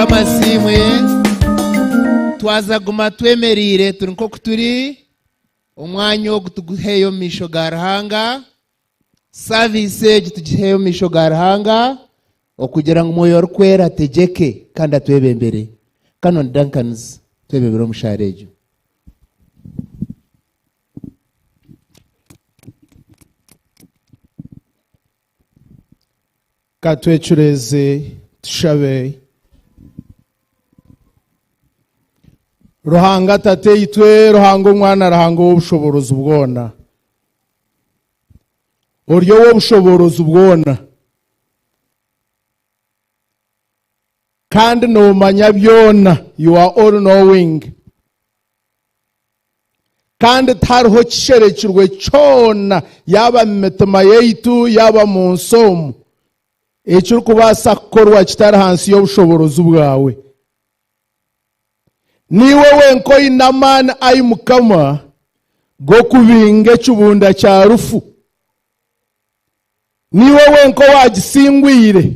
Mukama asiimwe. Twaza guma twemereire turi nk'oku turi. Omwanya ogu tuguheyo omu maisho ga Ruhanga. Saviisi egi tugiheyo omu maisho ga Ruhanga okugira ngu Mwoyo Orikwera ategyeke kandi atwebembere. Canon Duncans twebembere omu shaara egyo. Ka twecureeze tushabe. Ruhanga Tataitwe, Ruhanga Omwana, Ruhanga ow'obushoboorozi bwona, ori ow'obushoboorozi bwona, kandi noomanya byona, you are all knowing. Kandi tihariho kisherekirwe kyona, yaaba mu mitima yaitu, yaaba mu nsi omu, ekirikubaasa kukorwa kitari hansi y'obushoboorozi bwawe. Niiwe wenka oine amaani, ai Mukama, g'okubinga ekibunda kya rufu. Niiwe wenka owaagisingwire,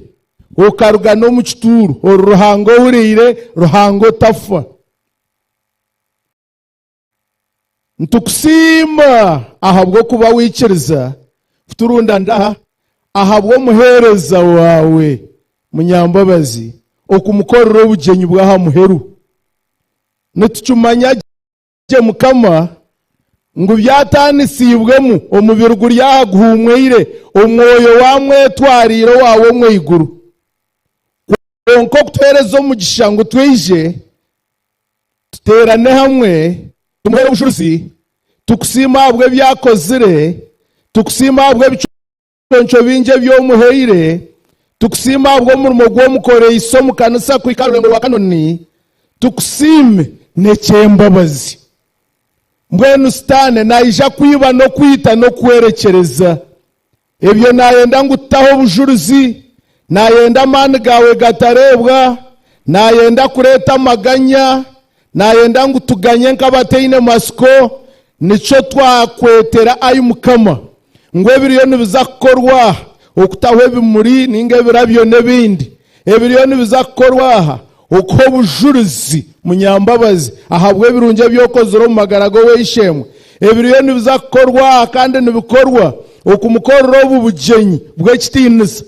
okaruga n'omu kituuro, ori Ruhanga ohuriire, Ruhanga otafa. Nitukusiima ahabw'okuba waikiriza kuturundanira aha ahabw'omuheereza waawe munyambabazi okumukorera obugyenyi bw'aha muheru. Nitukimanya gye Mukama ngu byataanisiibwemu omubiri guri aha guhuumweire, omwoyo waamwetwariire owaawe omu iguru. Kwonka okutuheereza omugisha ngu twije Tuteerane hamwe, tumuheere obujurizi, tukusiime ahabw'ebi akozire, tukusiime ahabw'ebiconco bingi ebi omuhaire, tukusiime ahabw'omurimo gu omukoreise omu kanisa kuhika aha rurengo rwa Kanoni, tukusiime n'eky'embabazi. Mbwenu Sitaane naija kwiba n'okwita n'okuhwerekyereza. Ebyo naayenda ngu tutaho obujurizi, naayenda amaani gaawe gatareebwa, naayenda kureeta amaganya, naayenda ngu tuganye nk'abataine matsiko. Nikyo twakwetera, ai Mukama, ngu ebiriyo nibiza kukorwa aha, okutaho ebimuri nainga ebirabyo n'ebindi, ebiriyo nibiza kukorwa aha, okuha obujurizi munyambabazi ahabw'ebirungi ebi okozire omu magara g'ow'eishe-emwe, ebiriyo nibiza kukorwa aha kandi nibikorwa okumukorera obu bugyenyi bw'ekitiinisa.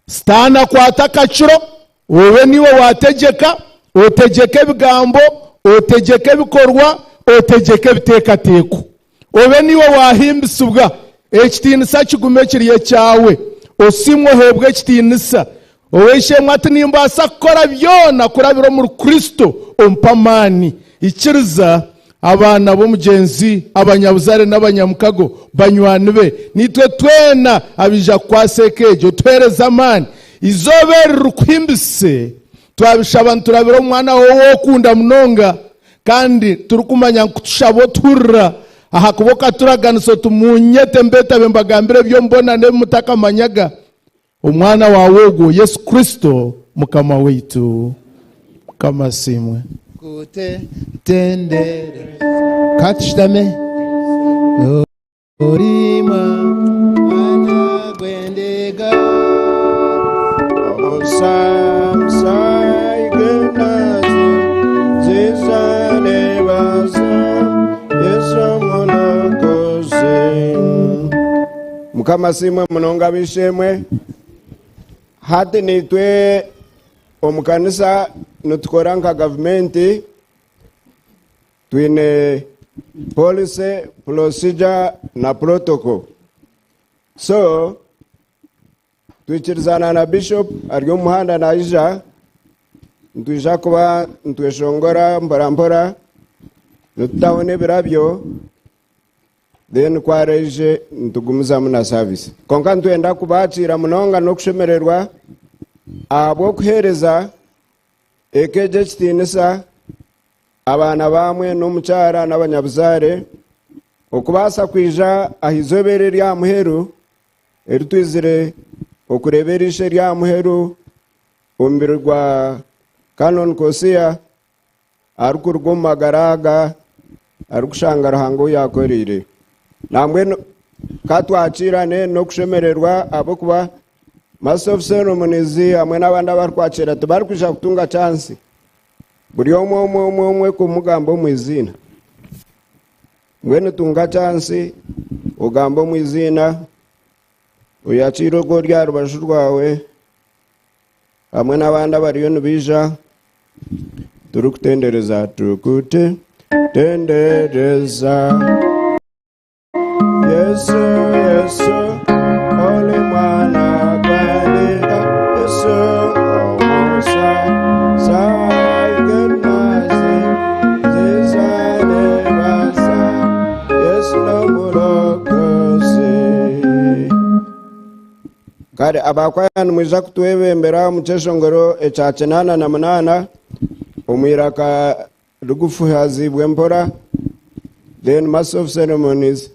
Sitaane akwate akakiro, obe niiwe waategyeka, otegyeke ebigambo, otegyeke ebikorwa, otegyeke ebiteekateeko. Obe niiwe waahimbisibwa, ekitiinisa kigume kiri ekyawe. Osiimwe oheebwe ekitiinisa. Ow'eishe-emwe ati, Nimbaasa kukora byona kurabira omuri Kristo ompa amaani. Ikiriza abaana b'omugyenzi, abanyabuzaare n'abanyamukago, banywani be, naitwe twena abaija kukwasa eka egyo, otuheereze amaani. Eizooba eri rikuhimbisise, twabishaba niturabira omu Mwana waawe ou okunda munonga. Kandi turikumanya ngu ku tushaba otuhurira, ahakuba okaturaganisa oti, Muunyete mbeetabe mbagambire eby'omubonano ebi mutakamanyaga. Omwana waawe ogwo, Yesu Kristo, Mukama waitu. Mukama asiimwe. Kutendere. Ka tushutame. Ori mwana gw'endiga. Mukama asiimwe munonga ab'eishe-emwe. Hati naitwe omu kanisa nitukora nka gavumenti. Twine policy, procedure na protocol. So twikirizana na bishop ari omu muhanda naija, nitwija kuba nitweshongora mpora mpora nitutaho n'ebirabyo then ku araije nitugumizamu na service. Kwonka nitwenda kubakiira munonga n'okushemererwa ahabw'okuheereza eka egi ekitiinisa. Abaana baamwe n'omukyara n'abanyabuzaare okubaasa kwija aha izooba eri ery'aha muheru eri twizire okureeba eriisho ery'aha muheru omubiri gwa Canon Kosia arikuruga omu magara aga arikushanga Ruhanga ou yaakoreire. Nambwenu ka twakiirane n'okushemererwa ahabw'okuba. Master of Ceremonies hamwe n'abandi abarikwakira tibarikwija kutunga chance buri omwe omwe omwe omwe kumugamba omu iziina. Mbwenu tunga chance ogambe omu iziina oyakiire ogwo ori aha rubaju rwawe hamwe n'abandi abariyo nibaija turikutendereza tukutendereza. Yesu, Yesu, oli mwana gw'endiga, Yesu, omusa, saigemazi, zizanebasa, Yesu n'omulokozi. Kare abakwaya nimwija kutwebembera omu kyeshongoro ekya 88 omu iraka rigufuhaziibwe mpora, then Master of Ceremonies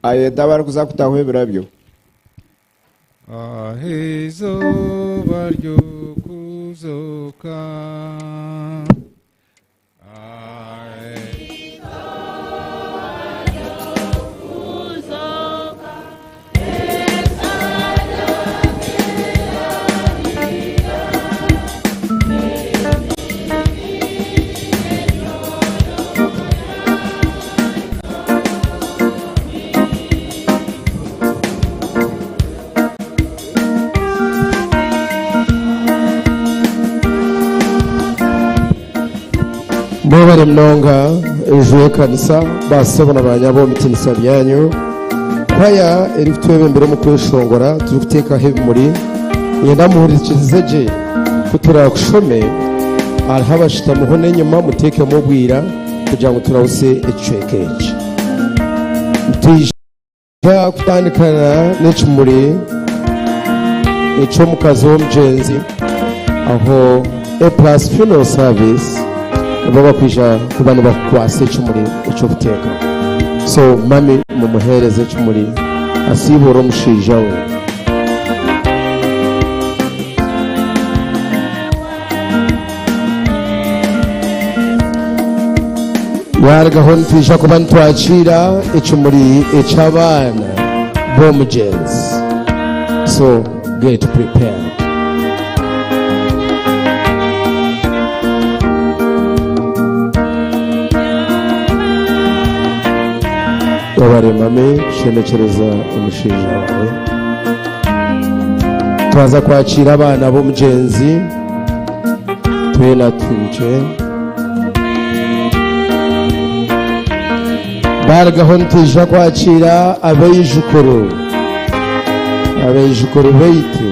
ayeta abarikuza kutaho ebirabyo. Aha eizooba ry'okuzooka. Mwebare munonga enju y'ekanisa basebo na banyabo omu bitinisa byanyu. Kwaya erikutwebembera omu kweshongora turikuteekaho ebimuri niinyenda muhurikirize gye ku turaakushome hariho abashutamiho n'enyima muteekemu obwira kugira ngu turahuse ekicweka eki. Nitwija kutandikana n'ekimuri eky'omukazi w'omugyenzi aho A plus Funeral Service nibo bakwija kuba nibakukwasa ekimuri eky'okuteekaho. So mummy mumuheereze ekimuri asiibuure omushaija we. Yarugaho nitwija kuba nitwakiira ekimuri eky'abaana b'omugyenzi. So get prepared. Webare mami kushemekyereza omushaija waawe. Twaza kwakiira abaana b'omugyenzi. Twena twije. Barugaho nitwija kwakiira abaijukuru. Abaijukuru baitu.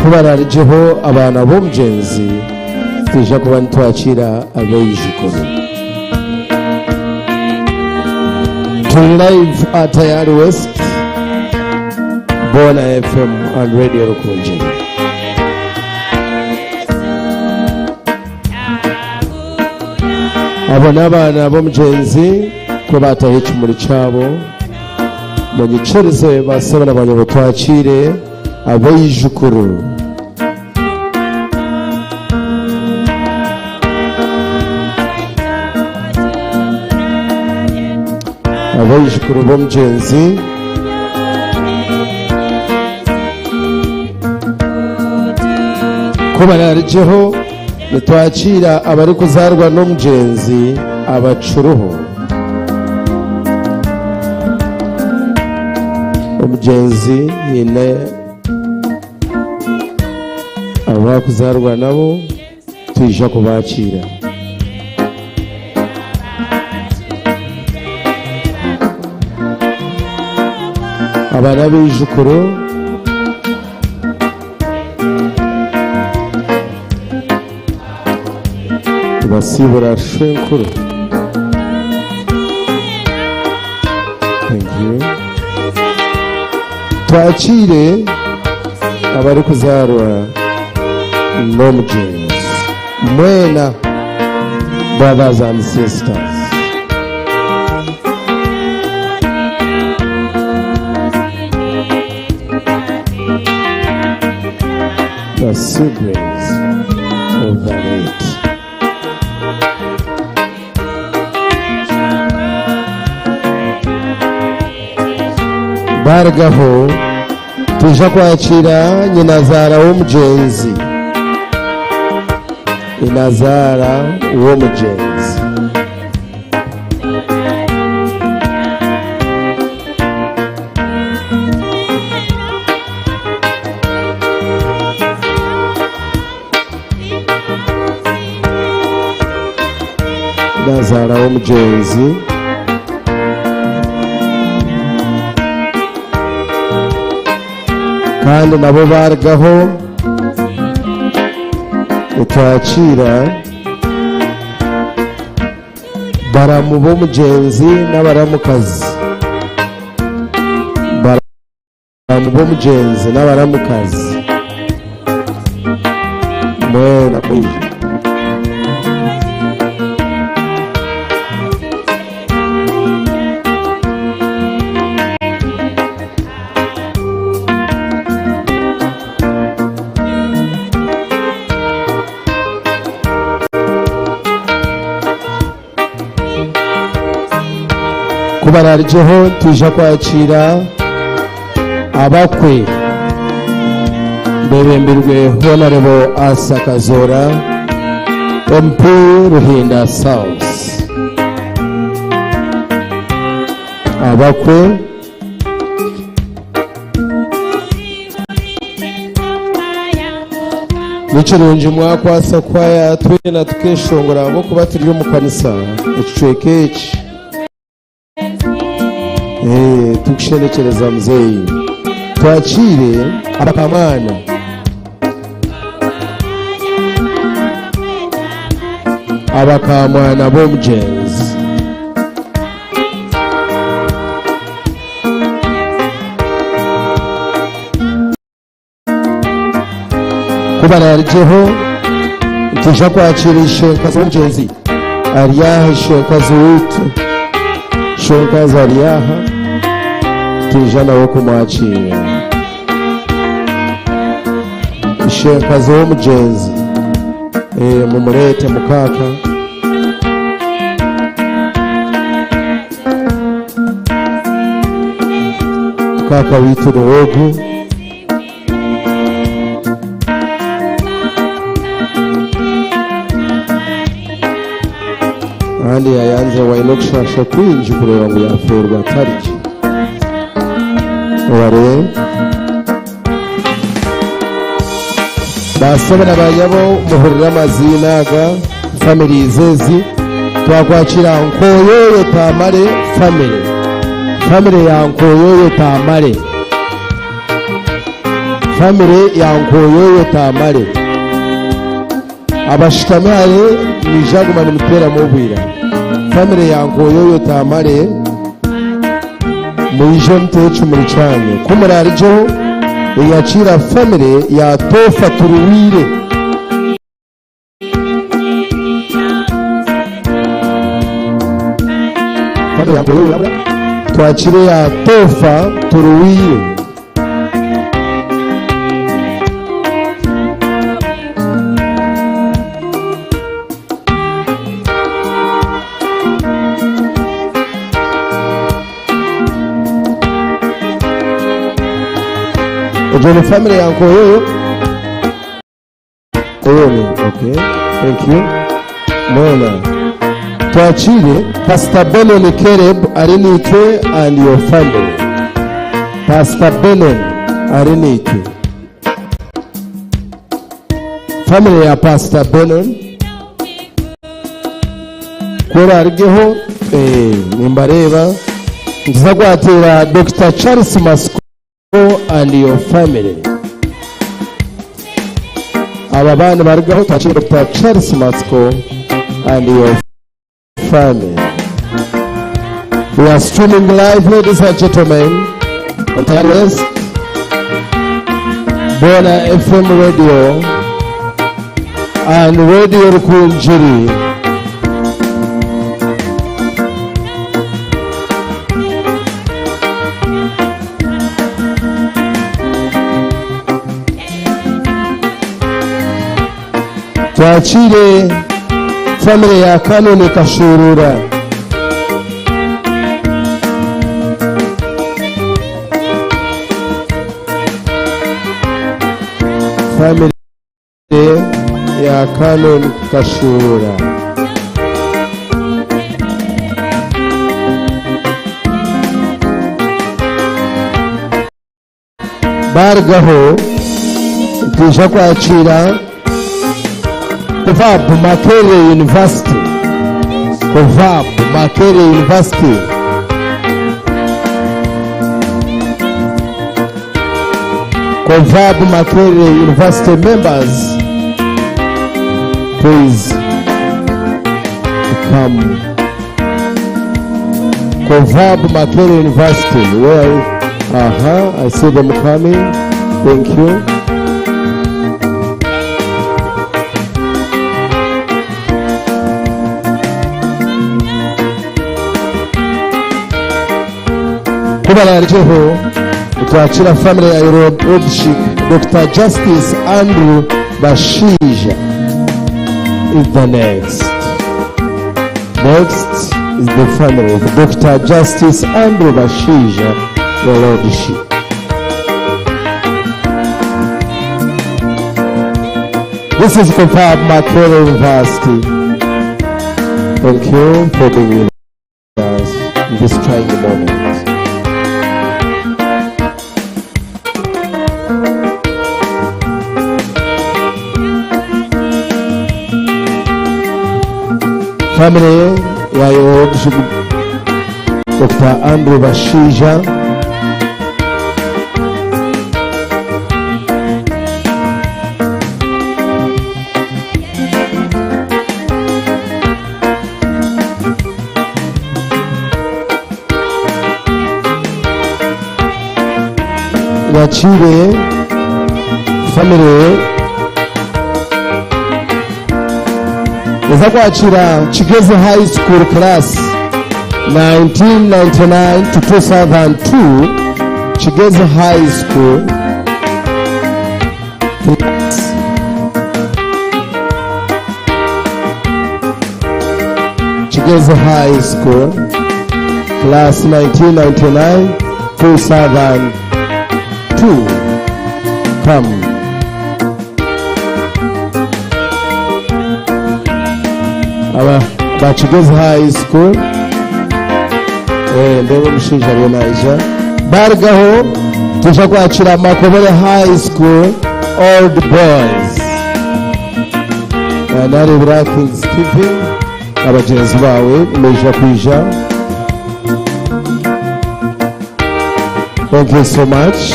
Ku bararugyeho abaana b'omugyenzi, nitwija kuba nitwakiira abaijukuru. Turi live at Tayari West, Bona FM and Radio Rukungiri. Abo n'abaana b'omugyenzi ku baataho ekimuri kyabo munyikirize basebo na banyabo twakiire abaijukuru. Abaijukuru b'omugyenzi ku baraarugyeho nitwakiira abarikuzaarwa n'omugyenzi abacuruho. Omugyenzi haine Abakuzaarwa nabo twija kubakiira. Aba n'abaijukuru. Nibasiibura shwenkuru. Thank you. Twakiire abarikuzaarwa n'omugyenzi mwena brothers and sisters. The siblings of the late. Baarugaho twija kwakira nyinazaara w'omugyenzi. Nyinazaara w'omugyenzi. Nyinazaara w'omugyenzi. Kandi nabo baarugaho nitwakiira baramu b'omugyenzi n'abaramukazi. Baramu b'omugyenzi n'abaramukazi mwena mwije. Ku baraarugyeho nitwija kwakiira abakwe beebembirwe Honarebo Asa Kazoora, MP Ruhinda South. Abakwe. Nikirungi mwakwasa kwaya twena tukeshongora ahabw'okuba turi omu kanisa ekicweka eki. Eh, tukushendekyereza muzeeyi. Twakiire abakamwana. Abakamwana b'omugyenzi. Ku baraarugyeho nitwija kwakira ishenkazi w'omugyenzi ari aha ishenkazi waitu ishenkazi ari aha twija nawe kumwakiira ishenkazi w'omugyenzi eh, mumureete mukaaka Mukaaka waitu niwe ogu. Kandi yayanzire waine okushasha kwingi kureeba ngu yafeerwa atari gye. Obarebe. Baasebo na baanyabo muhurire amaziina aga families ezi twakwakira Nkoyoyo Tamale family. Family ya Nkoyoyo Tamale. Family ya Nkoyoyo Tamale. Abashutami hare mwija kuguma nimuteeramu obwira. Family ya Nkoyoyo Tamale mwije muteho ekimuri kyanyu. Ku muraarugyeho niinyakiira family ya Toofa Turuwiire. Family ya Nkoyoyo yabura. Twakire eya Toofa Turuwiire. Egyo ni family ya Nkoyoyo. Eyoni, okay. Thank you. Mwena. Twakiire Pastor Benon Caleb ari naitwe and your family. Pastor Benon ari naitwe. Family ya Pastor Benon. Ku orarugeho eh, nimbareeba nituza kwakiira Dokita Charles Masiko and your family. Aba baana barugaho twakiire Dokita Charles Masiko and your family. We are streaming live, ladies and gentlemen, on Tayari West, Bona FM Radio, and Radio Rukungiri. Twakiire famire ya Canon Kashuuruura. Family ya Canon Kashuura. Baarugaho nitwija kwakiira Kovab Makerere University. Kovab Makerere University. Kovab Makerere University members, please come. Kovab Makerere University, where, I see them coming. Thank you. Kubararyeho twakira family ya Lordship Dr. Justice Andrew Bashaija is the next. Next is the family of Dr. Justice Andrew Bashaija, your Lordship. This is Kovab Makerere University. Thank you for being with us in this trying moment. Family ya Lordship Dr. Andrew Bashaija. Yakire family eza kwakira Kigezi High School class 1999 to 2002. Kigezi High School class. Kigezi High School class 1999 2002. Come. Aba ba Kigezi High School, ndebe omushaija ariyo naija. Barugaho tuja kwakira Makobore High School Old Boys. Narebera Kings TV abagyenzi bawe muija kwija. Thank you so much.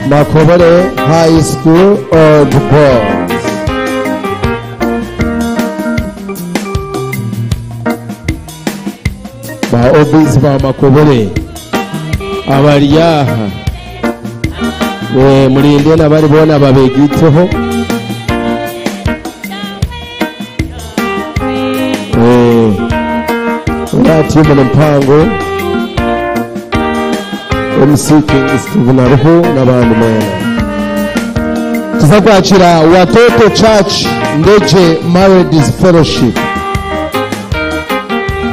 Makobore High School Old Boys. Ba OBs ba Makobore abari aha, murinde n'abari boona babegiteho. Uriya ni mpango MC King Steven ariho n'abandi mwena. Tuza kwakira Watoto Church Ndejje Married Fellowship.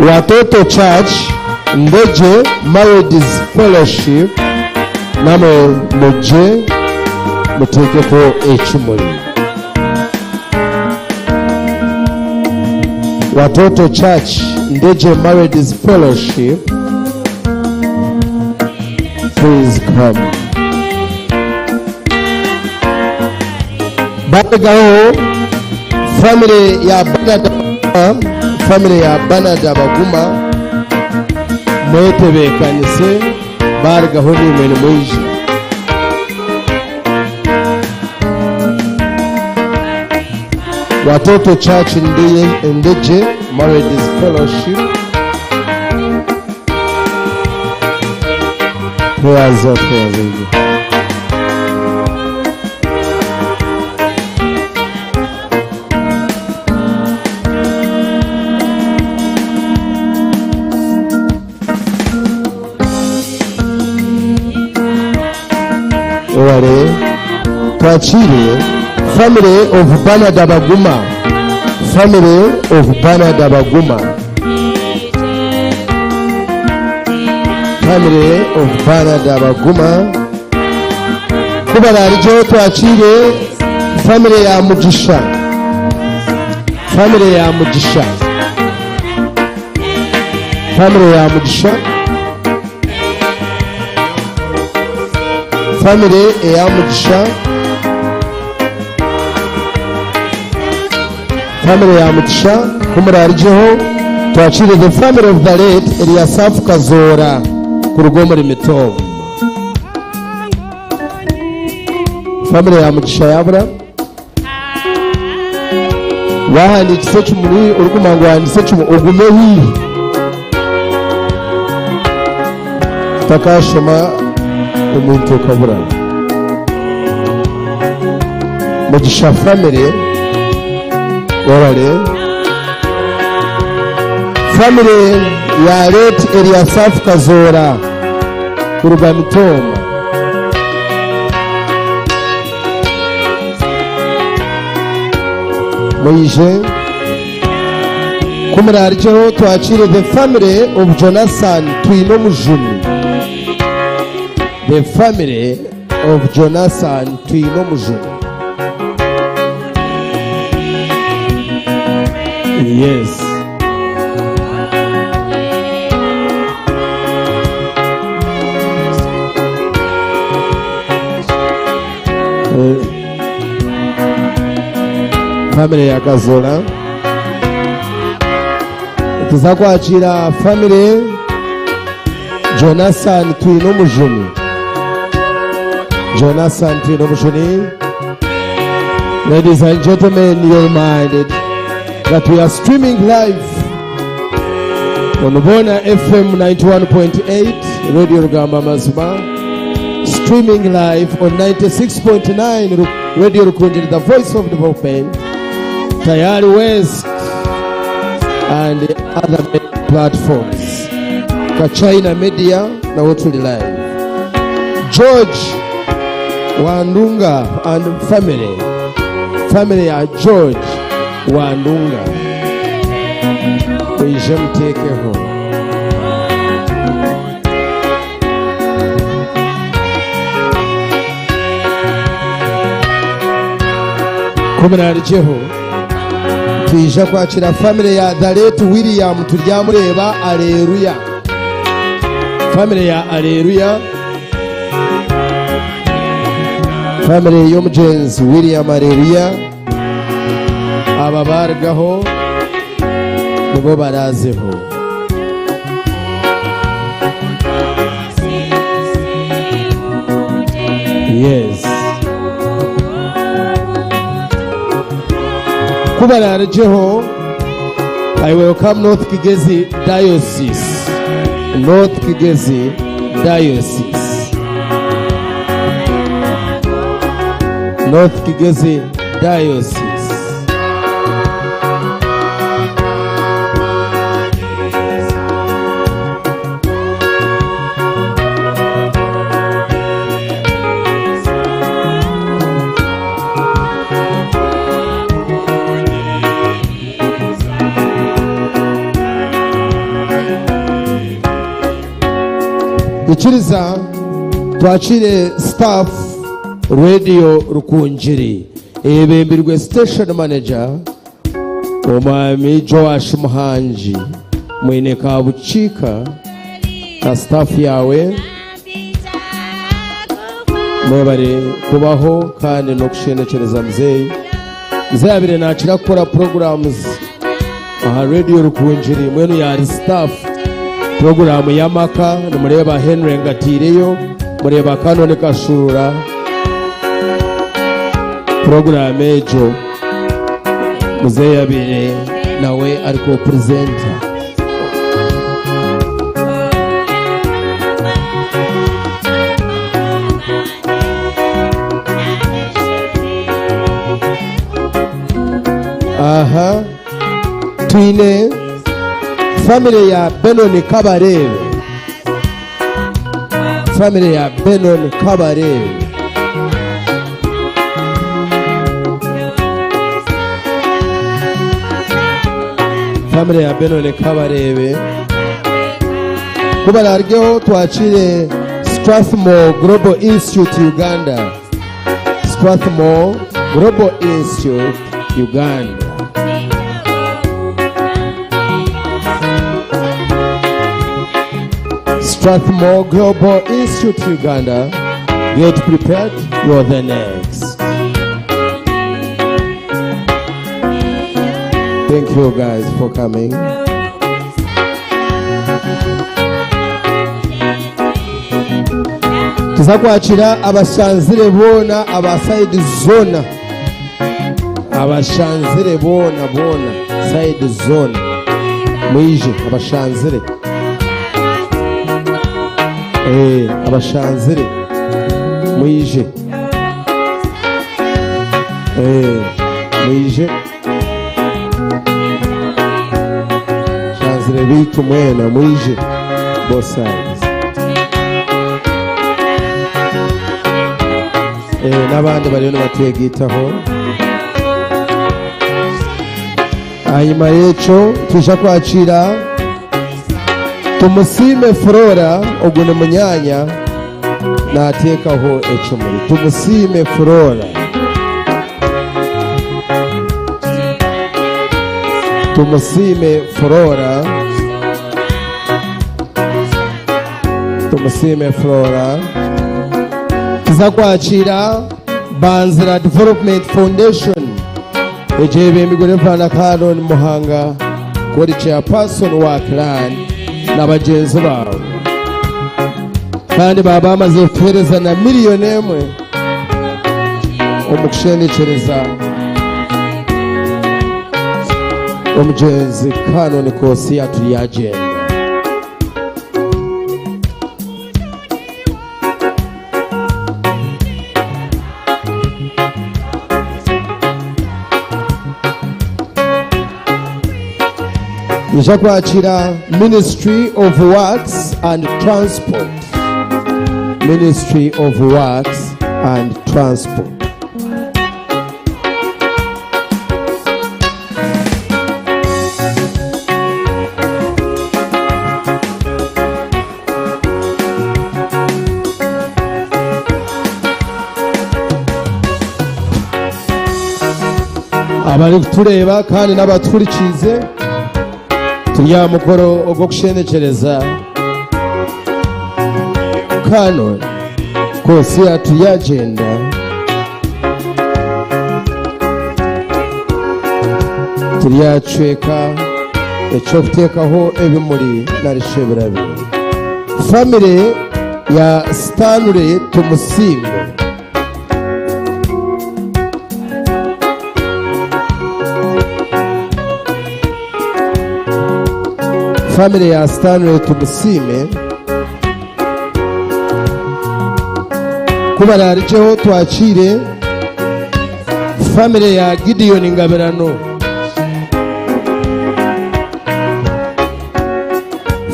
Watoto Church Ndejje Married Fellowship, namwe mujje muteekeko ekimuli. Watoto Church Ndejje Married Fellowship, please come. Bagaho family ya Bernard, family ya Bernard Baguma, mwetebekanise barugaho nimwe nimwije. Watoto Church Ndejje Married Fellowship. Prayers up, prayers up. Oware twakire family of Bernard Baguma. Family of Bernard Baguma. Family of Bernard Baguma. Ku baraarugyeho twakiire famire ya Mugisha. Famire ya Mugisha. Famire ya Mugisha. Famire eya Mugisha. Famire ya Mugisha ku muraarugyeho twakiire the family of the late Eliasaph Kazoora kuruga omuri Mitooma. Famire ya Mugisha yabura. Wahandiikisa ekimuri orikumanya ngu wahandiikisa ekimuri ogume haihi. Otakashoma omuntu okabura. Mugisha family webale. Family ya late Eliasaph Kazoora kuruga Mitooma. Mwije ku muraarugyeho twakiire the family of Jonathan Twinomujuni. The family of Jonathan Twinomujuni. Yes. Family ya Kazola tuza kwakira family Jonathan Twinomujuni. Jonathan Twinomujuni. Ladies and gentlemen, you're reminded that we are streaming live on Bona FM 91.8, Radio Rugamba Mazima, streaming live on 96.9 Radio Rukungiri, the voice of development, Tayari West, and the other platforms. Kachina Media, na tuli live. George Wandunga and family. Family ya George Wandunga. Mwije mutekeho. Ku muraarugyeho twija kwakira family ya the late William Turyamureba Aleluya. Family ya Aleluya. Family y'omugyenzi William Aleluya. Aba barugaho nibo barazeho. Yes. Ku baraarugyeho I welcome North Kigezi Diocese. North Kigezi Diocese. North Kigezi Diocese. Ikiriza twakire staff Radio Rukungiri eyebembirwe station manager omwami Joash Muhangi mwine Kabukiika na staff yawe mwebare kubaho kandi n'okushendekyereza muzeeyi. Muzeeyi abire nakira kukora programs aha Radio Rukungiri mwenu yari staff programu y'amaka nimureba Henry Ngatireyo mureba Kanoni Kashura programu egyo muzeeyi abire nawe ariko presenter. Aha twine family ya Benon Kabarebe. Family ya Benon Kabarebe. Family ya Benon Kabarebe. Kubarargeho twakire Strathmore Global Institute Uganda. Strathmore Global Institute Uganda. Strathmore Global Institute Uganda, get prepared, you're the next. Thank you guys for coming. Tuza kwakira abashanzire boona aba sayidi zoona abashanzire boona boona sayidi zoona mwije abashanzire Eh, abashanzire mwije Eh, mwije shanzire bitu mwena mwije both sides Eh, n'abandi bariyo nibatwegitaho hanyuma y'ekyo twija kwakira Tumusiime Flora ogu ni munyaanya nateekaho ekimuri. Tumusiime Flora. Tumusiime Flora. Tumusiime Flora. Tuza kwakira Banzira Development Foundation egyebembirwe Rev. Canon Muhanga kuri chairperson wa clan na bagyenzi baawe kandi baaba bamaze kutuheereza na miriyoni emwe omu kushendekyereza omugyenzi Canon Kosia Turyagyenda. Nija kwakira Ministry of Works and Transport. Ministry of Works and Transport. Abarikutureeba kandi n'abatuhurikiize turi aha mukoro ogw'okushendekyereza Canon Kosia Turyagyenda. Turyacweka eky'okuteekaho ebimuri nari shi ebirabyo. Famire ya Stanley Tumusiime. Famire ya Stanley Tumusiime ku baraarugyeho twakiire Famire ya Gideon Ngabirano.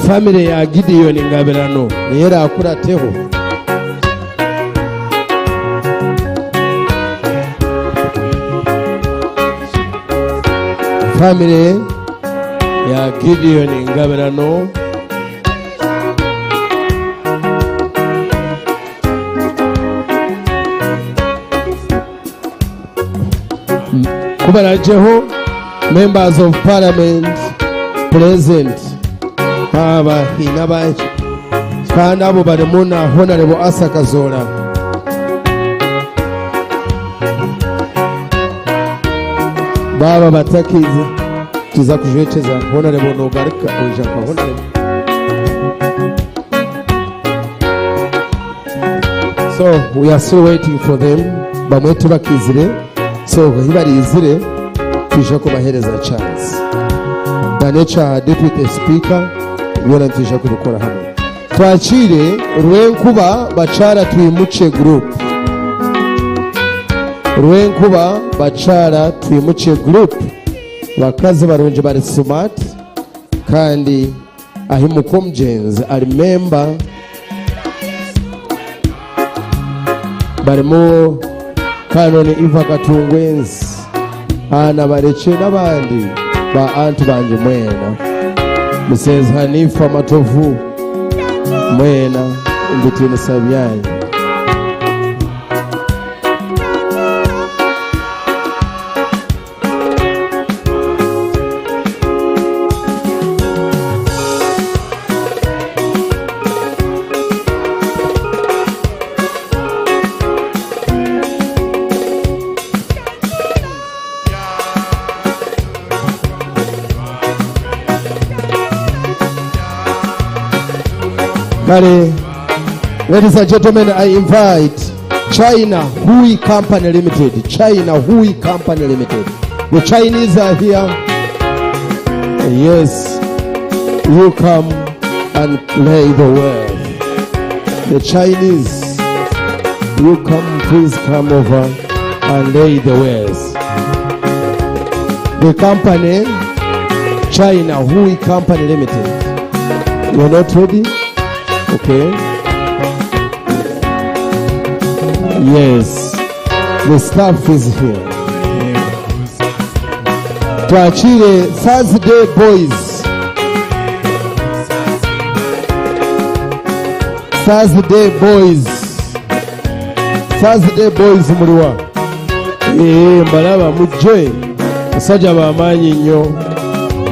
Famire ya Gideon Ngabirano niyo eraakurateho. Famire ya Gideon Ngabirano. Ku baragyeho members of parliament present aba haine abangi kandi abo barimu na Honarebo Asa Kazoora. Baaba batakiize tuza kujwekyeza Honarebo nogaruka oija nka Honarebo. So we are still waiting for them bamwe tibakiizire so ahi bariizire twija kubahereza chance na n'ekya deputy speaker byona nitwija kubikora hamwe. Twakiire Rwenkuba Bakyara Twimukye group. Rwenkuba Bakyara Twimukye group bakazi barungi bari smart kandi Ahi muka omugyenzi ari memba barimu Canon Eva Katungwenzi, Anna Barekye n'abandi ba anti bangye mwena. Mrs Hanifa Matovu mwena omu bitiinisa byanyu. Kale, ladies and gentlemen, I invite China Hui Company Limited. China Hui Company Limited. The Chinese are here. Yes, you come and play the word. The Chinese, you come, please come over and lay the wares. The company, China Hui Company Limited. You're not ready? Okay. Yes, the staff is here. Twakire Thursday boys. Thursday boys. Thursday boys muliwa. Ee mbalaba mujje. Basajja bamaanyi nnyo.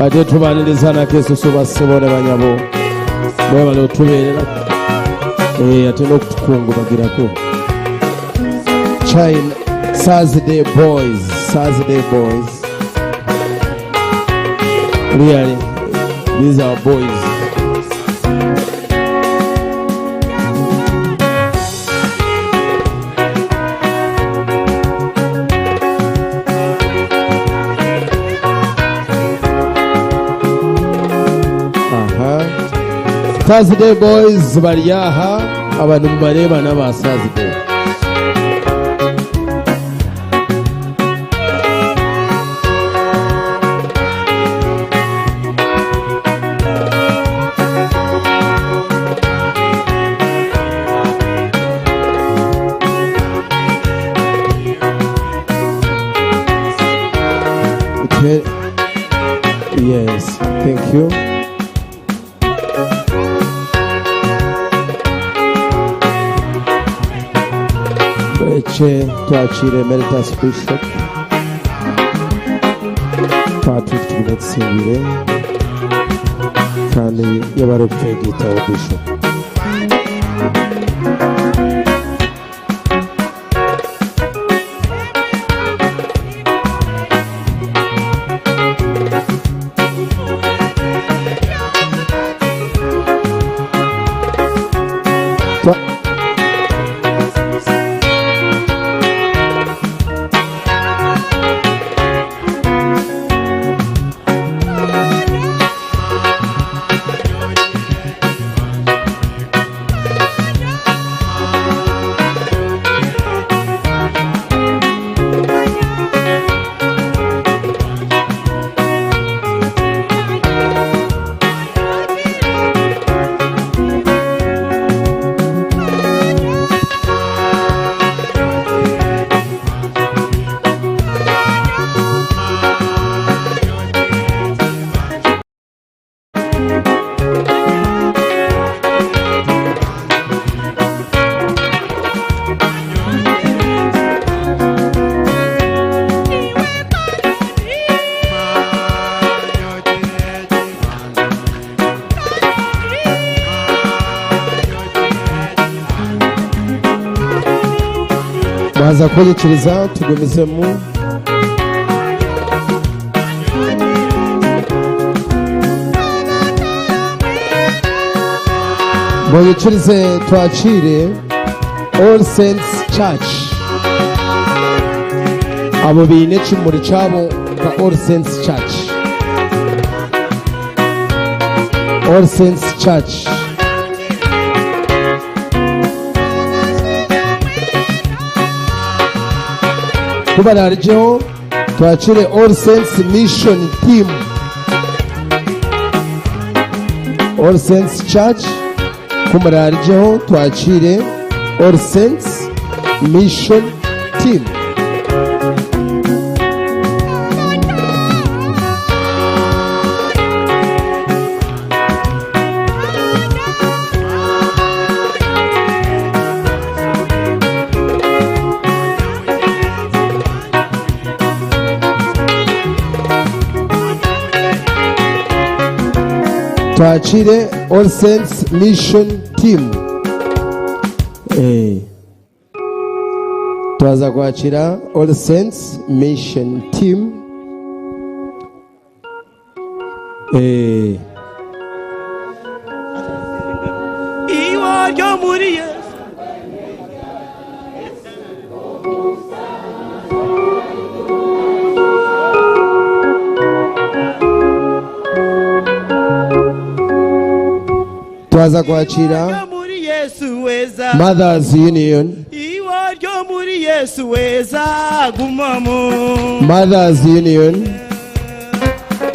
Ate tubaniriza nakesusu bassebo ne banyabo. Mwebale otubeerera. Ee ate n'okutukungubagirako. China Thursday boys. Thursday boys. Really, these are boys. Aha. Thursday boys bari aha abantu mubareba n'aba Thursday. Okay. Yes, thank you. Eche twakire Emeritus Bishop Patrick Tugume kandi yabari kutwegitaho Bishop. Mwaza kweyikiriza tugumizemu. Mweyikirize twakire All Saints Church. Abo baine ekimuri kyabo nka All Saints Church. All Saints Church. Ku baraarugyeho twakire All Saints Mission Team. All Saints Church. Ku muraarugyeho twakire All Saints Mission Team. Twakire All Saints Mission Team. Twaza kwakira All Saints Mission Team. ryo muri Yesu. Twaza kwakira Ryo muri Yesu weza. Mothers Union. Iwo ryo muri Yesu weza gumamo. Mothers Union.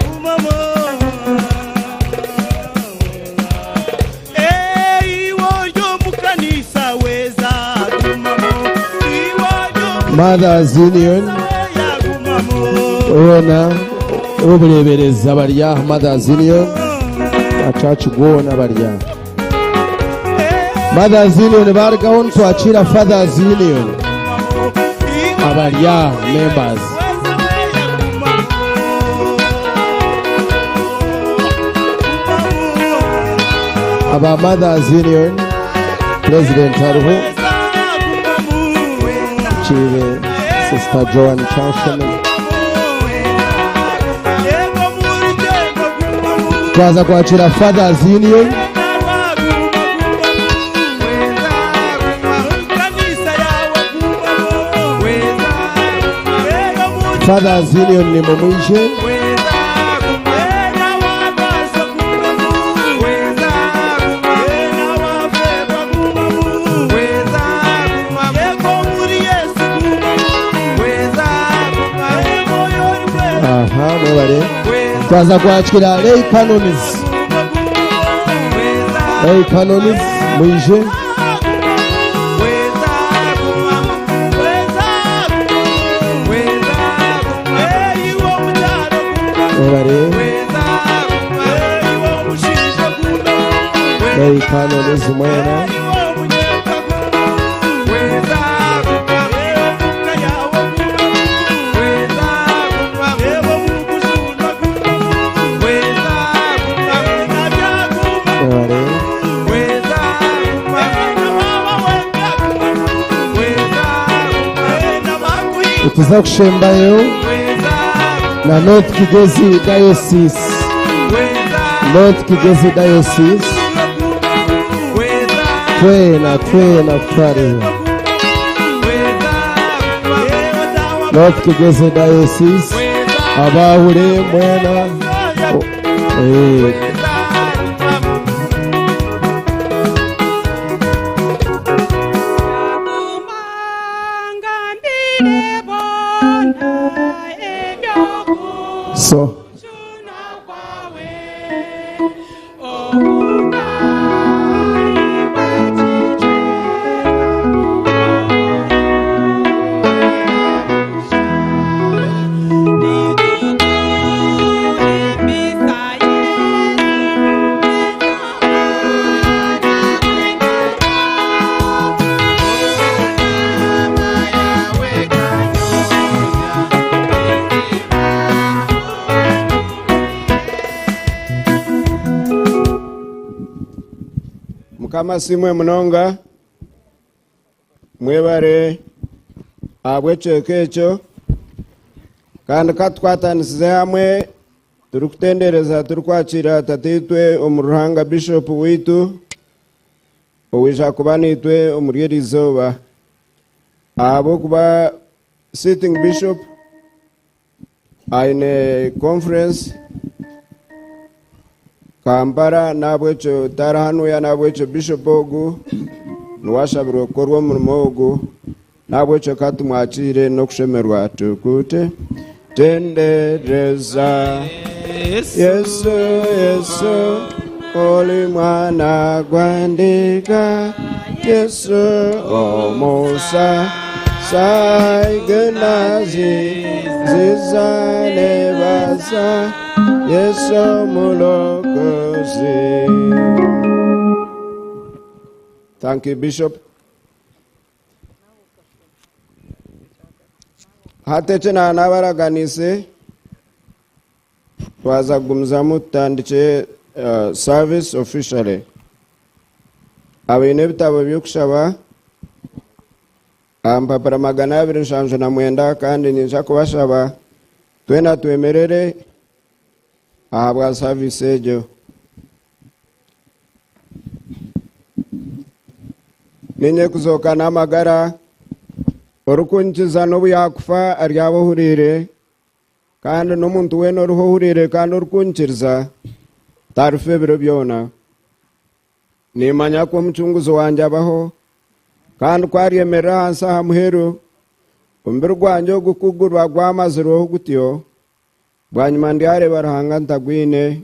Gumamo. Eh, iwo ryo mu kanisa weza gumamo. Iwo ryo mu Mothers Union. kanisa gumamo. Boona obureeberezi abari aha Mothers Union. Church boona bari aha. Mothers Union barugaho nitwakira Fathers Union. Abari aha members. Aba Mothers Union President hariho Kiire Sister Joan Chanshome. Twaza kwakira Fathers Union. Fathers Union ni mumwije. Aha, mwebale. Twaza kwakira Lay Canons. Lay Canons mwije. Mwebale. Lay Canons mwena. Mwebale. Tuza kushembayo na North Kigezi Diocese. North Kigezi Diocese. Twena twena twariho. North Kigezi Diocese. Abahure mwena. Oh, eh. So Mukama asiimwe munonga, mwebare ahabw'ekicweka ekyo, kandi ka tukwatanisize hamwe turikutendereza turikwakiira tataitwe omu Ruhanga Bishop waitu owaija kuba naitwe omuri eri izooba, ahabw'okuba sitting bishop aine conference Kampala, n'ahabw'ekyo tari hanuya, n'ahabw'ekyo bishop ogu niwe ashabirwe kukorwa omurimo ogu, n'ahabw'ekyo ka tumwakiire n'okushemerwa tukute tendereza Yesu, Yesu oli mwana gw'endiga, Yesu omusa saigenazi zizanebaza Yesu mulokozi. Thank you, Bishop. Hati eki naabaraganise twaza kugumizamu tutandikye service officially. Abaine ebitabo by'okushaba aha mpapura 279, kandi ninja kubashaba twena twemerere ahabwa service egyo. Niinye kuzooka n'amagara, orikunkiza n'obu yaakufa aryaba ohuriire, kandi n'omuntu weena oriho ohuriire kandi orikunkiriza tarifa ebiro byona. Nimmanya ku omucunguzi wangye abaho, kandi ku aryemerera ahansi aha muheru, omubiri gwangye ogu ku guriba gwamazirweho gutyo, bwanyima ndyareeba Ruhanga ntagwine,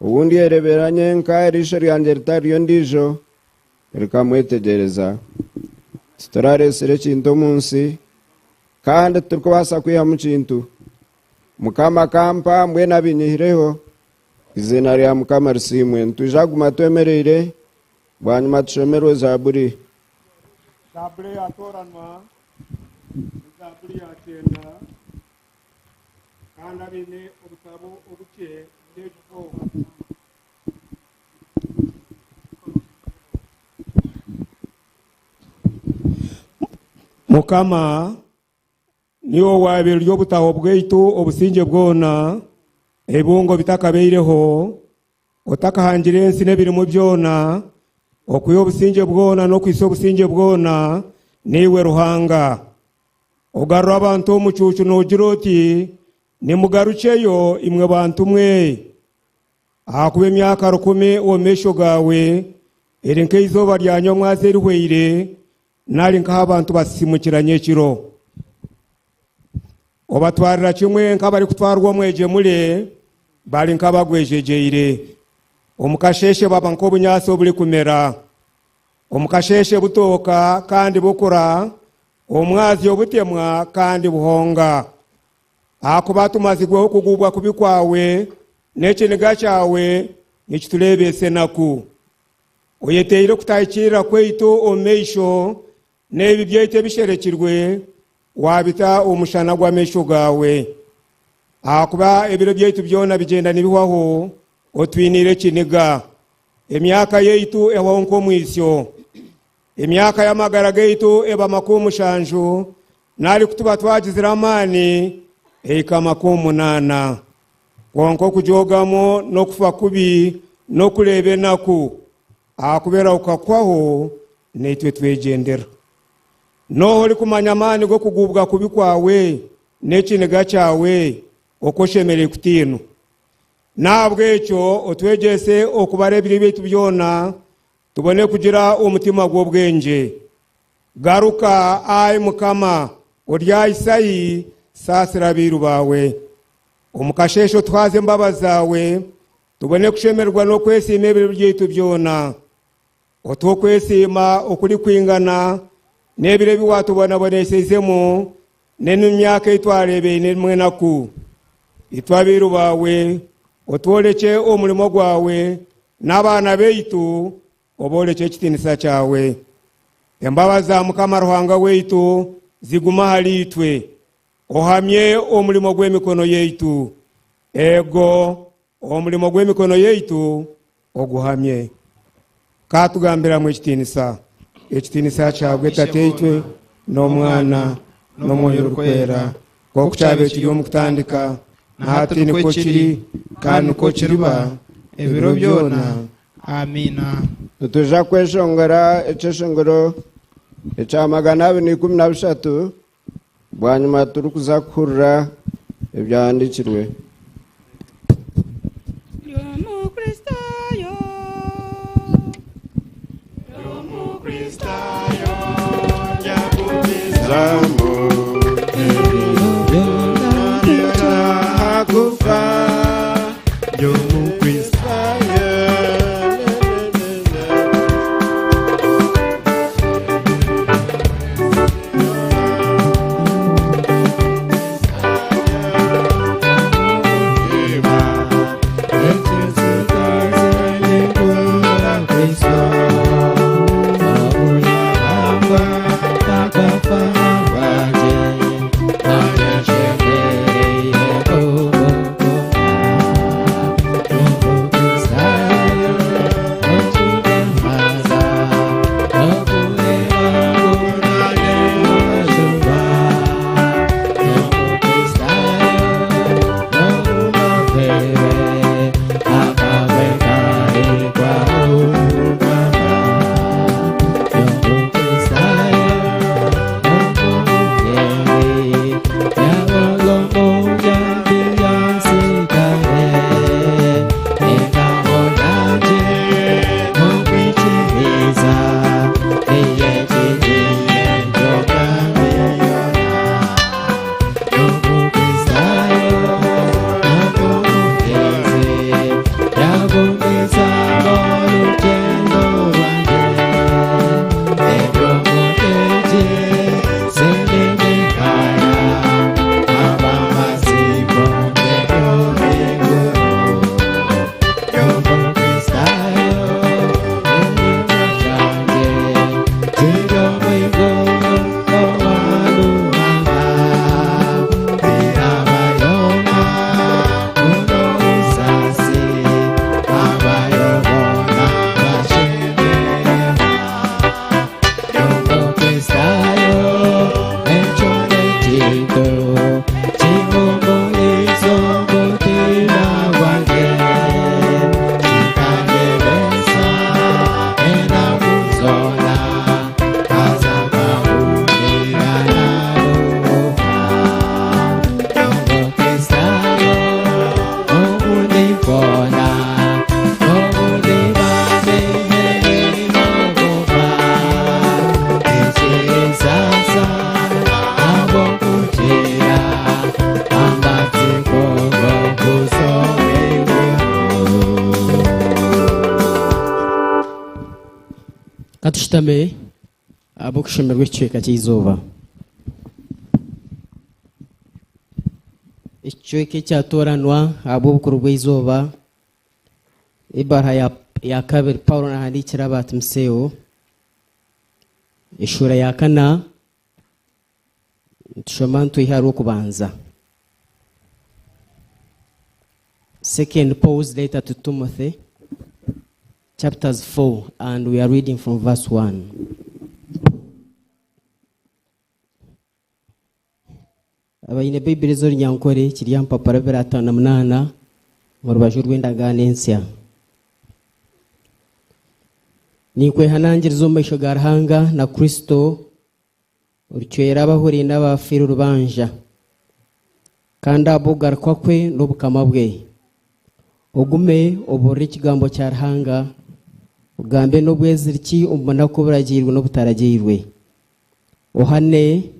ou ndyereebera nyenka eriisho ryangye ritari ry'ondiijo rikamwetegyereza. Titurareetsire kintu omu nsi, kandi titurikubaasa kwihamu kintu. Mukama akampa, mbwenu abinyihireho. Eiziina rya Mukama risiimwe. Nitwija kuguma twemereire, bwanyima tushomerwe Zaaburi. Zaaburi eyaatooranwa ni Zaaburi ya kyenda, kandi abaine obutabo obukye, page four. Mukama Niiwe owaabaire ori obutaaho bwaitu obusingye bwona, ebibungo bitakabaireho, otakahangire ensi n'ebirimu byona, okwiha obusingye bwona n'okuhitsya obusingye bwona, niiwe Ruhanga. Ogarura abantu omu mucuucu noogira oti, Nimugarukyeyo, imwe bantu mwe! Ahakuba emyaka rukumi omu maisho gaawe eri nk'eizooba rya nyomwazi erihweire, nari nk'ahu abantu basisimukira nyekiro. Obatwarira kimwe nk'abarikutwarwa omwegyemure, bari nk'abagwejegyeire. Omu kasheeshe baba nk'obunyaatsi oburikumera. Omu kasheeshe butooka kandi bukura, omwazyo butemwa kandi buhonga. Ahakuba tumazirweho okuguubwa kubi kwawe, n'ekiniga kyawe nikitureebeesa enaku. Oyeteire okutahikiirira kwaitu omu maisho, n'ebibi byaitu ebisherekirwe waabita omu mushana gw'amaisho gaawe. Ahakuba ebiro byaitu byona bigyenda nibihwaho, otwiniire ekiniga. Emyaka yaitu ehwaho nk'omwitsyo. Emyaka y'amagara gaitu eba makumi mushanju, nari ku tuba twagizire amaani, ehika makumi munaana. Kwonka okugyogamu n'okufa kubi n'okureeba enaku, ahakuba erahuka kuhwaho, naitwe twegyendera. N'oha orikumanya amaani g'okuguubwa kubi kwawe n'ekiniga kyawe, oku oshemereire kutiinwa? N'ahabw'ekyo otwegyese okubara ebiro byaitu byona, Tubone kugira omutima gw'obwengye. Garuka, ai Mukama, oryahitsya hi? Saasira abairu baawe. Omu kasheeshe otuhaaze embabazi zaawe, tubone kushemererwa n'okwesiima ebiro byaitu byona. Otuhe okwesiima okurikwingana n'ebiro ebi waatubonaboneseizemu, n'emyaka ei twareebainemu enaku. Itwe abairu baawe, otworekye omurimo gwawe, n'abaana baitu oboorekye ekitiinisa kyawe. Embabazi za Mukama Ruhanga waitu zigume ahariitwe, ohamye omurimo gw'emikono yaitu. Eego, omurimo gw'emikono yaitu oguhamye. Ka tugambire hamwe ekitiinisa. Ekitiinisa kihabwe Tataitwe, n'Omwana, n'Omwoyo Orikwera, nk'oku kyabaire kiri omu kutandika, na hati nikwo kiri, kandi nikwo kiriba ebiro byona. Amiina. Nitwija kweshongora ekyeshongoro ekya 213 bwanyima turikuza kuhurira ebyahandiikirwe. Ndi Omukristaayo. Ndi Omukristaayo, Nyakugizamu ebiro byona kufa. Ndi Omukristaayo. Katushutame ahabw'okushomerwa ekicweka ky'eizooba. Ekicweka ekyatoranwa ahabw'obukuru bw'eizooba, ebaruha ya, ya kabiri Paulo nahandiikira aba Timoseo, eshuura ya kana, nitushoma nitwiha aha rw'okubanza. Second Paul's letter to Timothy, chapters 4, and we are reading from verse 1. Abaine Baibuli ez'Orunyankore kiri aha mpapura 258 omu rubaju rw'endagaano ensya. Ninkwehanangiriza omu maisho ga Ruhanga na Kristo Oricwera abahuriire n'abaafiire orubanja, kandi ahabw'okugaruka kwe n'obukama bwe. Ogume obuurire ekigambo kya Ruhanga, ogambe n'obweziriki omu bunaku oburagiirwe n'obutaragiirwe. Ohane,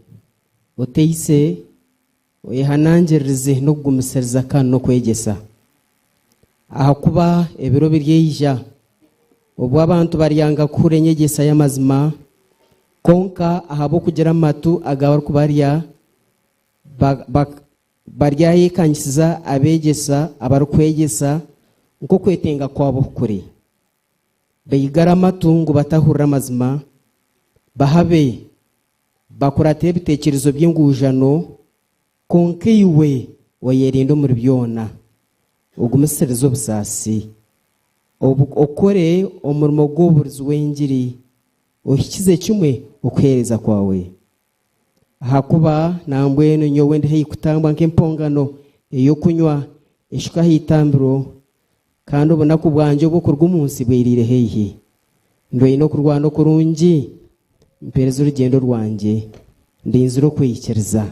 oteise, oyehanangiririze n'okugumisiriza kandi n'okwegyesa. Ahakuba ebiro biryaija obu abantu baryanga kuhurira enyegyesa y'amazima, kwonka ahabw'okugira amatu agarikubarya, baryayekanyisiza abeegyesa abarikwegyesa nk'okwetenga kwabo oku kuri. Baigare amatu ngu batahurira amazima, bahabe, bakuratire ebiteekyerezo by'enguujano, Kwonka iwe oyerinde omuri byona, ogumisirize obusaasi, okore omurimo gw'oburizi w'engiri, ohikize kimwe okuheereza kwawe. Ahakuba nambwenu nyowe ndi haihi kutambwa nk'empongano ey'okunywa eshuka aha itambiro, kandi obunaku bwangye obw'okuruga omu nsi bweiriire haihi. Ndwaine okurwana okurungi, mpeereze orugyendo rwangye, ndinzire okwikiriza.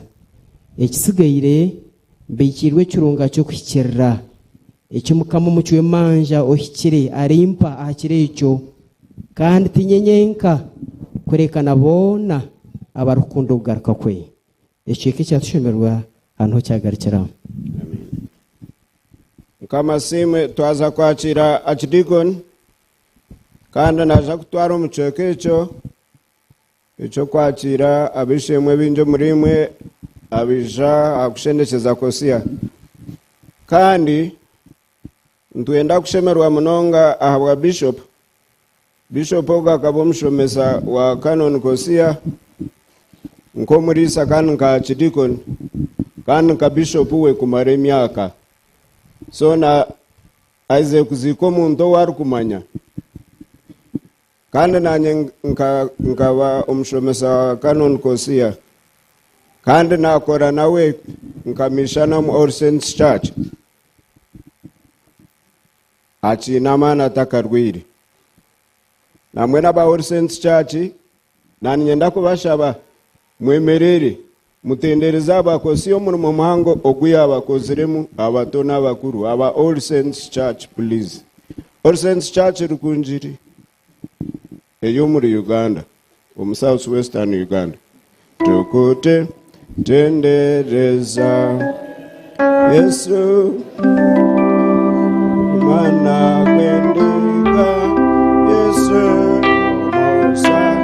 Ekisigaire, mbiikiirwe ekirunga ky'okuhikiirira, eki Mukama omucwi w'emanja ohikire arimpa aha kiro ekyo, kandi tiinye nyenka, kureka na boona abarikukunda okugaruka kwe. Ekicweka ekyatushomerwa aha niho kyagarukira. Mukama asiimwe twaza kwakira Archdeacon kandi naija kutwara omu kicweka ekyo eky'okwakiira ab'eishe-emwe baingi omuriimwe abaija aha kushendekyeza Kosia. Kandi nitwenda kushemerwa munonga ahabwa Bishop. Bishop ogu akaba omushomesa wa Canon Kosia nk'omuriisa kandi nka Archdeacon kandi nka Bishop we kumara emyaka. So na Aizire kuziika omuntu ou arikumanya. Kandi naanye nkaba omushomesa wa Canon Kosia. Kandi naakora nawe nka mishana omu All Saints Church. Akiine amaani atakarwaire. Nambwenu aba All Saints Church Naaniinyenda kubashaba mwemerere mutendereze abakozi omurimo muhango ogu yaabakoziremu abato n'abakuru aba All Saints Church please. All Saints Church Rukungiri ey'omuri Uganda omu South Western Uganda. Tukute tendereza Yesu Mwana gw'endiga Yesu omusa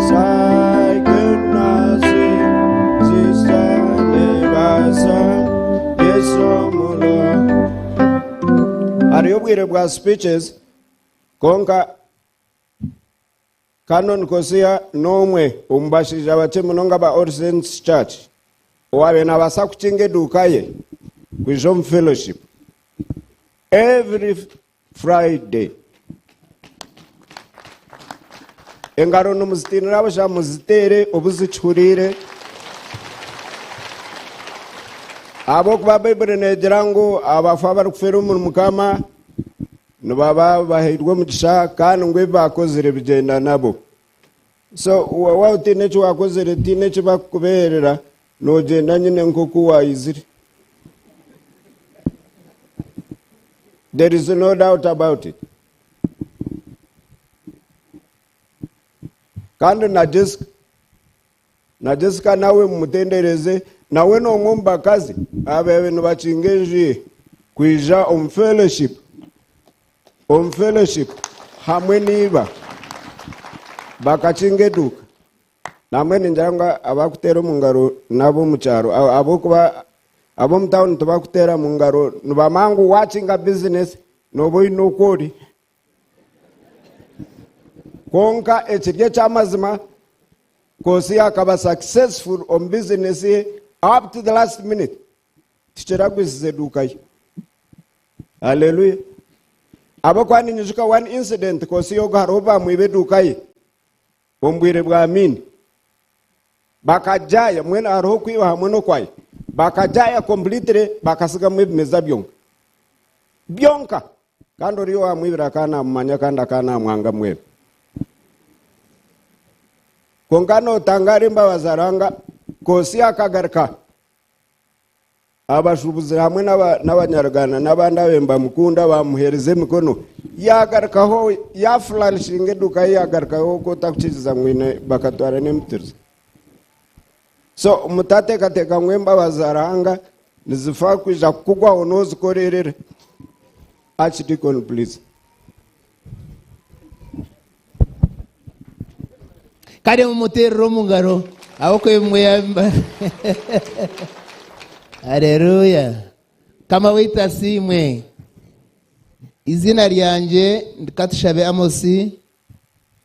saignazi zisanebaza Yesu omulo. Hariyo obwire bwa speeches kwonka Canon Kosia n'omwe omu bashaija bakye munonga aba All Saints Church owaabaire naabaasa kukinga eduuka ye kwija omu fellowship every Friday. Engaro nimuzitiinira busha muziteere obu zikihuriire. Ahabw'okuba Baibuli neegira ngu abafu abarikufeera omuri Mukama Nibaba bahairwe omugisha kandi ngu ebi baakozire bigyenda nabo. So waaba otaine eki waakozire tihaine eki barikukubeherera noogyenda nyine nk'oku waizire. There is no doubt about it. Kandi na Jessica, na Jessica nawe mumutendereze, nawe n'omwe omu bakazi ababaire nibakinga enju ye kwija omu fellowship, omu fellowship hamwe n'iba. Bakakinga eduuka. Nambwenu ningira ngu abakuteera omu ngaro n'ab'omu kyaro ahabw'okuba ab'omu tawuni tibakuteera mu ngaro nibamanya ngu waakinga bizinesi nooba oine oku ori. Kwonka ekiri eky'amazima Kosi akaba successful omu bizinesi ye up to the last minute. Tikiragwizize eduuka ye. Haleluya. Ahabw'okuba ninyijuka one incident Kosi ogu hariho obu baamwiba eduuka ye omu bwire bwa Amiini. Bakajaaya mbwenu hariho okwiba hamwe n'okwaya. Bakajaaya completely bakasigamu ebimeza byonka. Byonka. Kandi oriya owaamwibire akaba naamumanya kandi akaba naamwanga mbwenu. Kwonka nootangaara embabazi za Ruhanga, Kosi akagaruka. Abashuubuzi hamwe n'abanyaruganda n'abandi ababaire nibamukunda baamuheereza emikono yaagarukaho yaafuranishinga eduuka ye yaagarukaho oku otarikukiriza ngu aine bakatwara n'emitirizo. So mutateekateeka ngu embabazi za Ruhanga nizifa kwija kukugwaho noozikoreerera. Archdeacon please. Kare mumuteerere omu ngaro ahabw'okuba ebimwe yaabimara. Haleluya. Mukama waitu asiimwe. Eiziina ryangye ndi Katushabe Amos,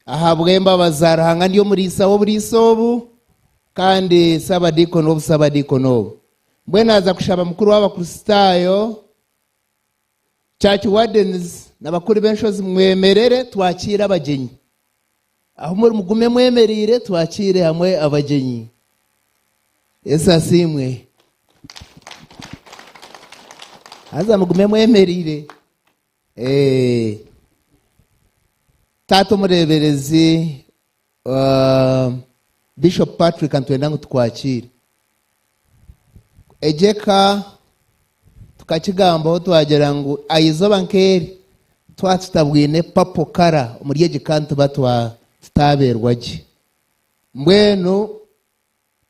ahabw'embabazi za Ruhanga ndi omuriisa w'oburiisa obu kandi sabadiikoni w'obusabadiikoni obu. Mbwenu naaza kushaba mukuru w'Abakristaayo Church wardens na bakuru b'enshozi mwemerere twakiire abagyenyi. Ahu muri mugume mwemereire twakiire hamwe abagyenyi. Yesu asiimwe. Haza mugume mwemereire. Eh, Taata omureeberezi uh, Bishop Patrick nitwenda ngu tukwakiire. Egi eka tukakigambaho twagira ngu aha izooba nk'eri twaba tutabwine papo kara omuri egi ka nituba tutaabeerwa gye. Mbwenu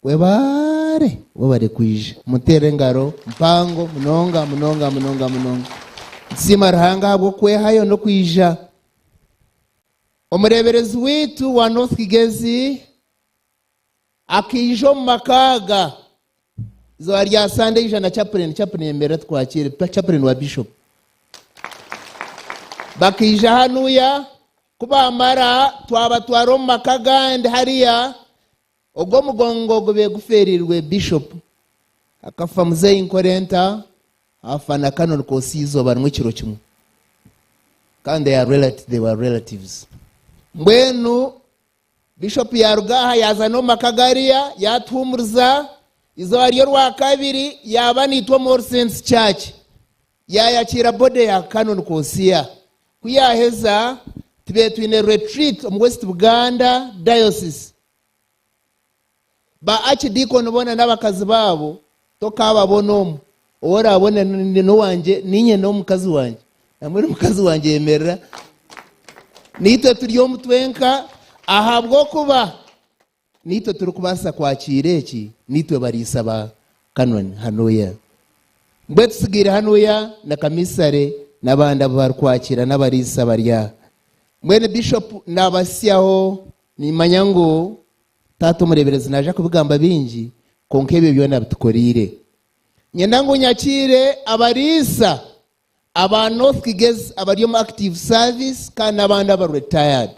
webaare webare kwija. Muteere engaro mpango munonga munonga munonga munonga. Nitusiima Ruhanga ahabw'okwehayo n'okwija. Omureeberezi waitu wa North Kigezi Akaija omu maka aga izooba rya Sande yaija na chaplain, chaplain yemerera tukwakiire, chaplain wa bishop. Bakaija hanuya ku baamara twabatwara omu maka agandi hariya, ogwo omugongo gube gufeereirwe bishop. Akafa muzeeyi Nkorenta, afa na Canon Kosi izooba rimwe ekiro kimwe. Kandi they are relatives, they were relatives. Mbwenu Bishopu yaaruga aha yaaza n'omu maka gariya yaatuhuumuriza. Eizooba ry'Orwakabiri yaaba naitwe omu All Saints Church yaayakiira body ya Canon Kosia. Ku yaaheza tubaire twine retreat omu West Buganda Diocese. Ba Archdeacon boona n'abakazi baabo tokaababona omu. Ou oraabone n'owangye, niinye n'omukazi wangye. Nambwenu omukazi wangye ayemerera. Naitwe turi omu twenka ahabw'okuba naitwe turikubaasa kwakiira eki, naitwe bariisa ba Canon hanuya. Mbwenu tutsigaire hanuya na Kamisare n'abandi abu barikwakiira n'abariisa bari aha. Mbwenu Bishop naabasyaho Nimanya ngu taata omureeberezi naija kubigamba bingi, kwonka ebyo byona abitukoreire. Nyenda ngu nyakiire abariisa aba North Kigezi abari omu active service kandi n'abandi aba retired.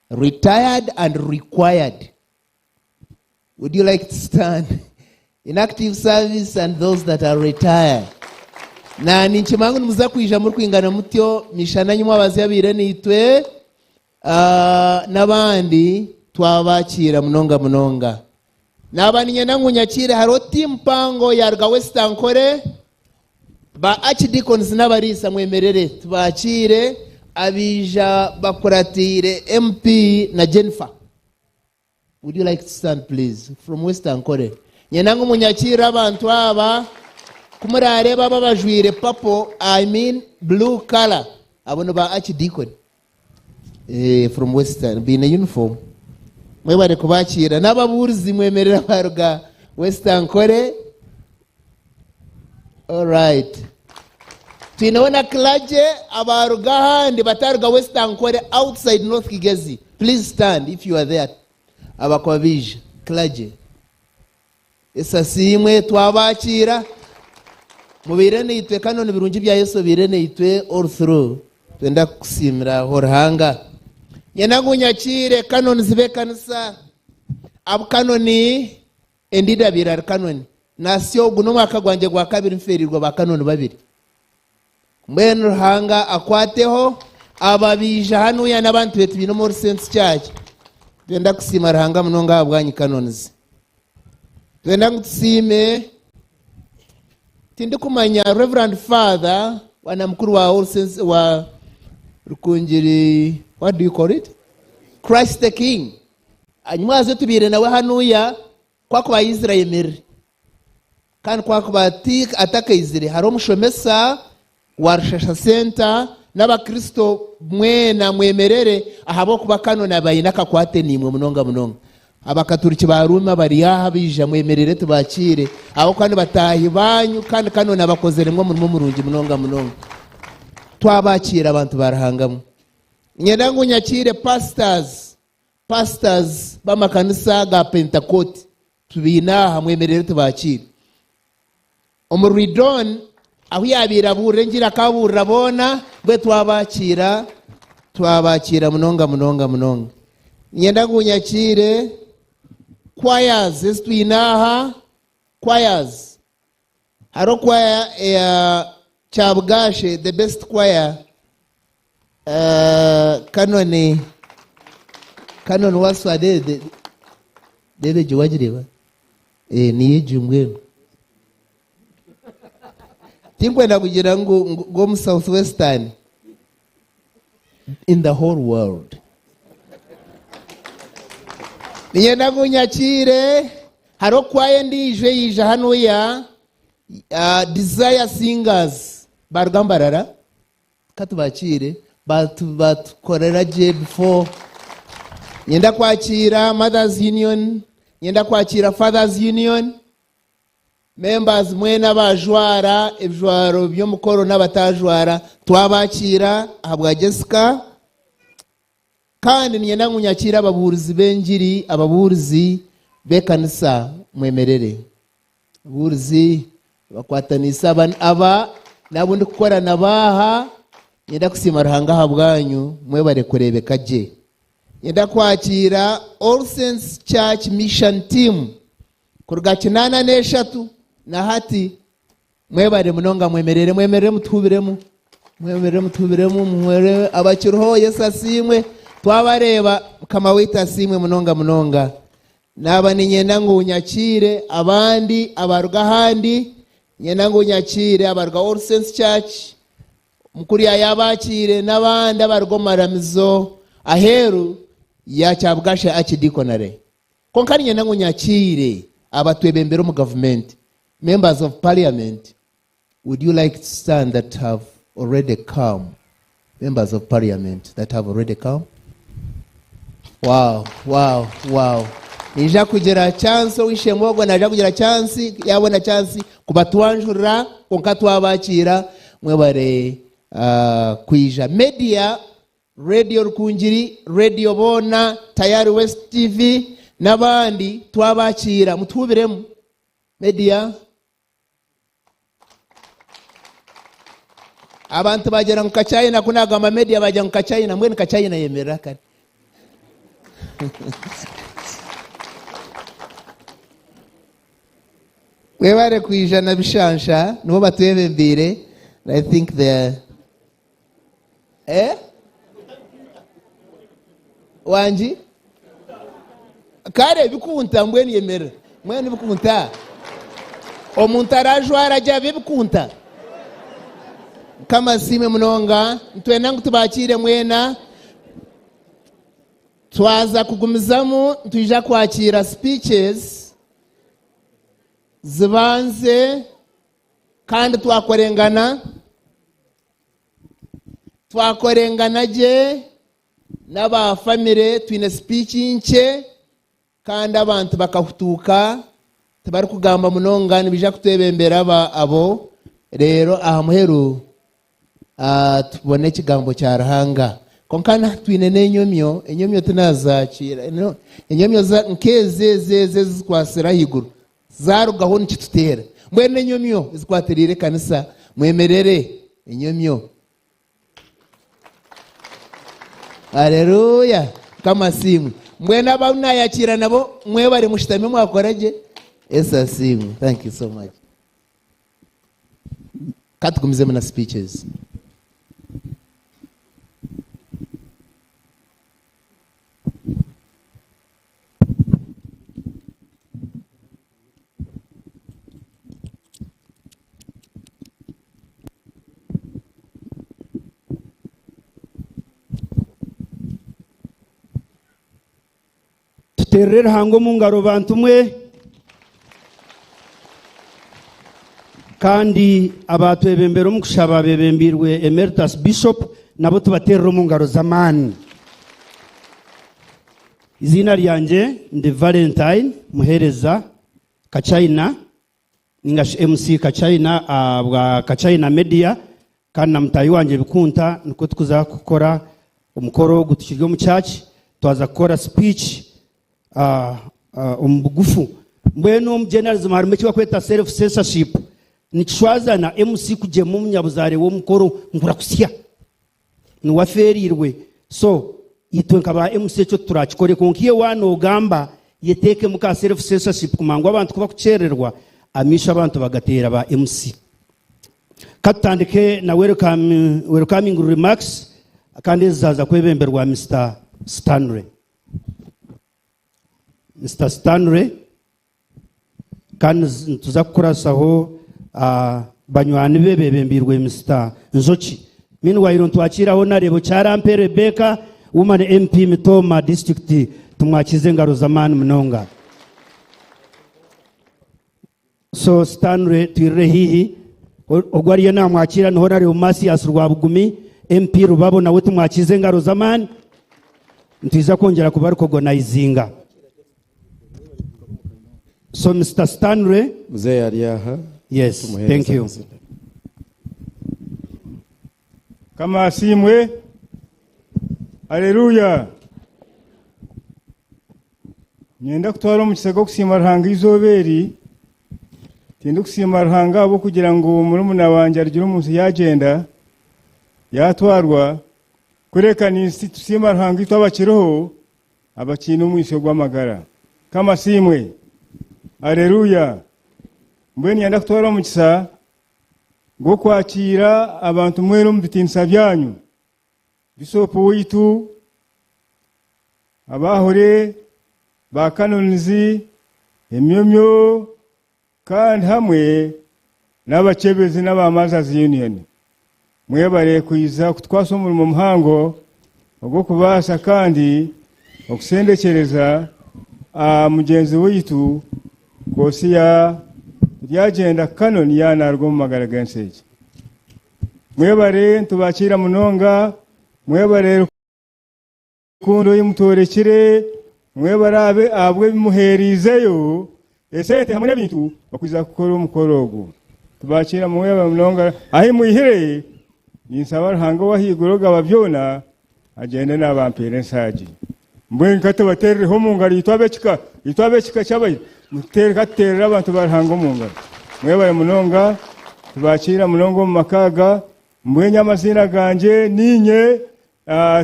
Retired and required. Would you like to stand in active service and those that are retired? Na ninkimanya ngu nimuza kwija murikwingana mutyo mishana nyimwe abazi abaire naitwe ah, n'abandi twabakiira munonga munonga. Naaba niinyenda ngu nyakiire hariho tiimu mpango yaruga West Ankole ba Archdeacons n'abariisa mwemerere tubakiire abaija bakuratiire MP na Jennifer. Would you like to stand please? From West Ankole. Nyenda ngu munyakiire abantu aba ku murareeba aba abajwaire purple, I mean blue color, abo ni ba Archdeacon. Eh, from Western baine uniform. Mwebare kubakiira. N'ababuurizi mwemerere abaruga West Ankole. All right. Twineho na clergy abaruga ahandi bataruga West Ankole outside North Kigezi. Please stand if you are there. Abakuba baija. Clergy. Yesu asiimwe twabakiira. Mubaire naitwe kano nibirungi bya Yesu obaire naitwe all through. Twenda kukusiimira aho Ruhanga. Nyenda ngu nyakiire canons b'ekanisa. Abu kanoni endiijo abaire ari kanoni. Nasya ogu n'omwaka gwangye gwa kabiri nfeereirwe ba kanoni babiri. Mbwenu Ruhanga akwateho aba baija hanuya n'abantu betu baine omu All Saints Church. Twenda kusiima Ruhanga munonga aha bwanyu canons. Twenda ngu tusiime tindikumanya Reverend Father wa na mukuru wa All Saints wa Rukungiri what do you call it? Christ the King. Anyuma aze tubaire nawe hanuya Kwakuba yaizire ayemerire, kandi kwakuba atakaizire, hariho omushomesa wa Rushasha Centre n'abakristo mwena mwemerere ahabw'okuba kanu naaba aine akakwate naimwe munonga munonga. Abakaturiki ba Rooma bari aha baija mwemerere tubakiire ahabw'okuba ni bataahi baanyu kandi kanu nabakozeremu omurimo murungi munonga munonga. Twabakiira abantu ba Ruhanga mwe. Niinyenda ngu nyakiire pastors Pastors b'amakanisa ga Pentekooti tubaine aha, mwemerere tubakiire. Omuri Ridon ahu yaabaire abuurira engiri akabuurira boona, mbwenu twabakiira, twabakiira munonga munonga munonga. Niinyenda ngu nyakiire choirs ezi twine aha, choirs. Hariho choir eya Kyabugaashe, the best choir, Canon, Canon Waswa reeba egyo wagireeba? Niyo egyo mbwenu. Tinkwenda kugira ngu ngu omu South Western, in the whole world. Niinyenda ngu nyakiire hariho kwaya endiijo eyaija hanuya Desire Singers baruga Mbarara ka tubakiire batukorera gye before. Niinyenda kwakiira Mothers Union, niinyenda kwakiira Fathers Union. Members mwena abajwara ebijwaro by'omukoro n'abatajwara twabakiira ahabwa Jessica kandi niinyenda ngu nyakiire ababuurizi b'engiri ababuurizi b'ekanisa mwemerere ababuurizi abakwataniise aba aba n'abu ndikukora nabo aha niinyenda kusiima Ruhanga ahabwanyu mwebare kureebeka gye. Niinyenda kwakiira All Saints Church Mission Team Kuruga kinaana n'eshatu na hati, mwebare munonga mwemerere, mwemerere mutuhubiremu, mwemerere mutuhubiremu, muhwere abakiriho, Yesu asiimwe, twabareeba, Mukama waitu asiimwe munonga munonga. Naaba niinyenda ngu nyakiire abandi abaruga ahandi, niinyenda ngu nyakiire abaruga All Saints Church, Mukuru yaayabakiire n'abandi abaruga omu maramizo aheeru ya Kyabugasha Archdeaconry. Kwonka niinyenda ngu nyakiire abatwebembera omu gavumenti, Members of Parliament, would you like to stand that have already come? Members of Parliament that have already come? Wow, wow, wow. Ninja kugira chance ow'eishe-emwe ogwo naija kugira chance yaabona chance kubatwanjurira kwonka twabakiira mwebare uh, kwija. Media Radio Rukungiri, Radio Boona, Tayari West TV n'abandi twabakiira mutuhubiremu. Media. Abantu bagira ngu Kachina ku nagamba media bagira ngu Kachina mbwenu Kachina yemerera kare. Mwebare kwija na bishansha nibo batwebembeire I think they Eh? Wangi? Kare bikunta mbwenu yemerera. Mbwenu bikunta. Omuntu arajwara gye abe bikunta. Mukama asiimwe munonga. Nitwenda ngu tubakiire mwena. Twaza kugumizamu nitwija kwakiira speeches zibanze kandi twakorengana. Twakorengana gye n'aba famire twine sipiiki nkye kandi abantu bakahutuuka tibarikugamba munonga nibaija kutwebembera abo reero aha muheru Tubone ekigambo kya Ruhanga. Kwonka na twine n'enyomyo, enyomyo tinazaakiira. Enyomyo nk'ezi ezi ezi ezikwatsire ahaiguru zaarugaho nikituteera. Mbwenu enyomyo ezikwatiriire ekanisa, mwemerere enyomyo. Haleluya! Mukama asiimwe. Mbwenu abu naayakiira nabo mwebare mushutame mwakora gye. Yesu asiimwe. Thank you so much. Ka tugumizemu na speeches. Tuteerere Ruhanga omu ngaro bantu mwe. Kandi abaatwebembera omu kushaba beebembeirwe Emeritus Bishop nabo tubateerere omu ngaro z'amaani. Eiziina ryangye ndi Valentine Muheereza Kachina. Ninga shi MC Kachina ahabwa Kachina Media kandi na mutaahi wangye Bikunta nikwo tukuza kukora omukoro ogu tukiri omu church twaza kukora speech omu bugufu. Mbwenu omu journalism harimu eki bakweta self censorship nikishwazana MC kugyema omunyabuzaare w'omukoro ngu orakusya. Niwe afeereirwe so itwe nka ba MC ekyo titurakikore kwonka iwe waaba nogamba yeteekemu ka self censorship kumanya ngu abantu kubakukyerererwa amaisho abantu bagateera ba MC. Katutandike na welcome, welcoming remarks kandi ezi zaaza kwebemberwa Mister Stanley. Mister Stanley. Kandi nituza kukurasaho banywani be bebembeirwe Mister Njoki. Meanwhile nitwakiira Honarebo Kyarampe Rebecca, Woman MP Mitooma District, tumwakiize engaro z'amaani munonga. So Stanley twirire haihi. Ogu ariyo namwakiira ni Honarebo Mathias Rwabugumi, MP Rubabo nawe tumwakiize engaro z'amaani. Nitwija kwongyera kuba recognizing. So Mister Stanley. Mzee ari aha. Yes, Tumuheereze thank you. amazina. Mukama asiimwe. Haleluya. Niinyenda kutwara omukisa gw'okusiima Ruhanga eizooba eri. Tindikusiima Ruhanga ahabw'okugira ngu murumuna wangye arugire omu nsi yaagyenda, yaatwarwa, kureka nitusiima Ruhanga itwe abakiriho Abakiine omwitsyo gw'amagara. Mukama asiimwe! Areruya! Mbwenu niinyenda kutwara omukisa gw'okwakiira abantu mwena omu bitiinisa byanyu. Bishopu waitu, abaahore, ba Canons, emyomyo, Kandi hamwe n'abakyebezi n'aba Mothers Union, mwebare kwija kutukwasa omurimo muhango ogw'okubaasa kandi okusendekyereza mugyenzi waitu Kosiya Turyagyenda Canon yaaba naruga omu magara g'ensi egi. Mwebare nitubakiira munonga, mwebare. Rukundo ei mutworekire, mwebare ahabw'ebi muheereizeyo, esente hamwe n'ebintu okwija kukora omukoro ogu. Tubakiira mwebare munonga ahi mwihire, ninsaba Ruhanga ow'ahaiguru ogaba byona agyende naabampeera ensaagi. Mbwenu ka tubateerereho omu ngaro itwe ab'ekika, itwe ab'ekika ky'abaira, muteere ka tuteerere abantu ba Ruhanga omu ngaro. Mwebare munonga, tubakiira munonga omu maka aga, mbwenu amaziina gangye niinye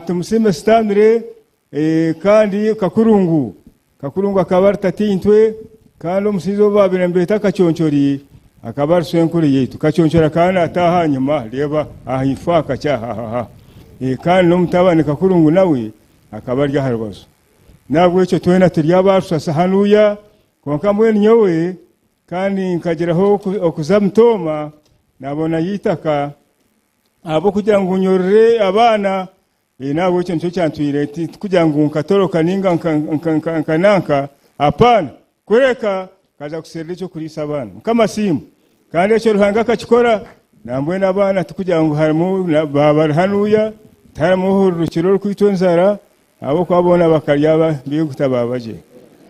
Tumusiime Stanley kandi Kakurungu. Kakurungu akaba ari tataintwe kandi omushaija ou baabaire nibeeta Kaconchori akaba ari swenkuru yaitu. Kaconchori akaba naataaha aha nyima reeba ahaifo aha kakye aha aha. Kandi n'omutabani Kakurungu nawe akaba ari aha rubaju. N'ahabw'ekyo twena turi aba Rushasa hanuya kwonka mbwenu nyowe kandi nkagiraho okuza Mitooma naabonayo eitaka. Ahabw'okugira ngu nyorore abaana, n'ahabw'ekyo nikyo kyantwire tikugira ngu nkatoroka nainga nka nanka, apaana, kureka nkaza kusherura eky'okuriisa abaana. Mukama asiimwe! Kandi ekyo Ruhanga akakikora, nambwenu abaana tikugira ngu harimu baaba bari hanuya, tiharimu ohururukire orikwitwa enjara, ahabw'okuba boona bakarya baiguta baaba gye.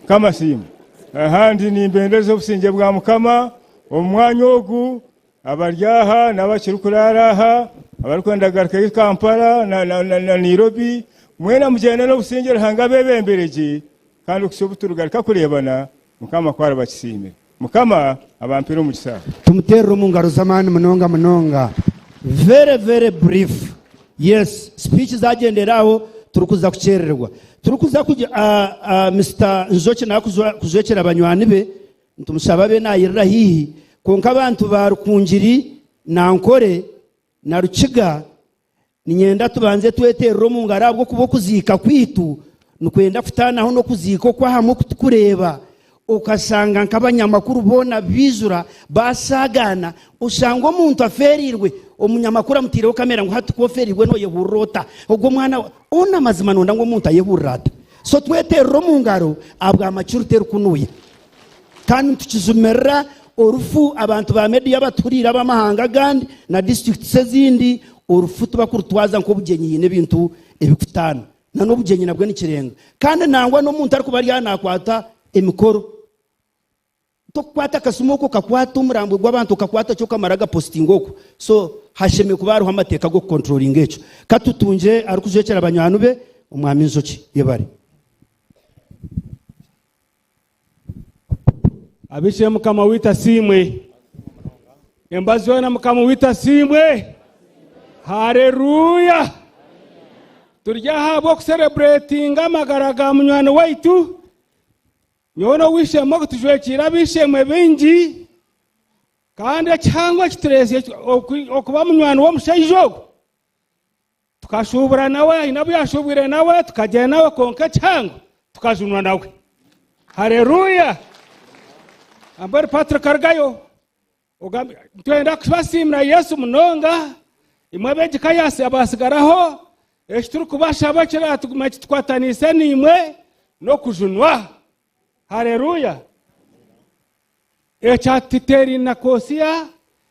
Mukama asiimwe! Ahandi nimbendeza obusingye bwa Mukama omu mwanya ogu. Abari aha n'abakirikuraara aha, abarikwenda kugarukayo Kampala na, na, na, na Nairobi, mwena mugyende n'obusingye Ruhanga abeebembere gye, kandi okuhitsya obu turigaruka kureebana, Mukama ku ariba akisiimire. Mukama abampere omugisa. Tumuteerere omu ngaro z'amaani munonga munonga. Very very brief. Yes, speech zagyendera aho turikuza kukyerererwa. Turikuza kugy Mister Njoki nakujwekyera banywani be, nitumushaba abe nayirira haihi. Kwonka abantu ba Rukungiri na Nkore na Rukiga Niinyenda tubanze tweteerere omu ngaro ahabw'okuba okuziika kwaitu nikwenda kutaanaho n'okuziika okw'ahamwe oku turikureeba okashanga nk'abanyamakuru boona baijura baashaagaana oshanga omuntu afeereirwe omunyamakuru amutaireho kamera ngu hati ku ofeereirwe nooyehurira ota? Ogwo omwana hoona amazima nooyenda ngu omuntu ayehurire ata? So tweteerere omu ngaro ahabwa maturity erikunuya. Kandi nitukijumirira orufu abantu ba media abatuhuriire ab'amahanga agandi na districts ezindi, orufu tibakurutwaza nk'obugyenyi haine ebintu ebikutaana. Na n'obugyenyi nabwo nikirenga. Kandi nangwa n'omuntu arikuba ari aha nakwata emikoro, tokukwata akasimu okwo okakwata omurambwe gw'abantu okakwata ki okamara gapositinga okwo. So hashemereire kuba hariho amateeka g'okukontrolinga ekyo. Katutungye arikujwekyera banywani be, Omwami Njoki. Yebare. Abishire Mukama waitu asiimwe. Embazi yoona Mukama waitu asiimwe. Haleluya! Turi aha ahabw'okusereburetinga amagara ga munywani waitu. Nyowe n'ow'eishe-emwe ogu tujwekiire ab'eishe-emwe baingi, kandi ekihango ekitureetsire okuba munywani w'omushaija ogu, Tukashuubura nawe, haine abu yaashuubwire nawe, tukagyenda nawe, kwonka ekihango tukajunwa nawe. Haleluya! Mbwenu Patrick arugayo, ogambe, nitwenda kubasiimira Yesu munonga, imwe abeegi ka abaatsigaraho, eki turikubashaba ekiraatuguma kitukwataniise naimwe n'okujunwa. Haleluya! Ekyatuteeraine na Kosiya,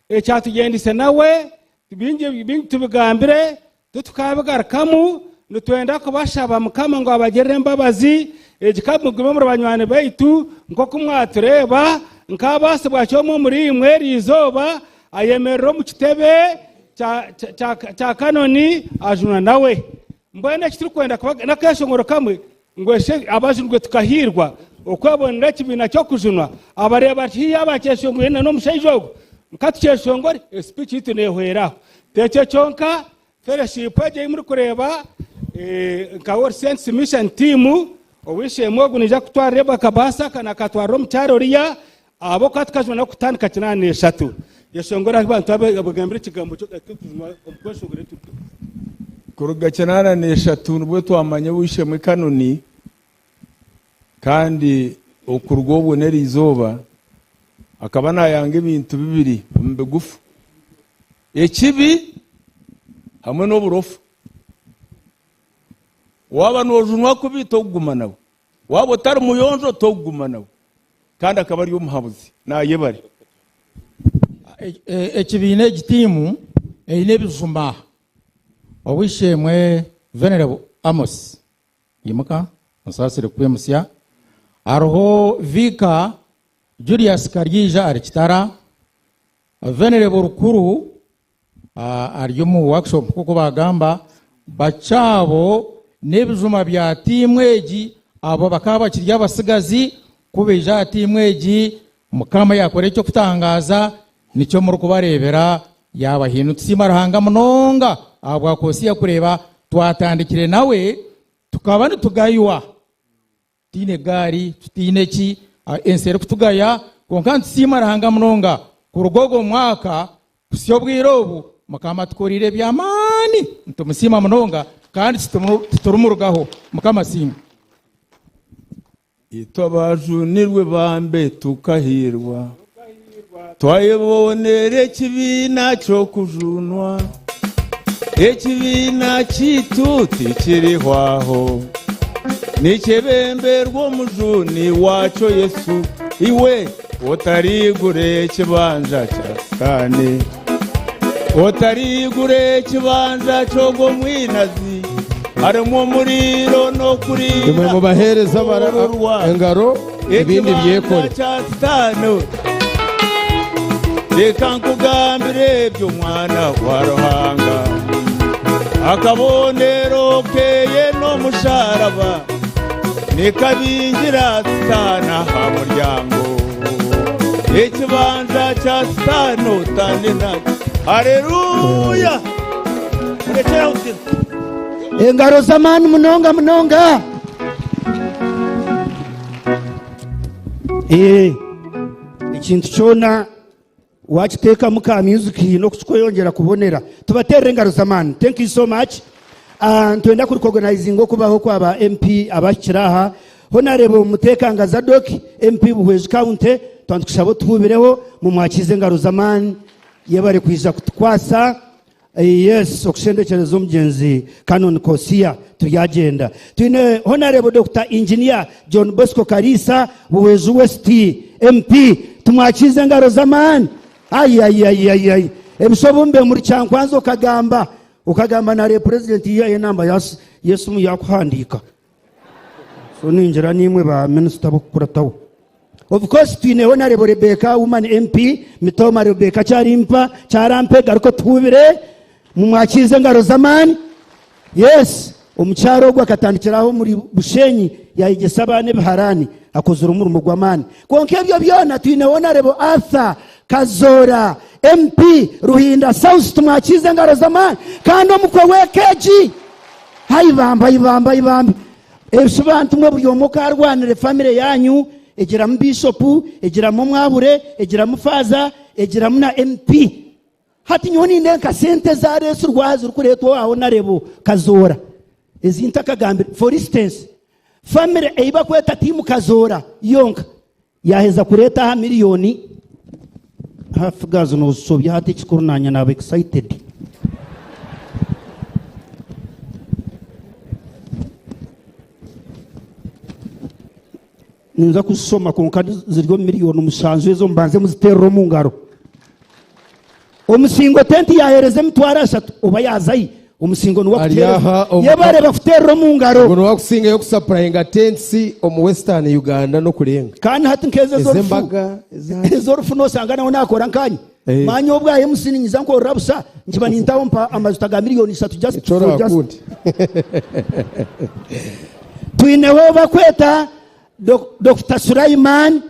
ekyatugyendeise nawe, bingi bingi tubigambire, titukabigarukamu, nitwenda kubashaba Mukama ngu abagirire embabazi, egi ka mugume muri banywani baitu, nk'oku mwatureeba, nkaabaasibwa ki omwe omuriimwe eri izooba ayemerera omu kitebe kya, kya, kya Kanoni ajunwa nawe. Mbwenu eki turikwenda kuba n'akeeshongoro kamwe Ngu eshe abajunirwe tukahiirwa okwebonera ekibiina ky'okujunwa, abareeba bati haihi abakyeshongwire na n'omushaija ogu, ka tukyeshongore, esipiiki yaitu neehwera aho. T'ekyo kyonka, fellowship egi ei murikureeba nka All Saints Mission Team, ow'eishe-emwe ogu naija kutwarira akabaasa aka nakatwarira omukyara oriya, ahabw'okuba tukajunwa n'okutandika 83. Yeshongore ahu abantu abagambire ekigambo ky'okujunwa omu kweshongora eki. Kuruga 83 nibwo twamanya ow'eishe-emwe Kanoni, kandi okuruga obwo n'eri izooba akaba naayanga ebintu bibiri omu bigufu, ekibi hamwe n'oburofa. Waaba noojunwa kubi tokuguma nawe, waaba otari muyonjo tokuguma nawe, kandi akaba ari omuhabuzi. Naayebare. Ekibiina egi tiimu eine ebijuma. Ow'eishe-emwe Venerable Amos, imuka onsaasire kukwimutsya. Hariho Vicar Julius Karyeija ari Kitara, Venerable Rukuru ari omu workshop nk'oku baagamba, bakye abo n'ebijuma bya tiimu egi, abo bakaba bakiri abatsigazi ku baija aha tiimu egi, Mukama yaakora eky'okutangaaza, nikyo murikubareebera Yaabahaine nitusiima Ruhanga munonga ahabwa Kosiya kureeba twatandikire nawe tukaba nitugaywa tutaine gaari tutaine ki ensi erikutugaya kwonka nitusiima Ruhanga munonga kuruga ogwo mwaka kuhitsya obwire obu Mukama atukoreire eby'amaani nitumusiima munonga kandi titurumurugaho Mukama asiimwe. Itwe abajunirwe bambe tukahiirwa, twayebonera ekibiina ky'okujunwa. Ekibiina kyaitu tikirihwaho, nikyebemberwa Omujuni waakyo Yesu. Iwe otarigura ekibanja kya Sitaane, otarigura ekibanja ky'ogwo mwinazi. Harimu omuriro n'okurira. Imwe mubaheereze engaro ebindi byekore. Ekibanja kya Sitaane. Reka nkugambire eby'Omwana wa Ruhanga. Akabonero keye n'omusharaba nikabingira Sitaane aha muryango. Ekibanja kya Sitaane otane nakyo. Haleluya! Murekyere aho tugende. Engaro z'amaani munonga munonga. Eh, ekintu kyona wakiteekamu ka music haine oku kikweyongyera kubonera. Tubateerere engaro z'amaani. Thank you so much. Ah, nitwenda kurecognizinga okubaho kwa ba MP abahikire aha. Honarebo Mutekanga Zadok, MP Buhweju County, twaba nitukushaba otuhuubireho, mumwakiize engaro z'amaani. Yebare kwija kutukwasa. Yes, okushendekyereza omugyenzi Canon Kosia turyagyenda. Twine Honarebo Dokita Engineer John Bosco Kariisa, Buhweju West MP. Tumwakiize engaro z'amaani. Aiaiaiaiai ebisha obumbe omuri Kyankwanzi okagamba okagamba na President yihayo enamba y'esimu yakuhandiika. So ningira niimwe ba minisita b'okukurataho. Of course twine Honarebo Rebecca woman MP Mitooma Rebecca Kyarimpa Kyarampe garuka otuhuubire mumwakiize engaro z'amaani. Yes omukyara ogwo akatandikira aho omuri Bushenyi yayegyesa abaana ebiharaani akozire omurimo gw'amaani. Kwonka ebyo byona twine Honarebo Arthur Kazoora MP Ruhinda South tumwakiize engaro z'amaani kandi omukwe w'eka egi. Ai bambi, ai bambi, ai bambi. Ebishi bantu mwe buri omwe okarwanira famire yanyu, egiramu bishopu, egiramu omwabure, egiramu faaza, egiramu na MP. Hati nyowe nindeeba nka sente ezareetsirwe aha zirikureetwa owa Honarebo Kazoora ezi ntakagambire. For instance, famire ei bakweta tiimu Kazoora yonka yaaheza kureeta aha miriyoni ha figures noozishobya hati ekikuru naanye naaba excited. Ninza kuzishoma kwonka ziri omu miriyoni mushanju ezo mubanze muziteerere omu ngaro. Omusingo tenti yaaheereza emitwaro ashatu oba yaazahi? Omusingo niwe Ari aha akuteereza. omu- Yebare bakuteerera omu ngaro. Ogu niwe akusingayo kusapurayinga tents omu Western Uganda n'okurenga. Kandi hati nk'ezo ez'orufu Ez'embaga, eza- ez'orufu noosanga nawe naakora nkaanye. Eh. Manya obwa MC ninyiza nkorera busha nkiba nintaho mpa amajuta ga miriyoni ishatu just Ekyo for just. orakunde. Twineho bakweta Dokita Sulaiman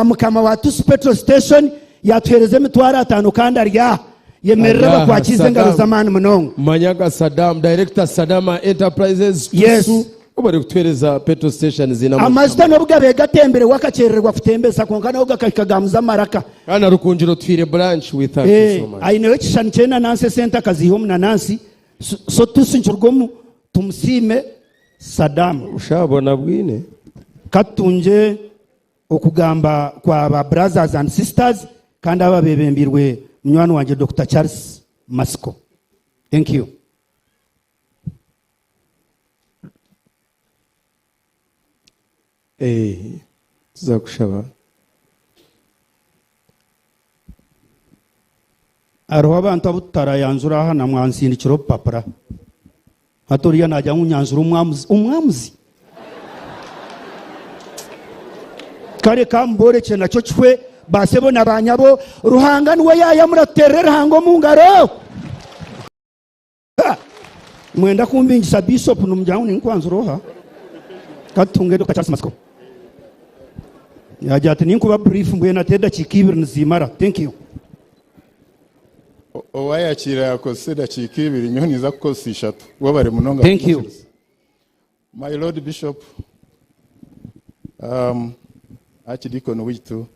mukama wa Tusi Petrol Station yatuhereza emitwaro atano kandi ari aha. Yemerera Ari aha, bakwakiize engaro Saddam. z'amaani munonga. Manyaga Saddam, Director Sadama Enterprises, Yes. Tusu, bari kutuhereza petrol station ziine Amajuta amajuta. n'obu gabaire gatembire we akakyerererwa kutembesa kwonka nago gakahika gaamuza amaraka. Kandi na Rukungiri twire branch, we thank you Eh, so much. aineho ekishushani ky'enanansi esente akaziiha omu nanansi. So, so Tusi nikirugwamu tumusiime Saddam. Oshabona bwine. Katutungye okugamba kwa ba brothers and sisters kandi aba bebembirwe munywani wangye Dokita Charles Matsiko. Thank you. Eh, tuza kushaba. Hariho abantu abu tutarayanjura aha na mwansindikira obupapura. Hati oriya naagira ngu nyanjure omwamuzi. Omwamuzi? Kare ka mborekye nakyo kihwe, baasebo na baanyabo, Ruhanga niwe yaayamura tuteerere Ruhanga omu ngaro. Ha! Mwenda kumbingisa Bishop nimugira ngu ninkwanzura oha? Ka tutunge Dokita Charles Matsiko. Yaagira ati ninkuba brief mbwenu ati edakiika ibiri niziimara. Thank you. Owayakiira yakozesa edakiika ibiri nyowe ninza kukozesa ishatu. Webare munonga Thank you. kunyikiriza. My Lord Bishop, Archdeacon waitu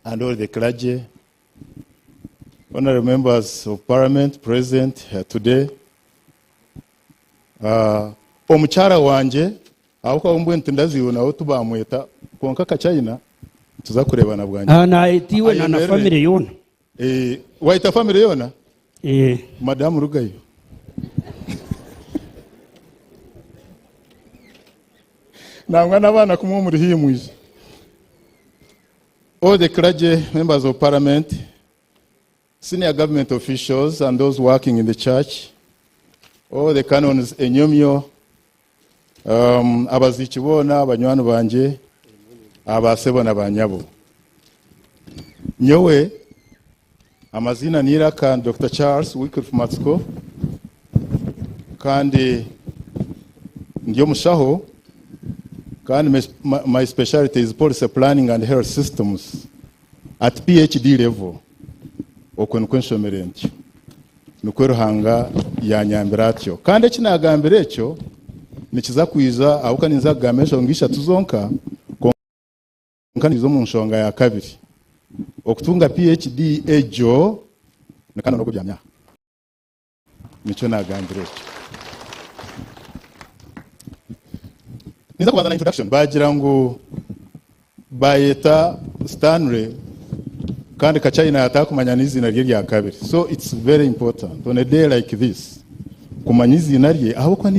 and all the clergy, honorable members of parliament present here today, omukyara wangye ahabw'okuba mbwenu tindaziirwe nawe tibamweta kwonka Kachina nituza kureebana bwanyima. Naayeta iwe na Ayemerere. family yoona. Waita family yoona? Eh. Madamu Rugayo. Nangwa n'abaana kumwe omuri haihi mwije. All the clergy, members of parliament, senior government officials and those working in the church, all the canons enyomyo, abaziiki boona, banywani bangye, abaasebo na baanyabo. Nyowe Amaziina n'eiraka ni Dokita Charles Wycliffe Matsiko kandi ndi omushaho kandi my speciality is policy planning and health systems at PhD level. Okwo nikwo nshomire ntyo. Nikwo Ruhanga yanyambire atyo. Kandi eki nagambire ekyo nikiza kwija ahabw'okuba ninza kugamba enshonga ishatu zonka kwonka niiza omu nshonga ya kabiri. Okutunga PhD egyo ni kano n'okubyamya aha. Nikyo nagambire ekyo. Ninza kubanza na introduction. Bagira ngu bayeta Stanley kandi Kachina yatakumanya n'iziina rye rya kabiri. So it's very important on a day like this kumanya iziina rye ahabw'okuba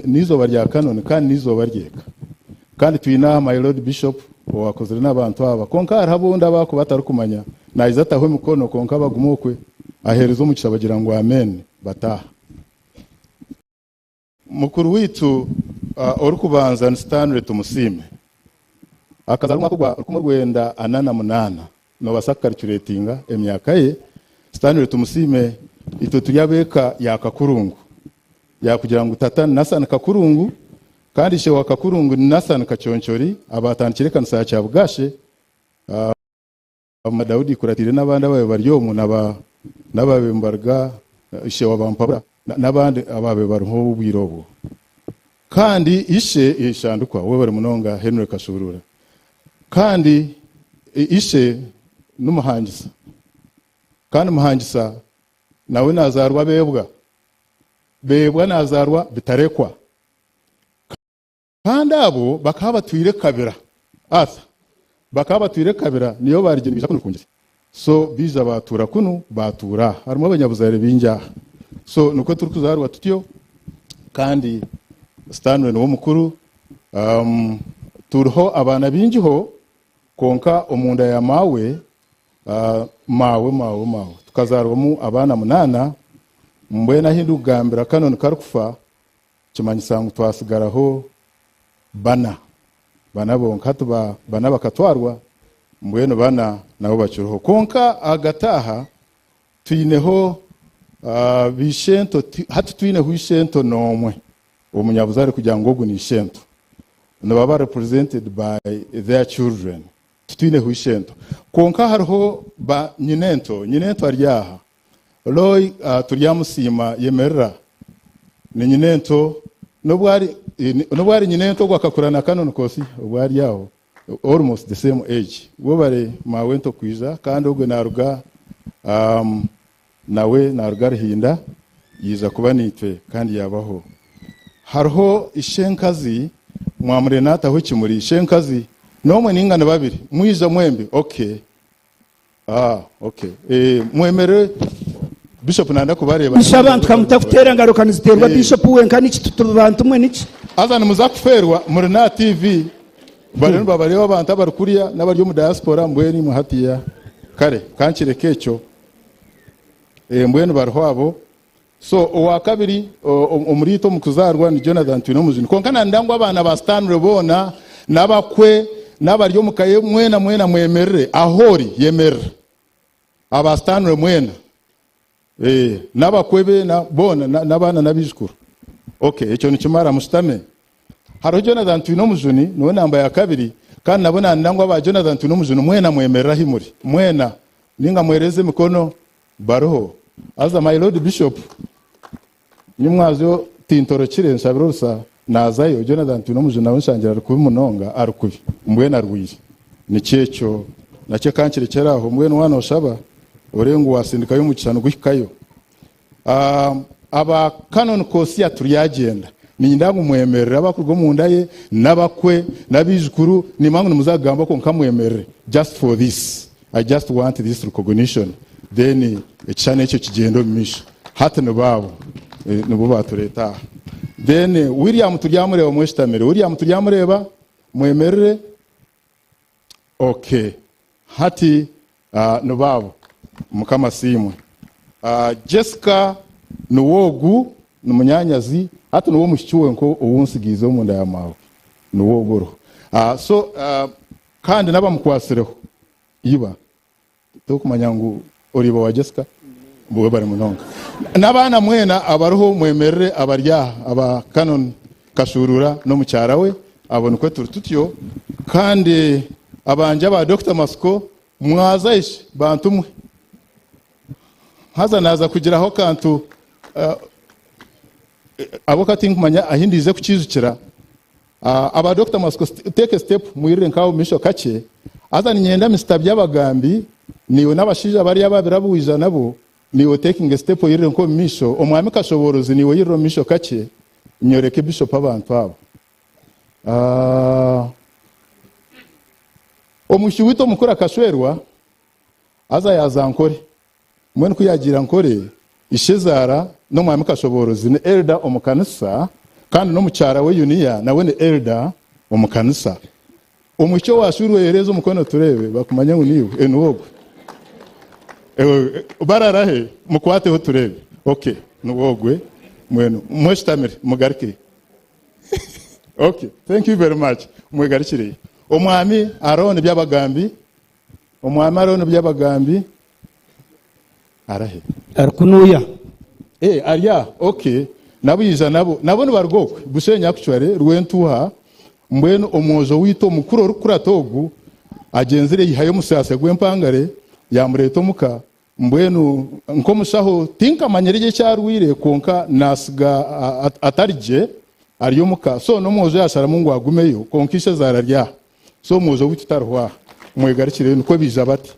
n'izooba rya Canon kandi n'izooba ry'eka. Kandi twine aha my Lord Bishop owakozire n'abantu aba. Kwonka hariho abundi abakuba atarikumanya naija ataho emikono kwonka baguma okwe ahereza omugisha bagira ngu amen bataaha. Mukuru waitu orikubanza ni Stanley Tumusiime. Akazaarwa omwaka ogwa rukumi rwenda ana na munaana. Noobaasa kukarikuretinga emyaka ye. Stanley Tumusiime itwe turi ab'eka ya Kakurungu. Yaakugira ngu tata ni Nathan Kakurungu kandi ishe wa Kakurungu ni Nathan Kaconchori abaatandikire ekanisa ya Kyabugashe. Daudi Kuratiire n'abandi ababaire bari omwo n'ababaire nibaruga ishe wa Bampabura n'abandi ababaire bariho obwire obwo. Kandi ishe Ishandukwa, webare munonga Henry Kashuuruura. Kandi ishe ni Muhangisa. Kandi Muhangisa nawe nazaarwa Beebwa. Beebwa nazaarwa Bitarekwa. Kandi abo bakaba batwire Kabira. Arthur, bakaba batwire Kabira niyo baarugire nibaija kunu Rukungiri. So baija baatuura kunu, baatuura aha. Harimu abanyabuzaare baingi aha. So nikwo turikuzaarwa tutyo kandi Stanley niwe mukuru. Um, turiho abaana baingiho kwonka omunda ya maawe, uh, maawe, maawe, maawe, tukazaarwamu abaana munaana. Mbwenu ahi ndikugambira Canon karikufa, Kimanyisa ngu twatsigaraho bana. Bana bonka hati bana bakatwarwa, mbwenu bana nabo bakiriho. Kwonka ahagati aha twineho baishento, hati twineho ishento n'omwe omunyabuzaare kugira ngu ogu ni ishento. Nibaba represented by their children. Titwineho ishento. Kwonka hariho ba nyinento, nyinento ari aha. Roy Turyamusiima yemerera ni nyinento nobu ari nobu ari nyinento ogwo akakura na Canon Kosi obu ari aho almost the same age webare mawento kwija kandi ogwe naruga um, nawe naruga Ruhinda yaija kuba naitwe kandi yabaho hariho ishenkazi mwamure nataho ekimuri ishenkazi nomwe ninga ni babiri mwija mwembi okay Ah, okay. Eh, mwemere Bishop nanda kubareeba. Ishe abantu kamutakuteera ngaruka niziteerwa Eh. Bishop wenka niki tutuba bantu mwe niki? Haza nimuza kufeerwa muri na TV bariyo nibabareeba abantu abari kuriya n'abari omu diaspora mbwenu imwe hatiya kare kankireke ekyo eh, mbwenu bariho abo so owa kabiri omuri itwe omu kuzaarwa ni Jonathan Twinomujuni kwonka nanda ngu abaana ba Stanley boona n'abakwe n'abari omu ka ye mwena mwena mwemerere ahu ori yemerera aba Stanley mwena eh, n'abakwe be na, boona n'abaana n'abaijukuru okay ekyo nikimara mushutame Hariho Jonathan Twinomujuni, niwe namba ya kabiri, kandi nabo nanda ngu aba Jonathan Twinomujuni mwena mwemerere ahi muri mwena ninga mwereze emikono Bariho. Haza my lord bishop nyimwazyo tintorokire nshabire orusa nazayo Jonathan Twinomujuni nawe nshangire ari kubi munonga ari kubi mbwenu arwire nikyo ekyo nakyo kankirekyere aho mbwenu waaba noshaba orebe ngu wasindikayo omugisha niguhikayo. Aba Canon Kosia Turyagyenda niinyenda ngu mwemerere abakuruga omunda ye n'abakwe n'abaijukuru nimanya ngu nimuza kugamba kwonka mwemerere just for this I just want this recognition then ekishushani ekyo kigyende omu maisho hati nibo abo nibo baatureeta aha then William Turyamureeba mweshutamire William Turyamureeba mwemerere Okay hati nibo abo mukama asiimwe. Jessica niwe ogu ni munyanyazi hati niwe omwishiki wenka ou nsigaize omunda ya maawe niwe ogu oriho. So kandi n'abamukwatsireho iba tokumanya ngu. Ori iba wa Jessica? Webare munonga. N'abaana mwena abariho mwemerere abari aha aba Canon Kashuuruura n'omukyara we abo nikwo turi tutyo. Kandi abangye aba Dokita Masiko mwaza ishi bantu mwe. Haza naaza kugiraho akantu ahabw'okuba tinkumanya ahi ndiize kukiijukira. Aba Dokita Masiko take a step mwirire nk'aho omu maisho kakye. Haza niinyenda Mister Byabagambi naiwe n'abashaija bariya ababire abu waija nabo naiwe otakinge step oyirire nk'omu maisho. Omwami Kashoboorozi naiwe oyirire omu maisho kakye nyoreke Bishop abantu abo. Omwishiki waitu omukuru akashwerwa haza yaaza Nkore. Mbwenu ku yaagiire Ankole, ishezaara n'omwami Kashoboorozi ni elder omu kanisa kandi n'omukyara we Yunia nawe ni elder omu kanisa. Omwishiki owaashwirwe yereeza omukono tureebe bakumanye ngu niiwe. Eh, niwe ogwe. Eh, barara he? Mukwateho tureebe. Okay, niwe ogwe. Mbwenu mweshutamire mugarukire. Okay, thank you very much. Mwegarukire. Omwami Arooni Byabagambi Omwami Arooni Byabagambi arahe? Ari kunuya. Eh, ari aha. Okay. Nabo ija nabo. Nabo nibaruga okwe. Bushenyi actually, Rwentuha. Mbwenu omwojo waitu omukuru orikukurata ogu, agyenzire yaihayo omusaase gw'empangare, yaamureeta omuka. Mbwenu nk'omushaho tinkamanyire gye eki arwaire kwonka nasiga atari gye, ari omuka. So n'omwojo yaasharamu ngu agumeyo, kwonka ishezaara ari aha. So omwojo waitu tariho aha. Mwegarukire nikwo baija bati.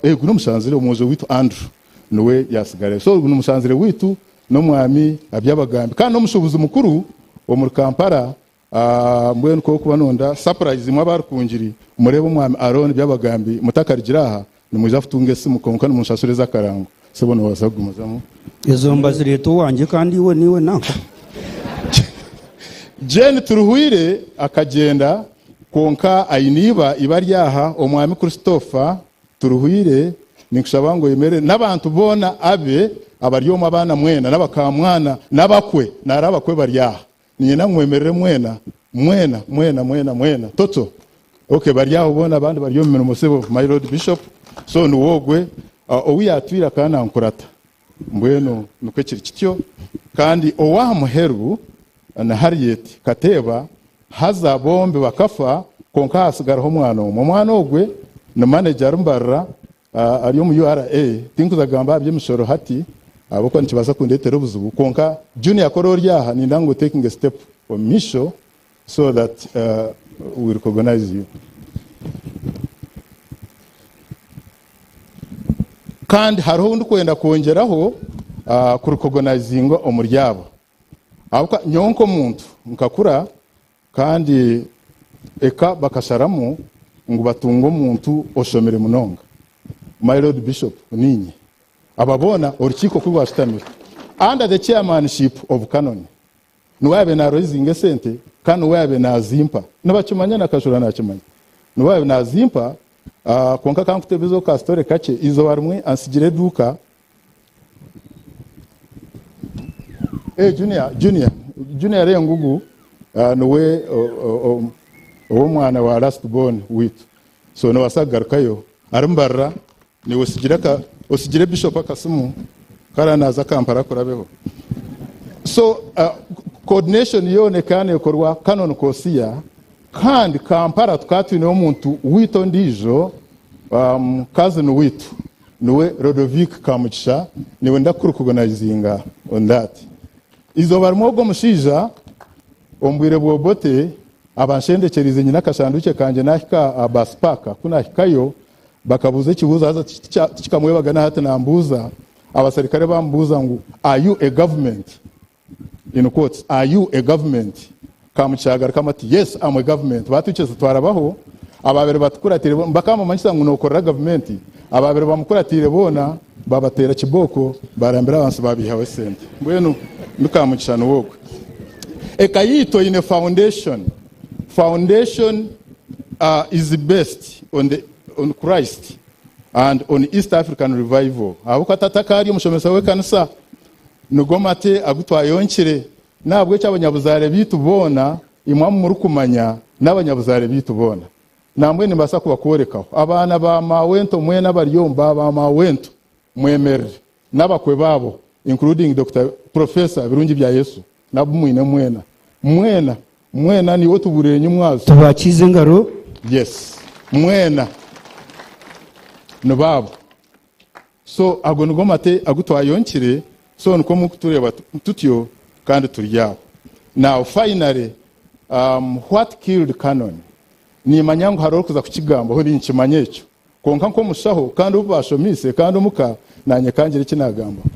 Ego n'omushanzire omwojo waitu Andrew niwe yaasigarayo. So ogu n'omushanzire waitu n'omwami Byabagambi kandi n'omushuubuzi mukuru omuri Kampala. Mbwenu ku orikuba nonda surprise imwe aba Rukungiri mureebe omwami Arooni Byabagambi mutakarugire aha nimwija kutunga esimu kwonka nimunshashure ez'akarango. Sebo nobaasa kugumizamu. Ezo mbazireeta owangye kandi iwe niiwe nanka. Jane Turuhwire akagyenda kwonka aine iba, iba ari aha, Omwami Christopher Turuhwire, ninkushaba ngu oyemerere n'abantu boona abe abari omu abaana mwena n'abakamwana n'abakwe, nari abakwe bari aha. Niinyenda ngu mwemerere mwena, mwena, mwena, mwena, mwena. Toto. Okay, bari aho boona abandi bari omu mirimo sebo, my lord bishop. So niwe ogwe, ou yaatwire akaba nankurata. Mbwenu nikwo kiri kityo. Kandi ow'aha muheru ni Harriet Kateeba, haza bombi bakafa, kwonka haatsigaraho omwana omwe. Omwana ogwe ni manager arimbarira, ari omu URA. Tinkuza kugamba aha by'emishoro hati ahabw'okuba nikibaasa kundeetera obuzibu, kwonka Junior ku ori aha niinyenda ngu otekinge step omu maisho so that we recognize you. Kandi hariho ou ndikwenda kwongyeraho kurecognizinga omuri abo. Ahabw'okuba nyowe nk'omuntu nkakura kandi eka bakasharamu ngu batunge omuntu oshomire munonga. My Lord Bishop, niinye. Aba boona orukiiko ku rwashutamire under the chairmanship of Canon, niwe yaabaire naaraizinga esente kandi niwe yaabaire naazimpa. Nibakimanya na Kajura naakimanya. Niwe yaabaire naazimpa kwonka ka nkutebezeho ka story kakye, eizooba rimwe antsigira eduuka, Eh, Junior, Junior, Junior Rengugu niwe ow'omwana wa last born waitu. So nobaasa kugarukayo arimbarira niiwe osigire aka osigire bishop akasimu kara naaza Kampala akurabeho. So coordination yoona ekaba neekorwa Canon Kosia kandi Kampala tukaba twineyo omuntu waitu ondiijo cousin waitu Niwe Rodovic Kamugisha, niiwe ndakurecognizinga on that. Eizooba rimwe ogwo omushaija omu bwire bwa Obote abanshendekyereize nyine akashanduukye kangye nahika aha bus park, ku nahikayo bakabuuza ekibuuzo haza tikikamwebaga nahati nambuuza, abaserikare bamubuuza ngu are you a government? In quotes, are you a government? Kamugisha yagarukamu ati, yes, am a government. Batwikiriza twarabaho, ababaire batukuratiire boona, bakamumanyisa ngu nokorera gavumenti, ababaire bamukuratiire boona babateera kibooko, barambira ahansi babaihaho esente. Mbwenu ni Kamugisha niwe ogwe. Eka yaitu eine foundation. Foundation is based on, the, on Christ and on East African revival. Ahabw'okuba tata akaba ari omushomesa w'ekanisa. Nigo mate agu twayonkire. N'ahabw'ekyo abanyabuzaare baitu boona, imwe abu murikumanya, n'abanyabuzaare baitu boona. Nambwenu nimbaasa kubakworekaho. Abaana ba maawento mwena abari omu ba ba maawento mwemerere n'abakwe baabo including Doctor Professor Birungi bya Yesu n'abu mwine mwena. Mwena mwena niiwe otubuurire nyimwazo. Tubakiize engaro. Yes. Mwena nibaabo. So ago nigo mate agu twayonkire so nikwo murikutureeba tutyo kandi turi aho. Now finally um, what killed Canon? Nimanya ngu hariho orikuza kukigambaho ninkimanya ekyo kwonka nk'omushaho kandi obu bashomiise kandi omuka nanye kangire eki nagambaho.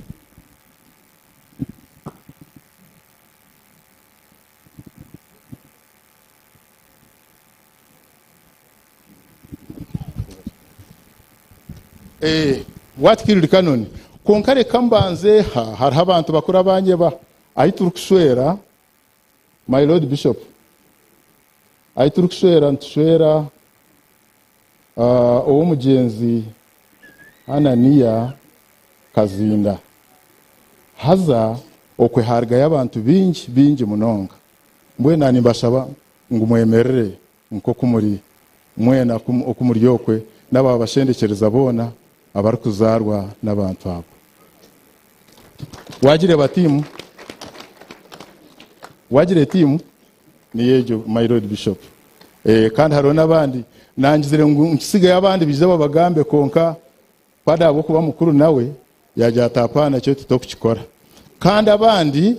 Eh, what killed Canon? Kwonka reka mbanze ha hariho abantu bakuru abanyeba ahi turikushwera my lord bishop ahi turikushwera nitushwera uh, ow'omugyenzi Ananiya Kazinda haza okwe harugayo abantu bingi bingi munonga mbwenu na nimbashaba ngu mwemerere nk'oku muri mwena oku muri okwe n'ababashendekyereza boona abarikuzaarwa n'abantu abo. Waagireeba tiimu? Waagira etiimu? Niyo egyo, my lord bishop. Eh, kandi hariho n'abandi. Nangizire ngu nkisigeyo abandi baije babagambe kwonka Padre ahabw'okuba mukuru nawe yaagira ati apaana ekyo titokukikora. Kandi abandi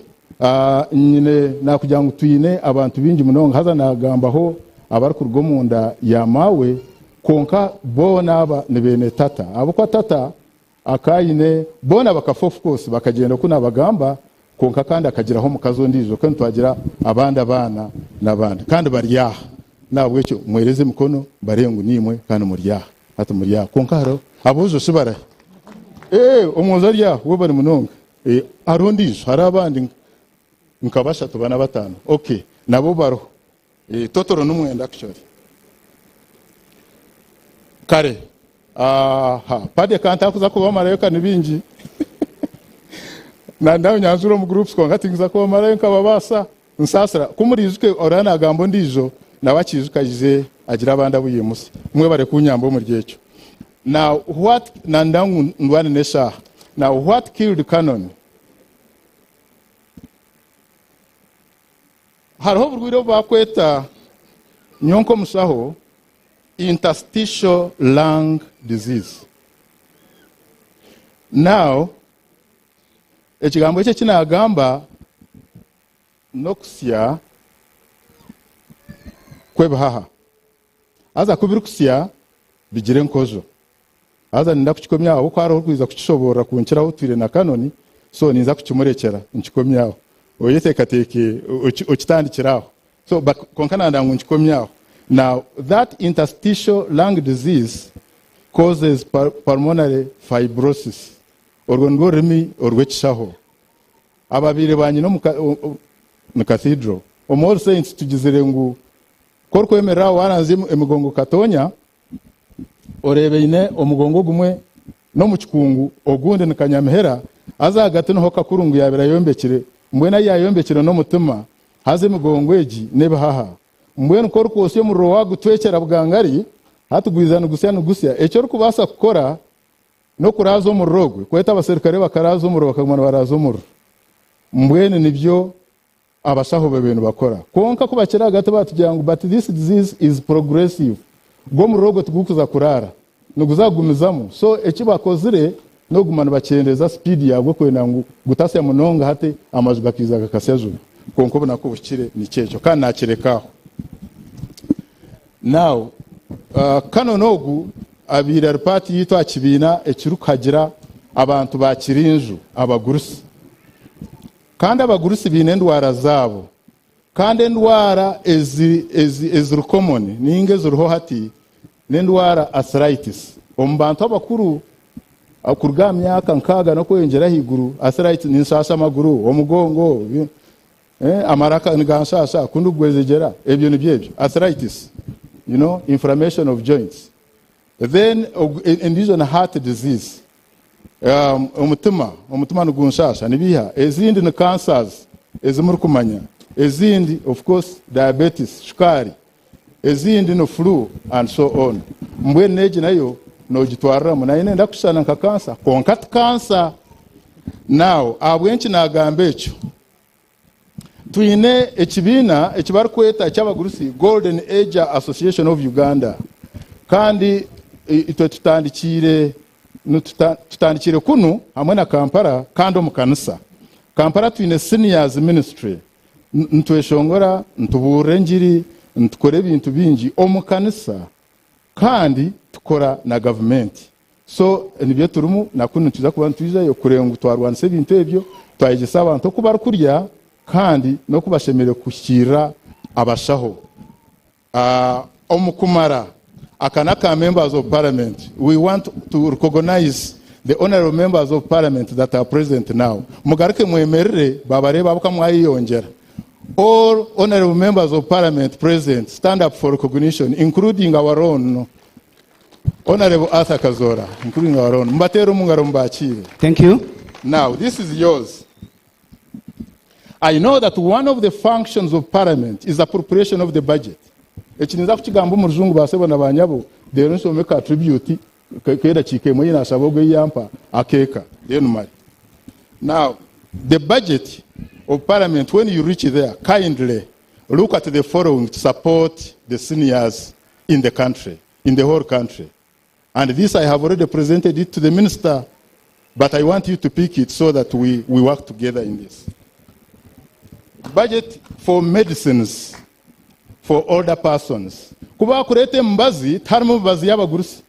nyine nakugira ngu twine abantu baingi munonga haza nagambaho abarikuruga omunda ya maawe kwonka boona aba ni beene tata ahabw'okuba tata akaba aine boona bakafa of course bakagyenda oku nabagamba kwonka kandi akagiraho omukazi ondiijo kandi twagira abandi abaana n'abandi kandi bari aha n'ahabw'ekyo mwereze emikono bareebe ngu niimwe kandi muri aha. Hati muri aho. Kwonka hariho aboojo shi barahi? Ee, omwojo ari aho, webare munonga. Ee, hariho ondiijo, hariho abandi nka bashatu, bana, bataano. Okay, nabo bariho. Ee, totoro n'omwenda actually. Kare, aha, pade ka ntakuza kubamarayo ka ni bingi. Nandi nyanjura omu groups kwonka tinkuza kubamarayo nkababaasa. Nsaasira, ku muriijuke oriya naagamba ondiijo nawe akiijuka aije agire abandi abu yaimutsya. Mwebare kuunyamba omuri ekyo. Now what, nanda ngu ndwane n'eshaaha. Now what killed Canon? Hariho oburwaire obu baakweta, nyowe nk'omushaho, interstitial lung disease. Now, Ekigambo eki eki naagamba n'okusya kw'ebihaha. Haza ku birikusya bigira enkojo. Haza niinyenda kukikomya aho ahabw'okuba hariho orikwija kukishoboorora kunkiraho otwire na Canon, so ninza kukimurekyera nkikomye aho. Oyeteekateeke okitandikire aho. So but kwonka nanda ngu nkikomye aho. Now that interstitial lung disease causes pulmonary fibrosis. Orwo nirwo rurimi orw'ekishaho. Ababaire banyine omu ni Cathedral. Omu All Saints tugizire ngu ku orikwemerera aho waranzya emigongo katonya, oreebaine omugongo ogumwe n'omu kikungu ogundi ni Kanyamihera, haza ahagati niho Kakuru ngu yaabaire ayombekire, mbwenu ahu yaayombekire n'omutima, haza emigongo egi n'ebihaha. Mbwenu ku orikwotsya omuriro waagutwekyera bwangari, hati gwija nigusya nigusya. Eki orikubaasa kukora N'okuraaza omuriro ogwe, kweta abaserukare bakaraaza omuriro bakaguma nibaraaza omuriro. Mbwenu nibyo abashaho babaire nibakora. Kwonka ku bakiri ahagati baatugira ngu but this disease is progressive, gwo omuriro ogwo tigurikuza kuraara, niguza kugumizamu. So eki bakozire n'okuguma nibakyendeeza speed yagwo kwenda ngu gutasya munonga hati amaju gakaija gakasya juba. Kwonka obunaku obuhikire nikyo ekyo kandi naakireka aho. Now, Canon ogu abaire ari paati yaitu aha kibiina ekirikuhagira abantu ba Kirinju, abagurusi. Kandi abagurusi baine endwara zaabo. Kandi endwara eziri common ninga eziriho hati n'endwara arthritis. Omu bantu abakuru kuruga aha myaka nkaaga n'okweyongyera ahaiguru, arthritis ninshaasha amaguru, omugongo, Amaraka niganshaasha ku ndikugwejegyera, ebyo nibyo ebyo, arthritis, you know, inflammation of joints. Then endiijo ni heart disease, omutima, omutima nigunshaasha, nibiiha? Ezindi ni cancers ezi murikumanya, ezindi of course diabetes, shukaari. Ezindi ni flu and so on. Mbwenu n'egi nayo noogitwariramu. Nayo neenda kushushana nka kansa kwonka ti kansa. Now ahabw'enki naagamba ekyo? Twine ekibiina eki barikweta eky'abagurusi Golden Age Association of Uganda kandi itwe tutandikiire tutandikiire kunu hamwe na Kampala kandi omu kanisa. Kampala twine Seniors Ministry. Nitweshongora, nitubuurira engiri, nitukora ebintu bingi omu kanisa kandi tukora na gavumenti. So nibyo turimu na kunu nitwija kuba nitwijayo kureeba ngu twarwanisa ebintu ebyo, twayegyesa abantu oku barikurya kandi n'oku bashemereire kuhikiirira abashaho. Omu kumara, aka n'aka members of parliament, we want to recognize the honourable members of parliament that are present now. Mugaruke mwemerere babareebe ahabw'okuba mwayeyongyera. All honourable members of parliament present stand up for recognition including our own Honourable Arthur Kazoora, including our own. Mubateere omu ngaro mubakiire. Thank you. Now, this is yours. I know that one of the functions of parliament is appropriation of the budget. Eki ninza kukigamba omu rujungu baasebo na baanyabo, reero nshome ka tribute k'edakiika emwe ei naashaba ogwo ei yampa akeeka, then mare. Now, the budget of parliament, when you reach there, kindly look at the following to support the seniors in the country, in the whole country. And this I have already presented it to the minister, but I want you to pick it so that we, we work together in this. Budget for medicines for older persons. Ku baakureeta emibazi, tiharimu mibazi y'abagurusi.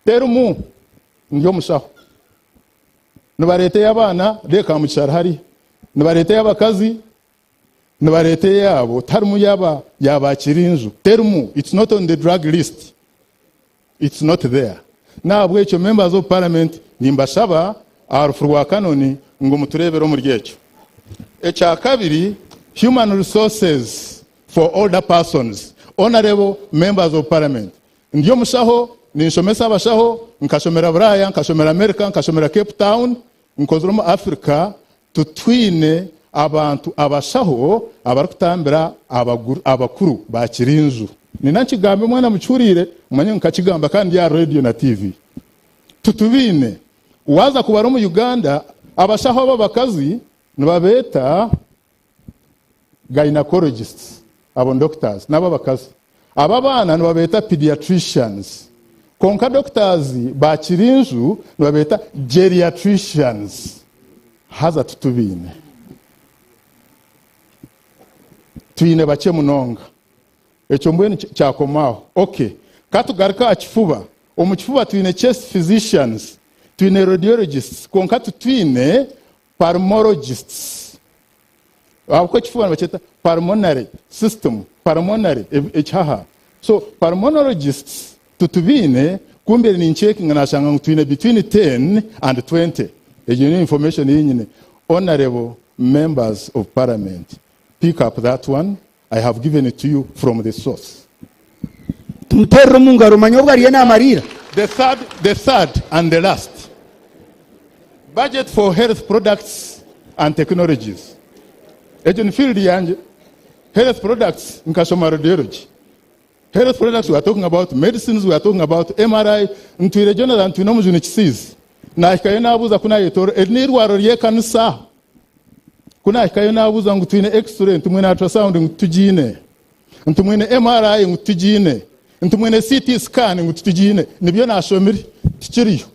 Terimu, ndi omushaho. Nibareeta ey'abaana, reeka mukishare hariya. Nibareeta ey'abakazi, Nibareeta eyaabo tiharimu yaaba ya ba kirinju terimu it's not on the drug list it's not there nahabwekyo members of parliament nimbashaba aha rufu rwa Kanoni ngu mutureebere omuri ekyo. Ekyakabiri human resources for older persons honourable members of parliament ndi omushaho ninshomesa abashaho nkashomera Buraaya nkashomera America nkashomera Cape Town Nkozire omu Africa tutwine abantu abashaho abarikutambira abakuru ba kirinju. Nina nkigambe mwena mukihuriire mumanye ngu nkakigamba kandi ndi aha radio na TV. Tutubiine. Waaza kubara omu Uganda abashaho ab'abakazi nibabeeta Gynaecologists, abo ni doctors n'ab'abakazi. Ab'abaana nibabeeta pediatricians. Kwonka doctors ba kirinju nibabeeta geriatricians. Haza titubaine. Twine bakye munonga. Ekyo mbwenu kyakoma aho. Ok. Ka tugaruke aha kifuba. Omu kifuba twine chest physicians, twine radiologists kwonka titwine Pulmologists, ahabw'okuba ekifuba nibakyeta pulmonary system, pulmonary, ekihaha. So pulmonologists titubiine, ku mbaire nincekinga nashanga ngu twine between 10 and 20. Egyo niyo information ei nyine. Honourable members of parliament, pick up that one, I have given it to you from the source. Tumuteerere omu ngaro manya obwo ariyo naamariira. The third, the third and the last, budget for health products and technologies. Egyo ni field yangye. Health products, nkashoma radiology. Health products, we are talking about medicines, we are talking about MRI. Ntwire Jonathan Twinomujuni Kisiizi. Nahikayo nabuuza ku nayetoorora, eri n'eirwariro ry'ekanisa. Ku naahikayo naabuuza ngu twine X-ray, nti mwine ultrasound ngu titugiine, nti mwine MRI ngu titugiine, nti mwine CT scan ngu titugiine, nibyo naashomire, tikiriyo.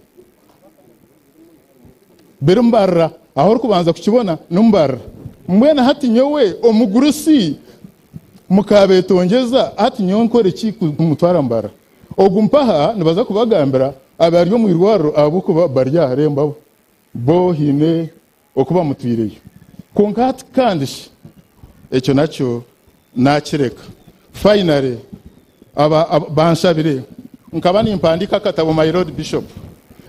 Biri Mbarara, ahu orikubanza kukibona ni Mbarara. Mbwenu hati nyowe omugurusi mukaabetongyeza, hati nyowe nkore ki kumutwara Mbarara? Ogu mpaha nibaza kubagambira abe ari omu irwariro ahabw'okuba bari aha rembabo, bo haine Oku bamutwireyo. Kwonka hati kandi shi ekyo nakyo nakireka. Finally aba banshabire nkaba nimpandiika akatabo my lord bishop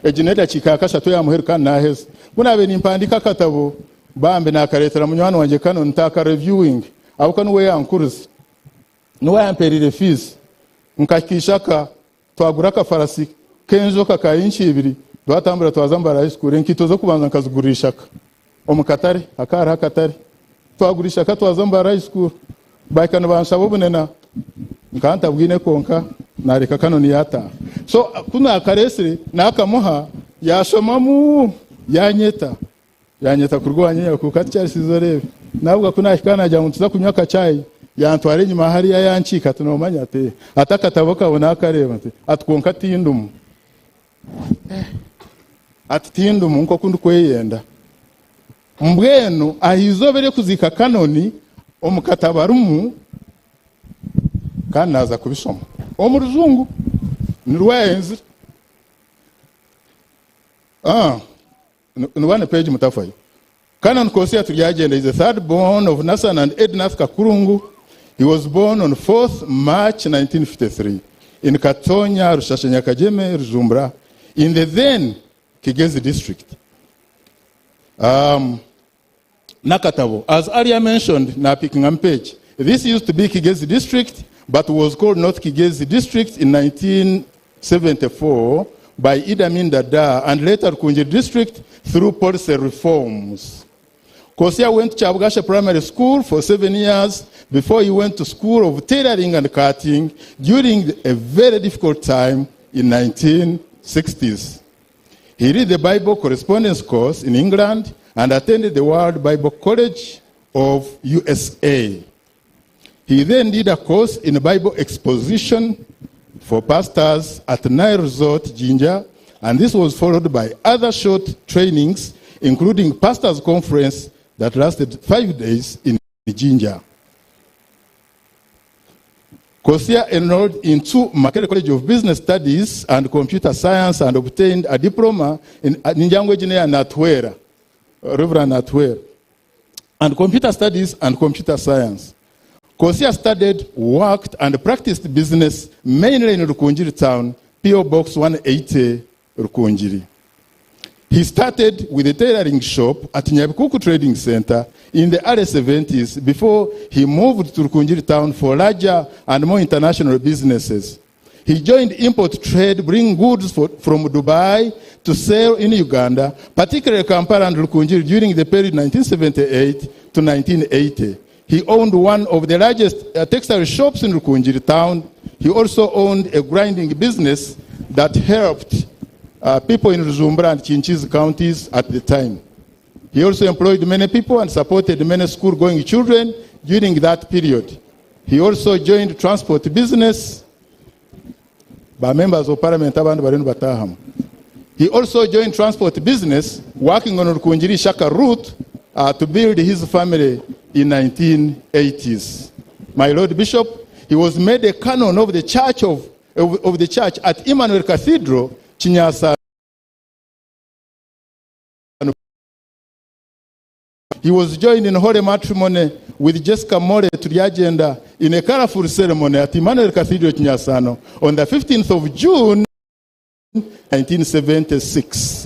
egi n'edakiika ya kashatu eya muheru kandi naheza. Ku nabaire nimpandiika akatabo bambi nakareetera munywani wangye Canon nti reviewing ahabw'okuba niwe yankurize. Niwe yampereire fees nkahika ishaka Twagura akafarasi k'enjoka ka inci ibiri twatambura twaza Mbara High School. Enkaito z'okubanza nkazigurira ishaka omu katare, hakaba hariho akatare. Twagura ishaka twaza Mbara High School. Bahika nibanshaba obunena. Nkaba ntabwine kwonka naareka Canon yaataaha. So ku naakareetsire naakamuha yaashomamu yaanyeta. Yaanyeta kuruga owa nyenyakuka ati Charles iza oreebe. Nabwo ku naahika naagira ngu nituza kunywa akachai, yantwara enyima hariya yankiika ati noomanya ati ati akatabo kawe naakareeba nti ati kwonka tindimu. Ati tindimu nk'oku ndikweyenda. Mbwenu aha izooba ery'okuziika Canon omu katabo arimu kandi naaza kubishoma omu rujungu nirwo yayenzire. Ah, ni one page mutafayo. Canon Kosia Turyagyenda is the third born of Nathan and Ednath Kakurungu. He was born on 4th March 1953 in Katonya, Rushasha Nyakageme, Rujumbura, in the then Kigezi district. Um, Nakatabo, as earlier mentioned, na picking page. This used to be Kigezi district, but was called North Kigezi district in 1974 by Idi Amin Dada and later Kunji district through policy reforms. Kosia went to Chabgasha Primary School for 7 years before he went to school of tailoring and cutting during a very difficult time in 1960s. He read the Bible correspondence course in England and attended the World Bible College of USA. He then did a course in Bible exposition for pastors at Nile Resort, Jinja, and this was followed by other short trainings, including pastors' conference that lasted 5 days in Jinja. Kosia enrolled into Makerere College of Business Studies and Computer Science and obtained a diploma in Ninjangu Engineer Natwera, Reverend Natwera, and Computer Studies and Computer Science. Kosia studied, worked, and practiced business mainly in Rukungiri town, P.O. Box 180, Rukungiri. He started with a tailoring shop at Nyabikuku Trading Center in the early 70s before he moved to Rukungiri town for larger and more international businesses. He joined import trade, bringing goods from Dubai to sell in Uganda, particularly Kampala and Rukungiri during the period 1978 to 1980. He owned one of the largest textile shops in Rukungiri town. He also owned a grinding business that helped people in Rujumbura and Kinkizi counties at the time. He also employed many people and supported many school-going children during that period. He also joined transport business by members of parliament abandi bari nibatahamu. He also joined transport business, working on Rukungiri Shaka route to build his family in 1980s. My Lord Bishop, he was made a canon of the church of the church at Emmanuel Cathedral, Kinyasa. He was joined in holy matrimony with Jessica More Turyagenda in a colorful ceremony at Emmanuel Cathedral, Kinyasano, on the 15th of June, 1976.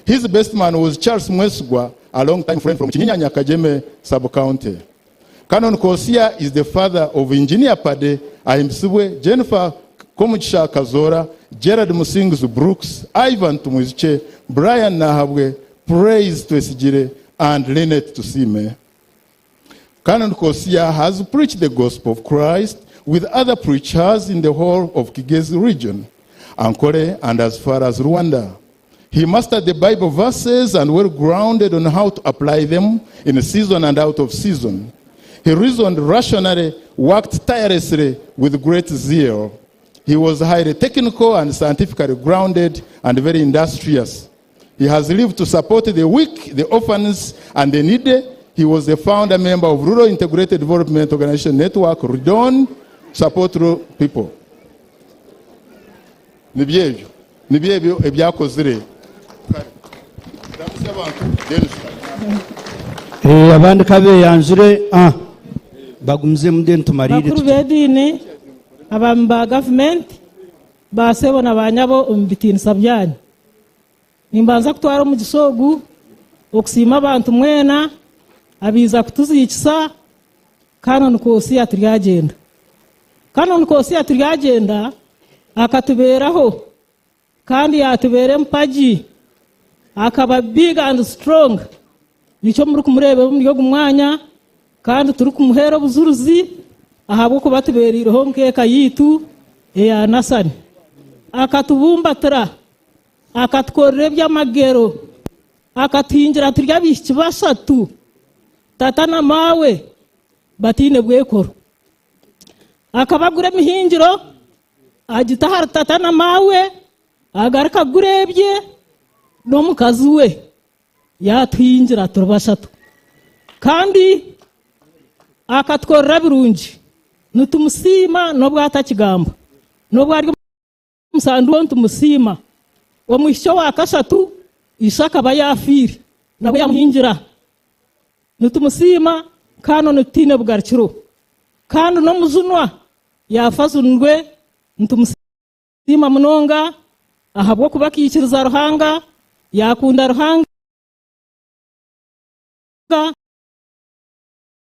His best man was Charles Mwesugwa, a long-time friend from Kinyinya Nyakageme sub-county. Canon Kosia is the father of Engineer Pade Ahimbisibwe, Jennifer Komugisha Kazora, Gerard Musinguzi Brooks, Ivan Tumwiziche, Brian Nahabwe, Praise Twesigire, and Lynette Tusime. Canon Kosia has preached the gospel of Christ with other preachers in the whole of Kigezi region, Ankole, and as far as Rwanda. He mastered the Bible verses and well grounded on how to apply them in season and out of season. He reasoned rationally, worked tirelessly with great zeal. He was highly technical and scientifically grounded and very industrious. He has lived to support the weak, the orphans, and the needy. He was a founder member of Rural Integrated Development Organization Network, RUDON, support rural people. Nibyo nibyo ebyakozire. Abandi kabeyanjure, bagumize mu deni tumarire. Bakuru b'ediini, abami ba gavumenti, basebo na banyabo omu bitiinisa byanyu. Nimbanza kutwara omugisha ogu okusiima abantu mwena abiiza kutuziikisa Canon Kosia Turyagenda. Canon Kosia Turyagenda akatubeeraho kandi yatubeera empagi, akaba big and strong. Nikyo muri kumureeba omuri ogu mwanya kandi turi kumuheera obujuruzi ahabw'okuba atubeereireho nk'eka yaitu eya Nasani. Akatubumbatira, akatukorera eby'amagero, akatuhingira turi abaishiki bashatu, tata na maawe bataine bwekoro. Akaba agura emihingiro agita ahari tata na maawe, agaruka agura ebye n'omukazi we yaatuhingira turi bashatu. Kandi akatukorera birungi, nitumusiima n'obu atakigamba, n'obu ari omu sanduuko nitumusiima. Omwishiki owa kashatu ishe akaba yaafiire, nawe yaamuhingira. Nitumusiima kandi nitutiine bugarukiro. Kandi n'omujunwa yaafa ajunirwe, nitumusiima munonga ahabw'okuba akaikiriza Ruhanga, yaakunda Ruhanga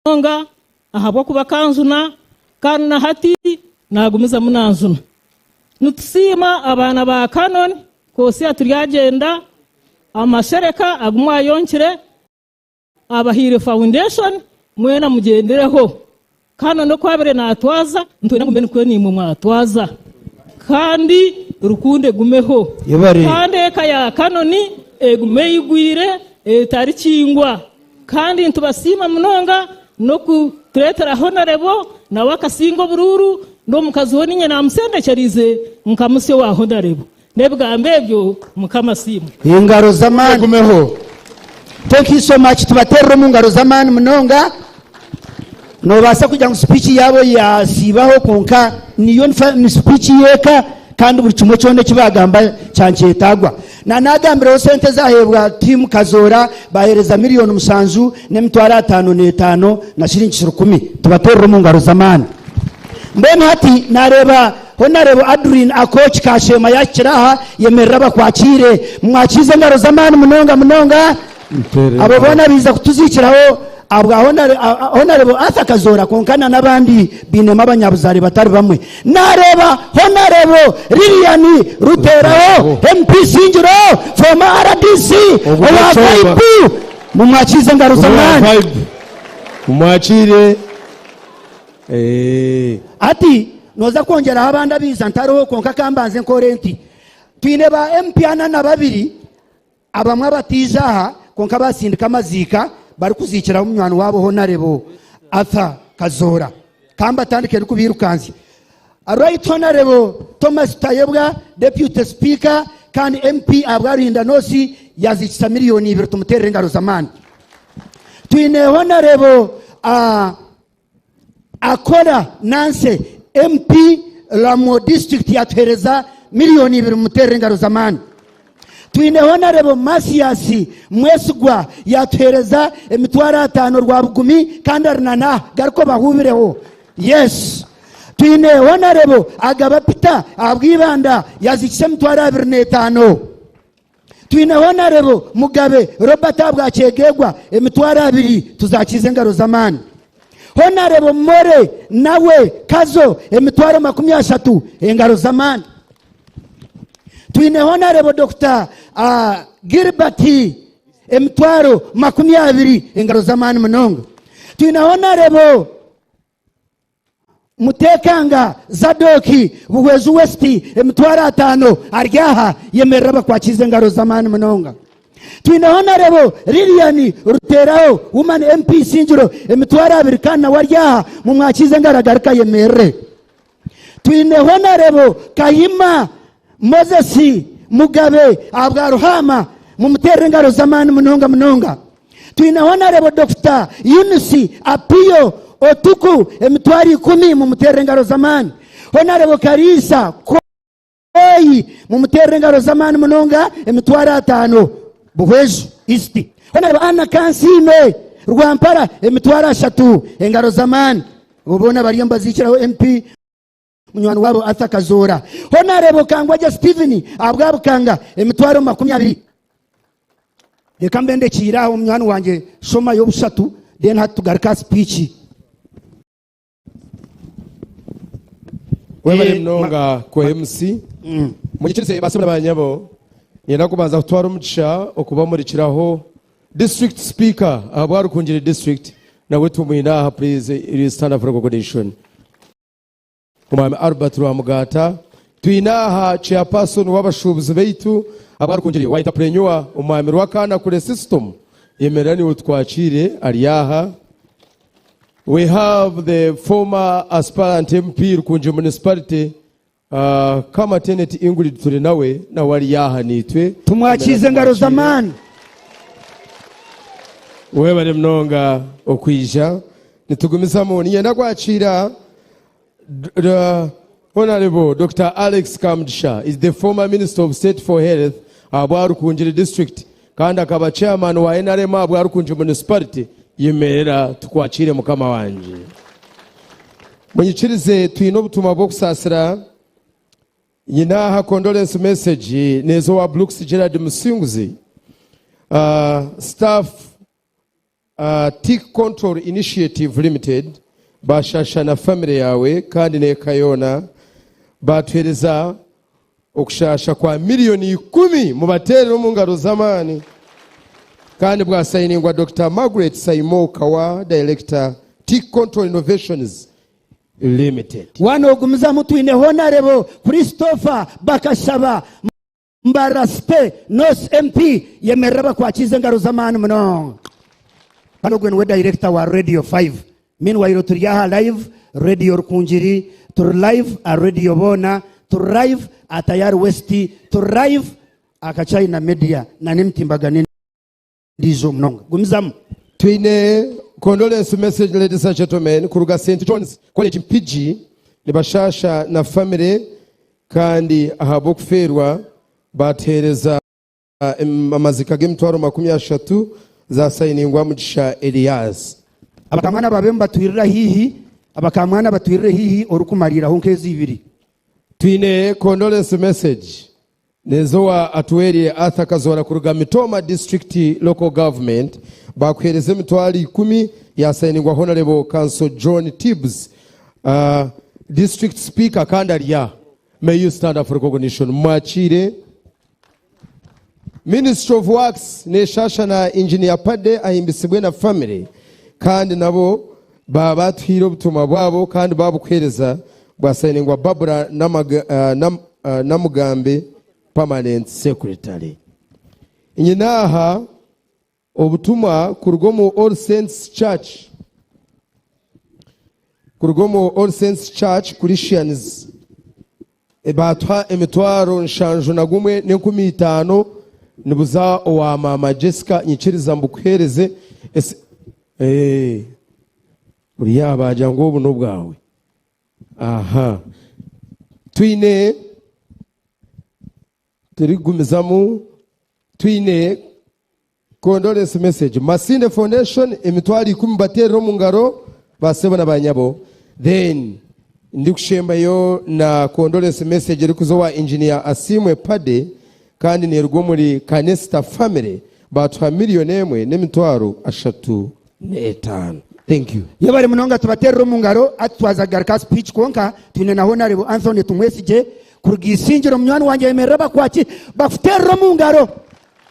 munonga ahabw'okuba akanjuna kandi na hati naagumizamu naanjuna. Nitusiima abaana ba Canon Kosia Turyagyenda, amashereka agu mwayonkire. Abahaire foundation mwena mugyendereho kandi n'oku abaire natwaza nitwenda ngu mbe nikwo naimwe mwatwaza kandi rukundo egumeho Yebare. kandi eka ya Kanoni egume eigwire etarikingwa kandi nitubasiima munonga n'okutureetera Honarebo nawe akasinga oburuuru n'omukazi we niinye namusendekyereize nkamusya owa Honarebo. N'ebigambo ebyo Mukama asiimwe. Engaro z'amaani. Egumeho. Thank you so much. Tubaterere omu ngaro z'amaani munonga. Noobaasa kugira ngu speech yaabo yasiibaho kwonka niyo ni speech y'eka kandi buri kimwe kyona eki baagamba kyankyetaagwa. Na naagambireho sente ezaheebwa team Kazoora baaheereza miriyoni mushanju n'emitwaro 55 na shiringisi rukumi. Tubaterere omu ngaro z'amaani. Mbwenu hati naareeba Honourable Adrine Akoki Kashema yaahikire aha, yemerera abakwakiire. Mumwakiize engaro z'amaani munonga munonga. Abo boona baija kutuziikiraho ahabwa Honourable Arthur Kazoora kwonka na n'abandi bainemu abanyabuzaare batari bamwe. Naareeba Honourable Lilian Ruteeraho, MP Singiro, former RDC owa Vibe. Mumwakiize engaro z'amaani. Mumwakiire. Eeh. Hati nooza kwongyeraho abandi abaija ntariho kwonka ka mbanze nkore nti. Twine ba MP ana na babiri abamwe abataija aha kwonka batsindika amaziika barikuziikiraho munywani waabo Honarebo Arthur Kazoora. Ka mbatandike ndikubiirukanzya. Right Honarebo Thomas Tayebwa, Deputy Speaker kandi MP ahabwa Ruhinda North yaziikisa miriyoni ibiri tumuteerere engaro z'amaani. Twine Honarebo Akora Nancy MP Lamwo District yatuhereza miriyoni ibiri mumuterere engaro z'amaani. Twine Honarebo Mathias Mwesigwa yatuhereza emitwaro atano Rwabugumi kandi ari na n'aha garuka obahubireho. Yes. Twine Honarebo Agaba Peter ahabwa Ibanda yazikisa emitwaro 25. Twine Honarebo Mugabe Robert ahabwa Kyegegwa emitwaro abiri tuzakiiza engaro z'amaani. Honarebo More nawe Kazo emitwaro 30 engaro z'amaani. Twine Honarebo Dokita Gilbert emitwaro 20 engaro z'amaani munonga. Twine Honarebo Mutekanga Zadoki Buhweju West emitwaro atano ari aha yemerera abakwakiize engaro z'amaani munonga. Twine Honarebo Lilian Ruteraho Woman MP Isingiro emitwaro abiri kandi nawe ari aha mumwakiize engaro agaruke ayemerere. Twine Honarebo Kayima Moses Mugabe ahabwa Ruhaama mumuteerere engaro z'amaani munonga munonga. Twine Honarebo Dokita Eunice Apio Otuku emitwaro ikumi mumuteerere engaro z'amaani. Honarebo Kariisa Koyi mumuteerere engaro z'amaani munonga emitwaro atano Buhweju East. Honarebo Anna Kansiime Rwampara emitwaro ashatu engaro z'amaani. Abo boona bariyo nibaziikiraho MP munywani waabo Arthur Kazoora. Honarebo Kangwagye Stephen ahabwa Bukanga emitwaro 20. Reka mbe ndekiire aho munywani wangye shoma y'obushatu then hati tugaruke aha speech. Webale munonga ku MC. Munyikirize basebo na banyabo, niinyenda kubanza kutwara omugisha okubamurikiraho District Speaker ahabwa Rukungiri District nawe tumwine aha please stand up for recognition. Omwami Albert Rwamugata. Twine aha Chairperson w'abashuubuzi baitu abarikungiri wa Entrepreneur Omwami Rwakaana Kure System. Yemerera niiwe otwakiire ari aha. We have the former aspirant MP Rukungiri Municipality uh, Kamateneti Ingrid Turinawe nawe ari aha naitwe. Tumwakiize engaro z'amaani. Webare munonga okwija. Nitugumizamu. Niinyenda kwakiira The Honourable Dokita Alex Kamugisha is the former Minister of State for Health ahabwa Rukungiri District kandi akaba Chairman wa NRM ahabwa Rukungiri Municipality. Yemerera tukwakiire mukama wangye. Munyikirize twine obutumwa bw'okusaasira. Nyine aha condolence message neeza owa Brooks Gerald Musinguzi, staff Tick Control Initiative Limited bashasha na family yawe kandi n'eka yoona batuhereza okushasha kwa miriyoni ikumi mubaterere omu ngaro z'amaani kandi bwasayiningwa Dokita Margaret Saimo Kawa Director Tick Control Innovations Limited. Waaba nogumizamu twine Honarebo Christopher Bakashaba Mbarara City North MP yemerera bakwakiize engaro z'amaani munonga. Kandi ogwe niwe director wa Radio 5. Meanwhile turi aha live Radio Rukungiri, turi live aha Radio Boona, turi live aha Tayari West, turi live aha Kachina Media na n'emitimbagano endiijo munonga. Gumizamu. Twine condolence message ladies and gentlemen kuruga St John's College Mpigi nibashaasha na family kandi ahabw'okufeerwa batuheereza amazika g'emitwaro 30 zasayiningwa Mugisha Elias. Abakamwana babe nibatwirira haihi Abakamwana batwirire haihi orikumariiraho nk'ezi ibiri. Twine condolence message Neeza owa Atuweirye Arthur Kazoora kuruga Mitooma District Local Government baakuheereza emitwaro 10 yaasayiningwa Honourable Council John Tibbs District Speaker kandi ari aha. May you stand up for recognition. Mumwakiire. Ministry of Works neeshaasha na Engineer Paddy ahimbisibwe na family kandi nabo baaba baatuhaire obutumwa bwabo kandi baabukuheereza bwasayiningwa Barbara Namugambe Permanent Secretary. Nyine aha obutumwa kuruga omu All Saints Church kuruga omu All Saints Church Christians baatuha emitwaro 71,500 nibuza owa maama Jessica nyikiriza mbukuheereze ese eh buri yaaba baagira ngu obu n'obwawe Aha. Twine turikugumizamu twine condolence message Masinde Foundation emitwaro 10 bateerere omu ngaro basebo na banyabo then ndikushembayo na condolence message erikuza owa engineer Asiimwe Paddy kandi neeruga omuri Kanesta family baatuha miriyoni emwe n'emitwaro 35. Thank you. Yebare munonga tubaterere omu ngaro hati twaza kugaruka aha speech kwonka twine na Honarebo Anthony Tumwesigye kuruga Isingiro munywani wangye ayemerere abakwaki bakuterere omu ngaro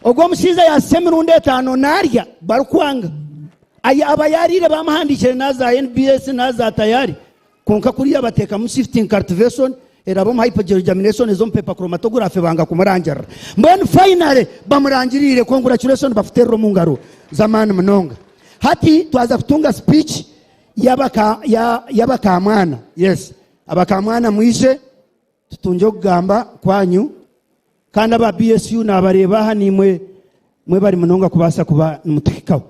ogwo omushaija yasisa emirundi etaano narya barikwanga aba yariire bamuhandikire naza NBS naza Tayari Kwonka kuriya bateekamu shifting cultivation eraba omu hypogeal germination eza omu paper chromatography banga kumurangirira. Mbwenu finally bamurangiriire congratulations bafuterere omu ngaro z'amaani munonga. Hati twaza kutunga speech y'abaka ya y'abakamwana. Yes, abakamwana mwije tutungye okugamba kwanyu kandi aba BSU nabareeba aha niimwe mwebare munonga kubaasa kuba nimutuhikaho.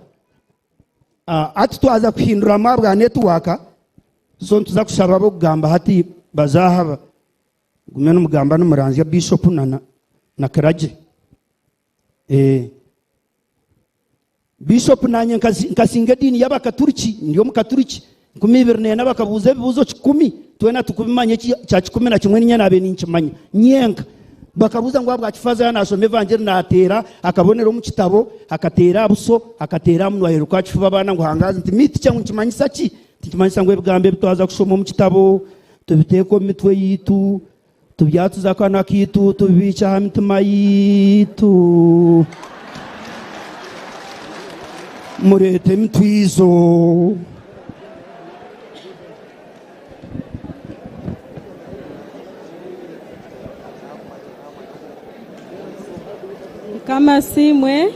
Hati twaza kuhinduramu ahabwa netiwaaka, so nituza kushaba ab'okugamba hati baze aha mugume nimugamba nimuranzya Bishop na na Kiragye. Eh, Bishop nanye nkasinga ediini y'abakaturiki, ndi omukaturiki, 2004 bakabuuza ebibuuzo kikumi, twena tukubimanya eki kya 11 ninye naabaire ninkimanya nyenka. Bakabuuza ngu ahabwaki faaza yaaba naashoma evangiri naateera akabonero omu kitabo, akateera aha buso, akateera aha munwa aheeru aha kifuba abaana ngu hangaazi nti me teacher ngu nikimanyisa ki? Nti nikimanyisa ngu ebigambo ebi twaza kushoma omu kitabo tubiteeke omu mitwe yaitu, tubyatuze akanwa kaitu, tubibiikye aha mitima yaitu. Mureete emitwizo. Mukama asiimwe.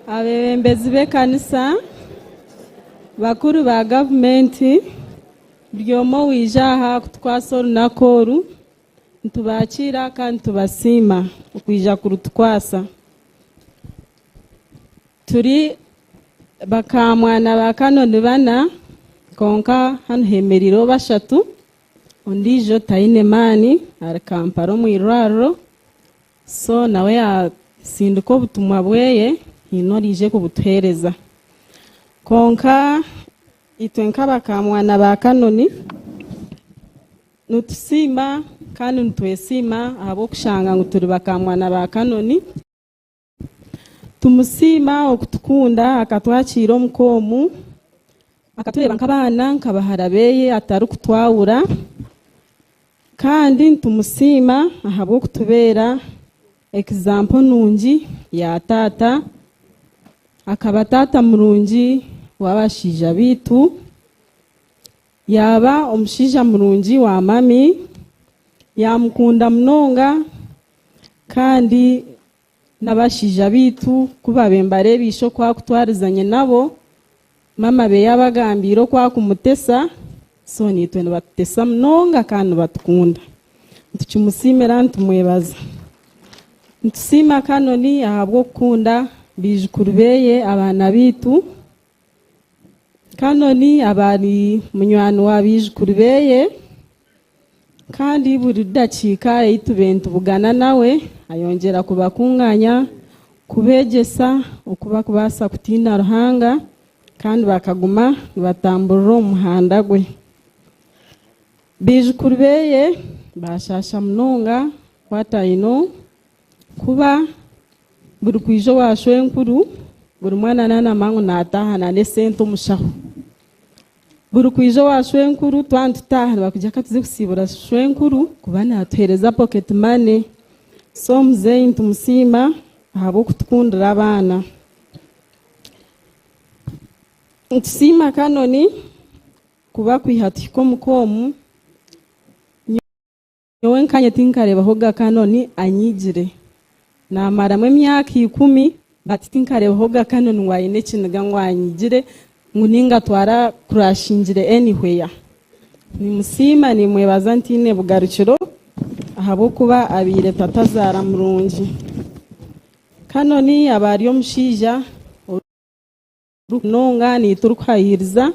Abeebembezi b'ekanisa, bakuru ba gavumenti, buri omwe owaija aha kutukwasa orunaku oru, nitubakiira kandi tubasiima okwija kurutukwasa. Turi bakamwana ba Kanoni bana, kwonka hanu hemereireho bashatu, ondiijo taine maani ari Kampala omu irwariro, so nawe yatsindika obutumwa bweye haine oraije kubutuheereza. Kwonka itwe nk'abakamwana ba Kanoni nitusiima kandi nitwesiima ahabw'okushanga ngu turi bakamwana ba Kanoni. Tumusiima okutukunda akatwakiira omuka omu, akatureeba nk'abaana nka bahara beye atarikutwahura, kandi nitumusiima ahabw'okutubeera example nungi ya taata, akaba taata murungi w'abashaija baitu, yaaba omushaija murungi wa mami, yaamukunda munonga kandi n'abashaija baitu ku baabaire nibareeba ishe oku arikutwarizanye nabo, maama be yaabagambiire oku arikumutesa, so naitwe nibatutesa munonga kandi nibatukunda. Nitukimusiimira nitumwebaza. Nitusiima Kanoni ahabw'okukunda baijukuru beye abaana baitu. Kanoni aba ari munywani wa baijukuru beye. Kandi buri dakiika ei tubaire nitubugana nawe, ayongyera kubakunganya, kubeegyesa oku barikubaasa kutiina Ruhanga kandi bakaguma nibatamburira omu muhanda gwe. Baijukuru beye baashaasha munonga what I know kuba buri kwija owa shwenkuru buri mwana naanamanya ngu naataaha n'esente omu shaho. Buri kwija owa shwenkuru twaba nitutaaha nibakugira ka tuze kusiibura shwenkuru kuba naatuheereza pocket money. So muzeeyi nitumusiima ahabw'okutukundira abaana. Nitusiima Kanoni kuba kwiha tuhika omuka omu. Nyowe nkanye tinkareebahoga Kanoni anyiigire. Naamaramu emyaka ikumi but tinkareebahoga Kanoni ngu aine ekiniga ngu anyiigire ngu ninga twara kurashingire anywhere. Nimusiima nimwebaza ntaine bugarukiro ahabw'okuba abaire tatazaara murungi. Kanoni aba ari omushaija munonga naitwe orikuhayiiriza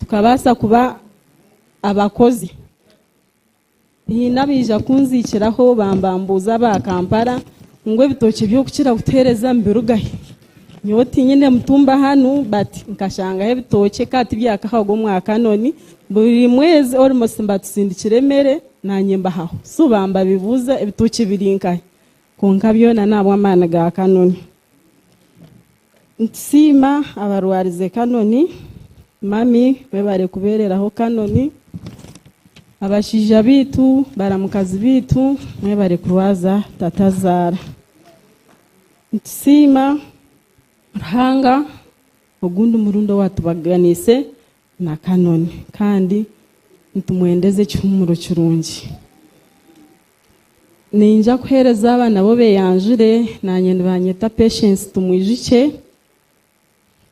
tukabaasa kuba abakozi. Haine abaija kunziikiraho bambambuuza aba Kampala ngu ebitookye by'okukira kutuheereza nibiruga hi? Nyowe tinyine mutumba hanu but nkashangaho ebitookye ka tibyakahwaga omwa Kanoni, buri mwezi almost nibatusindikira emere naanye mbahaho. So bambabibuuza ebitookye biri nkahi? Kwonka byona n'ahabw'amaani ga Kanoni. Nitusiima abarwarize Kanoni, Mummy webare kubereraho Kanoni, abashaija baitu, baramukazi baitu mwebare kurwaza tatazaara. Nitusiima Ruhanga ogundi murundi owatubaganiise na Kanoni kandi nitumwendeza ekihumuro kirungi. Niinyija kuheereza aba nabo beeyanjure, naanye nibanyeta Patience Tumwijukye,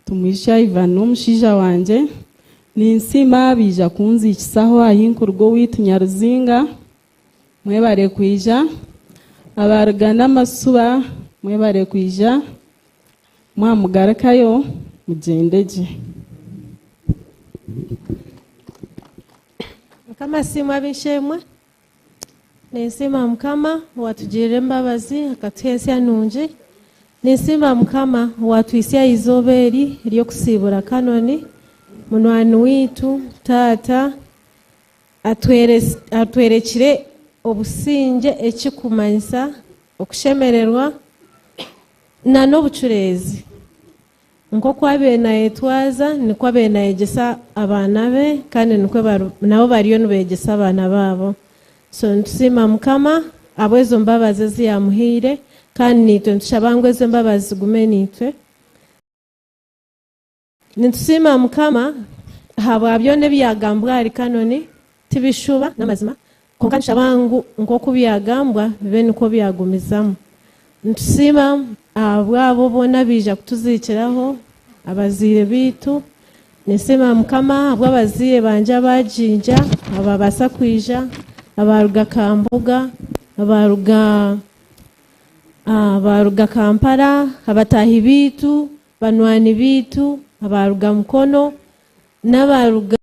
Tumwijukye Ivan n'omushaija wangye. Ninsiima baija kunziikisaho ahi nkuruga owaitu Nyaruzinga, mwebare kwija. Abaruga Namasuba mwebare kwija, mwamugarukayo mugyende gye. Mukama asiimwe ab'eishe-emwe. Ninsiima Mukama owatugirira embabazi akatuha ensya nungi. Ninsiima Mukama owatuhitsya aha izooba eri ery'okusiibura Kanoni, munywani waitu, taata, atwerekire obusingye ekirikumanyisa okushemererwa n'obucureezi. Nk'oku abaire naayetwaza, nikwo abaire naayegyesa abaana be, kandi nikwo nabo bariyo nibeegyesa abaana baabo. So nitusiima Mukama ahabw'ezo mbabazi ezi yaamuhaire, kandi naitwe nitushaba ngu ezo embabazi zigume naitwe. Nitusiima Mukama ahabwa byona ebi yaagambwa ahari Kanoni, tibishuba, n'amazima. Kwonka nitushaba ngu nk'oku byagambwa bibe nikwo byagumizamu. Nitusiima ahabw'abo boona abaija kutuziikiraho, abazaire baitu. Ninsiima Mukama ahabw'abazaire bangye aba Jinja ababaasa kwija, abaruga Kambuga, abaruga abaruga Kampala, abataahi baitu, banywani baitu, abaruga Mukono n'abaruga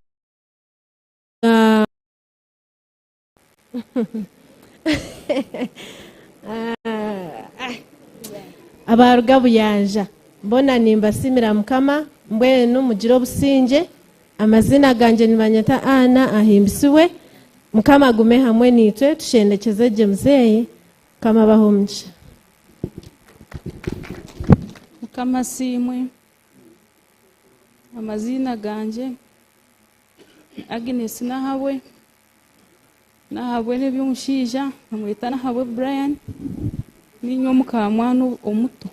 Abaruga Buyanja boona nimbasiimira Mukama, mbwenu mugire obusingye. Amaziina gangye nibanyeta Anna Ahimbisibwe. Mukama agume hamwe naitwe tushendekyeze gye muzeeyi. Mukama abahe omugisha. Mukama asiimwe. Amaziina gangye Agnes Nahabwe. Nahabwe n'eby'omushaija bamweta Nahabwe Brian, niinye omukaamwana omuto.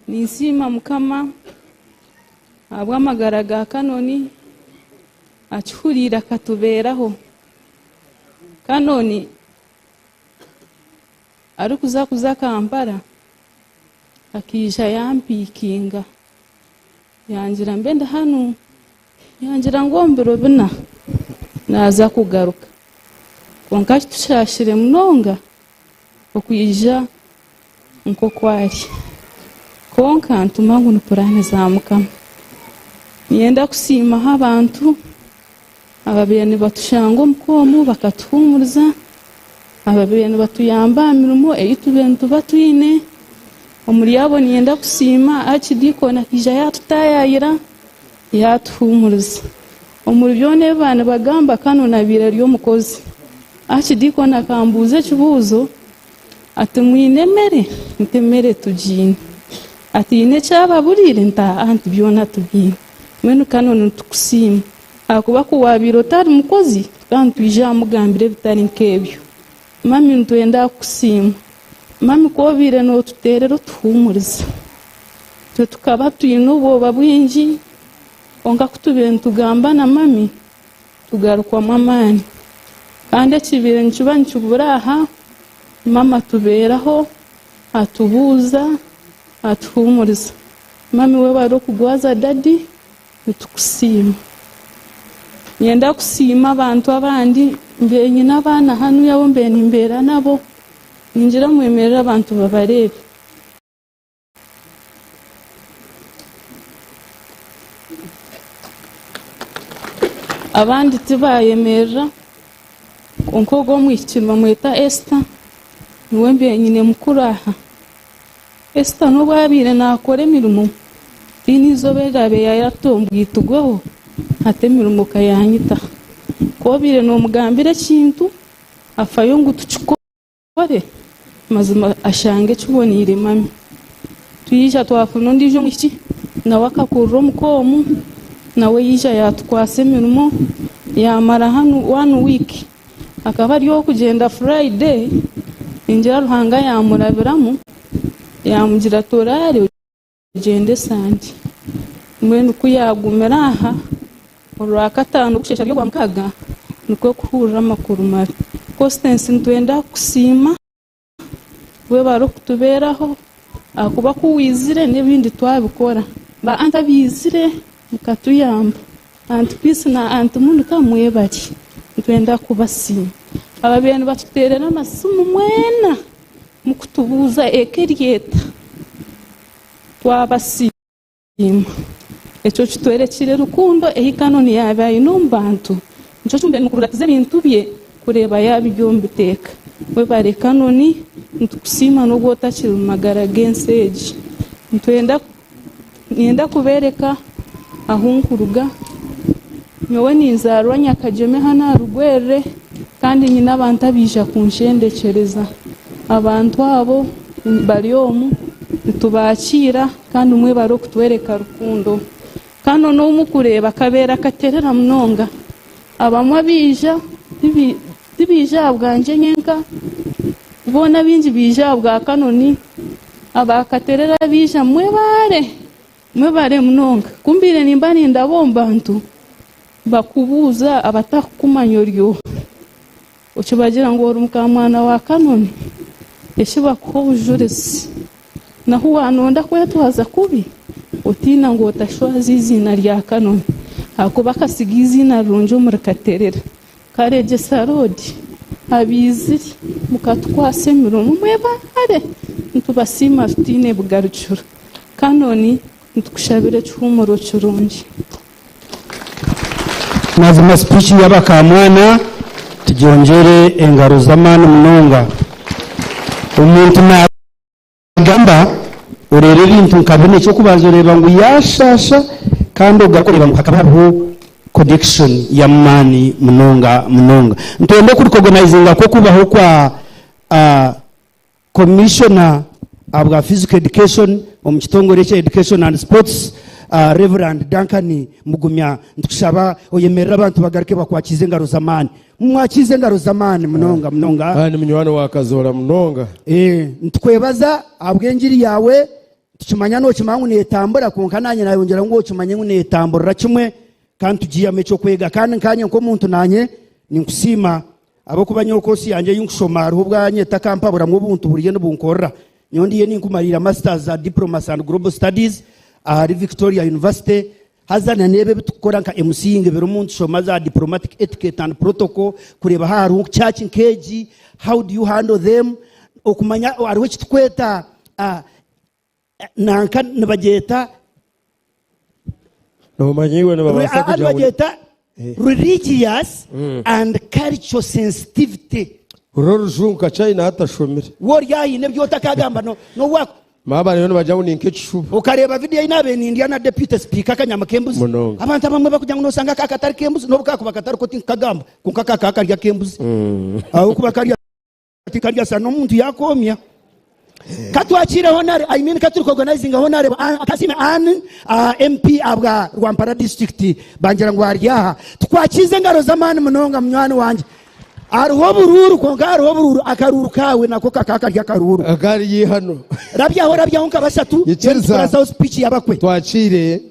Ninsiima Mukama ahabw'amagara ga Kanoni, akihuriire akatubeeraho. Kanoni arikuza kuza Kampala akaija yampiikinga yangira mbe ndi hanu. Yangira ngu omu biro bina naaza kugaruka. Kwonka kitushaashire munonga okwija nk'oku ari. Kwonka nituma ngu ni puraani za Mukama. Niinyenda kusiimaho abantu ababaire nibatushanga omuka omu bakatuhuumuriza, ababaire nibatuyamba aha mirimo ei tubaire nituba twine. Omuri abo niinyenda kusiima Archdeacon akaija yaatutaayaayira. Yaatuhuumuriza. Omuri byona ebi baaba nibagamba, Canon abaire ari omukozi. Archdeacon akambuuza ekibuuzo ati, Mwine emere? Nti, Emere tugiine. Ati, Haine ekyababuriire? Nti, Aa, nti byona tubiine. Mbwenu Canon nitukusiima ahakuba ku waabaire otari mukozi, tukaba nitwija kumugambira ebitari nk'ebyo. Mami nitwenda kukusiima. Mami ku obaire nootuteerera otuhuumuriza. Itwe tukaba twine obwoba bwingi, kwonka ku tubaire nitugamba na mami, tugarukwamu amaani. Kandi ekibaire nikiba nikibura aha, mama atubeeraho, atubuuza, atuhuumuriza. Mami webare okugwaza dadi. Nitukusiima. Niinyenda kusiima abantu abandi, mbaire nyine abaana hanu abu mbaire nimbeera nabo, ningira mwemerere abantu babareebe. Abandi tibayemerera, kwonka ogwo omwishiki nibamweta Esther, niwe mbaire nyine mukuru aha. Esther n'obu abaire naakora emirimo, tihaine eizooba eri yaabaire yaatombwitugweho ati emirimo ka yaanyita. Ku obaire noomugambira ekintu, afayo ngu tukikore, mazima ashanga ekiboneire mami. Twija twafuna ondiijo omwishiki, nawe akakurira omuka omu, nawe yaija yaatukwatsa emirimo, yaamara hanu one week. Akaba ari ow'okugyenda Friday, ningira Ruhanga yaamurabiramu yaamugira ati oraare ogyende Sunday. Mbwenu ku yaagumire aha Orwakataano busheesha buri Orwamukaaga nikwo kuhurira amakuru mabi. Constance nitwenda kukusiima. Webare okutubeeraho ahakuba ku waizire n'ebindi twabikora. Ba anti abaizire mukatuyamba, Anti Peace na Anti Monica mwebare nitwenda kubasiima. Ababaire nibatuteerera amasimu mwena mukutubuuza eka eri eta, twabasiima. Ekyo kitworekire rukundo ei Canon yaabaire aine omu bantu. Nikyo kimwe n'okuratiza ebintu bye kureeba yaaba biri omu biteeka. Webare Canon, nitukusiima n'obu otakiri mu magara g'ensi egi. Nitwenda Niinyenda kubeereka ahu nkuruga. Nyowe ninzaarwa Nyakagyeme hanu aha Rugwerre kandi nyine abantu abaija kunshendekyereza. Abantu abo bari omu nitubakiira kandi mwebare okutworeka rukundo. Kandi n'ou murikureeba akabeera akaterera munonga. Abamwe abaija tibaija ahabwangye nyenka, boona abaingi baija ahabwa Kanoni. Aba Katerera abaija mwebare! Mwebare munonga. Ku mbaire nimba nindaba omu bantu, bakubuuza abatakukumanya ori oha? Okibagira ngu ori mukamwana wa Kanoni, eshi bakuha obujurizi. Nahu waanonda kwetwaza kubi, otiina ngu otashwaza eiziina rya Kanoni, ahakuba akasiga eiziina rirungi omuri Katerera. Karegyesa Road, abaizire mukatukwatsa emirimo mwebare! Nitubasiima tutaine bugarukiro. Kanoni, nitukushabira ekihuumuro kirungi. Mazima speech y'abakamwana tugyongyere engaro z'amaani munonga. Omuntu nagamba oreeba ebintu nka binu eky'okubanza oreeba ngu yashaasha kandi ogaruka oreeba ngu hakaba hariho connection y'amaani munonga munonga. Nitwenda oku recognizinga kw'okubaho kwa Commissioner ahabwa Physical Education omu kitongore ekya Education and Sports, Rev. Duncan Mugumya, nitukushaba oyemerere abantu bagaruke bakwakiize engaro z'amaani. Mumwakiize engaro z'amaani munonga munonga. Kandi munywani wa Kazoora munonga. Nitukwebaza ahabw'engiri yaawe, nitukimanya nookimanya ngu neetambura kwonka naanye naayongyeraho ngu okimanye ngu neetamburira kimwe kandi tugiihamu eky'okwega. Kandi nkaanye nk'omuntu naanye ninkusiima Ahabw'okuba nyowe koosi yangye ei nkushoma hariho obu anyeta akampaburamu obuntu buriyo nibunkorera. Nyowe ndiyo ninkumariira Masters za Diplomacy and Global Studies ahari Victoria University haza na n'ebi ebi tukukora nka MCing birimu nitushoma za Diplomatic Etiquette and Protocol kureeba haaba hariho church nk'egi how do you handle them okumanya hariho eki tukweta nanka nibagyeta Nomanya iwe nibabaasa kugira ngu nibagyeta religious and cultural sensitivity. Hurira orujungu Kachina atashomire. We ori aine ebi otakagamba n'obu waku. Maaba bariyo nibagira ngu ni nk'ekishuba. Okareeba vidiyo ei naabaire nindya na deputy speaker akanyama k'embuzi. Munonga. Abantu abamwe bakugira ngu noosanga aka katari k'embuzi n'obu kaakuba katariko tinkukagamba kwonka aka kakaba kari ak'embuzi. Ahabw'okuba karya Tikaryasa n'omuntu yakoomya. Katwakiire Honare, I mean katuri organizing Honare Kasiime Ann MP abwa Rwampara district bangira ngu ari aha. Tukwakiize engaro z'amaani munonga munywani wangye. Hariho oburuuru kwonka hariho oburuuru akaruuru kaawe nako kakaba kari akaruuru. Akari hano. Rabyaho rabyaho nka bashatu then tukurasaho speech y'abakwe. Twakiire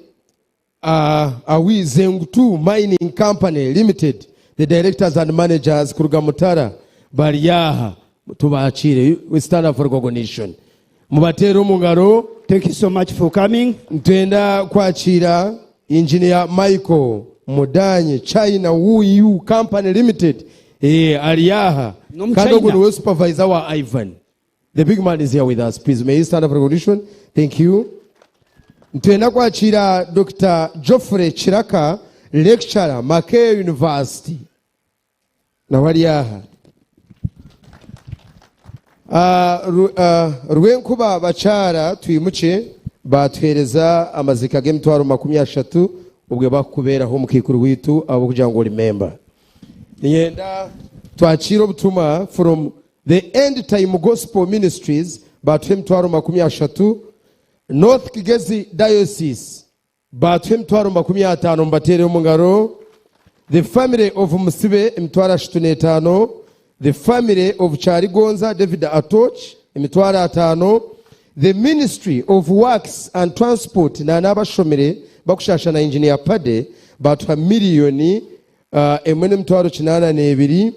Awi Zengutu Mining Company Limited, the directors and managers kuruga Mutara bari aha tubakiire, we stand up for recognition. Mubateere omu ngaro. Thank you so much for coming. Nitwenda kwakiira Engineer Michael Mudanyi China Wu Yu Company Limited ari aha kandi ogu niwe supervisor wa Ivan. The big man is here with us. Please may he stand up for recognition. Thank you. Nitwenda kwakiira Dokita Geoffrey Kiraka, lecturer, Makerere University. Nawe ari aha. Ah, Ru- ah, Rwenkuba bakyara twimukye batuheereza amazika g'emitwaro 30 obwe bakukubeeraho omukaikuru waitu ahabw'okugira ngu ori memba. Niinyenda twakiire obutumwa from The End Time Gospel Ministries baatuha emitwaro 30, North Kigezi Diocese baatuha emitwaro 50 mubateere omu ngaro, The Family of Musibe emitwaro 35, The Family of Kyaligonza David Atoch emitwaro 50, The Ministry of Works and Transport na n'abashomire bakushaasha na Engineer Paddy baatuha miriyoni emwe n'emitwaro 82.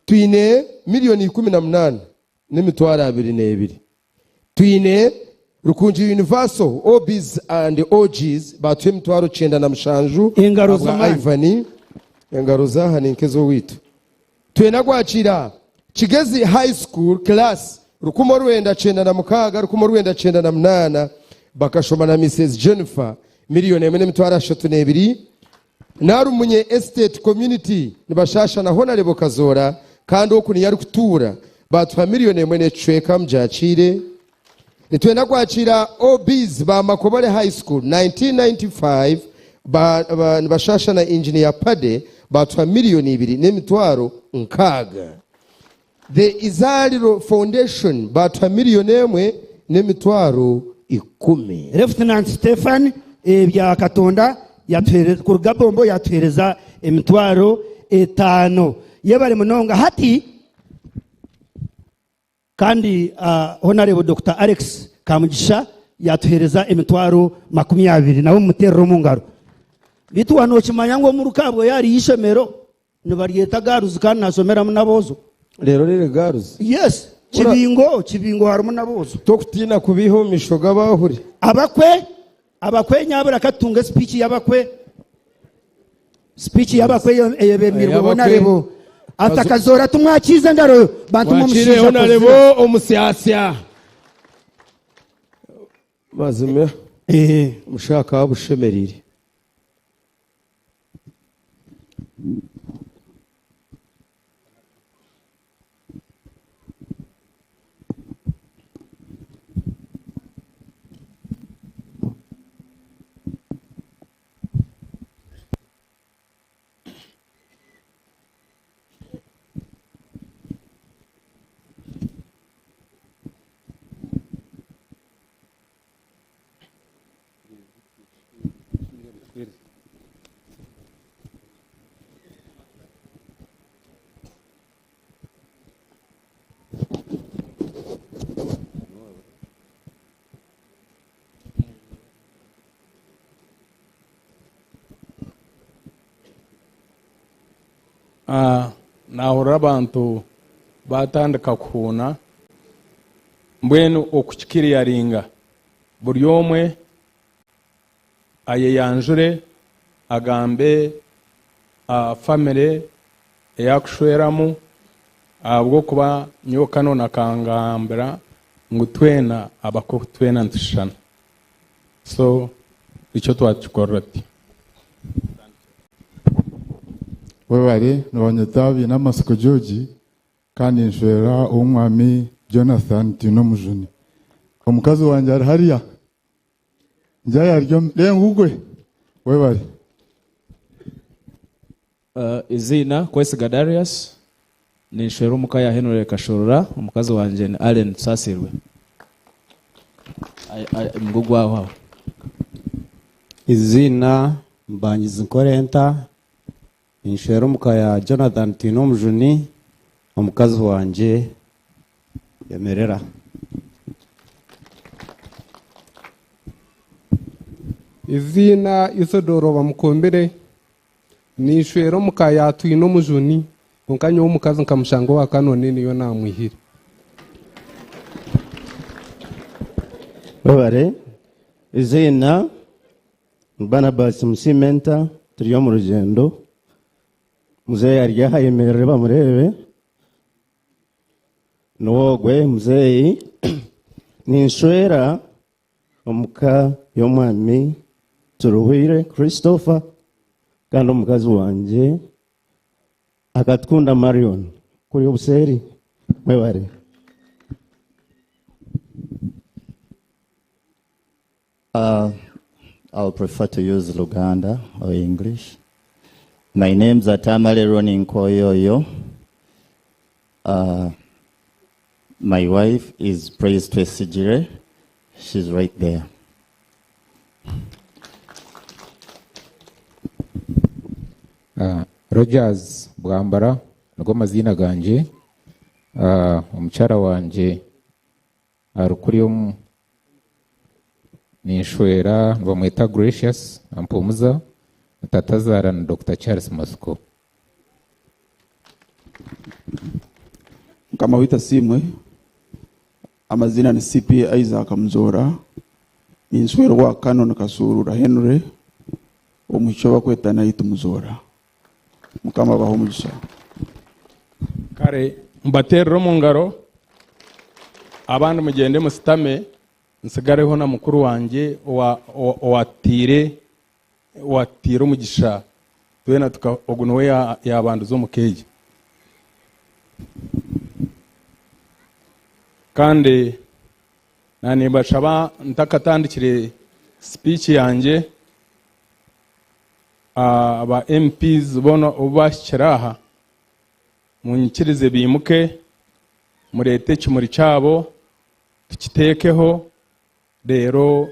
Twine miriyoni 18 n'emitwaro 22. Twine Rukungiri Universal OBs and OGs baatuha emitwaro 97 Engaro ahabwa z'amaani. Ivan. Engaro z'aha ni nk'ez'owaitu. Twine kwakiira Kigezi High School Class 1996, 1998 bakashoma na Mrs Jennifer miriyoni emwe n'emitwaro 32. Narumunye Estate Community nibashaasha na Honarebo Kazoora kandi oku niyo arikutuura baatuha miriyoni emwe n'ekicweka mugyakiire. Nitwenda kwakiira OBs ba Makobore High School 1995 ba, ba, nibashaasha na Engineer Paddy baatuha miriyoni ibiri n'emitwaro nkaaga. The Izaaliro Foundation baatuha miriyoni emwe n'emitwaro ikumi. Lieutenant Stephen Byakatonda yatuhereza kuruga Bombo yatuhereza emitwaro 5. Yebare munonga. Hati kandi Honarebo Dokita Alex Kamugisha yatuhereza emitwaro 20 nawe mumuterere omu ngaro. Beitu wa nokimanya ngu omuruka abwo yaaba ari eishomero Nibaryeta garuzi kandi nashomeramu n'aboojo. Reero riri garuzi? Yes, Kibingo, Kibingo harimu n'aboojo. Tokutiina kubiiha omu maisho g'abaahuri? Abakwe, abakwe nyabura katutunge speech y'abakwe. Speech y'abakwe eyebembirwe Ey'abakwe. Honarebo. Atakazoora tumwakiize engaro bantu mwe Mwakire omushaija Honarebo akuzire. omusyasya. Mazima omushaija akaba abushemereire. Ah, naahurira abantu baatandika kuhuuna mbwenu okukikiriyaringa buri omwe ayeyanjure agambe famire ei arikushweramu ahabw'okuba nyowe Canon akangambira ngu twena abakwe twena nitushushana so nikyo twakikorera tutyo. Webare, nibanyeta Biinamatsiko George Kandi nshwera ow'omwami Jonathan Twinomujuni. Omukazi wangye ari hariya. Njaya ari omu Rengugwe. Webare. Eiziina, Kwesiga Darius, ninshwera omuka ya Henry Kashorora, omukazi wangye ni Allen Tusasirwe. Nigwo gwaho aho. Eiziina, Mbangizi Nkorenta, Ninshwera omuka ya Jonathan Twinomujuni, omukazi wangye yemerera. Eiziina Isidore Bamukumbire, ninshwera omuka ya Twinomujuni kwonka nyowe omukazi nkamushanga owa Kanoni niyo naamwihire. Webare. Eiziina Barnabas Musimenta turi omu rugyendo, muzeeyi ari aha ayemerire bamureebe, niwe ogwe muzeeyi. Ninshwera omu ka y'omwami Turuhwire Christopher kandi omukazi wangye Akatukunda Marion kuri obuseeri. Mwebare. I'll prefer to use Luganda or English. My name's Atamale Ronnie Nkoyoyo. My wife is Praise Twesigire. She's right there. Rogers Bwambara nigo maziina gangye. Omukyara wangye Ari kuri omu ninshwera nibamweta Gracious Ampumuza, tata azaara ni Dokita Charles Matsiko. Mukama waitu asiimwe, amaziina ni CP Isaac Muzoora, ninshwerwa Canon Kasuurura Henry, omwishiki ou barikweta Night Muzoora. Mukama abahe omugisha. Kare mbateerere omu ngaro, abandi mugyende musitame, ntsigareho na mukuru wangye owatuteire owatuteire omugisha twena tuka ogu niwe yaabandiza omu ka egi. Kandi na nimbashaba ntakatandikire sipiiki yangye, Aba MPs boona obu baahikire aha, munyikirize baimuke mureete ekimuri kyabo tukiteekeho reero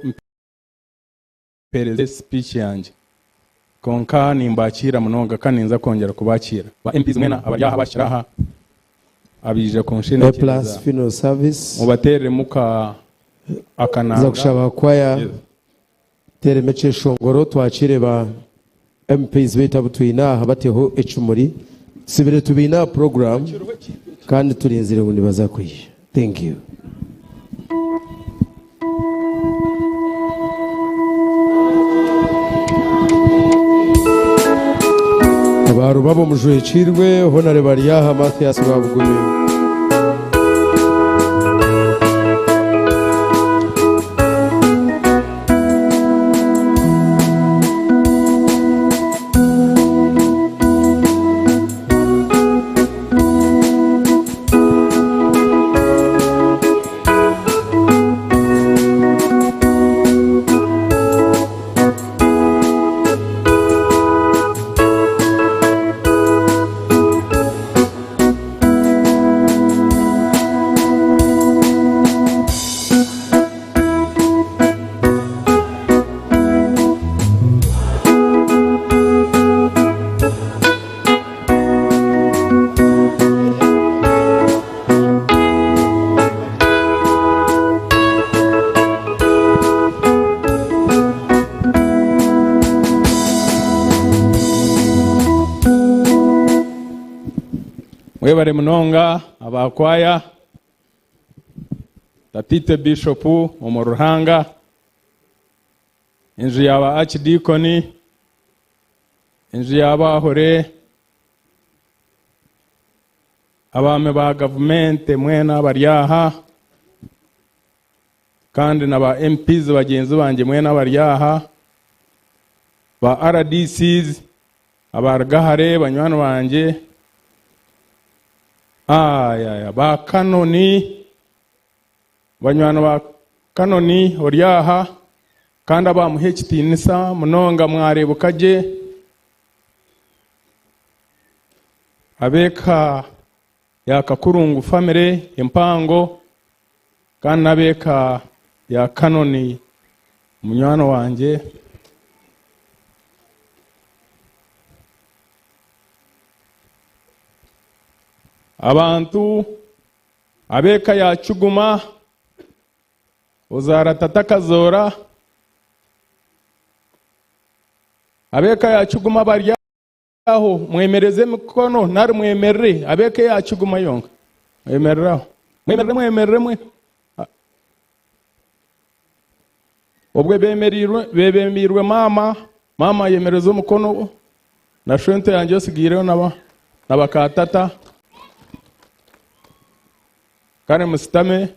mpeereze speech yangye. Kwonka nimbakiira munonga kandi ninza kwongyera kubakiira. Ba MPs mwena abari aha abaahikire aha abaija A plus kunshendekyereza Funeral Service. mubateereremu Nza akananga. kushaba kwaya Teremu ekyeshongoro twakiire ba MPs baitu abu twine aha bateho ekimuri. Tusibire tubaine aha program kandi turinzire ngu nibaza kwija. Thank you. Aba Rubabo mujwekyirwe Honare Baryaha Mathias Rwabugumi. Mwebare munonga aba kwaya Tatiite Bishop omu Ruhanga, enju ya ba Archdeacon, enju ya Bahore, abaami ba gavumenti mwena abari aha, kandi na ba MPs bagyenzi bangye mwena abari aha, ba RDCs abaruga hare banywani bangye, ayaya ba Kanoni, banywani ba Kanoni ori aha, kandi abamuha ekitiinisa munonga mwareebuka gye, ab'eka ya Kakurungu family empango, kandi n'ab'eka ya Kanoni munywani wangye. Abantu ab'eka ya Kiguma, ozaara tata akazoora, ab'eka ya Kiguma bari aho, mwemereze emikono nari mwemerere, ab'eka eya Kiguma yonka, mwemerere aho, mwemerere, mwemerere, mwe obwe bemereirwe, bebembeirwe maama, maama ayemereza omukono, na shwento yangye osigaireho naba, na bakatata. Kare musitame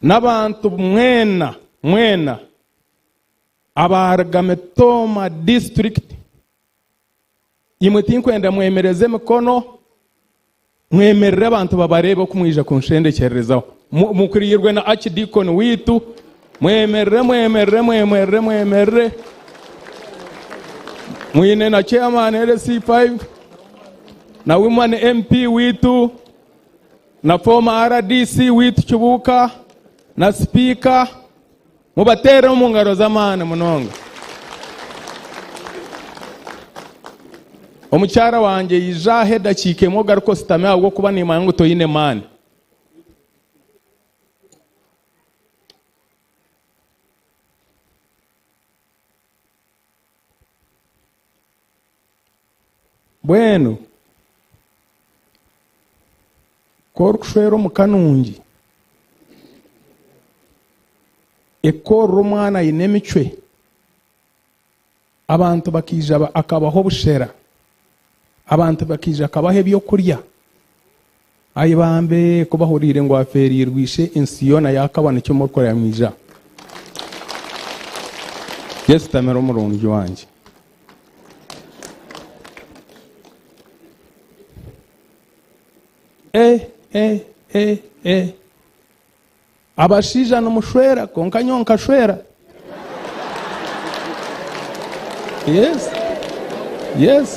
n'abantu mwena mwena abaruga Mitooma district, imwe tinkwenda mwemereze emikono, mwemerere abantu babareebe oku mwija kunshendekererezaho. Mukuriirwe na Archdeacon witu, mwemerere, mwemerere, mwemerere, mwemerere. Mwine na chairman LC5 na women MP witu na former RDC witu Kibuuka na speaker, mubatere omu ngaro z'amaani munonga. Omukyara wangye yija aha edakiika emwe ogaruke ositame ahabw'okuba nimanya ngu toine maani. Mbwenu ku orikushwera omuka nungi, ekorora omwana aine emicwe, abantu bakaija akabaha obushera, abantu bakaija akabaha ebyokurya, ayi bambe ku bahuriire ngu afeereirwe ishe ensi yoona yaakaba nikyo murikureba mwija. Yesu tamera omurungi wangye. E, e, e, e. Abashaija nimushwera kwonka nyowe nkashwera. Yes. Yes.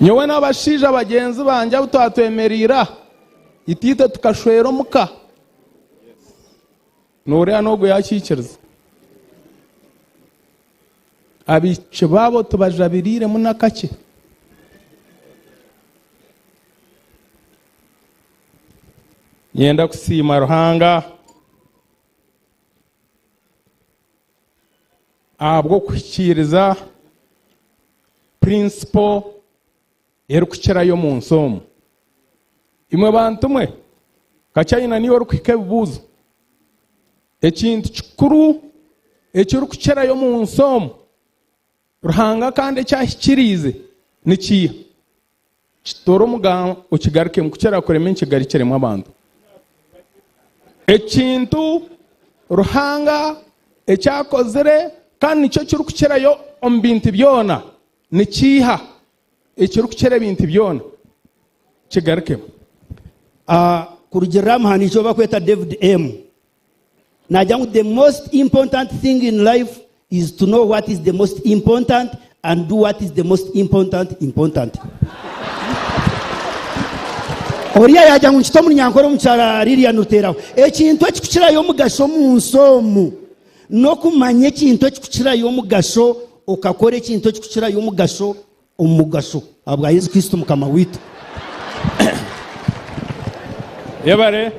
Nyowe n'abashaija bagyenzi bangye abu twatwemereire aha, itiitwe tukashwera omuka. Nooreeba n'ogwo yakiikiriza. Abaishiki baabo tibajabiriiremu n'akakye. Niinyenda kusiima Ruhanga Ahabw'okuhikiiriza principle erikukirayo omu nsi omu. Imwe bantu mwe, Kachaina niiwe orikuhika ebibuuzo. Ekintu kikuru ekirikukirayo omu nsi omu, Ruhanga kandi eki ahikiriize nikiiha? Kitoore omugambo okigarukemu ku kirakureme nkigarukiremu abantu. Ekintu Ruhanga eki akozire kandi nikyo kirikukirayo omu bintu byona nikiiha? Ekirikukira ebintu byona kigarukemu. Kurugiirira aha muhandiiki ou barikweta David M. Naagira ngu the most important thing in life is to know what is the most important and do what is the most important important. Oriya yaagira ngu nikita omunyankore omukyara Lilian Ruteraho. Ekintu ekikukirayo omugasho omu nsi omu n'okumanya ekintu ekikukirayo omugasho okakora ekintu ekikukirayo omugasho omu mugasho ahabwa Yesu Kristo Mukama waitu. Yebare.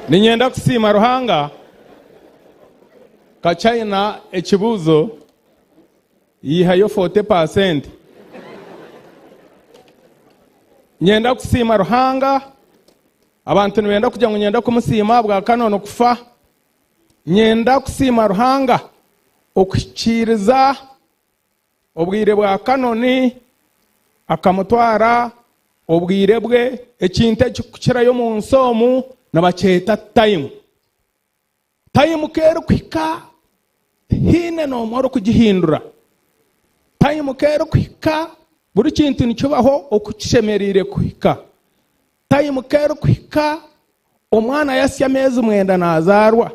Niinyenda kusiima Ruhanga Kachina ekibuuzo yihayo 40%. Niinyenda kusiima Ruhanga abantu nibenda kugira ngu niinyenda kumusiima ahabwa Kanono kufa. Nyenda kusiima Ruhanga okuhikiiriza obwire bwa Kanoni akamutwara obwire bwe ekintu ekirikukirayo omu nsi omu nibakyeta tayimu. Tayimu ku erikuhika tihaine n'omwe orikugihindura. Tayimu ku erikuhika buri kintu nikibaho oku kishemereire kuhika. Tayimu ku erikuhika omwana yasya ameezi mwenda nazaarwa.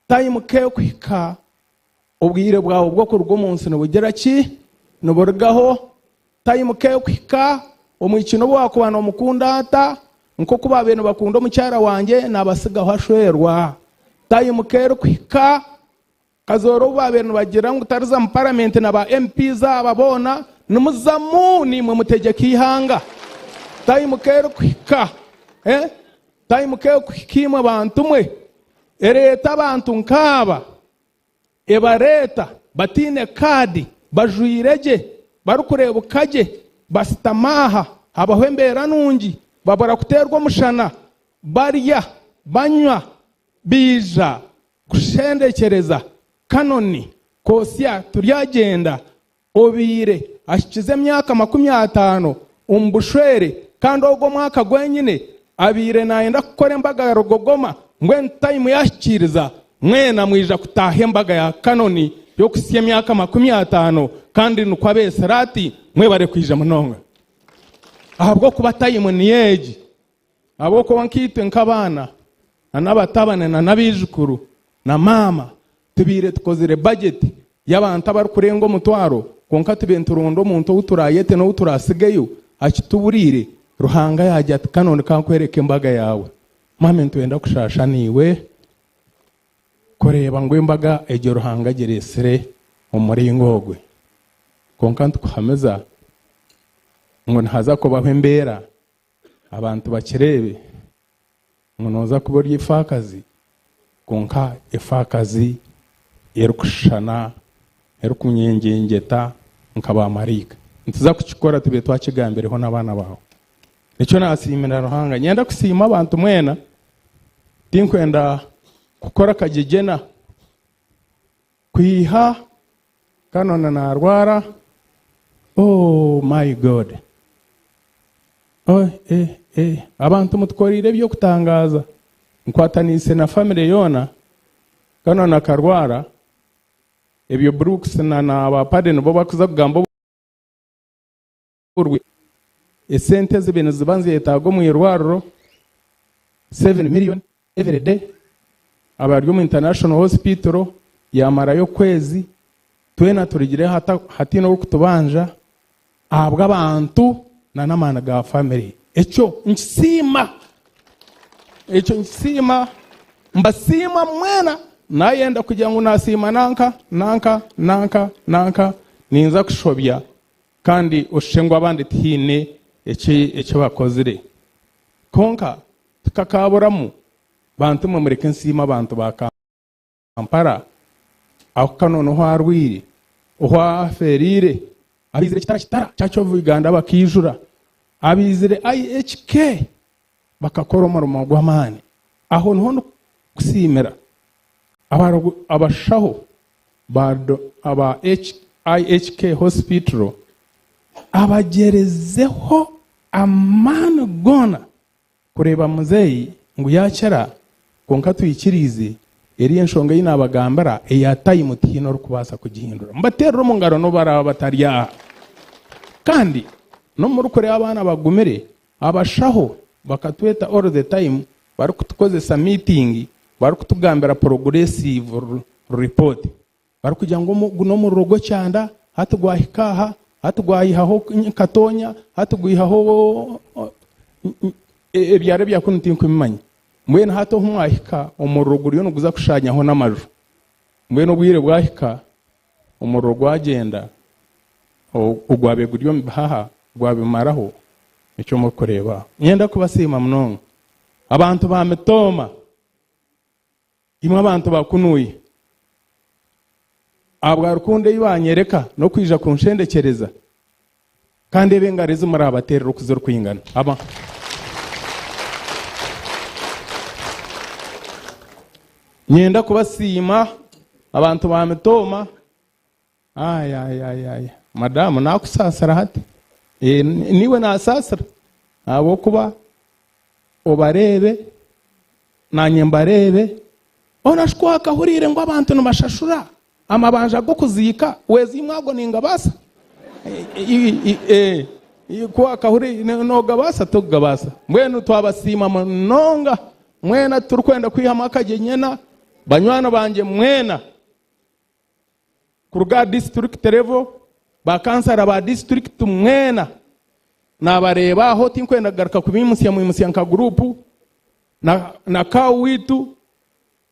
Tayimu ku erikuhika obwire bwawe bw'okuruga omu nsi nibugira ki? Niburugaho. Tayimu ku erikuhika omwishiki n'obu waakuba noomukunda ata, nk'oku baabaire nibakunda omukyara wangye naabasigaho ashwerwa. Tayimu ku erikuhika Kazoora obu baabaire nibagira ngu tariza mu paramenti na ba MPs aba boona nimuzamu naimwe mutegyeke eihanga. Tayimu ka erikuhika eh tayimu ka erikuhika imwe bantu mwe ereeta abantu nkaaba ebareeta bataine kaadi bajwaire gye barikureebuka gye basitama aha habaho embeera nungi babura kuteerwa omushana barya banywa baija Kushendekyereza Kanoni Kosya Turyagyenda obaire ahikize emyaka 50 omu bushwere kandi ogwo omwaka gwenyine abaire nayenda kukora embaga ya Rugogoma mbwenu tayimu yahikiiriza mwena mwija kutaaha embaga ya Kanoni y'okuhitsya emyaka 50 kandi nikwo abeetsire ati mwebare kwija munonga ahabw'okuba tayimu niyo egi. Ahabw'okuba nkaitwe nk'abaana na n'abatabani na n'abaijukuru na maama tubaire tukozire bajeti y'abantu abarikurenga omutwaro kwonka tubaire nituronda omuntu ou turaayete n'ou turaasigeyo akituburiire. Ruhanga yaagira ati, Kano ka nkwereke embaga yaawe. Maame nitwenda kushaasha naiwe kureeba ngu embaga egyo Ruhanga agireetsire omu muringo ogwe. Kwonka nitukuhamiza ngu nihaza kubaho embeera Abantu bakireebe ngu nooza kuba ori efaakazi kwonka efaakazi erikushushana, erikunyengyeengyeta nka baamaraika. Nituza kukikora tube twakigambireho n'abaana baawe. Nikyo naasiimira Ruhanga. Niinyenda kusiima abantu mwena, tinkwenda kukora akagyegyena kwiha Kanona naarwara ooh my God oh eh eh abantu mutukoreire eby'okutangaaza nkwataniise na family yoona Kanona akarwara ebyo Brooks na na ba Paddy nibo bakuza kugamba oburwi esente ezibaire niziba nizetaaga omu irwariro 7 million every day aba ari omu international hospital yamarayo okwezi twena turugire hataine orikutubanja ahabw'abantu na n'amaani ga family ekyo nkisiima ekyo nkisiima mbasiima mwena nayenda kugira ngu nasiima nanka nanka nanka nanka ninza kushobya kandi oshushe ngu abandi tihaine eki eki bakozire kwonka Tikakaaburamu. Bantu mwe mureke nsiime abantu ba Kampala ahu Canon ohu arwaire, ohu afeereire, abaizire Kitara Kitara Church of Uganda bakaijura, abaizire IHK bakakora omurimo gw'amaani. Aho niho ndikusiimira abashaho ba aba IHK Hospital abagyerezeho amaani goona kureeba muzeeyi ngu yaakira kwonka twikiriize eri enshonga ei naabagambira eya tayimu tihaine orikubaasa kugihindura. Mubateerere omu ngaro n'obu baraaba batari aha. Kandi n'obu murikureeba abaana bagumire, abashaho bakatweta all the time barikutukozesa meeting barikutugambira progressive report. Barikugira ngu ogu n'omuriro gw'ekyanda, hati gwahika aha, hati gwayihaho katonya, hati gwihaho ebyaro ebya kunu tinkubimanya. Mbwenu hati ohu mwahika omuriro guriyo niguza kushanyaho n'amaju. Mbwenu obwire bwahika omuriro gwagyenda ogwabaire guri omu bihaha gwabimaraho nikyo murikureeba aho. Niinyenda kubasiima munonga abantu ba Mitooma. Imwe abantu bakunuye, ahabwa rukundo ei banyereka n'okwija kunshendekyereza, kandi ebe engaro ezi murabateerera oku zirikwingana. Aba. Nyenda kubasiima abantu ba Mitooma. Ayayayaya madamu nakusaasira hati eh, niiwe nasaasira ahabw'okuba obareebe nanye mbareebe ona shi ku wakahuriire ngu abantu nibashashura amabanja g'okuziika weeza imwe ago ningabaasa eh, ku wakahuriire nogabaasa tokugabaasa mbwenu twabasiima munonga mwena titurikwenda kwihamu akagyenyena banywani bangye mwena. Kuruga aha district level, ba kansara ba district mwena nabareeba aho tinkwenda kugaruka kubimutsya mwimutsya nka group na, na kawu waitu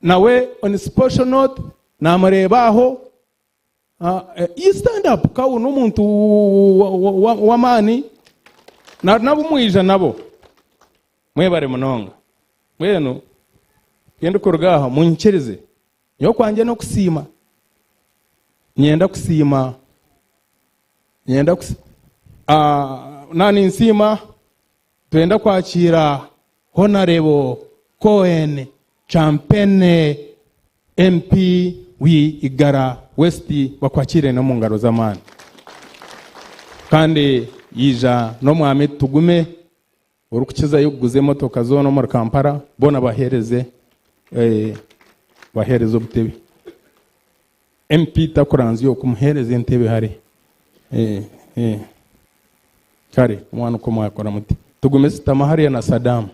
nawe on special note namureeba aho uh, you stand up kawu n'omuntu w'amaani na nabo mwija nabo mwebare munonga mbwenu kindikuruga aha munyikirize Nyowe okwangye n'okusiima. Niinyenda kusiima, niinyenda kusi naaba ninsiima, nitwenda kwakiira Honarebo Cohen Champene MP wi Igara West bakwakiire n'omu ngaro z'amaani. Kandi yaija n'omwami Tugume Orikukizayo kuguza emotoka zoona omuri Kampala boona bahereze bahereze obutebe. MP takuranzya oku muhereze entebe hare. Kare omwana okwo mwakora muti. Tugume sitama hariya na Saddam.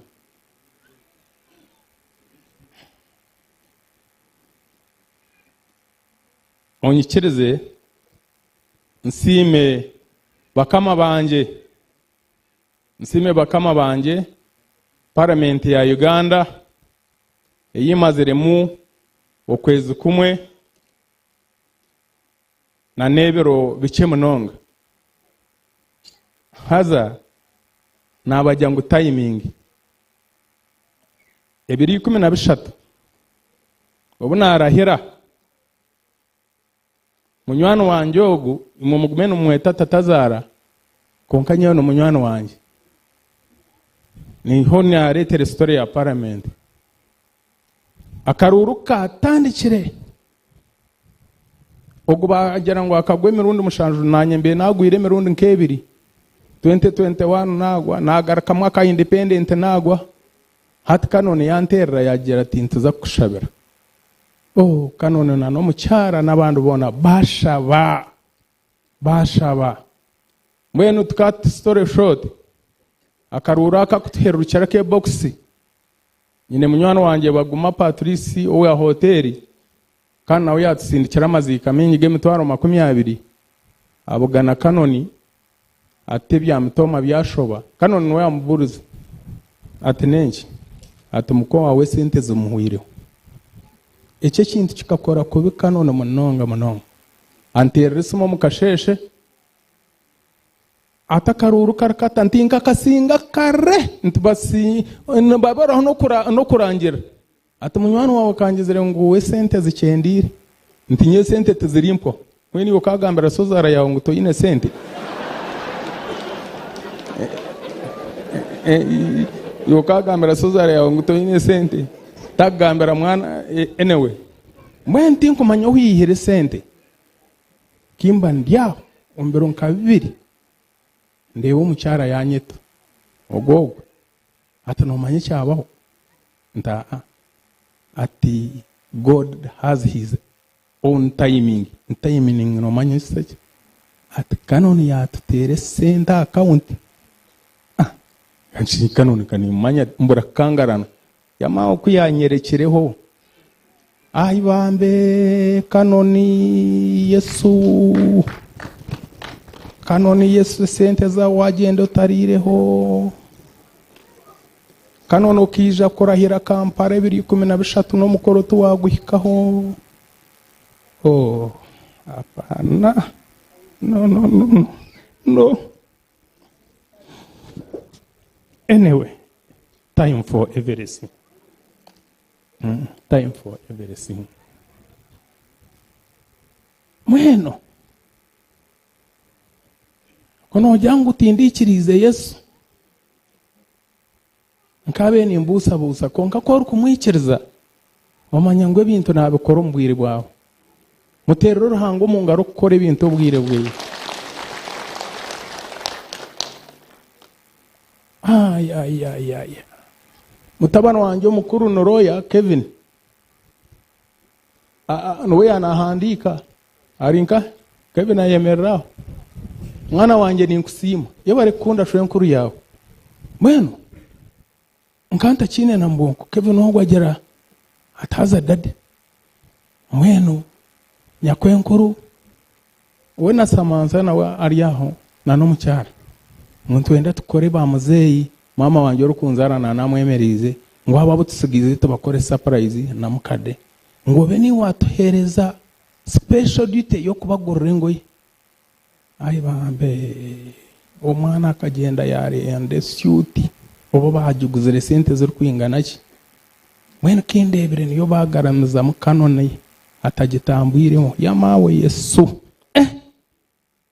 Onyikirize nsiime bakama bangye. Nsiime bakama bangye, Paramenti ya Uganda ei maziremu okwezi kumwe na n'ebiro bikye munonga. Haza nabagira ngu timing ebiro 13 obu narahira, Munywani wangye ogu imwe mugume nimumweta tatazaara, kwonka nyowe ni munywani wangye. Niho naareetera esitore ya paramenti. Akaruuru kaatandikire, ogu baagira ngu akagwa emirundi mushanju, naanye mbaire naagwire emirundi nk'ebiri. 2021 naagwa, naagarukamu aka independent naagwa. Hati Canon yanteerera yaagira ati nituza kukushabira. Oh, Canon na n'omukyara n'abandi boona bashaba, bashaba. Mbwenu to cut story short, akaruuru aka kutuherurukira ak'ebokisi, nyine munywani wangye Baguma Patrice owa hoteeri, kandi nawe yaatusindikira amaziika maingi g'emitwaro 20, abugana Canon ati ebya Mitooma byashoba. Canon niwe yaamubuurize ati n'enki? Ati muka waawe esente zimuhweireho. Ekyo ekintu kikakora kubi Canon munonga munonga. Anteerera esimu omu kasheeshe ati akaruuru kari kata nti nkakasinga kare nti nibabareho n'okurangira. Ati munywani waawe akangizire ngu esente zikyendeire. Nti nyowe esente tizirimpwaho. Mbwenu iwe okagambira sozaara yaawe ngu toine sente? Iwe okagambira sozaara yaawe ngu toine sente? Takugambira mwana anyway. Mbwenu tinkumanya ohu yaihire esente. Kimba ndi aho omu biro nka bibiri ndeeba omukyara yanyeta ogwo ogwo ati nomanya ekyabaho? Nti aa. Ati God has his own timing. Nti timing nomanya ekiseki? Ati Canon yatuteera esente aha account. Ah, Canon kanimumanya mbura kukangarana. Yamaawe ku yanyerekireho, ai bambe Kanoni Yesu, Kanoni Yesu esente zaawe wagyenda otariireho. Kanoni okaija kurahira Kampala ebiro 13 n'omukoro tiwaguhikaho. Oh, apana. No, no, no, no. No. Anyway, time for everything. Time for everything. Mweno, ku noogira ngu tindikiriize Yesu, nkabe nimbuusabuusa, kwonka ku orikumwikiriza, omanya ngu ebintu naabikora omu bwire bwawe. Muteerere Ruhanga omu ngaro kukora ebintu obwire bweye. Ai, ai, ai, ai. Mutabani wangye omukuru ni lawyer Kevin. Niwe yanahandiika ari nka Kevin ayemerera aho. Mwana wangye ninkusiima. Yebare kukunda shwenkuru yaawe. Mbwenu nka ntakiine na mbwonko Kevin ogwo agira ati haza daddy mbwenu nyakwenkuru we na Samantha nawe ari aho na n'omukyara ngu nitwenda tukore ba muzeeyi maama wangye orikunzaara na namwemereize ngu abo abu tusigiize tubakore surprise na mukade ngu obe niiwe watuheereza special duty y'okubagurira engoye. Ai bambe omwana akagyenda yaarenda esyuti oba baagiguzire sente zirikwingana ki? Mbwenu kindeebire niyo baagaramizamu Canon atagitambwiremu yamaawe Yesu! Eh!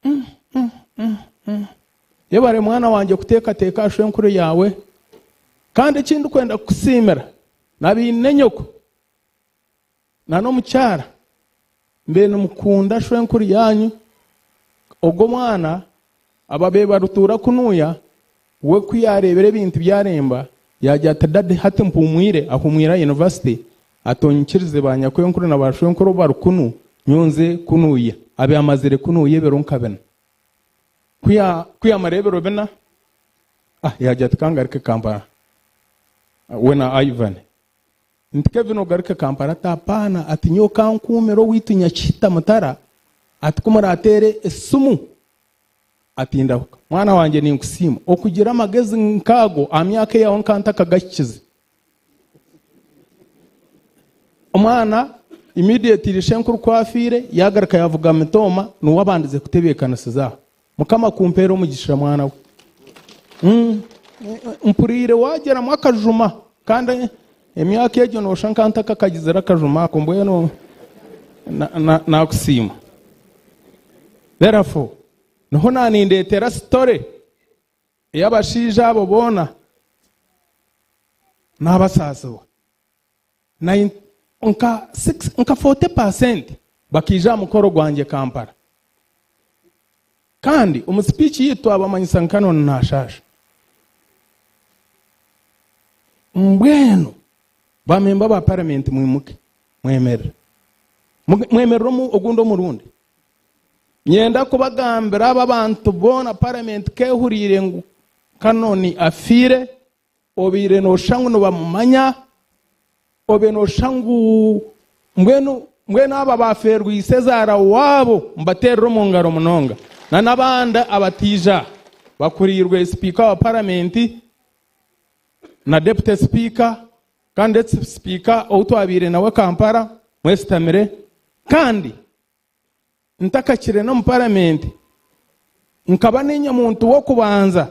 Mm, mm, mm, mm. Yebare mwana wangye kuteekateeka aha shwenkuru yaawe. Kandi eki ndikwenda kukusiimira na baine nyoko na n'omukyara mbe nimukunda shwenkuru yanyu ogwo omwana ababe barutuura kunuuya we ku yareebire ebintu byaremba yagira ati daddy hati mpumwire ahumwire aha university ati onyikirize ba nyakwenkuru na ba shwenkuru bari kunu nyowe nze kunuuya abe amazire kunuuya ebiro nka bina ku yamara ebiro bina ah yagira ati kangaruke Kampala we na Ivan Nti Kevin ogaruke Kampala ati apaana ati nyowe kankuumire owaitu Nyakihita Mutara ati ku murateere esimu ati ndahuka. Mwana wangye ninkusiima okugira amagezi nk'ago aha myaka eyaawe nka ntakagahikize. Omwana immediately ishenkuru ku afiire yaagaruka yaavuga mitooma niwe abandize kutebeekanisiza aho. Mukama akumpeere omugisha mwana we. Mpuriire wagyeramu akajuma kandi emyaka egyo noshusha nka ntakakagizire akajuma ako mbwenu nakusiima. Therefore niho nanindetera story ey'abashaija abo boona nabasaasibwa. Nka 40% bakaija aha mukoro gwangye Kampala. Kandi omu sipiiki yaitu twabamanyisa ngu Canon nashaasha. Mbwenu ba memba ba paramenti mwimuke mwemerere. Mwemerere ogundi omurundi. Nyenda kubagambira aba abantu boona paramenti kehuriire ngu Canon afiire, Obaire nooshusha ngu nibamumanya, obaire nooshusha ngu mbwenu mbwenu abo abaafeerwa isezaara waabo mbateerere omu ngaro munonga. Na n'abandi abataija bakuriirwe sipiika wa paramenti na deputy sipiika kandi deputy sipiika ou twabaire nawe Kampala mwesitamire kandi Ntakakire n'omu paramenti, nkaba niinye muntu w'okubanza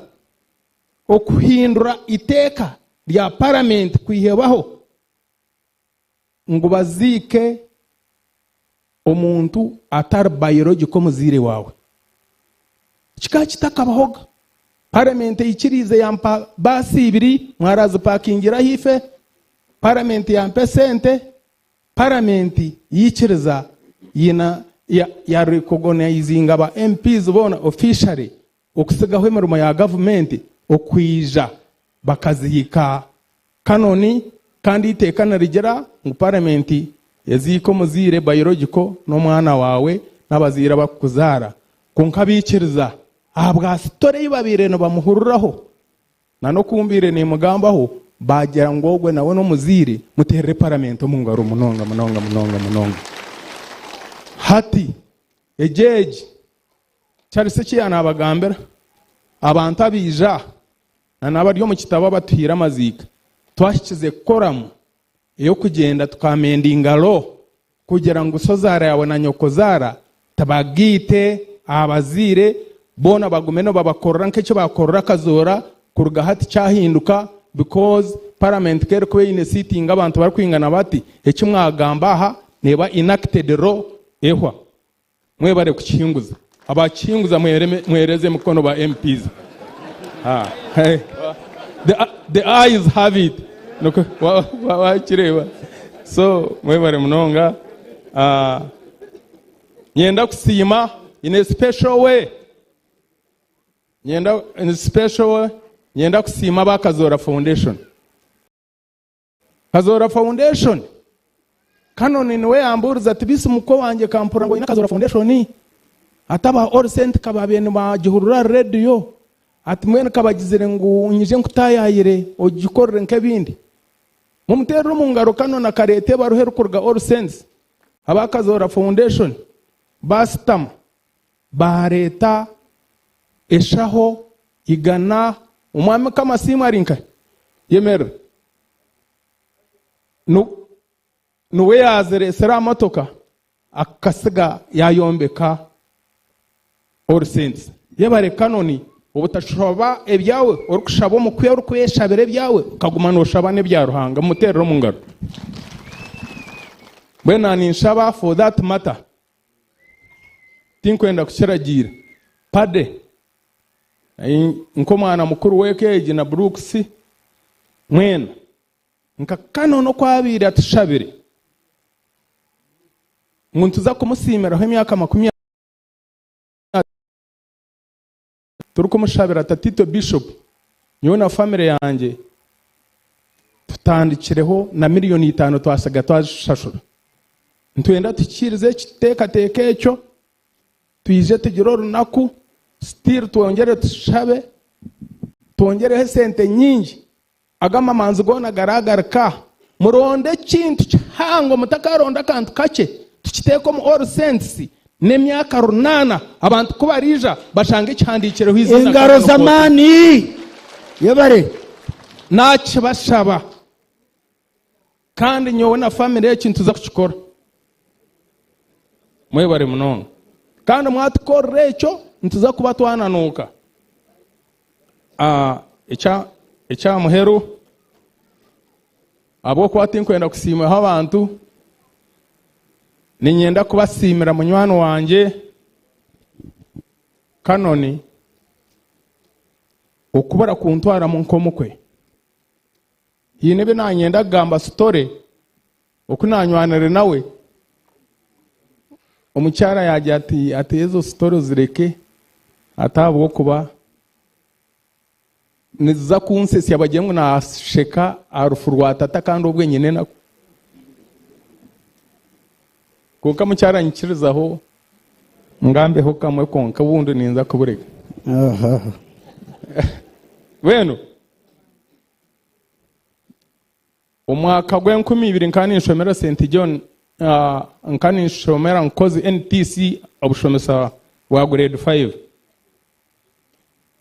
okuhindura eiteeka rya paramenti kwihebaho ngu baziike omuntu atari biological omuzaire waawe. Kikaba kitakabahoga. Paramenti eikiriize yampa baasi ibiri mwarazipakingira ahaifo, paramenti yampa esente, paramenti yaikiriza ya ya recognizinga ba MPs boona officially okutsigaho emirimo ya gavumenti okwija bakaziika Kanoni kandi eiteeka nirigira ngu paramenti eziike omuzaire biological n'omwana waawe n'abazaire abarikukuzaara kwonka baikiriza ahabwa story ei babaire nibamuhuriraho na n'oku mbaire nimugambaho baagira ngu ogwe nawe n'omuzaire muteerere paramenti omu ngaro munonga munonga munonga munonga. Hati egyo egi Charles eki yaanabagambira abantu abaija Na n'abari omu kitabo abatuhaire amaziika, twahikize kukoramu ey'okugyenda tukamendinga law kugira ngu sozaara yaawe na nyokozaara tibagaite aha bazaire, boona bagume nibabakorera nk'eki baakorera Kazoora kuruga hati kyahinduka because parliament ku erikuba eine sitting abantu barikwingana bati, eki mwagamba aha neeba enacted law ehwa. Mwebare kukihinguza. Abakihinguza mwereze emikono ba MPs. Ah, hey. The eyes have it. Nuko wakireeba. So mwebare munonga. Ah, nyenda kusiima in a special way. Nyenda in a special way. Nyenda kusiima aba Kazoora Foundation. Kazoora Foundation, Canon niwe yambuurize ati bisi mukwe wangye kampurira ngu oine Kazoora Foundation ati aba All Saint kababaire nibagihurira ahari rediyo ati mbwenu kabagizire ngu nyije nkutaayaayire ogikorere nk'ebindi. Mumuteerere omu ngaro Canon akareeta ebaruha erikuruga All Saints aba Kazoora Foundation baasitama baareeta eshaho igana Omwami Kamasiimwe ari nkahi? Yemerera. Niwe yaazireetsire aha motoka akasiga yaayombeka All Saints. Yebare Canon obutashaba ebyawe orikushaba omu ku orikweshabira ebyawe okaguma nooshaba n'ebya Ruhanga. Mumuteerere omu ngaro. Mbwenu na ninshaba for that matter tinkwenda kukiragiira. Paddy Nk'omwana mukuru w'eka egi na Brooks mwena, nka Canon oku abaire atushabire ngu nituza kumusiimiraho emyaka makumi turikumushabira Tataitwe Bishop, nyowe na famire yangye tutandikireho na miriyoni itaano twasiga twazishashura. Nitwenda tuhikiirize ekiteekateeko ekyo. Twije tugire orunaku still twongyere tushabe twongyereho esente nyingi ago amamanzi goona garagaruka muronde ekintu kihango mutakaronda akantu kakye tukiteeke omu all saints n'emyaka runaana abantu kubariija bashange kihandikireho eiziina Engaro z'amaani! Yebare! Nakibashaba Kandi nyowe na family eki nituza kukikora. Mwebare munonga. Kandi mwatukorera ekyo nituza kuba twananuuka. Ah, ekya ekya muheru ahabw'okuba tinkwenda kusiimaho abantu, niinyenda kubasiimira munywani wangye Canon okubura kuntwaramu nk'omukwe. Haine ebi nanyenda kugamba story oku nanywanire nawe omukyara yagira ati ati ezo story ozireke ati ahabw'okuba niziza kunsesya bagire ngu nasheka aha rufu rwa tata kandi obwe nyine enaku. Kwonka mukyara nyikirizaho ngambeho kamwe kwonka obundi ninza kubureka. Mbwenu. Omwaka gw'enkumi ibiri nkaba ninshomera St John, nkaba ninshomera Nkozi NTC obushomesa bwa grade 5.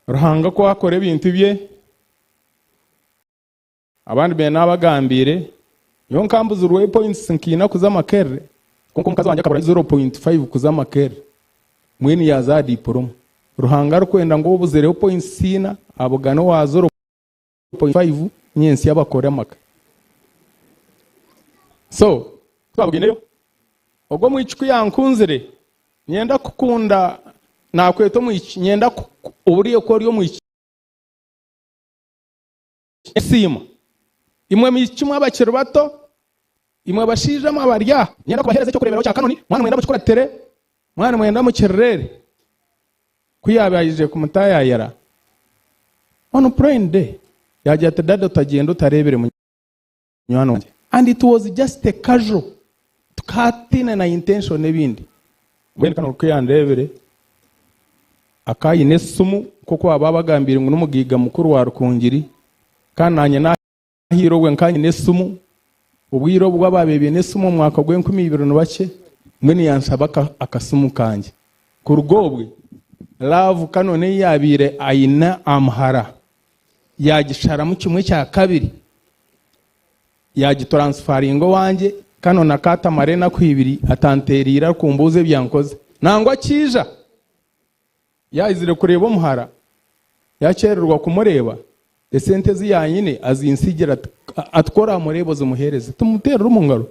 Ruhanga ku akora ebintu bye, abandi mbaire nabagambiire, nyowe nkaba mbuzirweyo points nkaina kuza Makerere, kwonka omukazi wangye akabura 0.5 kuza Makerere, mbwenu yaaza aha diploma. Ruhanga arikwenda ngu obuzireho points ina abugane owa 0.5 nyentsya bakore amaka. So. Twabugineyo. Ogwo omwishiki ku yankunzire, nyenda kukunda nakweta omwishiki, nyenda ohurire ku ori omwishiki. Esiima. Imwe baishiki mwe abakiri bato, imwe bashaija mwe abari aha, niinyenda kubaheereza eky'okureeberaho kya Kanoni, mwaba nimwenda mukikuratire, mwaba nimwenda mukirireere. Ku yaabaire aije kumutaayaayira, on plain day, yaagira ati, Dada otagyenda otareebire munywani wangye. And it was just a casual, tukaba tutaine na intention ebindi. Mbwenu Kanoni ku yandeebire, akaba aine esimu nk'oku baaba babagambiire ngu n'omugaiga mukuru wa Rukungiri, kandi naanye Nahiire obwe nkaba nyine esimu, obwire obwo abaabaire baine esimu omu mwaka gw'enkumi ibiri nibakye, mbwenu yanshaba akasimu kangye. Kuruga obwe, laavu Kanoni ei yaabaire aine aha muhara yaagisharamu kimwe kya kabiri yaagituransfaringa owangye. Kanoni akaatamara enaku ibiri atanteereire arikumbuuza ebi yankoze. Nangwa akiija. Yaizire kureeba omuhara, yakyerererwa kumureeba, esente ezi yanyine azinsigira ati ku oramureeba ozimuheereze. Tumuteerere omu ngaro.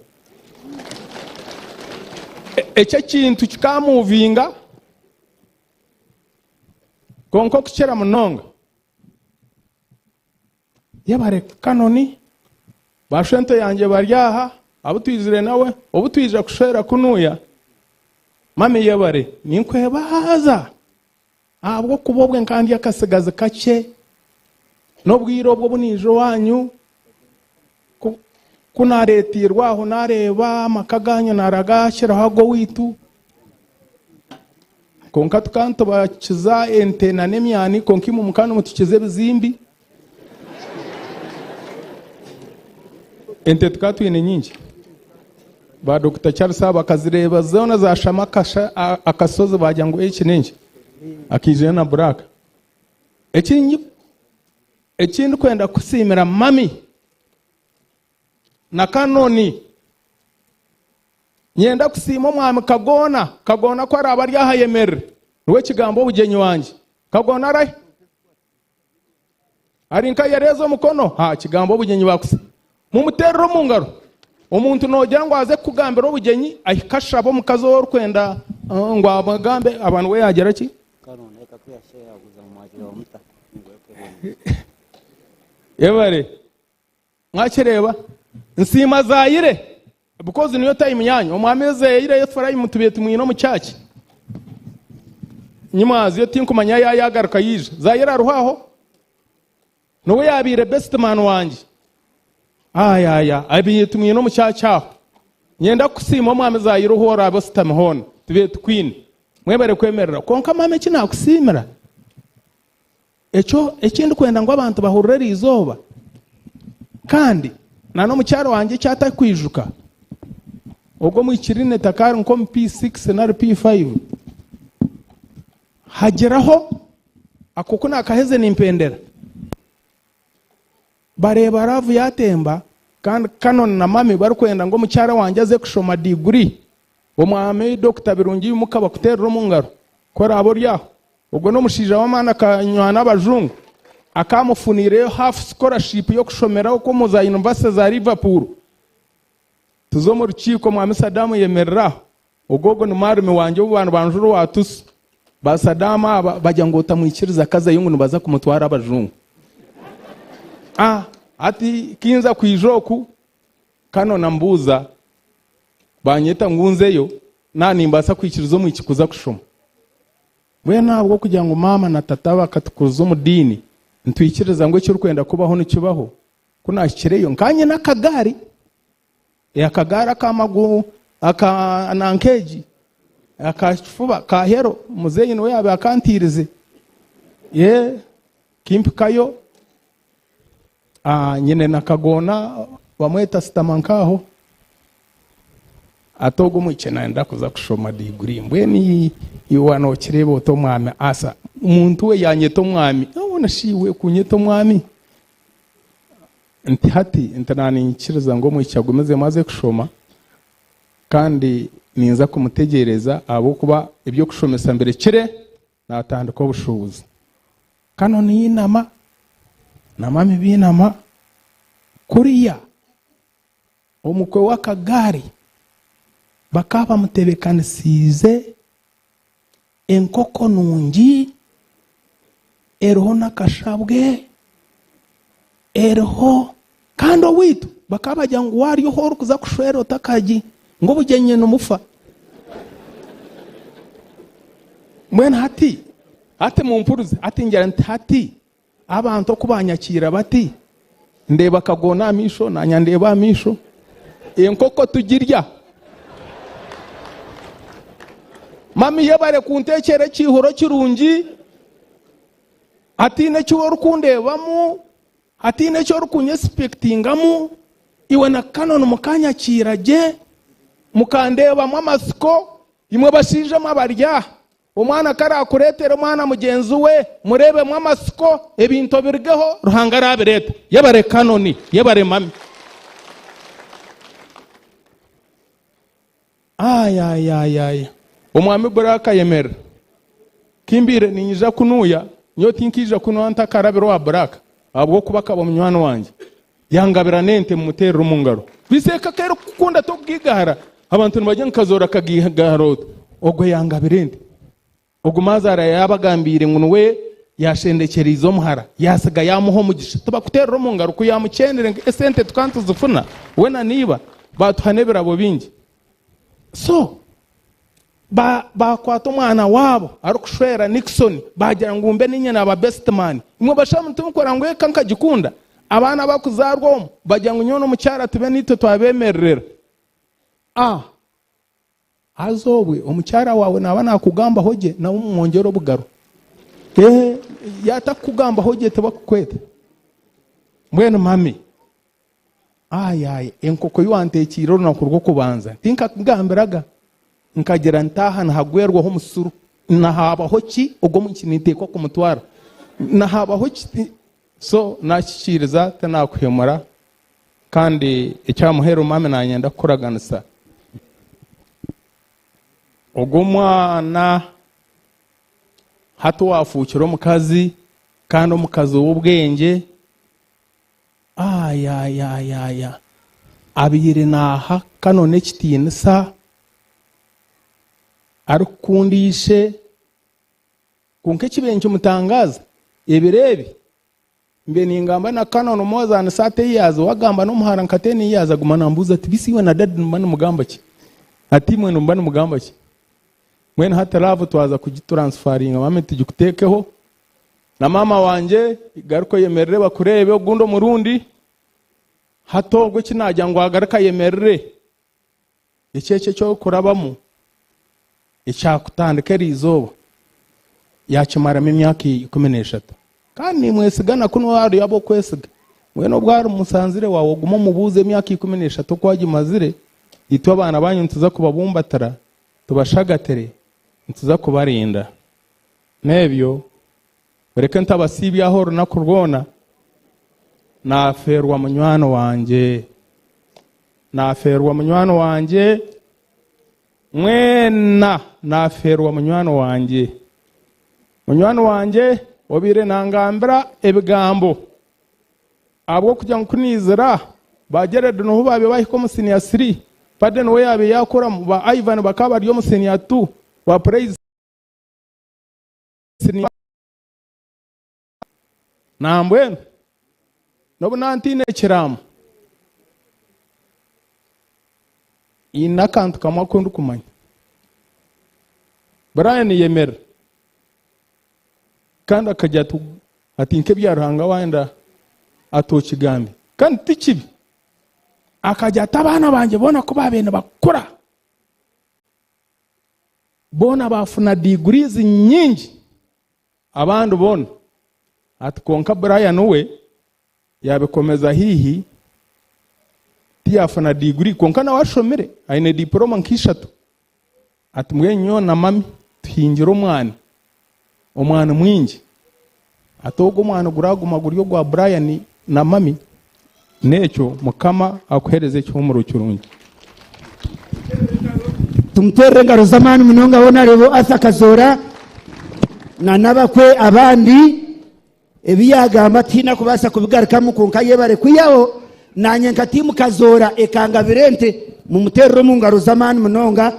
Ekyo ekintu kikamuvinga kwonka okukira munonga yebare Kanoni, bashwento yangye bari aha abu twizire nawe obu twija kushwera kunuya. Mami yebare ninkwebaza ahabw'okuba obwe nkaba ndi akasigazi kakye n'obwire obwo obu naija owanyu ku nareetirwe aho nareeba amaka ganyu naragakiraho ag'owaitu kwonka tukaba nitubakiza ente nana emyani kwonka imwe mukaba nimutukiza ebizimbi Ente tukaba twine nyingi. Ba Dokita Charles aba bakazireeba zoona zashama akashozi bagira ngu eki n'enki akaijayo na buraaka. Eki ndikwenda kusiimira mami na Kanoni, nyenda kusiima omwami Kagoona. Kagoona ku araabe ari aha ayemerere, niwe kigambo obugyenyi wangye. Kagoona arahi? Ari nka yareeza omukono, ha kigambo obugyenyi bakusa. Mumuteerere omu ngaro. Omuntu noogira ngu aze kukugambira obugyenyi ahike ashabe omukazi ou orikwenda ngu amugambe aba niwe yaagira ki? Yebare. Mwakireeba? Nsiima Zaire because niyo time yanyu. Omwami Zaire Ephraim tubaire tumwine omu church. Nyimwazi tinkumanya yaaba yagaruka yaija. Zaire ariho aho? Niwe yabaire best man wangye. Ayaya, abaire tumwine omu church aho. Nyenda kukusiima omwami Zaire ahu oraabe ositami hoona. Tubaire tukwine. Mwebare kwemerera. Kwonka maama eki nakusiimira, Ekyo eki ndikwenda ngu abantu bahurire eri izooba, kandi na n'omukyara wangye eki atarikwijuka, ogwo omwikiriine takari nk'omu P6 nari P5, hagiraho ako ku naakaheze nimpendera, Bareeba laavu yaatemba kandi Canon na Mummy barikwenda ngu omukyara wangye aze kushoma diguri. Omwami Dokita Birungi imuka bakuteerere omu ngaro ku oraabe ori aho. Ogwo n'omushaija w'amaani akanywana abajungu. Akaamufuniireyo half scholarship y'okushomera okwo omu za yunivasite za Liverpool. Tuza omu rukiiko Mwami Saddam yemerera aho. Ogwo ogwo ni maarumi wangye obu baanibanjura owa Tusu. Ba Saddam aba bagira ngu otamwikiriza akazayo ngu nibaza kumutwara abajungu. Ah, hati kinza kwija oku, Kano nambuuza, banyeta ngu nzeyo, na nimbaasa kwikiriza omwishiki kuza kushoma. Mbwenu ahabw'okugira ngu maama na tata bakatukuza omu diini, nitwikiriza ngu ekirikwenda kubaho nikibaho. Ku naahikireyo, nkaba nyine akagaari. Akagaari ak'amaguru aka nanka egi aka kifuba ka hero muzeeyi niwe yaabaire akantiirize. Ye kimpikayo nyine na kagoona bamweta sitama nk'aho ati ogu omwishiki nayenda kuza kushoma diguri mbwenu iwe nokireeba ota omwami Asa omuntu we yanyeta omwami hoona shi iwe kunyeta omwami? Nti hati nti naaniinyikiriza ngu omwishiki agumizemu aze kushoma kandi ninza kumutegyereza ahabw'okuba eby'okushomesa mbirekire naatandika obushuubuzi. Kanu niinama na mami bainama kuriya omukwe w'akagaari. Bakaba bamutebeekanisiize enkoko nungi eriho n'akashabwe, eriho kandi owaitu bakaba bagira ngu waarya ohu orikuza kushwera otakagi ngu obugyenyi nimufa. Mbwenu hati hati mumpurize hati ngira nti hati Abantu oku banyakiira bati, ndeeba akagoona aha maisho, naanye ndeeba aha maisho, enkoko tugirya. Mami yebare kuntekyera ekiihuro kirungi, hataine eki orikundeebamu, hataine eki orikunyesipekitingamu, iwe na Canon mukanyakiira gye, mukandeebamu amatsiko, imwe bashaija mwe abari aha. Omwana ku araakureetere omwana mugyenzi we, mureebemu amatsiko, ebintu obirugeho, Ruhanga araabireeta. Yebare Canon, yebare mami. Ayayayaya. Omwami Buraaka ayemerera. Kimbaire niinyija kunuuya, nyowe tinkaija kunuuya ntakarabire owa Buraaka, ahabw'okuba akaba munywani wangye. Yangabira n'ente mmuteerera omu ngaro. Beitu eka ku erikukukunda tokugigahara. Abantu nibagira ngu Kazoora akagigahara ota? Ogwo yangabira ente. Ogwo maazaara yaabagambiire ngu niwe yaashendekyereize omuhara, yaatsiga yaamuha omugisha. Tibakuteerera omu ngaro ku yaamukyeenire ngu esente tukaba nituzifuna we na n'iba baatuha n'ebirabo bingi. So Ba, baakwata omwana waabo arikushwera Nixon, baagira ngu mbe niinye naaba best man. Imwe bashaho timukora ngu eka nkagikunda? Abaana abakuzaarwa omu, bagira ngu nyowe n'omukyara tube niitwe twabeemererera. A Haza obwe omukyara waawe naaba naakugambaho gye, nawe omwongyere obugaro. Ee, yaatakukugambaho gye tibakukweta. Mbwenu mami. Aayaaya, enkoko ei wanteekiire orunaku rw'okubanza tinkakugambiraga? Nkagira nti aha nihagwerwaho omusuru. Nahabaho ki ogwo omuntu ninteekwa kumutwara? Nahabaho ki? So nakikiiriza tinakuhemura kandi eky'aha muheru mami nanyenda kukuraganisa ogwo omwana hati owafuukire omukazi kandi omukazi w'obwengye. Ayayayaya abaire naaha Canon ekitiinisa arikukunda ishe kwonka ekibaire nikimutangaaza ebiro ebi mbaire ningamba na Canon more than 30 years wagamba n'omuhara nka 10 years aguma nambuuza ati bisi iwe na daddy nimuba nimugamba ki? Ati imwe nimuba nimugamba ki? Mbwenu hati love twaza kugituransfaringa mami tugikuteekeho Na maama wangye garuka oyemerere bakureebe ogundi omurundi. Hati ogwo eki naagira ngu agaruke ayemerere, eki ekyo eki orikurabamu ekyakutandika eriizooba yaakimaramu emyaka 13. Kandi nimwesiga na kunu hariyo ab'okwesiga. Mbwenu obu ari musanzire waawe ogume omubuuze emyaka 13 oku agimazire, itwe abaana baanyu nituza kubabumbatira tubashagatire, nituza kubarinda. N'ebyo, mureke ntabasiibyaho orunaku rwona, naafeerwa munywani wangye. Naafeerwa munywani wangye, mwena naafeerwa munywani wangye. Munywani wangye obaire nangambira ebigambo ahabw'okugira ngu ku naizira, ba Jared niho baabaire baahika omu siniya siri, Paddy niwe yaabaire yaakuramu, ba Ivan bakaba bari omu siniya tu, ba Praise Nambwenu n'obu nantaine ekiraamo, haine akantu kamwe aku ndikumanya. Brian yemerera kandi akagira ati, ati nk'ebya Ruhanga wayenda ati okigambe. Kandi ti kibi. Akagira ati abaana bangye boona ku baabaire nibakura, Boona baafuna degrees nyingi abandi boona ati kwonka Brian we yaabikomeza haihi tiyaafuna degree kwonka nawe ashomire aine diploma nka ishatu ati mbwenu nyowe na mami tuhingire omwani, omwani mwingi ati ogwo omwani guraguma guri ogwa Brian na mami N'ekyo Mukama akuhereze ekihuumuro kirungi. Tumuteerere engaro z'amaani munonga Honarebo Arthur Kazoora na n'abakwe abandi. Ebi yaagamba tihaine akubaasa kubigarukamu kwonka yebare kwihaho naanye nka tiimu Kazoora ekangabira ente. Mumuteerere omu ngaro z'amaani munonga.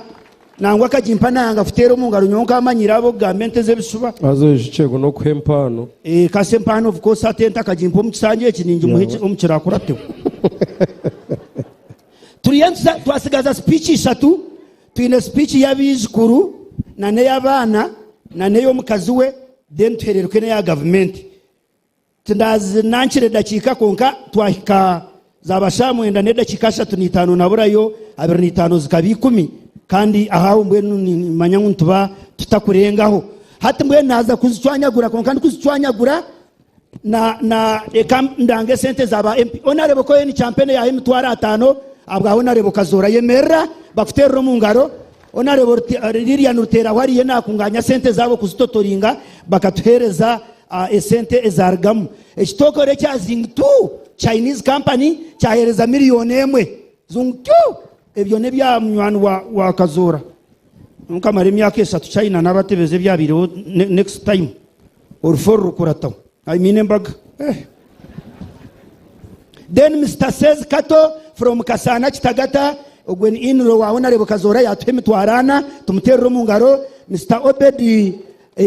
Nangwa akagimpa nayanga kuteera omu ngaro nyowe nkamanyire ab'okugamba ente z'ebishuba. Haza oijukye ngu n'okuha empaano. Eh, kasi empaano of course hati ente akagimpa omu kisanja eki ningimuha eki- omu kirakurateho. Turiyo nituza twasigaza speech ishatu, twine speech y'abaijukuru na n'ey'abaana na n'ey'omukazi we then tuhereruke n'eya gavumenti. Tindazinankira edakiika kwonka twahika zaaba shaaha mwenda n'edakiika 35 naburayo 25 zikaba ikumi kandi aho mbwenu nimanya ngu nituba tutakurengaho. Hati mbwenu naaza kuzicwanyagura kwonka ndikuzicwanyagura na na eka ndange esente za ba MP. Honourable Cohen Champene yaaha emitwaro ataano ahabwa Honourable Kazoora yemerera bakuteerere omu ngaro. Honourable Lilian Ruteraho ariyo naakunganya sente zaabo kuzitotoringa bakatuheereza esente ezarugamu. Ekitokore ekya Zingtu Chinese company kyaheereza miriyoni emwe. Zungtu! Ebyo n'ebya munywani wa Kazoora. Nkamara emyaka eshatu China nabatebeza ebyabaireho next time orufu orurukurataho. I mean embaga. Eh. Then Mister Sez Kato from Kasana Kitagata ogwe ni in-law wa Honourable Kazoora yatuha emitwaro ana tumuterere omu ngaro. Mister Obedi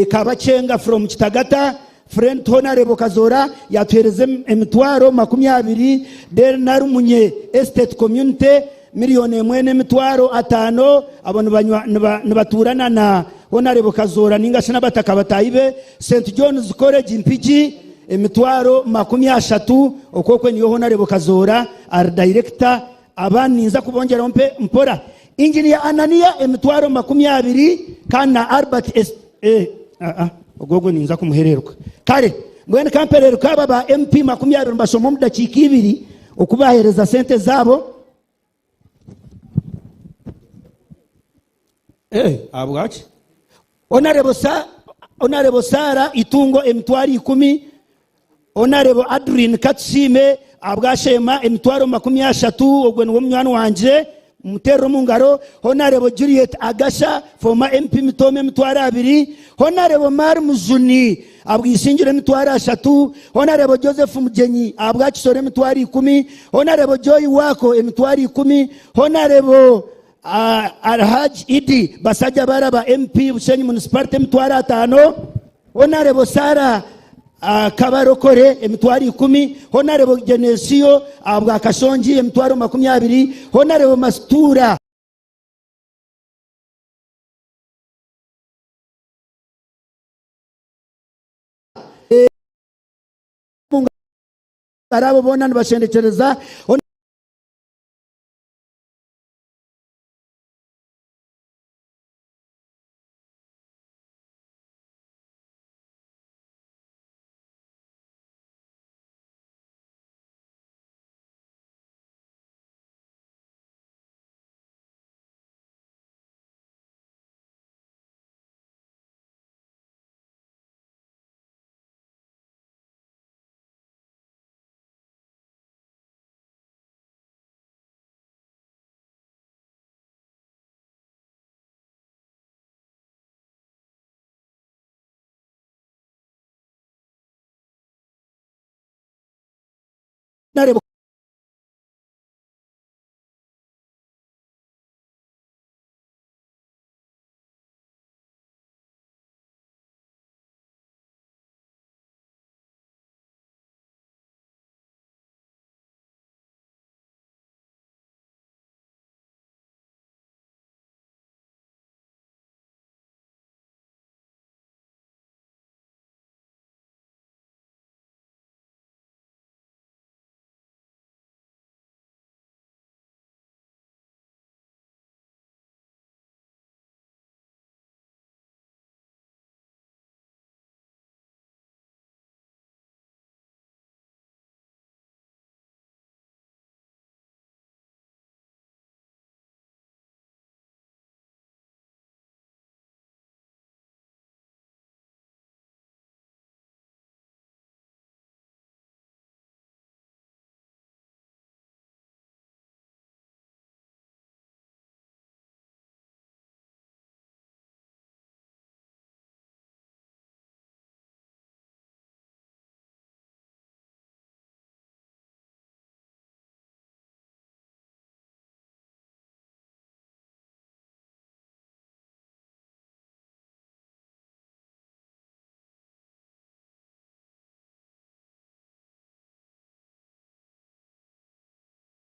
Kabakyenga from Kitagata friend to Honourable Kazoora yatuhereza emitwaro 20. Then Narumunye Estate Community miriyoni emwe n'emitwaro ataano. Abo nibatuurana na Honourable Kazoora ninga shi n'abataka bataahi be. St John's College Mpigi emitwaro 30. Okwo okwe niyo Honourable Kazoora ari director. Aba ninza kubongyeraho mpe mpora. Engineer Anania emitwaro 20 kandi na Albert Es eh aa ogwo ogwo ninza kumuhereruka. Kare mbwenu kampereruke aba ba MP 20 mbashome omu dakiika ibiri oku bahereza sente zaabo. Eh, ahabwaki? Honourable Sa Honourable Sarah Itungo emitwaro ikumi, Honourable Adrine Katusiime ahabwa Sheema emitwaro 30, ogwo niwe munywani wangye, mumuteerere omu ngaro. Honourable Juliet Agasha former MP Mitooma emitwaro abiri, Honourable Mary Mujuni ahabwa Isingiro emitwaro ashatu, Honourable Joseph Mugyenyi ahabwa Kisoro emitwaro ikumi, Honourable Joy Wako emitwaro ikumi, Honourable Alhaj Idi Basajja Baraba MP Bushenyi Municipality emitwaro ataano, Honourable Sarah Kabarokore emitwaro ikumi, Honourable Genesio ahabwa Kashongi emitwaro 20, Honourable Mastura abo boona nibashendekyereza. Honourable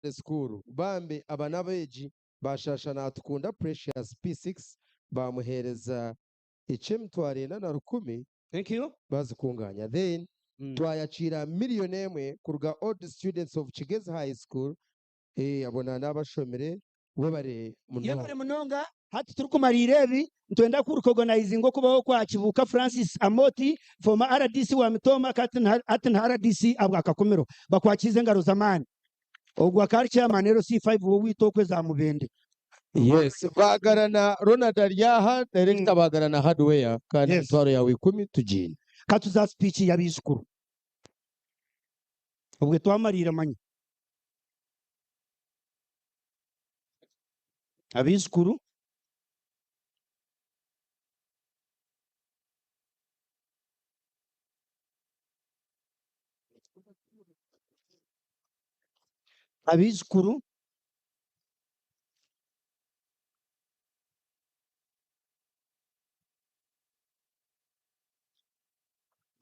School bambi aba n'abeegi baashasha Natukunda Precious P6 baamuheereza eky'emitwaro ena na rukumi baazikunganya then twayakiira miriyoni emwe kuruga Old Students of Kigezi High School abo na n'abashomire webare munonga. Yebare munonga, hati turikumariira ebi nitwenda ku recognizinga okubaho kwa Kibuuka Francis Amooti former rdc wa Mitooma hati ni rdc abwa Kakumiro. Bakwakiize engaro z'amaani. Ogwo akaba ari chairman LC5 w'owaitu okwo eza Mubende. Yes, Bagarana Ronald ari aha, director Bagarana Hardware kandi emitwaro yawe ikumi tugiine. Katuze aha speech y'abaijukuru. Obwe twamariira manya. Abaijukuru. Abaijukuru.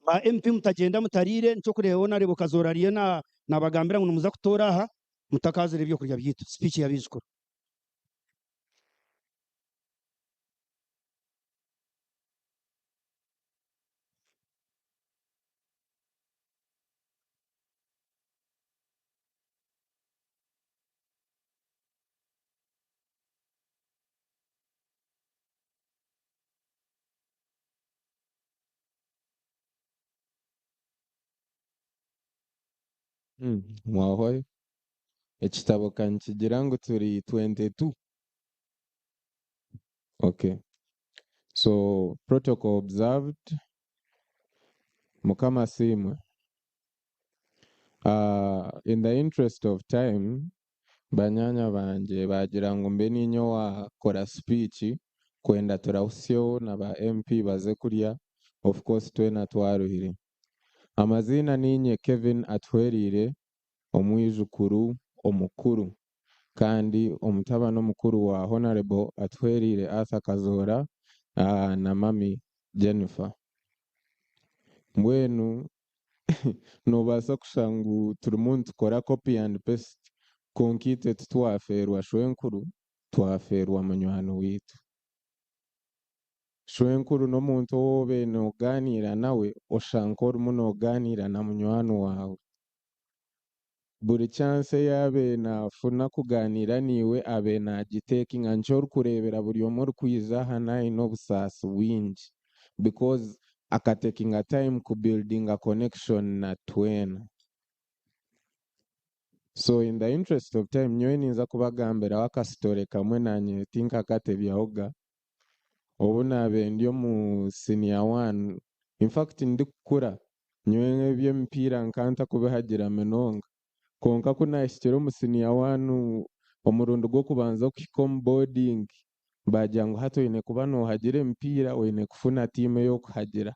Ba MP mutagyenda mutariire nikyo orikureeba Honarebo Kazoora ariyo nabagambira ngu nimuza kutoora aha mutakaazire ebyokurya byaitu. Speech y'abaijukuru. Mwahwayo? Ekitabo ka nikigira ngu turi 22. Okay. So protocol observed. Mukama asiimwe. In the interest of time, banyaanya bangye baagira ngu mbe niinye owaakora speech kwenda turahusyeho na ba MP baze kurya, of course twena twaruhire. Amaziina niinye Kevin Atuhwereire omwijukuru omukuru kandi omutabani omukuru wa Honarable Atuhwereire Arthur Kazoora na Mummy Jennifer. Mbwenu Noobaasa kushusha ngu turimu nitukora copy and paste, kwonka itwe titwafeerwa shwenkuru, twafeerwa munywani waitu. Shwenkuru n'omuntu ou obaire noogaaniira nawe oshusha nk'orimu noogaaniira na munywani waawe. Buri chance ei abaire naafuna kugaaniira naiwe abaire naagitekinga. Nikyo orikureebera buri omwe orikwija aha naine obusaasi bwingi because akatekinga time kubuildinga connection na twena. So in the interest of time nyowe ninza kubagambiraho akasitore kamwe naanye tinkakatebyahoga. Obu naabaire ndi omu senior one, in fact ndikukura, nyowe eby'emipiira nkaba ntakubihagira munonga. Kwonka ku naahikire omu senior one omurundi gw'okubanza okuhika omu boarding, baagira ngu hati oine kuba noohagira emipiira, oine kufuna tiimu ey'okuhagira.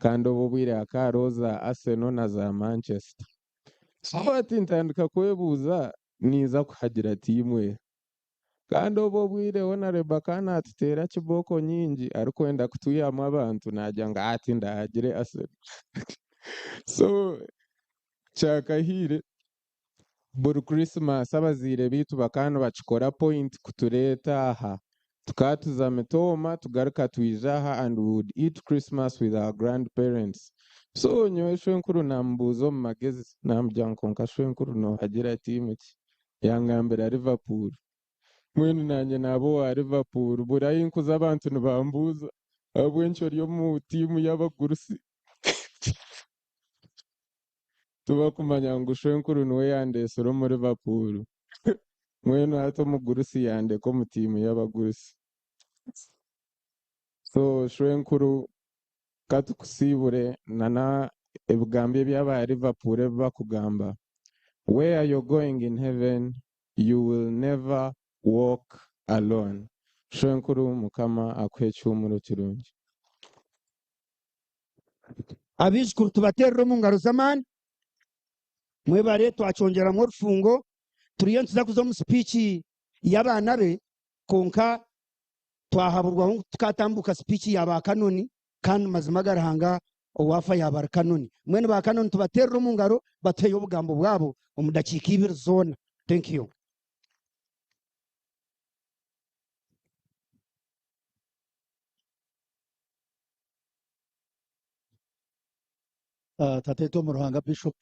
Kandi obwo obwire hakaba hariho za Arsenal na za Manchester. So hati ntandika kwebuuza ninza kuhagira tiimu eha? Kandi obwo obwire hoona Rebecca naatuteera kibooko nyingi arikwenda kutwihamu abantu naagira ngu ati ndahagire Arsenal. So kyakahiire buri Christmas abazaire baitu bakaba nibakikora point kutureeta aha. Tukaba tuza Mitooma tugaruka twija aha and we would eat Christmas with our grandparents. So nyowe shwenkuru naamubuuza omu magezi naamugira ngu kwonka shwenkuru noohagira tiimu ki? Yangambira Liverpool. Mbwenu naanye naaba owa Liverpool. Buri ahi nkuza abantu nibambuuza ahabw'enki ori omu tiimu y'abagurusi. Tibakumanya ngu shwenkuru niwe yandeetsire omu Liverpool. Mbwenu hati omugurusi yandeka omu tiimu y'abagurusi. So shwenkuru ka tukusiibure na ebigambo ebi aba Liverpool ebi bakugamba, Where you're going in heaven you will never walk alone. Shwenkuru Mukama akuhe ekihuumuro kirungi. Abaijukuru tubateerere omu ngaro z'amaani. Mwebare twakyongyeramu orufungo. Turiyo nituza kuza omu sipiiki y'abaana be kwonka twahaburwaho ngu tukatambuuka sipiiki ya ba Kanoni kandi mazima aga Ruhanga owaafa yaaba ari Kanoni. Mbwenu ba Kanoni tubateerere omu ngaro batuheyo obugambo bwabo omu dakiika ibiri zoona. Thank you. Tataitwe omu Ruhanga Bishop,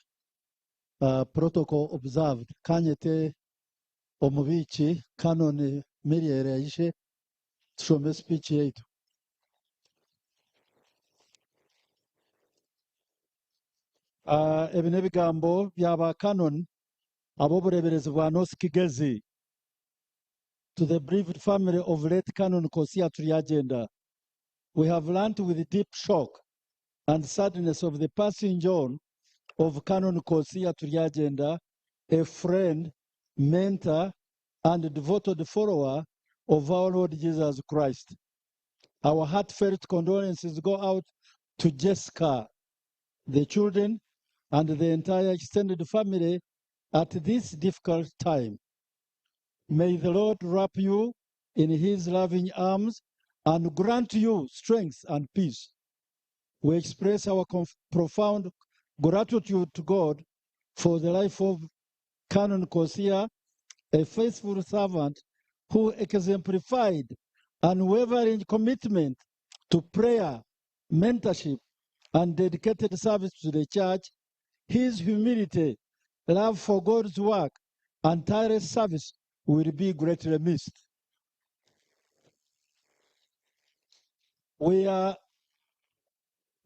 protocol observed, kanyete omubiiki Canon Muriel aije tushome speech yaitu. Ebi n'ebigambo bya ba Canon ab'obureeberezi bwa North Kigezi. To the bereaved family of late Canon Kosia Turyagyenda, we have learnt with deep shock and sadness of the passing on of Canon Kosia Turyagyenda, a friend, mentor, and devoted follower of our Lord Jesus Christ. Our heartfelt condolences go out to Jessica, the children, and the entire extended family at this difficult time. May the Lord wrap you in his loving arms and grant you strength and peace. We express our profound gratitude to God for the life of Canon Kosia, a faithful servant who exemplified unwavering commitment to prayer, mentorship, and dedicated service to the church. His humility, love for God's work, and tireless service will be greatly missed. We are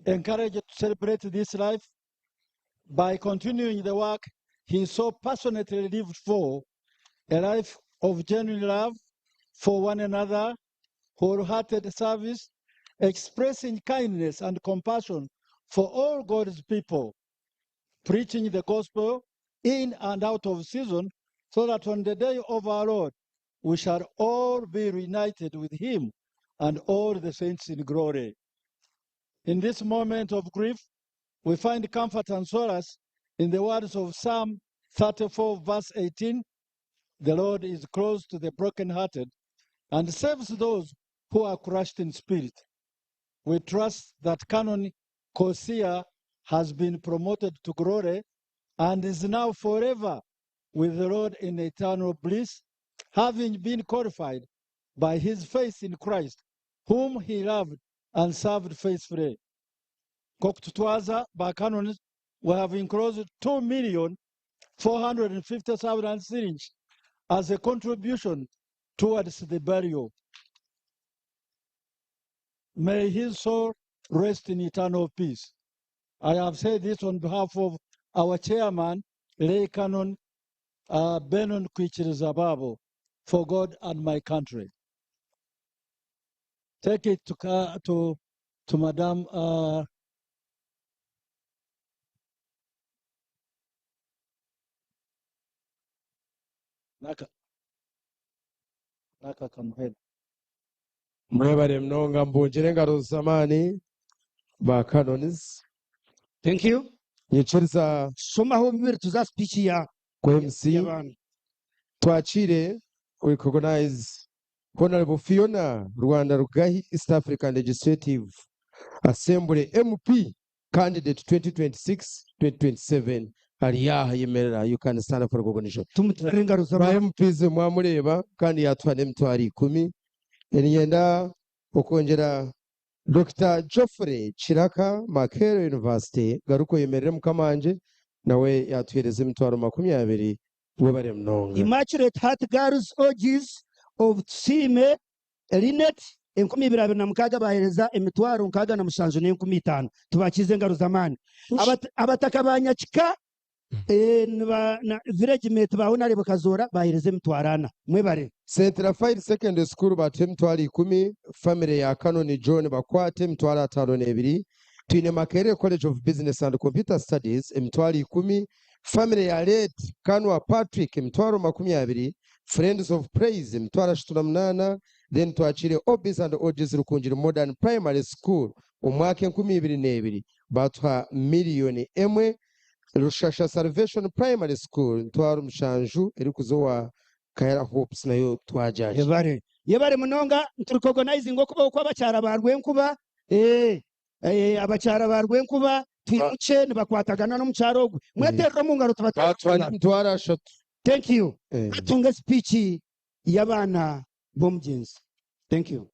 encouraged to celebrate this life by continuing the work he so passionately lived for, a life of genuine love for one another, wholehearted service, expressing kindness and compassion for all God's people, preaching the gospel in and out of season, so that on the day of our Lord, we shall all be reunited with him and all the saints in glory. In this moment of grief, we find comfort and solace in the words of Psalm 34, verse 18. The Lord is close to the brokenhearted and saves those who are crushed in spirit. We trust that Canon Kosia has been promoted to glory and is now forever with the Lord in eternal bliss, having been qualified by his faith in Christ, whom he loved and served faithfully. Nk'okututwaza ba canons, we have enclosed 2,450,000 shillings as a contribution towards the burial. May his soul rest in eternal peace. I have said this on behalf of our chairman, Lay Canon Benon Kwichirizababo, for God and my country. Take it to Madam Naka Kamuhena. Mwebare munonga mbungire engaro z'amaani ba canons. Thank you. Nyikiriza Shomaho bibiri tuza speech ya ku MC y'abantu. Twakire, we recognize Honorable Fiona Rwanda Rugahi, East African Legislative Assembly MP candidate 2026-2027 ari yaha yemerera. You can stand up for recognition. Tumutere engaro Ba MPs mwamureba kandi yatwara n'emitwaro 10. Ninyenda okwongyera Dr. Geoffrey Kiraka, Makerere University, garuka oyemerere mukamanje, nawe yatuhereza emitwaro 20. Webare munonga. Immaculate Heart Girls OGs of Tusime Linet 2026 bahereza emitwaro 67 n'enkumbi 5. Tubakize engaro z'amaani. Abataka ba Nyakika, niba, na village mate bawe narebe Kazora bahereza emitwaro 4. Mwebare. St. Raphael Secondary School batuha emitwaro 10, family ya Canon John bakwate emitwaro 52. Twine Makerere College of Business and Computer Studies emitwaro 10, family ya late Kanwa Patrick emitwaro 20, Friends of Praise emitwaro 38, then twakire OBs and OGs Rukungiri Modern Primary School omwaka 2002 batuha miliyoni 1, Rushasha Salvation Primary School emitwaro 7 erikuza Kahera Hopes nayo twajaje. Yebare. Yebare munonga nturikogonizing okubaho kw'abakyara ba Rwenkuba, abakyara ba Rwenkuba twimuke nibakwatagana n'omukyaro ogwe. Mweterera omu ngaro tubatere Batwara omu ngaro. emitwaro 3. Thank you. Katunge speech y'abaana b'omugyenzi. Thank you.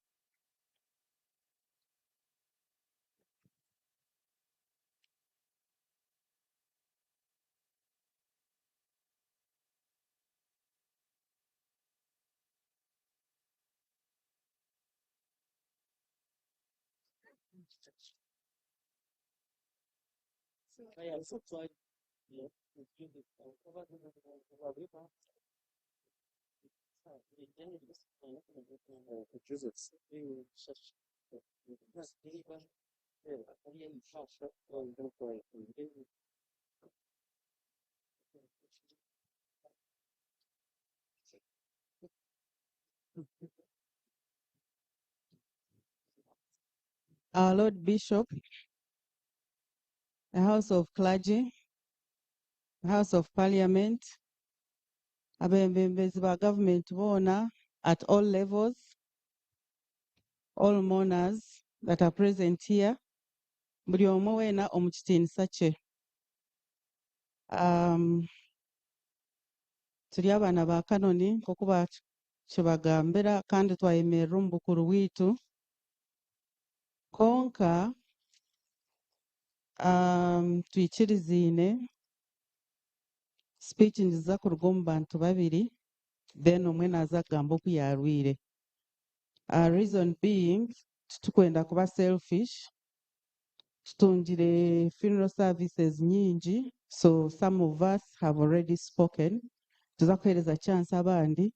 Our Lord Bishop, the House of Clergy, the House of Parliament, abebembezi ba government boona at all levels, all mourners that are present here, buri omwe weena omu kitiinisa kye. Turi abaana ba Kanoni nk'oku bakibagambira kandi twayemerera omu bukuru bwaitu. Kwonka twikiriziine speech niziza kuruga omu bantu babiri, then omwe naaza kugamba oku yaarwire. Reason being, titukwenda kuba selfish, tutungire funeral services nyingi, so some of us have already spoken. Tuza kuheereza chance abandi.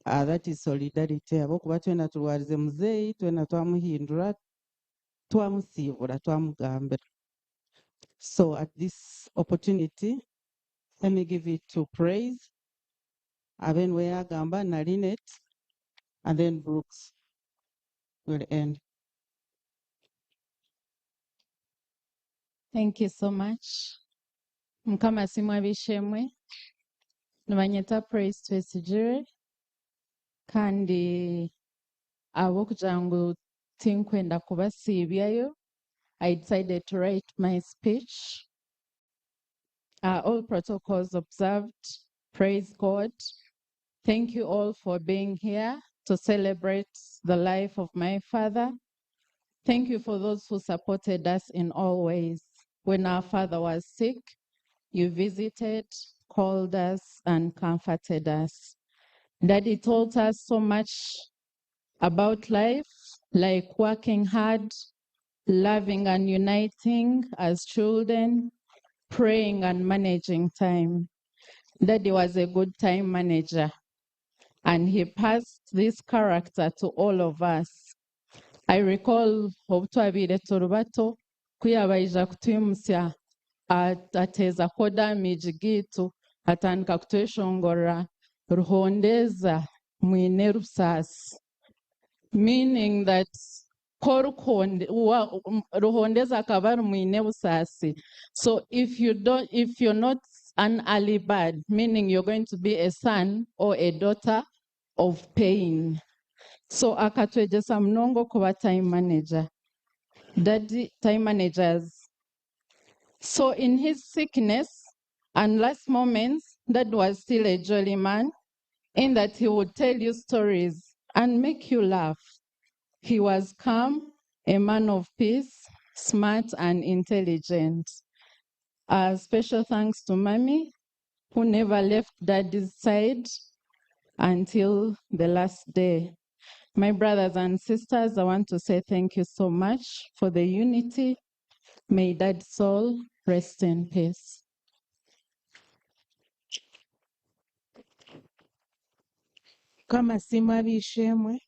That is solidarity. Ahabw'okuba twena turwarize muzeeyi, twena twamuhindura, twamusiibura, twamugambira. So at this opportunity, let me give it to Praise, abe niwe yaagamba, na Lynette, and then Brooks will end. Thank you so much. Mukama asiimwe ab'eishe-emwe. Nibanyeta Praise Twesigire kandi ahabw'okugira ngu tinkwenda kubasiibyayo, I decided to write my speech. All protocols observed. Praise God. Thank you all for being here to celebrate the life of my father. Thank you for those who supported us in all ways. When our father was sick, you visited, called us, and comforted us. Daddy taught us so much about life, like working hard, loving and uniting as children, praying and managing time. Daddy was a good time manager, and he passed this character to all of us. I recall obu twabaire turi bato, ku yaabaija kutwimutsya ateeza koda aha miigi gaitu, atandika kutweshongorera Ruhondeeza mwine rusaasi, meaning that ku Ruhondeeza akaba ari mwine busaasi. So if you don't, if you're not an early bird, meaning you're going to be a son or a daughter of pain. So akatwegyesa munonga okuba time manager. Daddy, time managers. So in his sickness and last moments, Dad was still a jolly man in that he would tell you stories and make you laugh. He was calm, a man of peace, smart and intelligent. Special thanks to Mommy, who never left Daddy's side until the last day. My brothers and sisters, I want to say thank you so much for the unity. May Dad's soul rest in peace. Mukama asiimwe ab'eishe-emwe,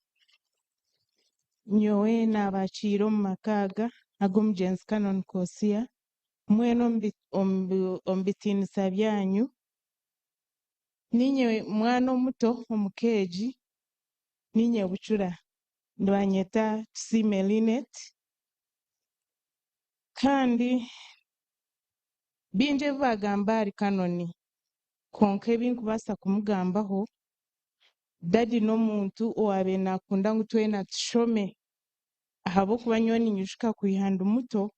nyowe naabakiira omu maka aga ag'omugyenzi Canon Kosia, mwena omu bitiinisa byanyu. Niinye mwana omuto omu ka egi, niinye bucura, nibanyeta Tusiime Lynette. Kandi bingi ebi baagamba ahari Canon, kwonka ebi ndikubaasa kumugambaho, Daddy n'omuntu owaabaire naakunda ngu twena tushome, ahabw'okuba nyowe ninyijuka kwiha ndi muto,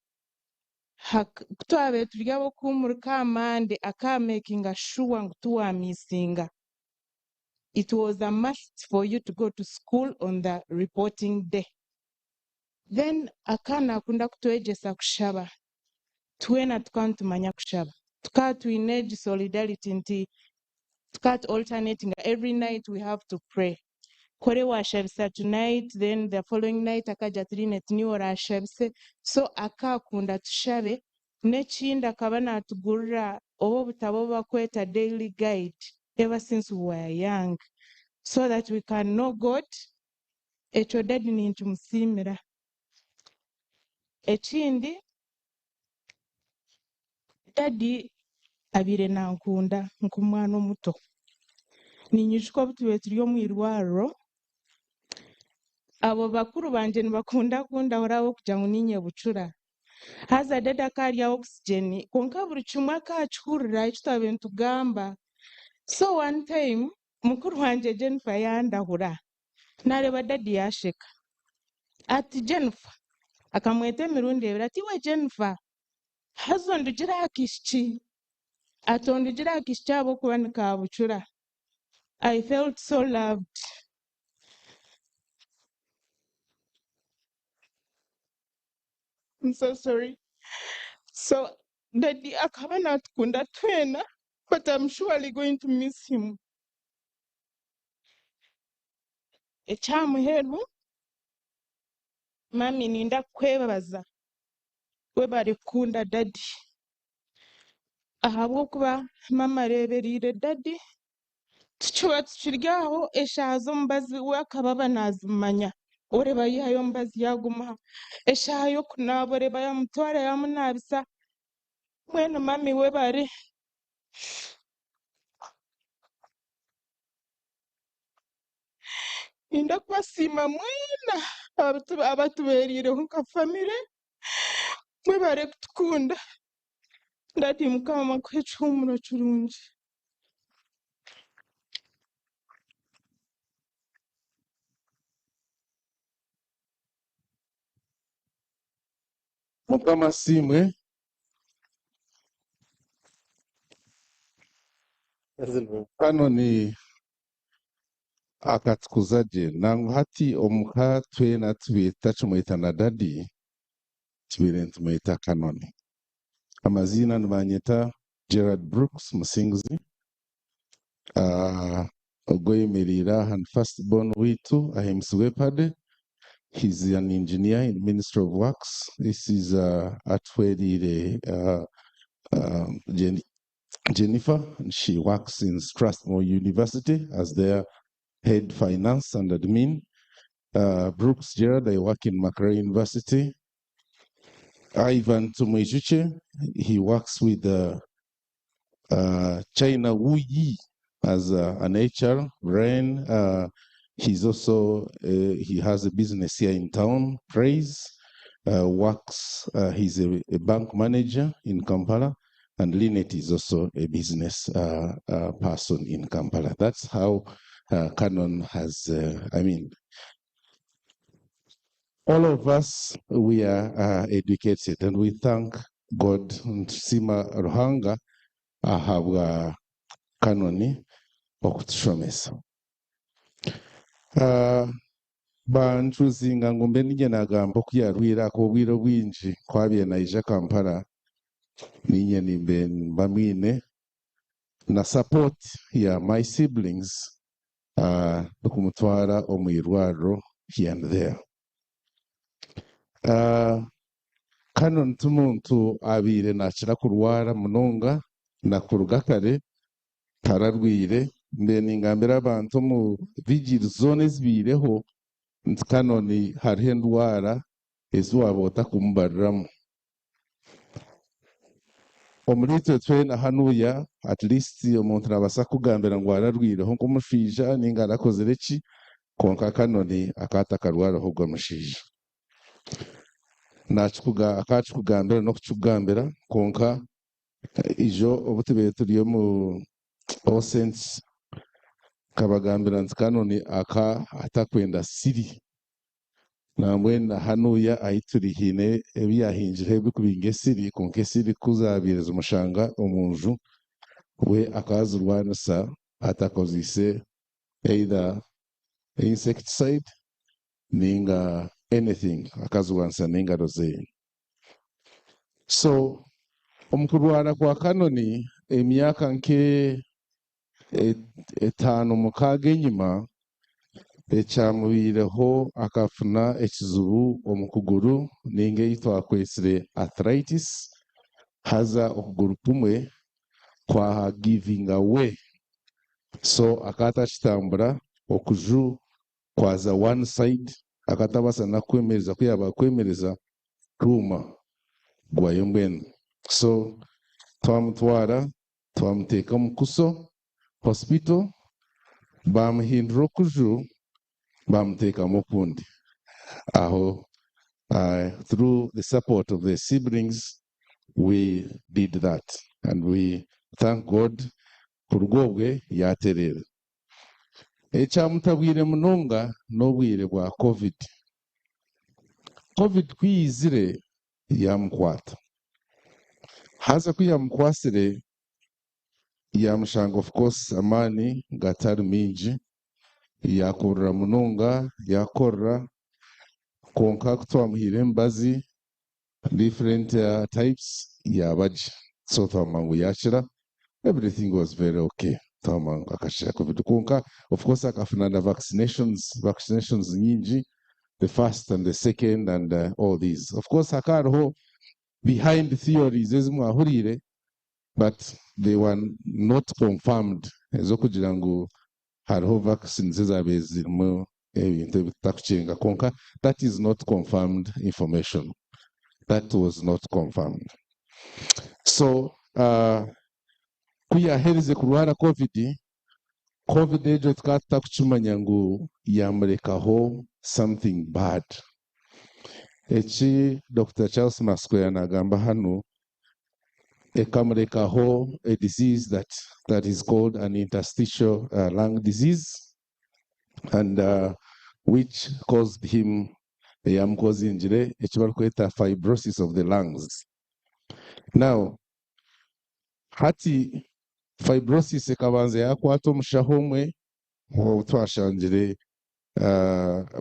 Ku twabaire turi ab'okuhuumurika aha Mande akaamakinga shuwa ngu tiwaamiisinga. It was a must for you to go to school on the reporting day. Then akaba naakunda kutwegyesa kushaba. Twena tukaba nitumanya kushaba. Tukaba twine egi solidarity nti tukaba tu alternatinga every night we have to pray. Ku ori waashabisa tonight then the following night akagira ati Linet niiwe oraashabise. So akakunda tushabe. N'ekindi akaba naatugurira obu obutabo obu barikweta daily guide ever since we were young so that we can know God. Ekyo daddy ninkimusiimira. Ekindi Daddy abaire nankunda nk'omwana omuto. Ninyijuka obu tubaire turi omu irwariro, abo bakuru bangye nibakunda kundahura ahabw'okugira ngu niinye bucura. Haza daddy akaba ari aha oxygen kwonka buri kimwe akaba akihurira eki twabaire nitugamba. So one time mukuru wangye Jennifer yandahura, naareeba daddy yaasheka. Ati Jennifer, akamweta emirundi ebiri ati iwe Jennifer, haza ondugire aha kaishiki. Ati ondugire aha kaishiki ahabw'okuba ni kaabucura. I felt so loved. I'm so sorry. So daddy akaba naatukunda twena but I'm surely going to miss him. Eky'aha muheru, mummy ninda kukwebaza webare kukunda daddy ahabw'okuba mama areebereire daddy tukiba tukiri aho eshaaha z'omubazi we akaba aba naazimanya oreeba yaihayo omubazi yaagumuha, eshaaha y'okunaaba oreeba yaamutwara yaamunaabisa, mbwenu mummy webare. Ninda kubasiima mwena abatubereireho nka famire, mwebare kutukunda. Daddy Mukama akuhe ekihuumuro kirungi. Mukama asiimwe. Kanoni akatukuza gye nangwa hati omuka twena tubaire tutakimweta na dadi tubaire nitumweta Kanoni. Amaziina nibanyeta Gerald Brooks Musinguzi. Ogu oyemereire aha ni first born waitu ahimbisibwe Paddy. He's an engineer in Ministry of Works. This is atuhwereire Jennifer. She works in Strathmore University as their head finance and admin. Brooks Gerald, I work in Makerere University. Ivan Tumweijukye, he works with China Wu Yi as an HR. Brian, he's also, he has a business here in town, Praise, works, he's a bank manager in Kampala, and Lynette is also a business person in Kampala. That's how Canon has, I mean, all of us, we are educated, and we thank God, nitusiima Ruhanga ahabwa Kanoni okutushomesa. Bancuzinga ngu mbe niinye naagamba oku yaarwaire ahakuba obwire obwingi ku abaire naija Kampala niinye nimbe nimba mwine na support ya my siblings n'okumutwara omu irwariro here and there. Canon ti muntu abaire naakira kurwara munonga na kuruga kare Tararwaire. Mbaire ningambira abantu omu vigils zoona ezibaireho nti Canon hariho endwara ezi waaba otakumubariramu. Omuri itwe twena hanuya at least omuntu nabaasa kukugambira ngu ararwireho nk'omushaija ninga arakozire ki kwonka Canon akaba atakarwaraho ogwo mushaija. Akakikugambira n'okukikugambira kwonka Ijo obu tubaire turi omu All Saints nkabagambira nti Canon aka atakwenda siri. Nambwenu na hanuya ahi turi haine ebi yaahingireho ebirikubinga esiri, kwonka esiri ku zaabaire zimushanga omu nju, we akazirwanisa atakozeise either insecticide ninga anything, akazirwanisa n'engaro ze. So omu kurwara kwa Kanoni emyaka nke etaano mukaaga enyima, ekyamubaireho akafuna ekizibu omu kuguru ninga ei twakwetsire arthritis haza okuguru kumwe kwaha givinga way so akaba atakitambura okuju kwaza one side akaba atabaasa nakwemereza ku yaaba akwemereza kuuma gwayo mbwenu so twamutwara Twamuteeka omu Kuso Hospital, baamuhindura okuju baamuteekamu okundi. Aho through the support of the siblings we did that and we thank God kuruga obwe yaatereera. Ekyamutabwire munonga n'obwire bwa Covid. Covid ku yaizire yaamukwata. Haza ku yaamukwasire yaamushanga of course amaani gatari maingi, yaakurura munonga, yaakorora kwonka ku twamuhaire emibazi different types yaaba gye. So twamanya ngu yaakira, everything was very okay. Twamanya ngu akakira covid kwonka of course akafuna na vaccinations, vaccinations nyingi the first and the second and all these. Of course hakaba hariho behind theories ezi mwahuriire but they were not confirmed ez'okugira ngu hariho vaccines ezabaire zirimu ebintu ebitakukyenga kwonka that is not confirmed information. That was not confirmed. So uh, ku yaherize kurwara covid, Covid egyo tukaba tutakukimanya ngu yamurekaho something bad. Eki Dokita Charles Masiko yanagamba hanu, ekamurekaho a disease that that is called an interstitial lung disease and which caused him, eyamukozingire eki barikweta fibrosis of the lungs. Now Hati fibrosis ekabanza yakwata omushaho omwe ou twashangire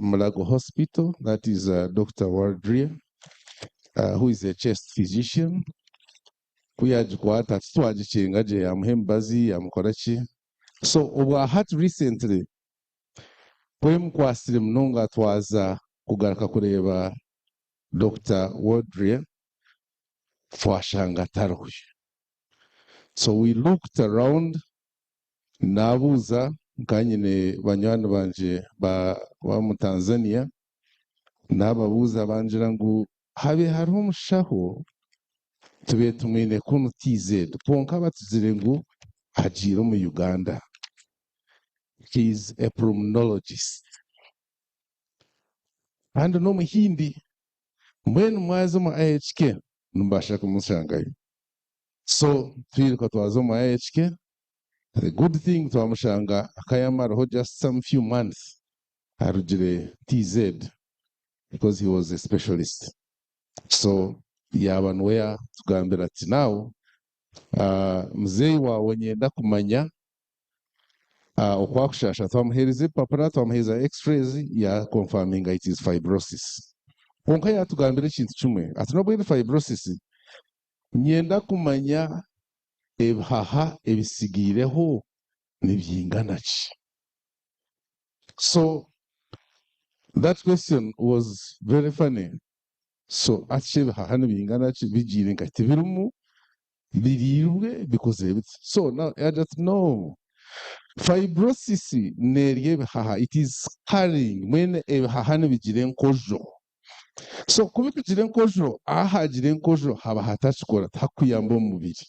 Mulago Hospital, that is Doctor Wardria who is a chest physician. Ku yagikwata titwagikyenga gye, yamuha emibazi yamukora ki. So obwa hati recently ku emukwasire munonga twaza kugaruka kureeba Doctor Wardria twashanga atariho. So we looked around, nabuuza nkaba nyine banywani bangye ba omu Tanzania, nababuuza bangira ngu habe hariho omushaho tubaire tumwine kunu TZ kwonka batugire ngu agiire omu Uganda. He is a pulmonologist kandi n'omuhindi. Mbwenu mwaza omu IHK nimubaasa kumushangayo. So twiruka twaza omu IHK, the good thing twamushanga akayamaraho just some few months arugire TZ because he was a specialist. So yaaba niwe yatugambira ati now muzeeyi waawe nyenda kumanya Okwakushasha twamuheereza ebipapura, twamuheereza x-rays ya confirminga it is fibrosis. Kwonka yatugambira ekintu kimwe ati n'obu eri fibrosis, nyenda kumanya ebihaha ebisigaireho nibyingana ki? So that question was very funny. So ati shi ebihaha nibyingana ki? Bigiire nkahi? Tibirimu? Biriirwe bikozire biti? So now yaagira ati no, fibrosis neerya ebihaha, it is scarring, mbwenu ebihaha nibigira enkojo. So ku bikugira enkojo, aha haagira enkojo haba hatakikora, tihakukuyamba omu mubiri.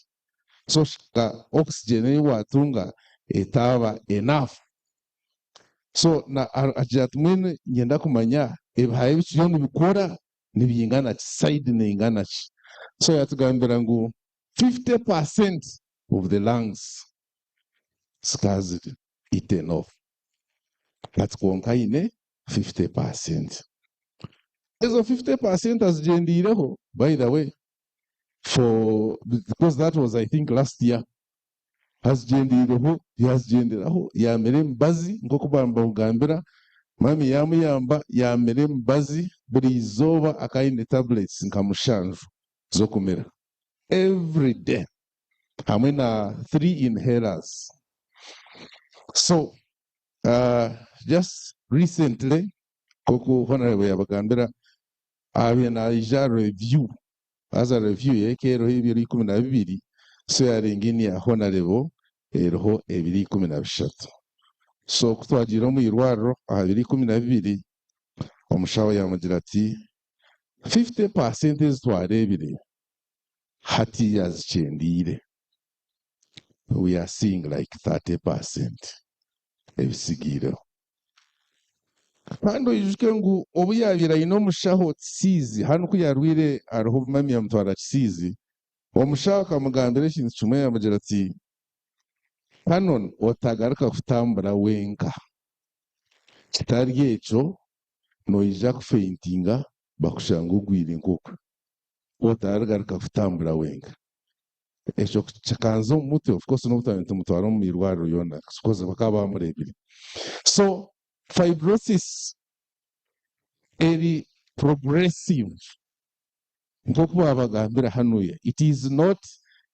So oshanga oxygen ei waatunga etaaba enough. So na agira ati mbwenu niinyenda kumanya ebihaha ebikiriyo nibikora nibyingana ki, side neingana ki? So yatugambira ngu 50% of the lungs zikaba ziri eaten off, ati kwonka aine 50%. Ezo 50% azigyendeireho by the way for because that was I think last year azigyendeireho yazigyenderaho yamira emibazi nk'oku bambagambira mummy yamuyamba yamira emibazi buri izooba akaba aine tablets nka mushanju z'okumira everyday hamwe na 3 inhalers so just recently nk'oku Honourable yabagambira abaire naija review haza review ye ekaba eriho ebiro 12 so yarenga eni ya Honourable eriho ebiro 13 so ku twagiire omu irwariro aha biro 12 omushaho yamugira ati 50% ezi twareebire hati yazikyendeire we are seeing like 30% ebisigaireho. Kandi oijuke ngu obu yaabaire aine omushaho Kisiizi, hanu ku yaarwaire hariho obumami yamutwara Kisiizi, omushaho akamugambira ekintu kimwe yamugira ati, Canon otagaruka kutambura wenka, kitari ekyo noija kufeintinga bakushange ogwire nk'oku. Otarigaruka kutambura wenka. Ekyo kikanza omu mutwe, of course n'obu twabaire nitumutwara omu irwariro yoona because bakaba bamureebire. So fibrosis eri progressive nk'oku baabagambira hanuya, it is not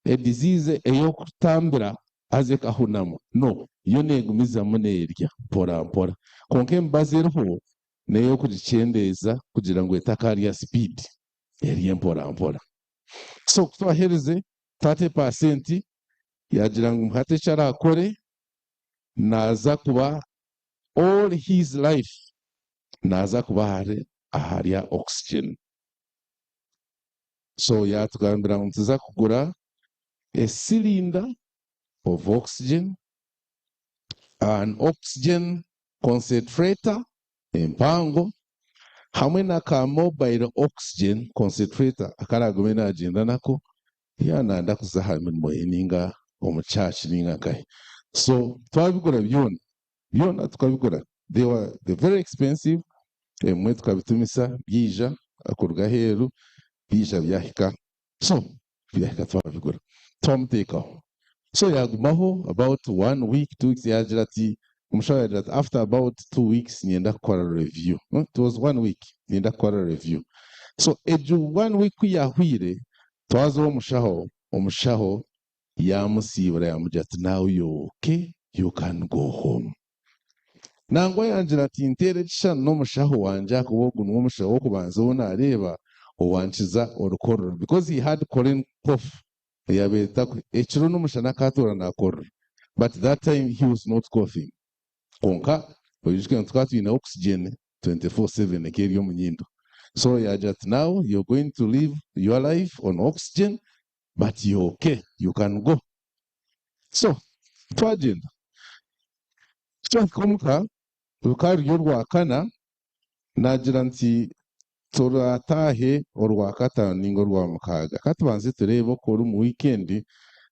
a disease ey'okutambira haza ekahunama, no, yo neegumizamu neerya mpora mpora. Kwonka emibazi eriho n'ey'okugikyendeeza kugira ngu etakarya speed, erye mpora mpora. So ku twaherize 30% yagira ngu hati eki arakore naaza kuba all his life naaza kuba ahari aharya oxygen. So yatugambira ngu nituza kugura a cylinder of oxygen, an oxygen concentrator empango hamwe na ka mobile oxygen concentrator aku araagume naagyenda nako yaaba naayenda kuza aha mirimo ye nainga omu church nainga nkahi. So twabigura byona, byona tukabigura. They were very expensive, ebimwe tukabitumisa byaija kuruga aheeru, byaija byahika. So byahika twabigura twamuteekaho. So yaagumaho about one week, 2 weeks yaagira ati, omushaho yaagira ati after about 2 weeks niinyenda kukora review. It was one week, niinyenda kukora review. So egyo one week ku yaahwire, twaza ow'omushaho, omushaho yaamusiibura yaamugira ati now you're okay, you can go home. Nangwa yangira ati nteera ekishushani n'omushaho wangye ahakuba ogu niwe mushaho w'okubanza ou naareeba owankiza orukororo because he had colin cough eyabaire etaku ekiro n'omushana akatuura naakorora but that time he was not coughing kwonka oijuke ngu tukaba twine oxygen 24/7 ekaba eri omu nyindo so yaagira ati now you're going to live your life on oxygen but you're okay you can go so twagyenda Twahika omuka rukaba ruri orwakana, naagira nti turataahe orwakataano nainga orwamukaaga. Ka tubanze tureebe oku ori omu wiikendi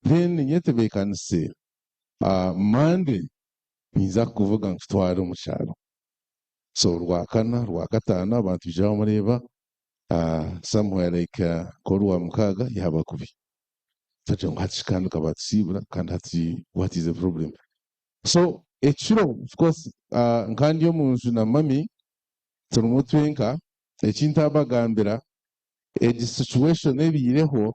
then nyetebeekanise Monday ninza kukuvuga nkutware omu kyaro. So orwakana, orwakataano abantu baija bamureeba somewhere like nk'orwamukaaga yaaba kubi. Twagira ngu hati shi kandi okaba watusiibura kandi hati what is the problem? So ekiro of course nka ndi omu nju na mummy turimu twenka, eki ntabagambira egi situation ebaireho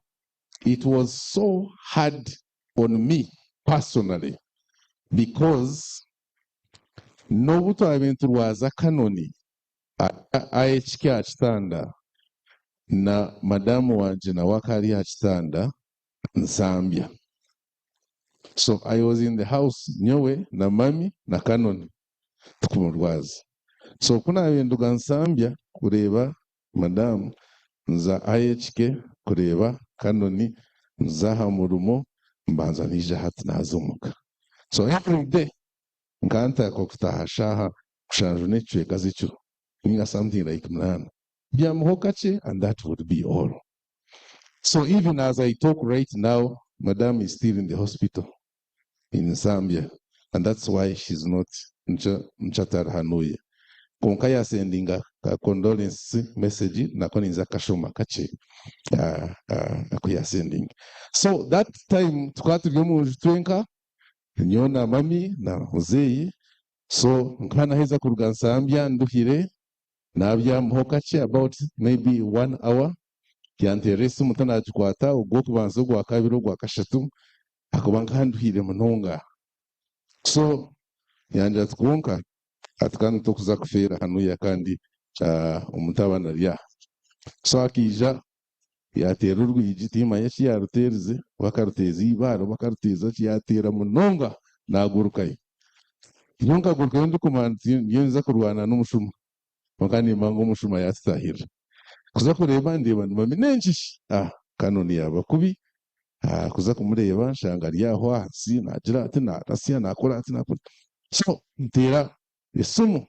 it was so hard on me personally because n'obu twabaire niturwaza Kanoni ahikike aha kitanda na madamu wangye nawe akaba ari aha kitanda Nsambya. So I was in the house nyowe na mummy na Kanoni tukumurwaza. So ku naabaire nduga Nsambya kureeba madamu nza IHK kureeba Kanoni nza aha murimo mbanza naija hati naaza omuka. So every day nkaba nteekwa kutaaha shaaha mushanju n'ekicweka z'ekiro ninga something like munaana mbyamaho kakye and that would be all. So even as I talk right now, madam is still in the hospital in Nsambya and that's why she's not ncatari hanuya. Kwonka yasendinga ka condolence message nako ninza kukashoma kakye aku yasendinga. So that time tukaba turi omunju twenka nyowe na mummy na muzeeyi so nkaba naheza kuruga Nsambya nduhire nabyamaho kakye about maybe one hour yanteerera esimu tinagikwata ogw'okubanza ogwakabiri ogwakashatu ahakuba nkaba nduhire munonga. So yangira ati kwonka ati kandi tokuza kufeera hanuya kandi omutabani ari aha. So akaija yateera orwigi timanya eki yaruteerize oba akaruteeza eibaare oba akaruteeza ki yateera munonga nagurukayo. Nyowe nkagurukayo ndikumanya nti ndiyo ninza kurwana n'omushuma kwonka nimba ngu omushuma yatutahirira. Kuza kureeba ndeeba ni mami n'enki shi ah Canon yaaba kubi Kuza kumureeba nshanga ari aho ahansi naagira ati naarasya naakora ati naakora so nteera esimu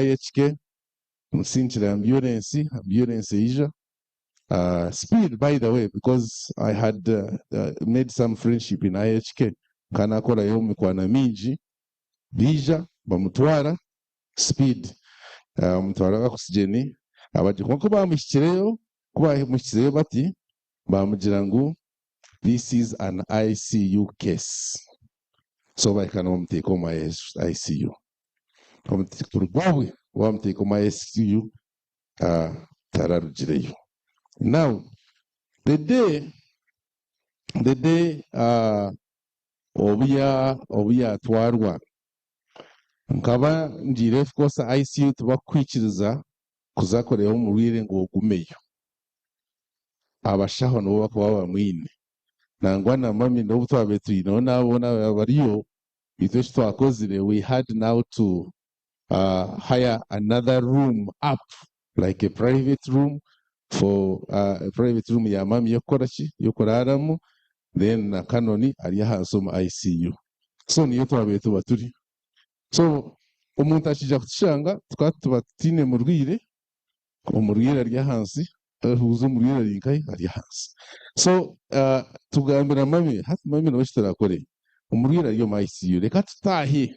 IHK nsinkira ambyurensi, ambyurensi eija speed by the way because I had made some friendship in IHK nkaba naakorayo emikwano mingi baija bamutwara speed bamutwara oxygen abagye kwonka ku baamuhikireyo Ku baamuhikizeyo bati, baamugira ngu this is an ICU case. So bahika nibamuteeka omu ICU. Kuruga obwe bamuteeka omu ICU tararugireyo. Now the day the day obu yaatwarwa, nkaba ngiire of course ICU tibakukwikiriza kuza kureeba omurwaire ngu ogumeyo. Abashaho nibo barikuba bamwine. Nangwa na mummy n'obu twabaire twineho n'abo boona ababaire bariyo, itwe eki twakozire we had now to hire another room up like a private room for a private room ya mummy y'okukora ki, y'okuraaramu then na Canon ari ahansi omu ICU. So niyo twabaire tuba turi. So omuntu akija kutushanga tukaba tuba tutaine murwaire, omurwaire ari ahansi, obuuza omurwaire ari nkahi? Ari ahansi. So tugambira mummy, hati mummy nawe eki turakore, omurwaire ari omu ICU reka tutaahe,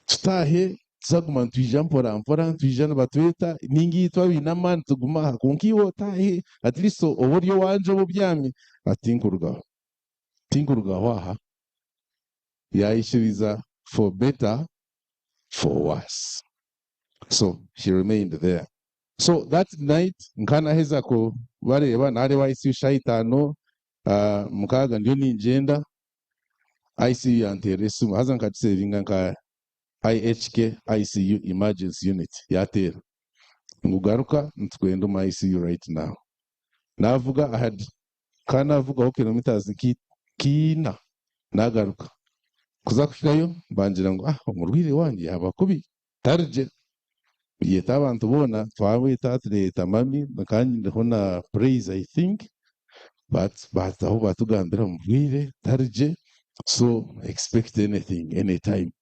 tutaahe tuzaguma nitwija mpora mpora, nitwija nibatweta ninga itwe abaine amaani tugume aha kwonka iwe otaahe at least obe ori owangye obe obyami, ati tinkurugaho, tinkurugaho aha. Yaikiriza for better for worse so she remained there so that night nka naheza kubareeba nareeba ICU shaaha itaano mukaaga ndiyo ningyenda ICU yanteerera esimu haza nkagisevinga nka IHK ICU emergency unit yateera ngu garuka nitukwenda omu ICU right now navuga I had Ka naavugaho kilometres nka ina naagaruka. Kuza kuhikayo bangira ngu ah omurwaire wangye yaaba kubi tarigye. Yeta abantu boona twabeta tureeta mummy kandi ndiho na Praise I think baataho baatugambira omurwaire tarigye so expect anything anytime.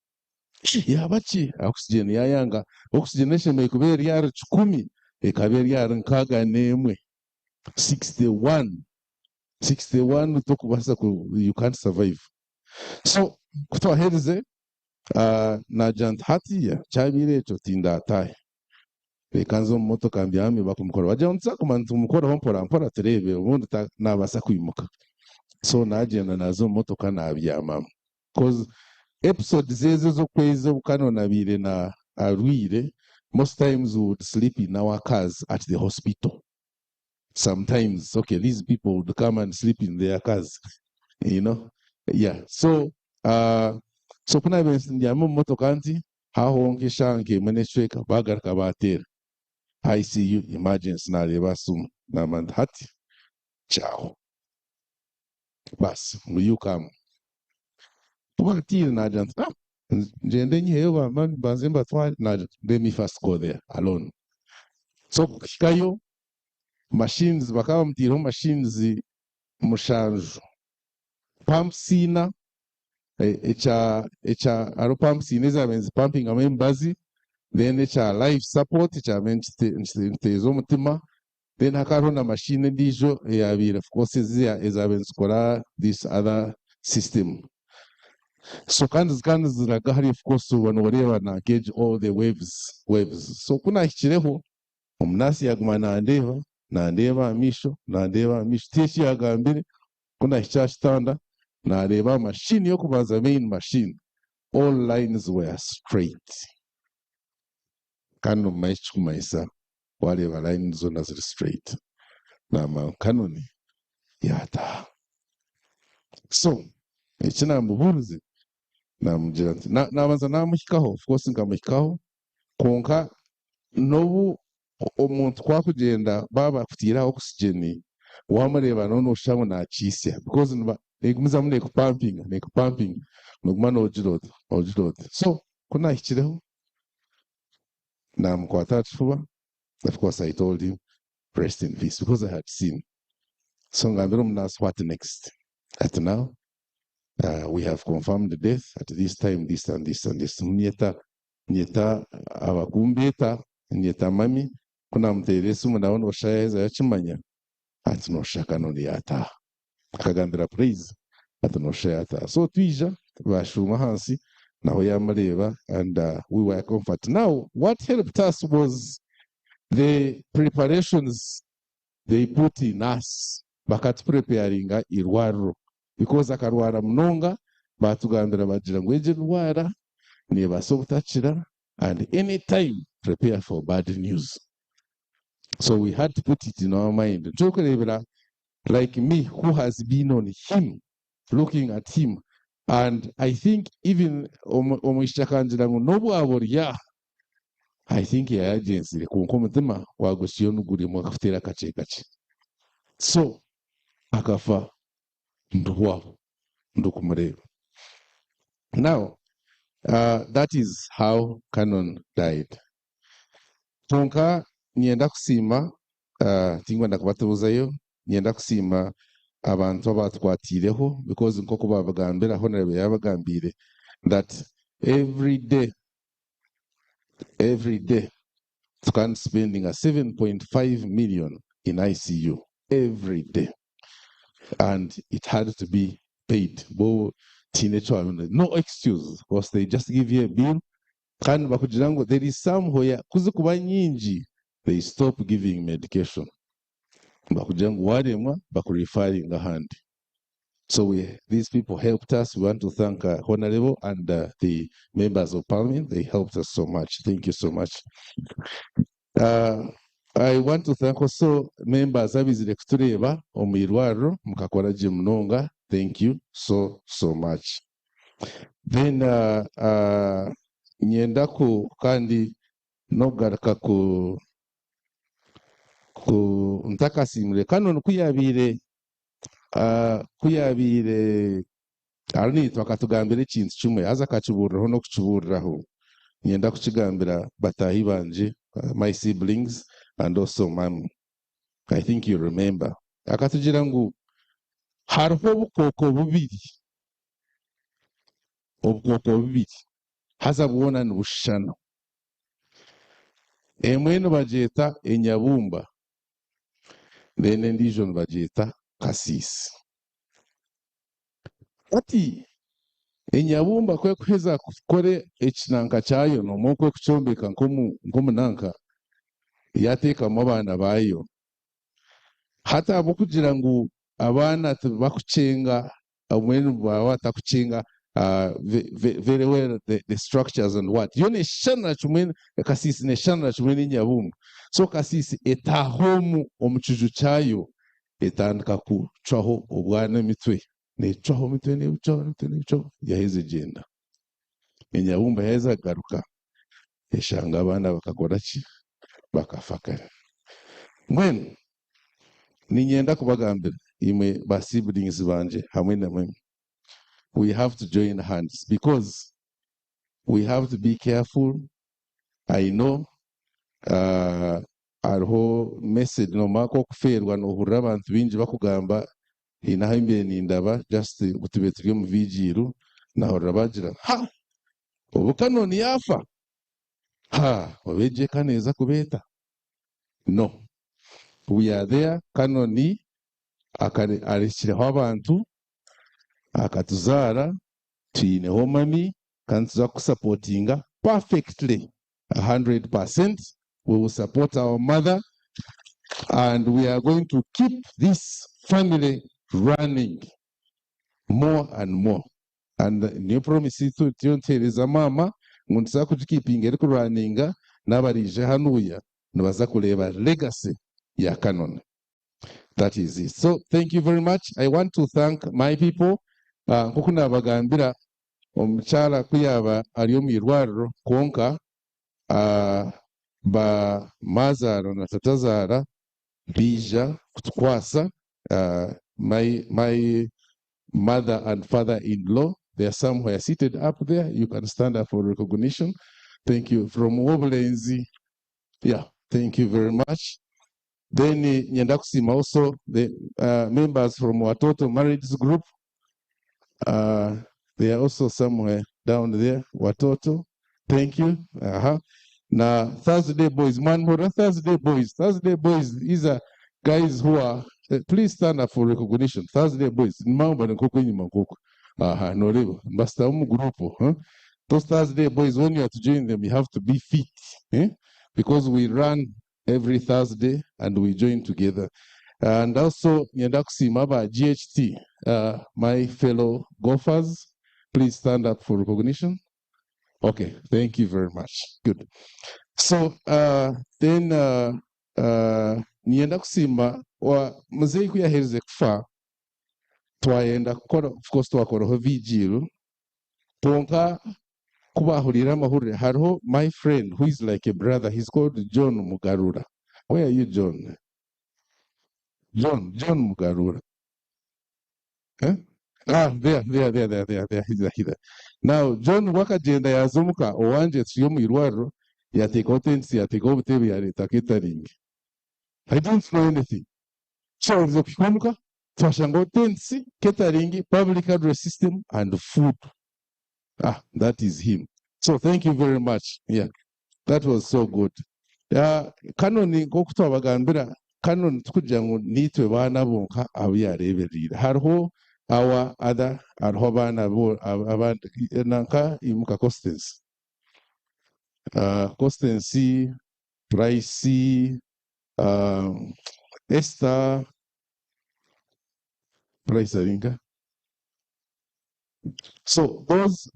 Yaaba ki? Oxygen yaayanga. Oxygen eshemereire kuba eri ahari kikumi ekaba eri ahari 61. 61 61 tokubaasa ku you can't survive so ku twaherize ah, nagira nti hatiya kyabaire ekyo tindataahe reka nze omu motoka mbyame bakumukora bagira ngu tuzaguma nitumukoraho mpora mpora tureebe obundi ta- nabaasa kwimuka so nagyenda naza omu motoka nabyamamu cause episodes ezo ez'okwezi obu Canon abaire na arwaire most times we would sleep in our cars at the hospital sometimes okay these people would come and sleep in their cars you know yeah so uh, so ku nabaire ndyami omu motoka nti haho nk'eshaaha nk'emwe n'ekicweka bagaruka bateera ICU emergency nareeba simu nagamba nti hati kyaho Basi ngu you come. Ku baatiire naagira nti ah ngyende nyiheyo ba mummy mbanze mbatware naagira nti let me first go there alone. So kuhikayo machines bakaba bamutaireho machines mushanju, pumps ina, ekya ekya hariho pumps ina ezaabaire nizipampingamu emibazi then ekya life support ekyabaire nikiteeza omutima Then hakaba hariho na machine endiijo eyabaire of course ezi ezabaire nizikora this other system. So kandi zikaba niziraga hariya of course oba noreeba nanka egyo all the waves waves. So ku naahikireho, omunaasi yaaguma nandeeba, nandeeba aha maisho, nandeeba aha maisho, tihaine eki yaagambire. Ku naahikire aha kitanda, naareeba aha machine y'okubanza main machine, all lines were straight. Kandi nomanya eki kirikumanyisa wareeba line zoona ziri straight. Naamanya ngu Canon yaataaha. So eki naamubuurize, naamugira nti, naabanza naamuhikaho, of course nkamuhikaho, kwonka n'obu omuntu ku akugyenda baaba bakutaire aha oxygen, waamureeba nooba nooshusha ngu naakiitsya because neegumizamu neekupampinga, neekupampinga, nooguma noogira oti, noogira oti. So ku naahikireho, naamukwata aha kifuba, of course I told him rest in peace because I had seen. So ngambira omunaasi what next? Ati now we have confirmed death at this time, this and this and this. Nyeta nyeta abakumbeeta, nyeta mami, ku naamuteerera esimu nawe nooshusha yaaheza yakimanya, ati nooshusha Canon yaataaha. Akagambira Praise ati nooshusha yaataaha. So twija baashuuma ahansi naho yaamureeba and we were comfort. Now what helped us was the preparations they put in us. Bakatupreparinga eirwariro because akarwara munonga baatugambira bagira ngu egi endwara neebaasa obutakira and any time prepare for bad news. So we had to put it in our mind. Nikyo orikureebera like me who has been on him, looking at him and I think even omwishiki akangira ngu n'obu waaba ori aha, I think yaayagyenzire kwonka omutima gwagukiriyo niguremwa kuteera kakye kakye. So akafa ndihwaho ndikumureeba. Now that is how Canon died. Kwonka niinyenda kusiima, tinkwenda kubatubuzayo, niinyenda kusiima abantu abatukwatiireho because nk'oku baabagambira, Honourable yaabagambiire that every day, every day tukaba nituspendinga 7.5 million in ICU every day and it had to be paid. Bo tihaine eki waabona, no excuse because they just give you a bill kandi bakugira ngu there is somewhere ku zikuba nyingi they stop giving medication bakugira ngu waremwa bakureferringa ahandi. So we, these people helped us. We want to thank Honorable and the members of parliament. They helped us so much. Thank you so much. I want to thank also members abizire kutureeba omu irwariro mukakora gye munonga. Thank you so, so much. Then nyenda ku kandi n'okugaruka ku ku ntakasiimire Canon ku yabaire ku yabaire ari naitwe akatugambira ekintu kimwe haza akakibuuriraho n'okukibuuriraho. Niinyenda kukigambira bataahi bangye, my siblings and also mummy. I think you remember. Akatugira ngu hariho obukooko bubiri, obukooko bubiri haza bwona nibushushana. Emwe nibagyeta enyabumba then endiijo nibagyeta kasiisi. Hati enyabumba ku ekuheza kukora ekinanka kyayo noomanya oku ekukyombeka nk'omunanka yateekamu abaana baayo. Hati ahabw'okugira ngu abaana tibakukyenga obumwe nibaba batakukinga very well the structures and what yo neshushana kimwe kasiisi neshushana kimwe n'enyabumba. So kasiisi etaaha omu omu kiju kyayo etandika kucwaho obwana emitwe, necwaho emitwe nebucwaho emitwe nebucwaho yaheza egyenda. Enyabumba yaheza kugaruka eshanga abaana bakakora ki? Bakafa kare. Mbwenu niinyenda kubagambira imwe ba siblings bangye hamwe na mwe, we have to join hands because we have to be careful. I know hariho message noomanya ku okufeerwa noohurira abantu baingi bakugamba haine ahu mbaire nindaba just obu tubaire turi omu vigiiru nahurira bagira ha obu Canon yaafa ha obu egi eka neeza kubeeta. No. We are there, Canon arekireho abantu, akatuzaara. Twineho mummy kandi nituza kukusapotinga perfectly 100%. We will support our mother and we are going to keep this family running more and more. And niyo promise turiyo nituheereza maama ngu nituza kugikeepinga erikurunninga n'abaraije hanuya nibaza kureeba legacy ya Canon. That is it. So thank you very much. I want to thank my people. Nk'oku naabagambira omukyara ku yaaba ari omu irwariro kwonka ba maazaara na tatazaara baija kutukwasa my mother and father-in-law they are somewhere seated up there you can stand up for recognition thank you from Wobulenzi yeah thank you very much then nyenda kusiima also the members from Watoto Marriage Group they are also somewhere down there Watoto thank you na Thursday boys man Thursday boys Thursday boys these are guys who are please stand up for recognition Thursday boys nimamba nkoko enyuma nkoko aha noreba mbasita mu group huh? those Thursday boys when you are to join them you have to be fit eh? because we run every Thursday and we join together and also nyenda kusiima aba GHT my fellow golfers please stand up for recognition okay thank you very much good so then ninyenda kusiima wa muzeeyi ku yaherize kufa twayenda kukora of course twakoraho vigil kwonka ku bahurira amahurire hariho my friend who is like a brother he's called John Mugarura where are you John John John Mugarura eh? Ah, there, there, there, there, there, there, he's there, he's there. Now, John wakagenda yaza owanje turi omu irwariro yateekaho tents yateekaho obutebe yareeta catering. I don't know anything. So, kuhika omuka twashangaho tents, catering, public address system and food. Ah, that is him. So thank you very much. Yeah, that was so good. Canon nk'oku twabagambira Canon tukugira ngu nitwe baana bonka abu yareeberire hariho our other hariho abaana bo abandi nanka imuka Constance Constance Price Esther Price aringa so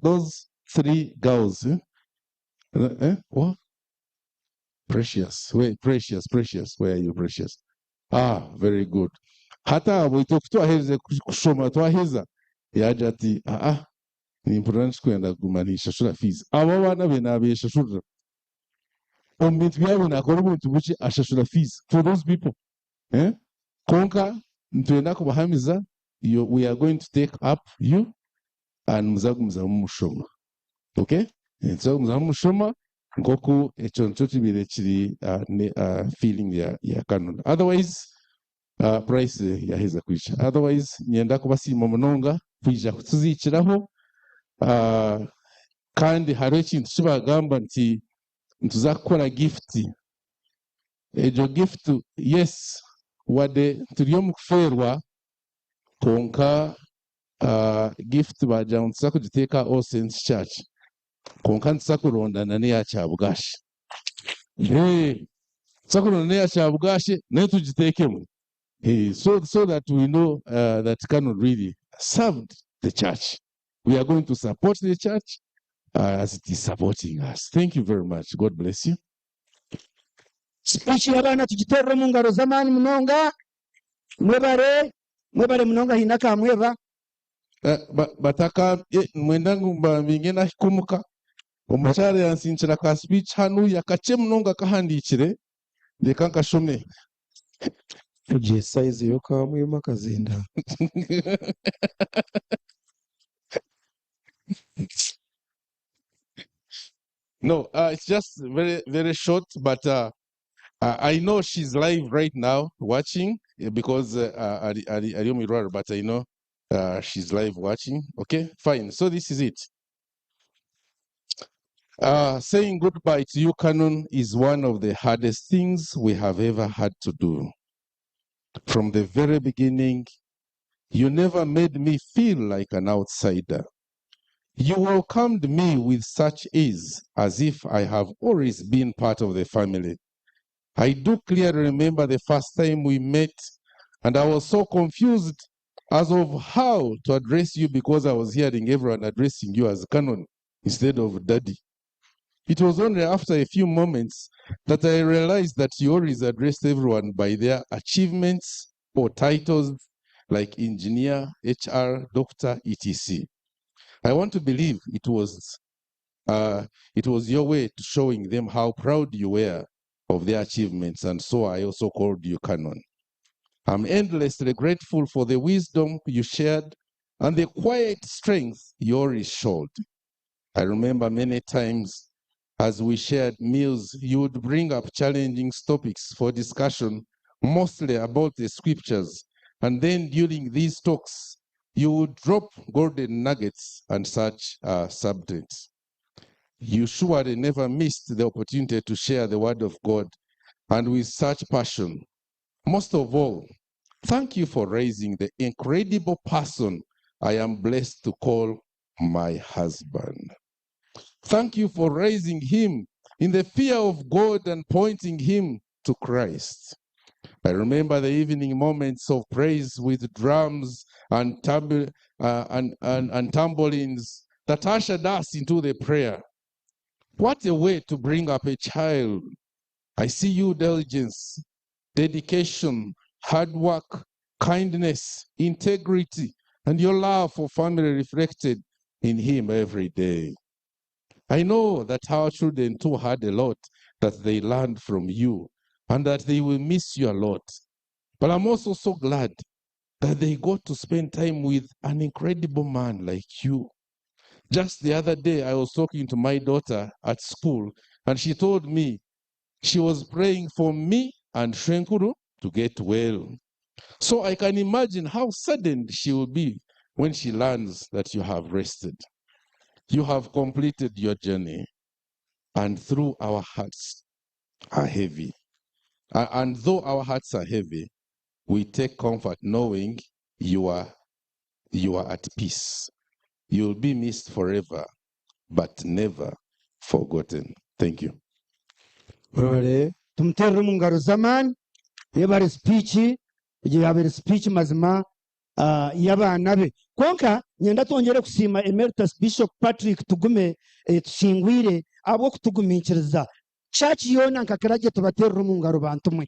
those three girls eh? Eh? What? Precious. Wait, Precious, Precious. Where are you, Precious? Ah, very good. Hata abo itwe twaheze kushoma twaheza yaje ati ah ah nimpurira nkikwenda kuguma nishashura fees abo bana be nabeshashurira omu bintu byabo nakora obuntu bukye ashashura fees for those people eh? Konka nitwenda kubahamiza we are going to take up you and muzagumizamu mushoma okay tuzagumizamu mushoma nkoku ekyo nikyo kibaire kiri ne, feeling ya Canon otherwise price yaheza kwija otherwise nyenda kubasiima munonga kwija kutuzikiraho kandi hariho ekintu kibagamba nti nituza kukora gift egyo gift yes wadde turi omu kufeerwa konka gift bagira ngu nituza kugiteeka All Saints Church konka nituza kurondana n'eya Kyabugashe hey, tuza kurondana n'eya Kyabugashe nayo tugiteekemu hey, so that we know that Canon really served the church. We are going to support the church as it is supporting us. Thank you very much. God bless you. Speech y'abaana tugiterere omu ngaro z'amaani munonga mwebare mwebare munonga hiina kamweba Bataka mwenda ngu mbabinge nahikumuka omukyara yansinkira ka speech hanu yakakye munonga kahandiikire reka nkashome Tugiye size yo kamwema akazinda. No, it's just very, very short, but I know she's live right now watching because ari omu irwariro, but I know she's live watching. Okay, fine. So this is it. Saying goodbye to you, Canon, is one of the hardest things we have ever had to do. From the very beginning, you never made me feel like an outsider. You welcomed me with such ease as if I have always been part of the family. I do clearly remember the first time we met, and I was so confused as of how to address you because I was hearing everyone addressing you as Canon instead of Daddy. It was only after a few moments that I realized that you always addressed everyone by their achievements or titles like engineer, HR, doctor, etc. I want to believe it was it was your way to showing them how proud you were of their achievements, and so I also called you Canon. I'm endlessly grateful for the wisdom you shared and the quiet strength you always showed. I remember many times as we shared meals, you would bring up challenging topics for discussion, mostly about the scriptures. And then during these talks, you would drop golden nuggets and such subjects. You surely never missed the opportunity to share the word of God and with such passion. Most of all, thank you for raising the incredible person I am blessed to call my husband. Thank you for raising him in the fear of God and pointing him to Christ. I remember the evening moments of praise with drums and, tamb- and, and, and tambourines that ushered us into the prayer. What a way to bring up a child. I see you diligence, dedication, hard work, kindness, integrity, and your love for family reflected in him every day. I know that our children too had a lot that they learned from you and that they will miss you a lot. But I'm also so glad that they got to spend time with an incredible man like you. Just the other day, I was talking to my daughter at school, and she told me she was praying for me and Shwenkuru to get well. So I can imagine how saddened she will be when she learns that you have rested. You have completed your journey, and through our hearts are heavy. And though our hearts are heavy, we take comfort knowing you are you are at peace. You'll be missed forever, but never forgotten. Thank you. Tumuterere omu ngaro z'amaani yebare speech egyo yabaire speech mazima ah, y'abaana be kwonka nyenda twongyere kusiima emeritus bishop Patrick Tugume eh, tusingwire ahabw'okutugumiikiriza church yoona nka clergy tubaterere omu ngaro bantu mwe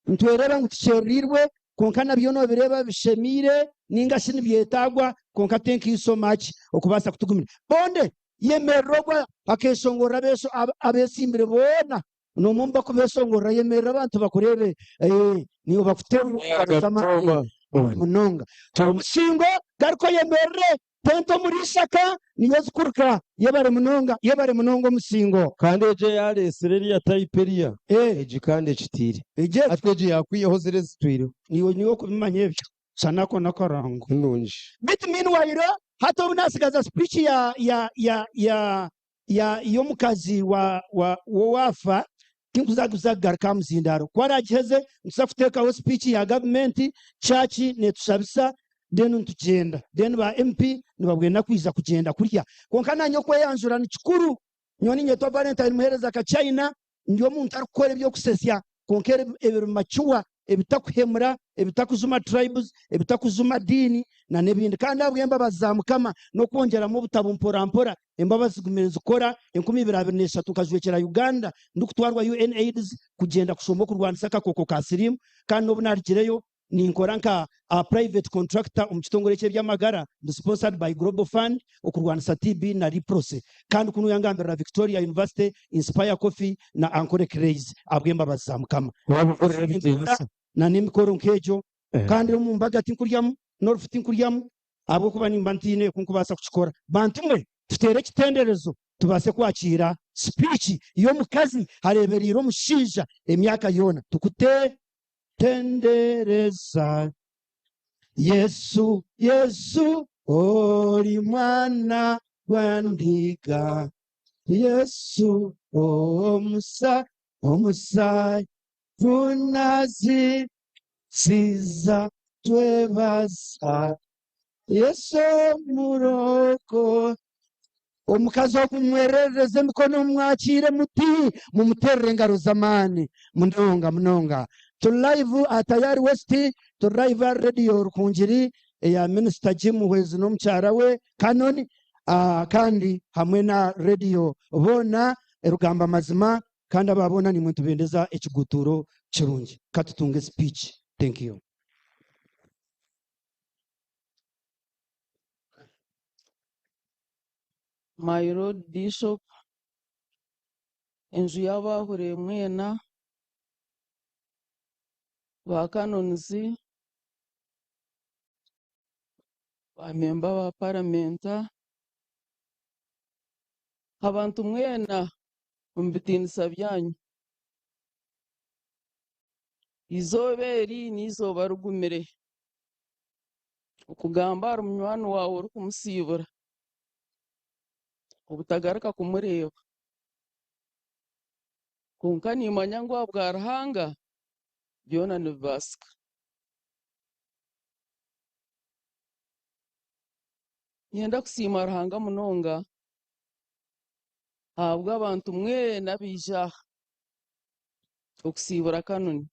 Nitwereeba ngu tukyerereirwe, kwonka nabyo noobireeba bishemeire nainga shi nibyetaagwa, kwonka thank you so much okubaasa kutugumira. Bonde yemerera ogwo akeeshongorera abeesho abeesimbire boona, n'omwe omu bakubeeshongorera yemerera abantu bakureebe eh, niiwe bakuteerera omu ngaro z'amaani munonga. Omusingo garuka oyemerere Tente omuri Ishaka niyo zikuruka. Yebare munonga yebare munonga omusingo. Kandi egyo eyaresire eriya type eriya egi kandi ekitiire. Hati egi yakwihaho ziri ezitwireho. Niiwe niiwe okubimanya ebyo. Shana ako nakarango. Nungi. Beitu meanwhile hati obu nasigaza speech ya ya ya ya ya y'omukazi wa wa w'owaafa tinkuza kuza kugaruka aha muzindaaro. Ku araagiheze nituza kuteekaho speech ya gavumenti, church neetushabisa then nitugyenda then ba MP nibabwena kwija kugyenda kurya kwonka nanye okweyanjura nikikuru nyowe ninyetwa Valentine Muhereza Kachaina ndi omuntu arikukora ebyokusesya kwonka ebiri mature ebitakuhemura ebitakujuma tribes ebitakujuma diini na nebindi kandi ahabwembabazi za mukama nokwongyeramu obutabo mpora mpora embabazi zigumire nizikora 2023 nkajwekyera Uganda ndikutwarwa UNAIDS kugyenda kushoma okurwanisa akakooko ka siriimu kandi nobu narugireyo Ninkora nka a private contractor omu kitongore eky'eby'amagara, ndi sponsored by Global Fund okurwanisa TB na Leprosy. Kandi kunu yangambirira Victoria University, Inspire Coffee na Ankole Clays ahabw'embabazi za Mukama. Wabikorera ebitiinisa. Na n'emikoro nk'egyo. Kandi omu mbaga tinkuryamu, n'orufu tinkuryamu ahabw'okuba nimba ntiine oku nkubaasa kukikora. Bantu mwe, tuteere ekitenderezo tubaase kwakiira speech y'omukazi areebereire omushaija emyaka yoona. Tukute. Tendereza Yesu, Yesu ori mwana gwa ndiga, Yesu omusa omusa tunazi siza twebaza Yesu omuroko. Omukazi ogu mumwererereze emikono mumwakiire muti mumuteerere engaro z'amaani munonga munonga. Turi live aha Tayari West, turi live ahari Radio Rukungiri eya Minisita Jim Muhwezi n'omukyara we Canon kandi hamwe na Radio boona Rugamba Mazima kandi aba boona nimwe nitubendeza ekigutuuro kirungi. Katutunge speech. Thank you. My Lord Bishop, enju y'abaahurire mwena, ba Canons, ba memba ba paramenta, abantu mwena omu bitiinisa byanyu. Eizooba eri n'eizooba rigumire. Okugamba ahari munywani waawe orikumusiibura, obutagaruka kumureeba. Kwonka niimanya ngu ahabwa Ruhanga byona nibibaasika. Niinyenda kusiima Ruhanga munonga ahabw'abantu mwena abaija aha okusiibura Kanoni.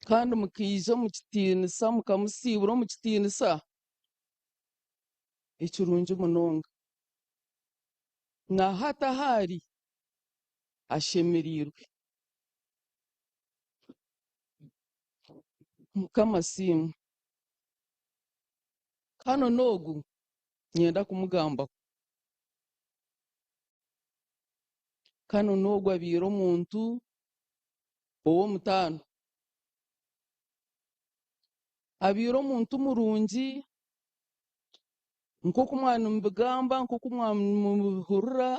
Kandi mukaija omu kitiinisa, mukamusiibura omu kitiinisa ekirungi munonga. Na hati ahu ari ashemereirwe. Mukama asiimwe. Kanoni ogu niinyenda kumugambaho. Kanoni ogu abaire omuntu ow'omutaano. Abaire omuntu murungi nk'oku mwaba nimubigamba, nk'oku mwaba nimubihurira,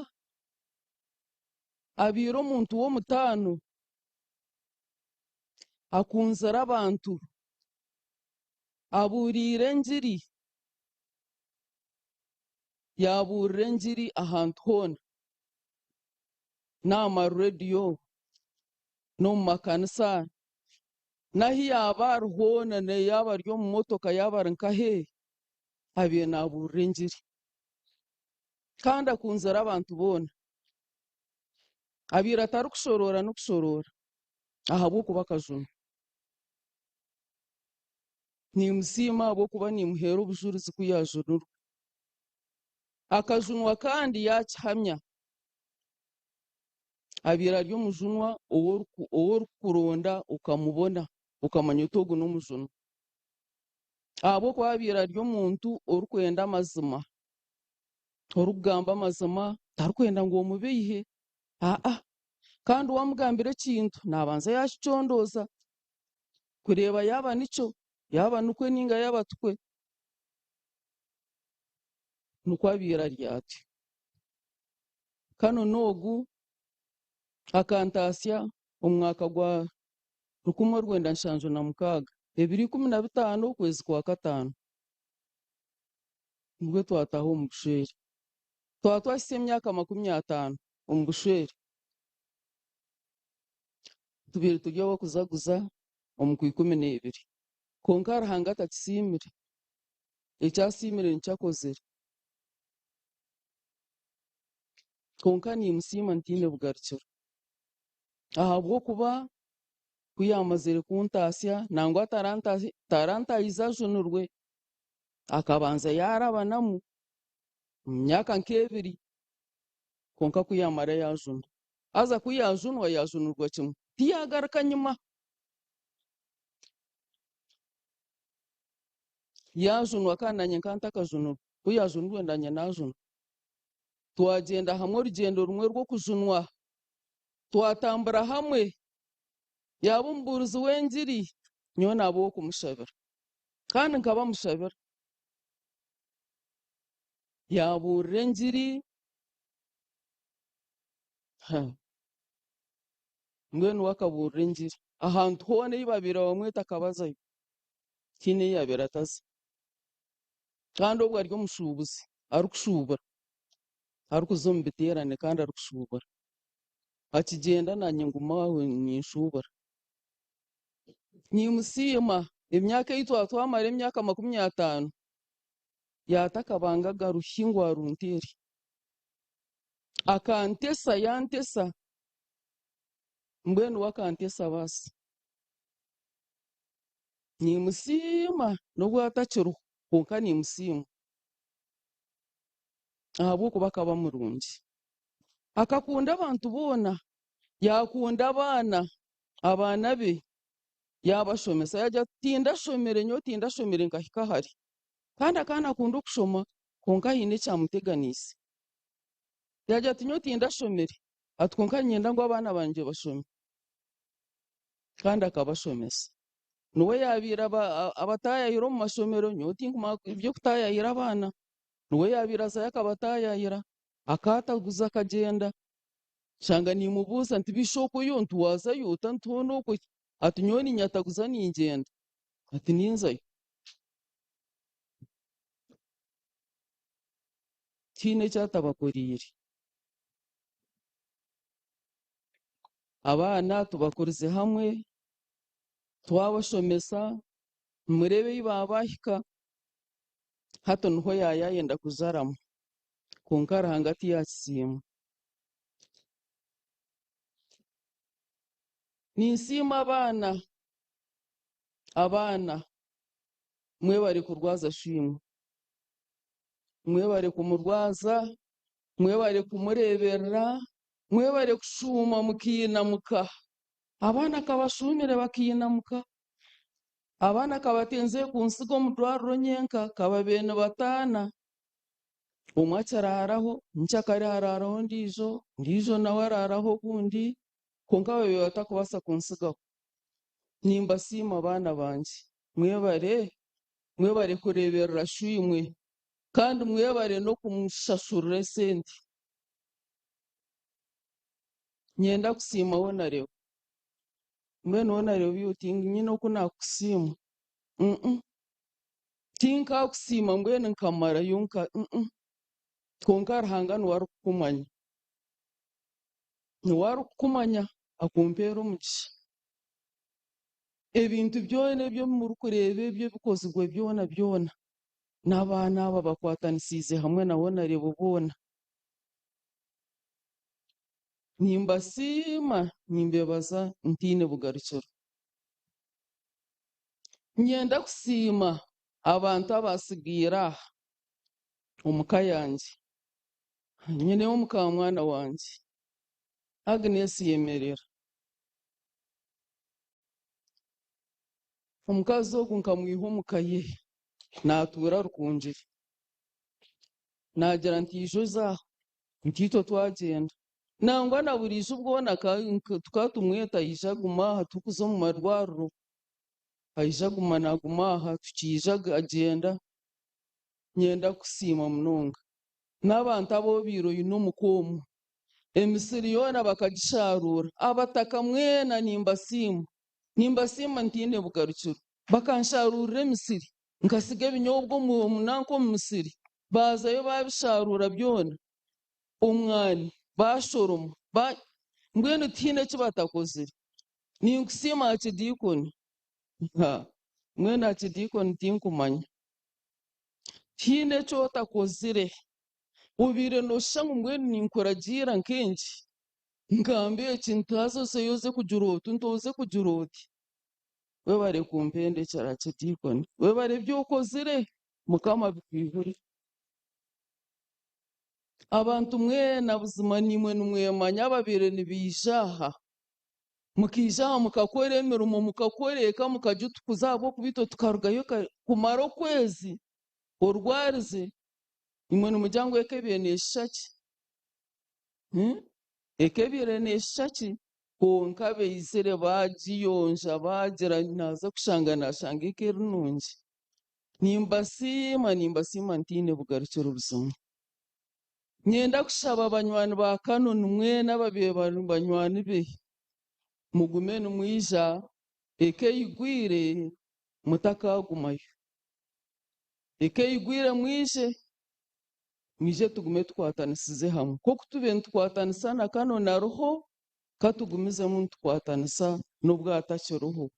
abaire omuntu w'omutaano, akunzire abantu, abuuriire engiri, yaabuurira engiri ahantu hoona, n'aha marediyo, n'omu makanisa, n'ahu yaaba ari hoona, yaaba ari omu motoka, yaaba ari nkahe, abaire naabuurira engiri. Kandi akunzire abantu boona. Abaire atarikushoroora n'okushoroora ahabw'okuba akajunwa. Niimusiima ahabw'okuba niimuheera obujurizi ku yaajunirwe. Akajunwa kandi yaakihamya. Abaire ari omujunwa ou orikuronda okamubona okamanya oti ogu n'omujunwa. Ahabw'okuba abaire ari omuntu orikwenda amazima, orikugamba amazima, tarikwenda ngu omubeihe, aa. Kandi waamugambira ekintu naabanza yaakicondooza kureeba yaaba nikyo, yaaba nikwe nainga yaaba tikwe. Nikwo abaire ari atyo. Canon ogu akantaasya omu mwaka gwa 1976, ebiro 15 okwezi kwa kataano nibwo twataaha omu bushwere. Twaba twahitsya emyaka 50 omu bushwere, tubaire turi ab'okuzaguza omu kwa 12. Kwonka Ruhanga atakisiimire, eki asiimire nikyo akozire. Kwonka niimusiima ntaine bugarukiro, ahabw'okuba ku yaamazire kuntaasya, nangwa tarantahize ajunirwe, akabanza yaarabanamu omu myaka nk'ebiri, kwonka ku yaamara yaajunwa. Haza ku yaajunwa, yaajunirwa kimwe, tiyaagaruka nyima. Yaajunwa kandi naanye nkaba ntakajunirwe, ku yaajunirwe naanye naajunwa. Twagyenda hamwe orugyendo rumwe rw'okujunwa, twatambura hamwe, yaaba omubuurizi w'engiri, nyowe naaba ow'okumushabira. Kandi nkaba mushabira. Yaabuurira engiri, ha, mbwenu we akabuurira engiri. Ahantu hoona ei baabaire bamweta akaba azayo, tihaine ei yaabaire ataza. Kandi obwo ari omushuubuzi, arikushuubura, arikuza omu biteerane kandi arikushuubura. Akigyenda naanye nguma aho ninshuubura. Niimusiima, emyaka ei twaba twamara emyaka 50, yaata akabanga agaruhi ngu arunteere. Akantesa yantesa mbwenu we akantesa baasi. Nimusiima n'obu atakiriho kwonka nimusiima ahabw'okuba akaba murungi. Akakunda abantu boona, yaakunda abaana, abaana be yaabashomesa yaagira ati tindashomire nyowe tindashomire nkahika hare. Kandi akaba naakunda okushoma kwonka haine ekyamuteganiise. Yaagira ati nyowe tindashomire ati kwonka niinyenda ngu abaana bangye bashome. Kandi akabashomesa. Niwe yaabaire abataayaayira omu mashomero, nyowe tinkumanya eby'okutaayaayira abaana. Niwe yaabaire azayo akabataayaayira, akaataguza akagyenda. Nshanga niimubuuza nti bishi okwo nti waazayo ota nti hoona okwo ati nyowe niinyataguza ningyenda ati ninzayo. Tihaine eki atabakoreire. Abaana tubakurize hamwe, twabashomesa, nimureeba ei baabahika, hati niho yaayayenda kuzaramu kwonka Ruhanga tiyaakisiima. Ninsiima abaana, abaana mwebare kurwaza shoimwe, mwebare kumurwaza, mwebare kumureeberera, mwebare kushuuma mukainamuka. Abaana kabashuumire bakainamuka, abaana kabatenzire kunsiga omu dwariro nyenka kababaire nibataana. Omwe akiraaraho, nkyakare haraaraho ondiijo, ondiijo nawe araaraho ogundi, kwonka babaire batakubaasa kuntsigaho. Nimbasiima baana bangye, mwebare, mwebare kureeberera shoimwe kandi mwebare n'okumushashurira esente. Niinyenda kusiima Honourable. Mbwenu Honourable iwe tinyine oku naakusiima. Tinkaakusiima mbwenu nkamarayo nka mm kwonka Ruhanga niwe arikukumanya. Niwe arikukumanya akumpeera omugisha. Ebintu byona ebi murikureeba ebi ebikozirwe byona byona n'abaana aba bakwatanisiize hamwe na Honourable boona. Nimbasiima nimbebaza ntaine bugarukiro. Niinyenda kusiima abantu abatsigaire aha omu ka yangye. Nyineho mukaamwana wangye, Agnes Yemerera. Omukazi ogu nkamwiha omu ka ye, naatuura Rukungiri. Naagira nti ija oze aha, nti itwe twagyenda. Nangwa na buriijo bwona tukaba tumweta aija aguma aha turikuza omu marwariro, aija aguma naaguma aha tukiija agyenda. Niinyenda kukusiima munonga. N'abantu abu obaire oine omuka omu, emisiri yoona bakagishaaruura. Abataka mwena nimbasiima. Nimbasiima ntaine bugarukiro. Bakansharuurira emisiri, nkatsiga ebinyobwa omu nanka omu musiri, baazayo baabishaaruura byona. Omwani baashoroma, ba mbwenu tihaine eki batakozire. Ninkusiima Archidiikoni. Ha, mbwenu Archidiikoni tinkumanya. Tihaine eki otakozire. Obaire nooshusha ngu mbwenu ninkuragiira nk'enki? Ngambe eki nti haza ozeyo oze kugira oti, nti oze kugira oti. Webare kumpendekyera Archidiikoni. Webare ebi okozire. Mukama abikwihure. Abantu mwena buzima naimwe nimwemanya ababaire nibaija aha, mukaija aha mukakora emirimo, mukakora eka mukagitukuza ahabw'okuba itwe tukarugayo kare kumara okwezi orwarize, imwe nimugira ngu eka ebaire neeshusha ki? Eka ebaire neeshusha ki? Kwonka baizire baagiyonja baagira naaza kushanga naashanga eka eri nungi. Nimbasiima, nimbasiima ntaine bugarukiro buzima. Niinyenda kushaba banywani ba Canon mwena ababaire bari banywani be, mugume nimwija eka eyigwire mutakagumayo. Eka eyigwire mwije, mwije tugume tukwatanisize hamwe. Nk'oku tubaire nitukwatanisa na Canon ariho, ka tugumizemu nitukwatanisa n'obu atakiriho.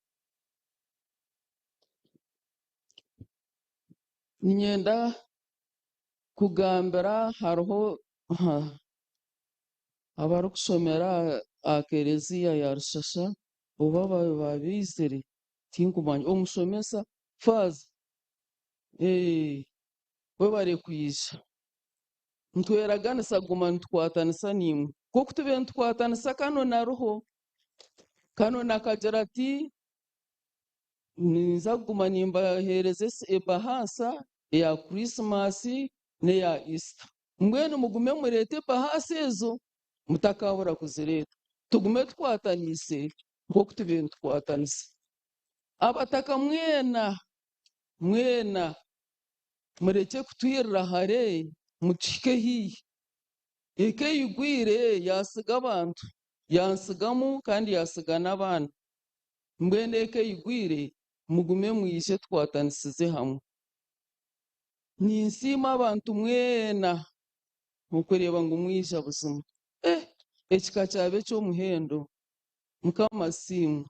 Niinyenda kugambira hariho. Abarikushomera aha kereziya ya Rushasha oba babaizire tinkumanya. Omushomesa Faaza eeh webare kwija. Nitweraganisa kuguma nitukwatanisa naimwe. Nk'oku tubaire nitukwatanisa Canon ariho. Canon akagira ati ninza kuguma nimbaheereza ebahaasa eya Christmas n'eya Easter. Mbwenu mugume mureete ebahaasa ezo, mutakaabura kuzireeta. Tugume tukwataniise nk'oku tubaire nitukwatanisa. Abataka mwena, mwena murekye kutwirira hare, mutuhike haihi. Eka eyigwire yaatsiga abantu, yantsigamu kandi yaatsiga n'abaana. Mbwenu eka eyigwire mugume mwije tukwatanisize hamwe. Ninsiima abantu mwena okureeba ngu mwija buzima. Eh! Eki ka kyaba eky'omuhendo! Mukama asiimwe.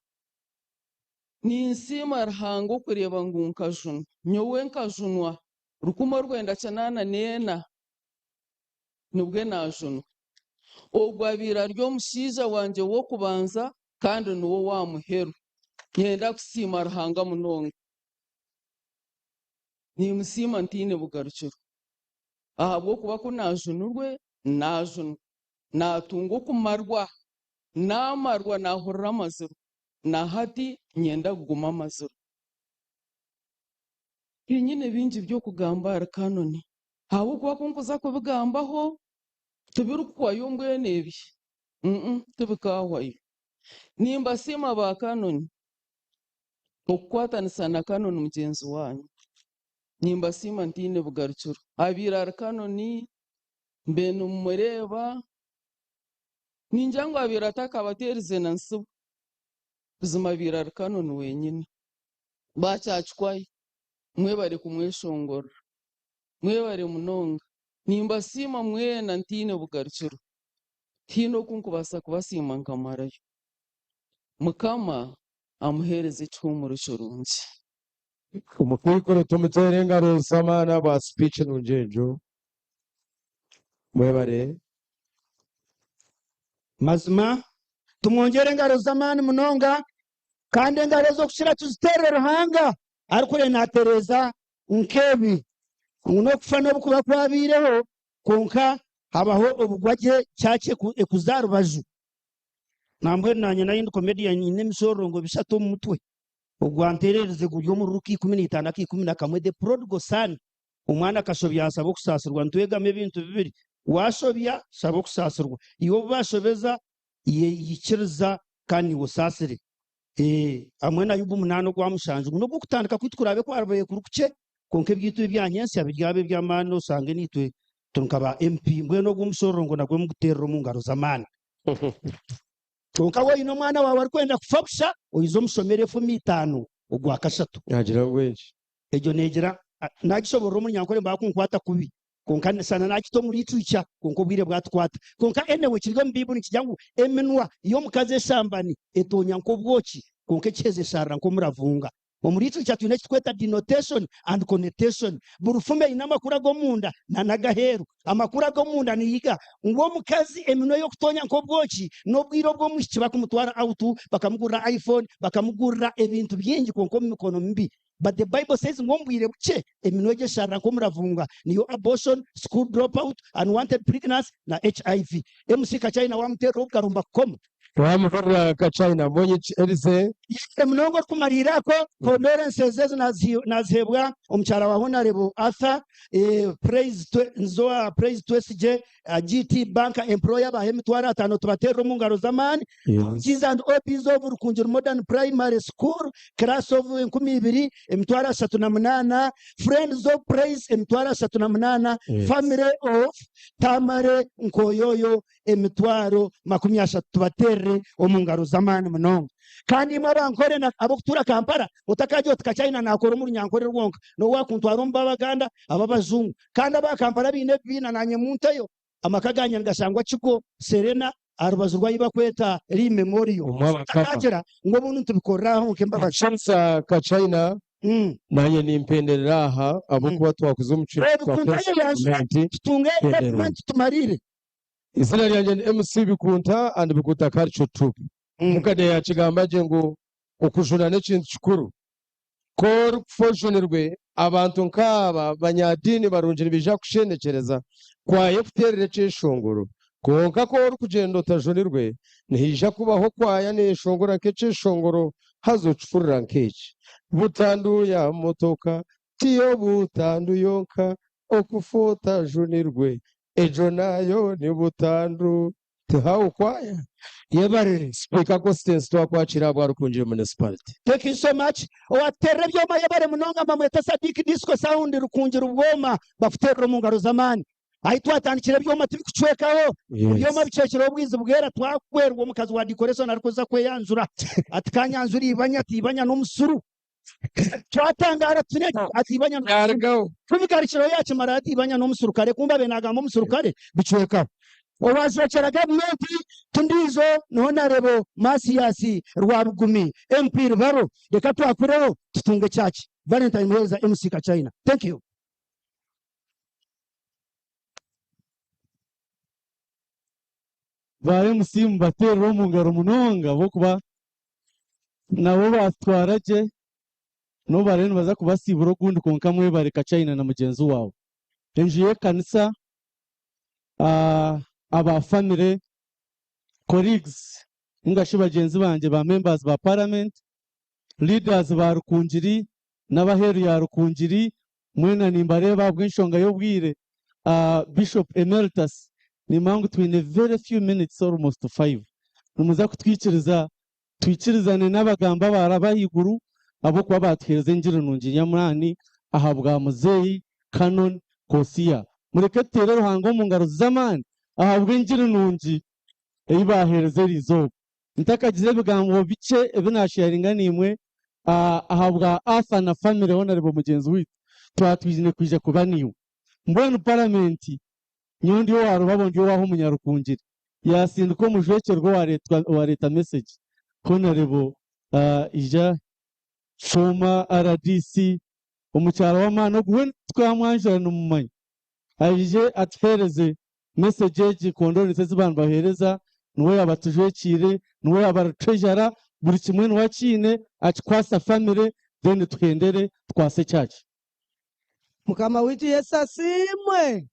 Ninsiima Ruhanga okureeba ngu nkajunwa. Nyowe nkajunwa 1984 nibwe naajunwa. Ogwo abaire ari omushaija wangye w'okubanza kandi niwe owa muheru. Niinyenda kusiima Ruhanga munonga. Niimusiima ntaine bugarukiro, ahabw'okuba ku naajunirwe, naajunwa, naatunga okumarwa, naamarwa naahurira amazirwe, na hati niinyenda kuguma amazirwe. Tiinyine bingi by'okugamba ahari Canon, ahabw'okuba ku nkuza kubigambaho, tibirikuhwayo mbwenu ebi, tibikaahwayo. Nimbasiima ba Canon. Okukwatanisa na Canon mugyenzi waanyu. Nimbasiima ntaine bugarukiro. Abaire ahari Canon mbe nimumureeba, ningira ngu abaire atakabateerize na ntsibo. Buzima abaire ahari Canon wenyine. Bakyakikwayo, mwebare kumweshongorera. Mwebare munonga. Nimbasiima mwena ntaine bugarukiro. Tihaine oku nkubaasa kubasiima nkamarayo. Mukama amuheereze ekihuumuro kirungi. Omukaikuru tumuteere engaro z'amaani ahabwa speech nungi egyo. Mwebare. Mazima tumwongyere engaro z'amaani munonga kandi engaro ezo okukira tuziteerere Ruhanga arikure natereeza nk'ebi ngu n'okufa n'obu kuba kwabaireho kwonka habaho obugwagye church ekuza aha rubaju. Nambwenu nanye nayo ndi comedian nyine emishororongo bishatu omu mutwe. Ogwantererize guri omuri Luka 15 aka 11 the prodigal son. Omwana akashobya ashaba okusaasirwa. Nitwegamu ebintu bibiri. Washobya shaba okusaasirwa. Iwe obu bashobeza yikiriza kandi niiwe osaasire. Ee, hamwe na Yubu munaana ogwa mushanju ngu n'ogw'okutandika kwaitu kuraabe kwabaire kuri kukye, kwonka ebyaitu ebya nyentsya biryaba eby'amaani oshange naitwe turi nka ba MP. Mbwenu ogwo omushororongo nagwo muguteerere omu ngaro z'amaani. Kwonka waaba oine omwana waawe arikwenda kufa busha, oize omushomere efumi itaano ogwa kashatu. Naagira ngu enki? Egyo neegira, naagishoboorora omu Runyankore nibaaba kunkwata kubi. Kwonka shana naakita omuri itwikya, kwonka obwire bwatukwata. Kwonka anyway kiri omu Baibuli nikigira ngu eminwa y'omukazi eshambani etoonya nk'obwoki, kwonka ekiheza esharira nk'omuravunga. Omuri itwikya twine eki turikweta denotation and connotation. Buri fumu eine amakuru ag'omunda n'agaheeru. Amakuru ag'omunda niiga ngu omukazi eminwa ey'okutoonya nk'obwoki n'obwire obu omwishiki bakumutwara out bakamugurira iPhone, bakamugurira ebintu bingi kwonka omu mikono mibi. But the bible says ngu omu bwire bukye eminwa egyo esharira nk'omuravunga niyo abortion, school drop out, unwanted pregnancy na HIV. MC Kachina wamuterera obugaro mbakukoma. Wamuhurira Kachina mbonye ki Elise. Yebare munonga orikumariira ako. Condolences ezo nazihebwa omukyara wa Honarebo Arthur, Praise Nzoa Praise Twesigye, GT Bank employer abaha emitwaro ataano tubaterere omu ngaro z'amaani. Gs and OBs of Rukungiri Modern Primary School class of 2000 808, Friends of Praise 808, Family of Tamale Nkoyoyo 30,000 tubaterere omu ngaro z'amaani munonga. Kandi imwe abankore na ab'okutuura Kampala otakagira oti Kachina nakora omu Runyankore rwonka n'obu wakuntwara omu b'Abaganda ab'Abajungu Kandi aba Kampala baine ebibiina nanye munteyo. Amaka gangye nigashangwa Kigo Serena aha rubaju rw'ahi bakweta Lee Memorial. Omwe abakama. Otakagira ngu obundi nitubikorera aho nk'embabazi. Shamsa Kachina, Nanye nimpenderera aha ahabw'okuba twakuza omu Ebikunta twakora ebi yanjura gavumenti tutunge kuhenderera. gavumenti tumarire. Izina ryangye ni MC Bikunta and Bikunta Culture Troupe. Mukade yakigamba gye ngu okujuna n'ekintu kikuru. Ku orikufa ojunirwe, abantu nk'aba banyadiini barungi nibaija kukushendekyereza kwaya ekuteerere ekyeshongoro. Kwonka ku orikugyenda otajunirwe, nihaija kubaho kwaya neeyeshongora nk'ekyeshongoro haza okihurira nk'eki, Butandu ya motoka tiyo butandu yonka, okufa otajunirwe egyo nayo ni butandu. Tihaho kwaya. Yebare. Sipiika Constance twakwakira ahabwa Rukungiri Municipality. Thank you so much. Owatuterera ebyoma yebare munonga mbamweta Sadiq Disco Sound Rukungiri Bwoma bakuterera omu ngaro z'amaani. Ahi twatandikire ebyoma tibikucwekaho. Ebyoma bicwekireho obwizi bwera twagwerwa omukazi wa decoration arikuza kweyanjura ati kanyanjure ibanya ati ibanya n'omusuru. Twatangara tune ati ibanya n'omusuru. Tubigarukireho yakimara ati ibanya n'omusurukare kumbe abe nagamba omusurukare bicwekaho. Owajwekyera gavumenti ti ndiijo ni Honarebo Mathias Rwabugumi MP Rubaro. Reka twakureho tutunge ekyaki. Valentine Muheereza MC Kachina. Thank you. Ba MC mubateerere omu ngaro munonga ahabw'okuba nabo baatutwara gye n'obu bariyo nibaza kubasiibura ogundi kwonka mwebare Kachina na mugyenzi waawe. Enju y'ekanisa, aba famire, colleagues ninga shi bagyenzi bangye ba members ba parliament, leaders ba Rukungiri n'abaheeru ya Rukungiri mwena nimbareeba ahabw'enshonga y'obwire. Bishop Emeritus nimanya ngu twine very few minutes almost five nimuza kutwikiriza twikirizane n'abagambi abaaraba ahaiguru ahabw'okuba baatuheereza engiri nungi nyamwani ahabwa muzeeyi Canon Kosia. Mureke tuteere Ruhanga omu ngaro z'amaani ahabw'engiri nungi ei baaheereza eriizooba. Ntakagize ebigambo bikye ebi naasheyaringa naimwe ahabwa Arthur na famire Honourable mugyenzi waitu, twaba twine kwija kuba naiwe. Mbwenu Paramenti, nyowe ndi owa Rubabo ndi owaaho Omunyarukungiri, yaasindika omujwekyerwa owareeta message, Honourable ija former RDC, omukyara w'amaani ogu weena twamwanjura nimumanya, aije atuheereze Message egi condolence ezi ba nibahereza niwe yaba atujwekiire, niwe yaba ari treasurer, buri kimwe niwe akiine, akikwasa family then tuhendere tukwase church. Mukama waitu Yesu asiimwe!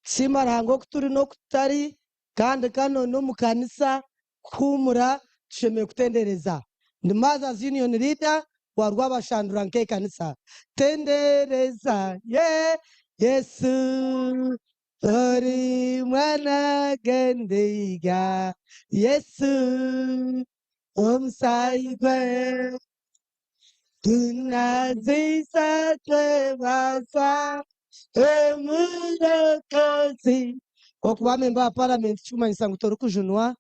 Siima Ruhanga oku turi n'oku tutari, kandi kanu n'omu kanisa kuhuumura tushemereire kutendereza. Ndi Mothers Union Leader wa Rwabashandura nk'ekanisa. Tendereza ye Yesu! Ori mwana g'endiga Yesu omusaayi gwe Gunazisa twebaza omurokozi. Okuba memba wa paramenti tikikumanyisa ngu torikujunwa.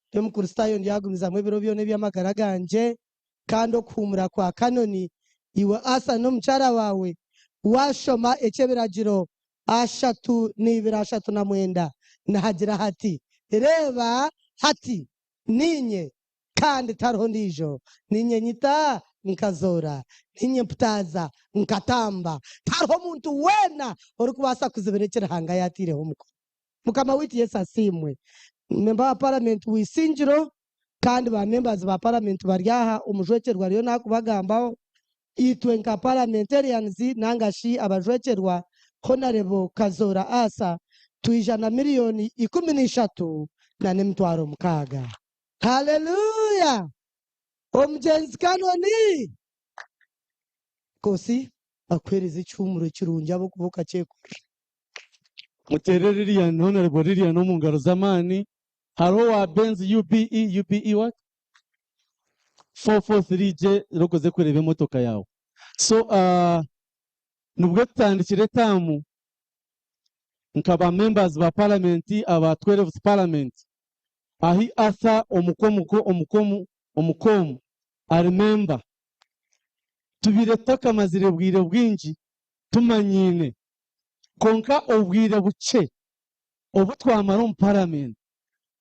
Ndi Omukristaayo ndyagumizamu ebiro byona eby'amagara gangye. Kandi okuhuumura kwa Kanoni, iwe Asa n'omukyara waawe, waashoma eky'ebiragiro 32 39, nihagira hati, Reeba, hati niinye, kandi tihariho ondiijo, niinye nyita, nkazoora, niinye mputaaza, nkatamba, tihariho muntu weena orikubaasa kuzibira eki Ruhanga yaataireho omukono. Mukama waitu Yesu asiimwe. Memba wa Paramenti w'Isingiro kandi ba members ba Paramenti bari aha, omujwekyerwa ariyo nakubagambaho. Itwe nka Parliamentarians nanga shi abajwekyerwa Honarebo Kazoora Asa twija na miriyoni 13 na n'emitwaro 6. Hallelujah! Omugyenzi Kanoni! Kosi akuhereze ekihuumuro kirungi ahabw'okuba okakyekorera. Muteere Lilian, Honourable Lilian omu ngaro z'amaani. Hariho owa Benz UBE, UBE what? 443J rokoze kureeba emotoka yaawe. So uh, nibwo tutandikire etaamu nka ba members ba parliament aba 12th parliament ahi Arthur Omukomuko Omukomu Omukomu ari member. Tubaire tutakamazire bwire bwingi tumanyiine kwonka obwire bukye obu twamara omu paramenti,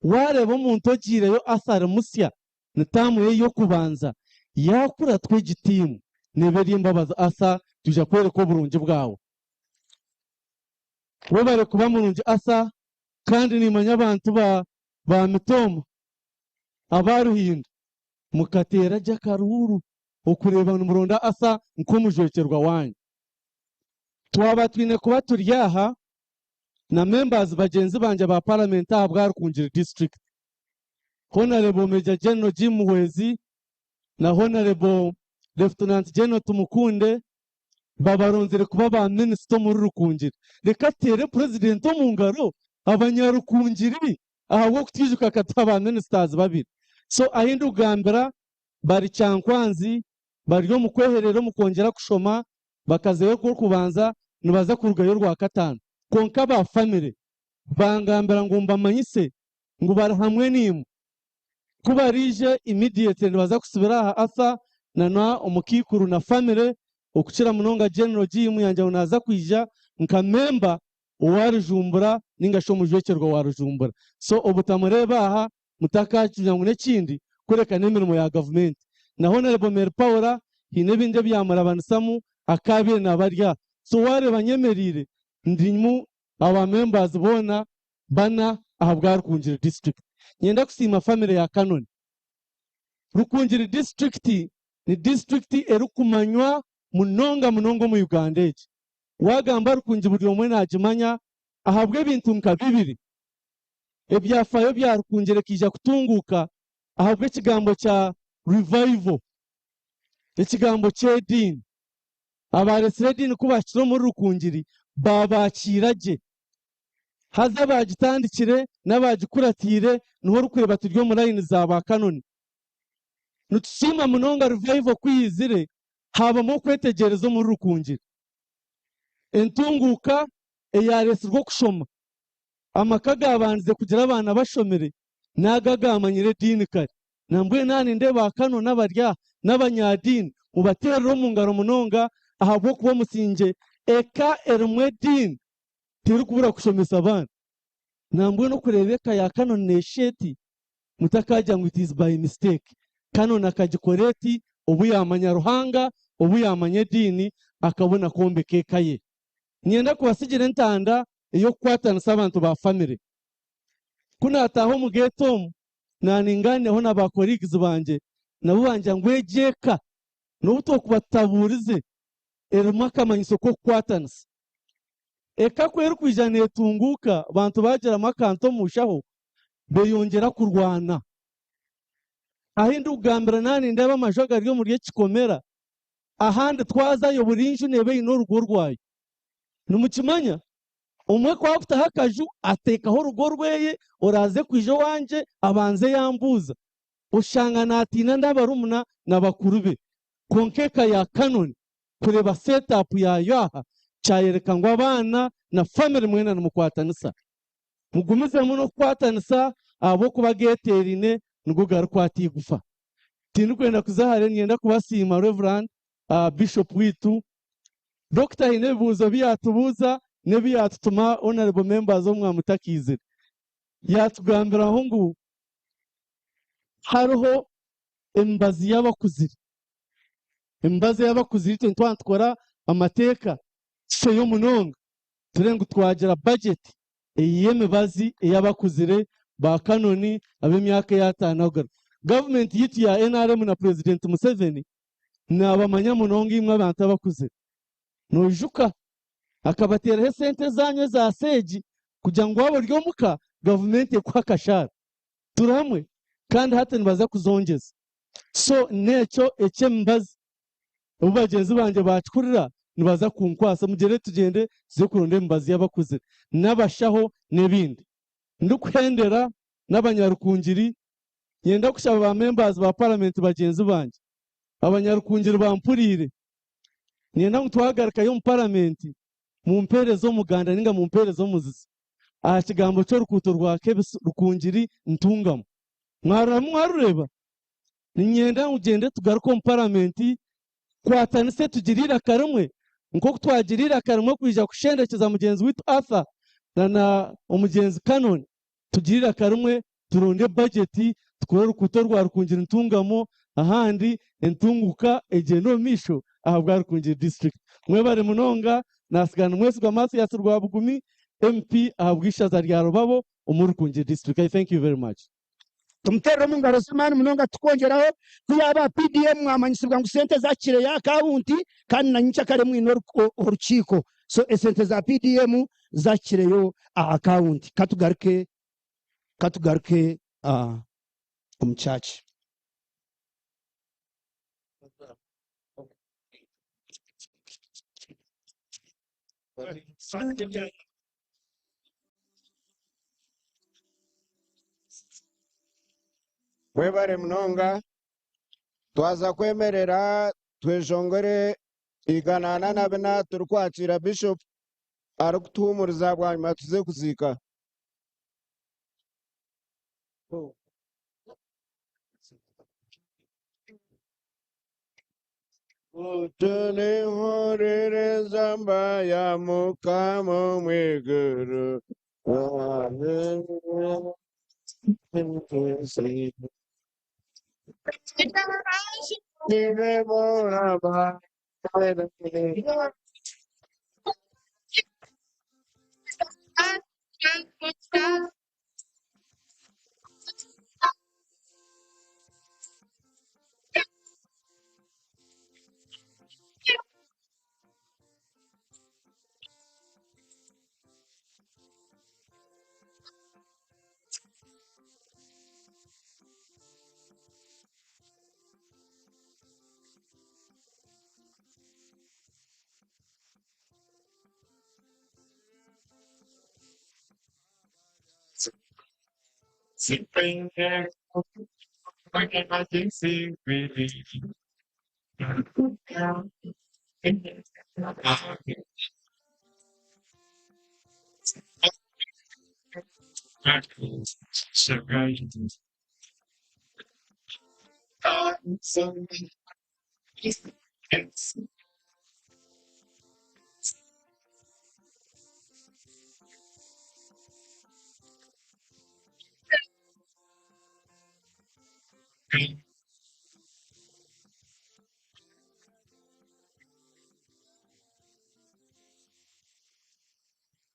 waareeba omuntu ogiireyo Arthur musya ni taamu ye y'okubanza, yaakuratwa egi tiimu neeba eri embabazi. Arthur, twija kworeka oburungi bwawe. Webare kuba murungi Arthur. Kandi nimanya abantu ba ba Mitooma aba Ruhinda mukateera gye akaruuru okureeba nimuronda Arthur nk'omujwekyerwa waanyu. Twaba twine kuba turi aha na members bagyenzi bangye ba Paramenti aha bwa Rukungiri District, Honarebo Major General Jim Muhwezi na Honarebo Lieutenant General Tumukunde babaronzire kuba ba minisita omuri Rukungiri. Reka tuteere Purezidenti omu ngaro abanyarukungiri ahabw'okutwijuka akatuha ba ministers babiri. So ahi ndikugambira bari Kyankwanzi bari omu kweherera omu kwongyera kushoma bakazayo orw'okubanza nibaza kurugayo orwakataano. Kwonka aba famire bangambira ngu mbamanyise ngu bari hamwe naimwe. Ku baraije immediately nibaza kusibira aha Arthur na na omukaikuru na famire okukira munonga General Jim yangira ngu naza kwija nka member owa Rujumbura ninga shi omujwekyerwa wa Rujumbura. So obutamureeba aha mutakakigira ngu n'ekindi kureka n'emirimo ya gavumenti. Na Honourable Mary Paula haine ebindi ebyamurabanisamu akaabaire naaba ari aha. So waareeba nyemereire ndimu aba members boona bana ahabwa Rukungiri district. Nyenda kusiima family ya Canon. Rukungiri district ni district erikumanywa munonga munonga omu Uganda egi. Wagamba Rukungiri buri omwe nagimanya ahabw'ebintu nka bibiri. Ebyafaayo bya Rukungiri ekaija kutunguuka ahabw'ekigambo kya revival, ekigambo ky'ediini. Abaaretsire ediini ku baahikire omuri Rukungiri baabakiira gye. Haza abaagitandikire n'abaagikuratiire niho orikureeba turi omu layini za ba Kanoni. Nitusiima munonga Revival ku yaizire haabamu okwetegyereza omuri Rukungiri. Entunguuka eyaareetsirwe okushoma, amaka agaabandize kugira abaana bashomire n'ago agaamanyire ediini kare. Nambwenu aha nindeeba ba Kanoni abari aha n'abanyadiini mubateerere omu ngaro munonga ahabw'okuba omusingye eka erimu ediini terikubura kushomesa abaana. Nambwenu okureeba eka ya Canon neeshusha eti, mutakaagira ngu it is by mistake. Canon akagikora eti obu yaamanya Ruhanga, obu yaamanya ediini, akabona kwombeka eka ye. Niinyenda kubatsigira entanda ey'okukwatanisa abantu ba famire. Ku naataaha omu geeti omu, naaningaanireho na ba colleagues bangye, nabo bangira ngu egi eka n'obu twokuba tutabuurize, erimu akamanyiso k'okukwatanisa. Eka ku erikwija neetunguuka, abantu baagiramu akantu omu nshaho, beeyongyera kurwana. Ahi ndikugambira naaba nindeeba amaju agari omuri eki kikomera, ahandi twazayo buri nju neeba eine orugo rwayo. Nimukimanya? Omwe ku akutaho akaju, ateekaho orugo rweye, oraaze kwija owangye abanze yambuuza. Oshanga naatiina n'abarumuna na bakuru be. Kwonka eka ya Canon kureeba set up yaayo aha kyayoreka ngu abaana na family mwena nimukwatanisa. Mugumizemu n'okukwatanisa ahabw'okuba ageeteeraine nigo garikwata eigufa. Tindikwenda kuza hare niinyenda kubasiima Rev. Bishop waitu. Dokita haine ebibuuzo bi yaatubuuza n'ebi yaatutuma Honourable Members obu mwamutakaizire. Yaatugambiraho ngu hariho emibazi y'abakuzire. Emibazi ey'abakuzire itwe nitwaba nitukora amateeka tufeyo munonga turebe ngu twagira bajeti ey'emibazi ey'abakuzire ba Kanoni ab'emyaka ey'ataano kugaruka. Gavumenti yaitu ya nrm na Purezidenti Museveni naabamanya munonga imwe abantu abakuzire. Noijuka akabateeraho esente ezaanyu eza seegi kugira ngu waaba ori omuka gavumenti ekuhe akashaara. Turi hamwe kandi hati nibaza kuzongyeza. So n'ekyo eky'emibazi obu bagyenzi bangye baakihurira nibaza kunkwasa mugyere tugyende tuze kuronda emibazi y'abakuzire n'abashaho n'ebindi. Ndikuhendera n'abanyarukungiri nyenda kushaba ba members ba paramenti bagyenzi bangye abanyarukungiri bampuriire niinyenda ngu twagarukayo omu paramenti mumpeereze omuganda ninga mumpeereze omuzizi aha kigambo ky'orukuuto rwa Kebiso Rukungiri Ntungamo. Mwaruramu mwarureeba? Niinyenda ngu gyende tugaruke omu paramenti tukwatanise tugire eiraka rimwe nk'oku twagira eiraka rimwe kwija kushendekyeza mugyenzi waitu Arthur na na omugyenzi Canon tugire eiraka rimwe turonde bajeti tukore orukuuto rwa Rukungiri Ntungamo ahandi entunguka egyende omu maisho ahabwa Rukungiri district. Mwebare munonga nasigara ni Mwesigwa Mathias Rwabugumi MP ahabw'eishaza rya Rubabo. omu Rukungiri district. I thank you very much. Tumuteerere omu ngaro z'amaani munonga tukwongyeraho ku yaaba PDM mwamanyisibwa ngu sente zakireyo aha akawunti kandi na nyenkyakare mwine orukiiko so esente za PDM zakireyo aha akawunti. Katugaruke katugaruke omu church. Mwebare munonga. Twaza kwemerera tweshongore 144 turikwakiira Bishop arikutuhumuriza bwanyima tuze kuziika. Tunihuririza mbaya Mukama omu iguru.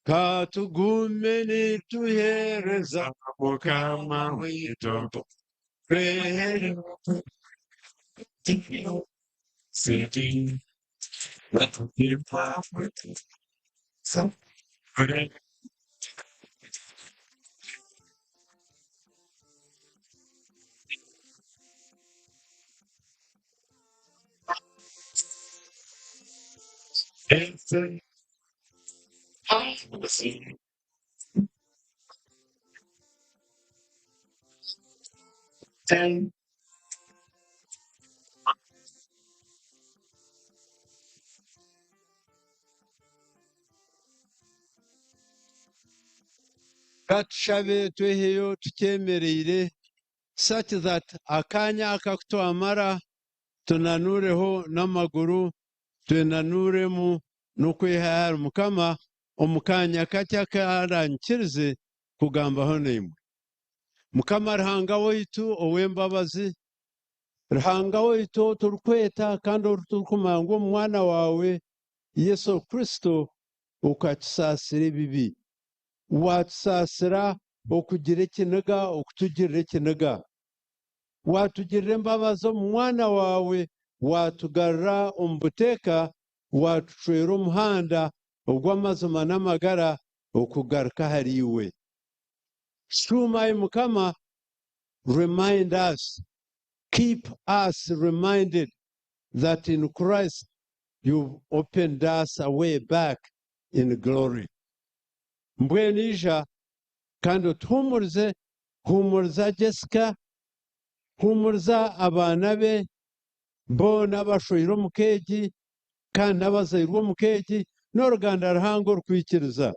Ka tugume nituheereza Mukama waitu. Ka tushabe tweheyo tukyemereire such that akanya aka ku twamara tunanuureho n'amaguru twenanuuremu n'okwehayo ahari Mukama omu kaanya kakye aku aranyikirize kugambaho naimwe. Mukama Ruhanga waitu ow'embabazi, Ruhanga waitu ou turikweta kandi ou turikumanya ngu omu Mwana waawe Yesu Kristo okatusaasira ebibi. Waatusaasira okugira ekiniga, okutugirira ekiniga. Waatugirira embabazi omu Mwana waawe, waatugarura omu buteeka, waatucwera omuhanda ogw'amazima n'amagara okugaruka ahariiwe. Shuuma, ai Mukama, remind us, keep us reminded that in Christ you've opened us a way back in glory. Mbwenu ija kandi otuhuumurize, huumuriza Jessica, huumuriza abaana be boona abashweirwe omu ka egi kandi n'abazairwe omu ka egi n'oruganda ruhango orukwikiriza.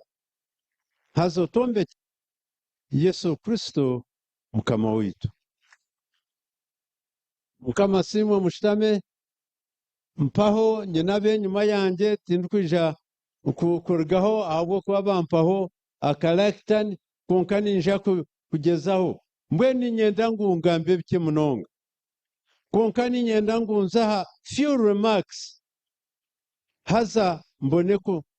Haza otwombekye Yesu Kristo Mukama waitu. Mukama asiimwe mushutame. Mpaho nyine ab'enyima yangye tindikwija kurugaho ahabw'okuba bampaho akarakitani kwonka niinyija kugyezaho. Mbwenu niinyenda ngu ngambe bikye munonga. Kwonka niinyenda ngu nze aha few remarks haza mbone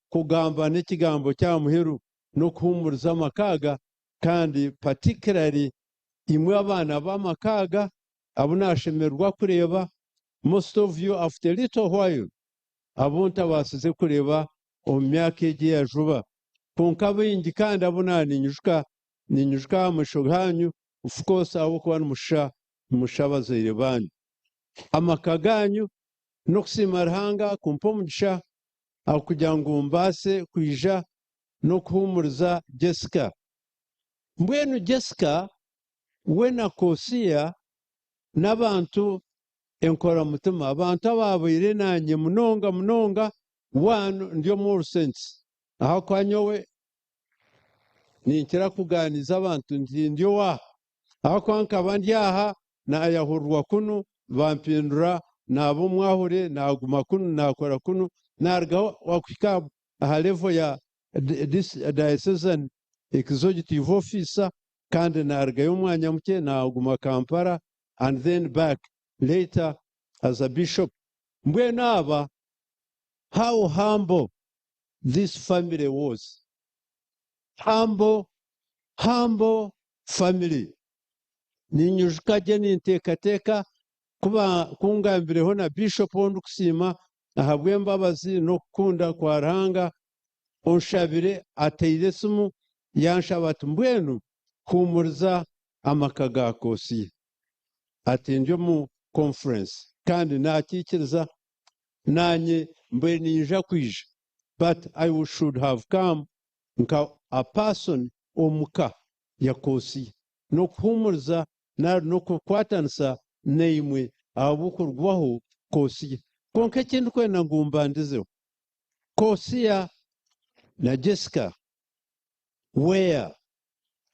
kugamba n'ekigambo ky'aha muheru n'okuhuumuriza amaka aga Kandi particularly imwe abaana b'amaka aga abu naashemererwa kureeba, most of you after a little while abu ntabaasize kureeba omu myaka egi eya juba. Kwonka baingi kandi abu naaninyijuka, ninyijuka aha maisho gaanyu, of course ahabw'okuba nimushusha nimushusha abazaire baanyu. Amaka gaanyu, n'okusiima Ruhanga kumpa omugisha kugira ngu mbaase kwija n'okuhuumuriza Jessica. Mbwenu Jessica we na Kosia n'abantu enkoramutima, abantu abaabaire naanye munonga munonga, one ndi omu All Saints, ahakuba nyowe ninkira kugaaniiza abantu nti ndi owaaha, ahakuba nkaba ndi aha naayahurirwa kunu bampindura naaba omwahure naaguma kunu naakora kunu naarugaho kuhika aha level ya Diocesan Executive Officer kandi naarugayo omwanya mukye naaguma Kampala and then back later as a bishop. Mbwenu aba how humble this family was. Humble, humble family. Ninyijuka gye ninteekateeka ku ngambireho na bishop ou ndikusiima ahabw'embabazi n'okukunda kwa Ruhanga onshabire ateire esimu yanshaba ati mbwenu huumuriza amaka ga Kosia. Ati ndi omu conference kandi nakiikiriza nanye mbwenu ninyija kwija but I should have come nka a person omuka ya Kosia n'okuhuumuriza nari n'okukwatanisa naimwe ahabw'okurugwaho Kosia. Kwonka eki ndikwenda ngu mbandizeho, Kosia na Jessica were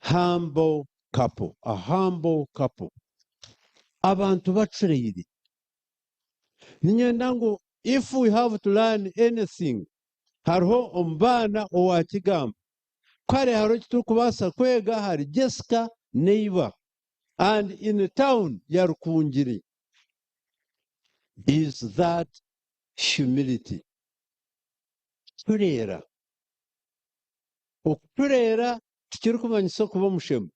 humble couple, a humble couple. Abantu bacureire. Niinyenda ngu if we have to learn anything, hariho omu baana owaakigamba, ku hariyo hariho eki turikubaasa kwega ahari Jessica neiba and in town ya Rukungiri is that humility. Kucureera. Okucureera tikirikumanyisa okuba omushema.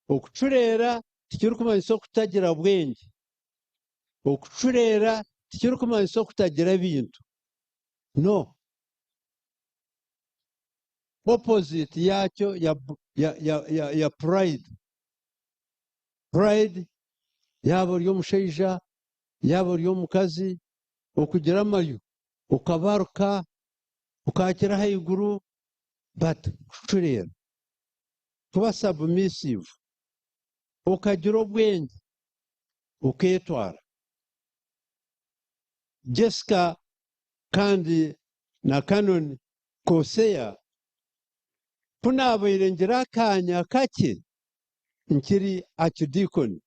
Okucureera tikirikumanyisa okutagira bwengye. Okucureera tikirikumanyisa okutagira ebintu. No. Opposite yaakyo ya, ya, ya, ya, ya pride. Pride yaaba ori omushaija, yaaba ori omukazi, okugira amaryo, okabaruka, okaakira ahaiguru, but kucureera, kuba submissive, okagira obwengye, okeetwara. Jessica kandi na Canon Kosea, ku naabaire ngira akaanya kakye nkiri Archdeacon,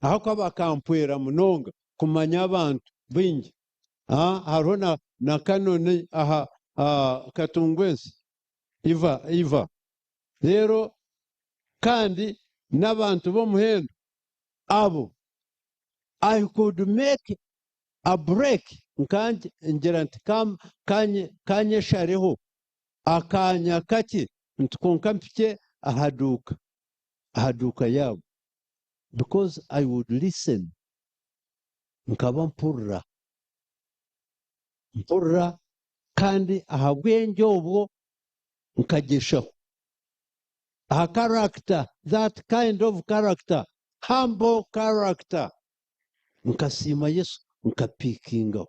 ahakuba bakampwera munonga kumanya abantu baingi. Hariho na, na Canon aha Katungwensi, Iva, Iva. Reero kandi n'abantu b'omuhendo abo I could make a break nka ngira nti kanyeshareho akaanya kakye nti kwonka mpikye aha duuka, aha duuka yaabo because I would listen nkaba mpurira, mpurira kandi aha bwengye obwo nkagyeshaho aha character, that kind of character, humble character. Nkasiima Yesu nkapiikingaho.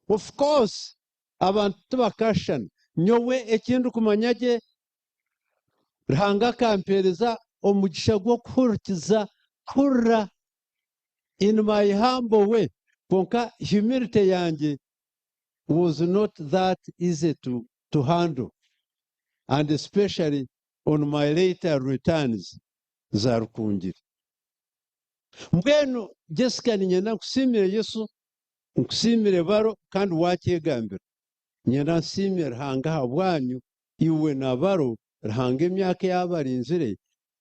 Of course abantu tibakashushana. Nyowe eki ndikumanya gye, Ruhanga akampeereza omugisha gw'okuhurikiza, kuhurira in my humble way. Kwonka humility yangye was not that easy to, to handle and especially on my later returns za Rukungiri. Mbwenu Jessica niinyenda nkusiimire Yesu, nkusiimire baro kandi waakyegambira. Niinyenda nsiime Ruhanga ahabwanyu iwe na baro, Ruhanga emyaka ei abarinzire,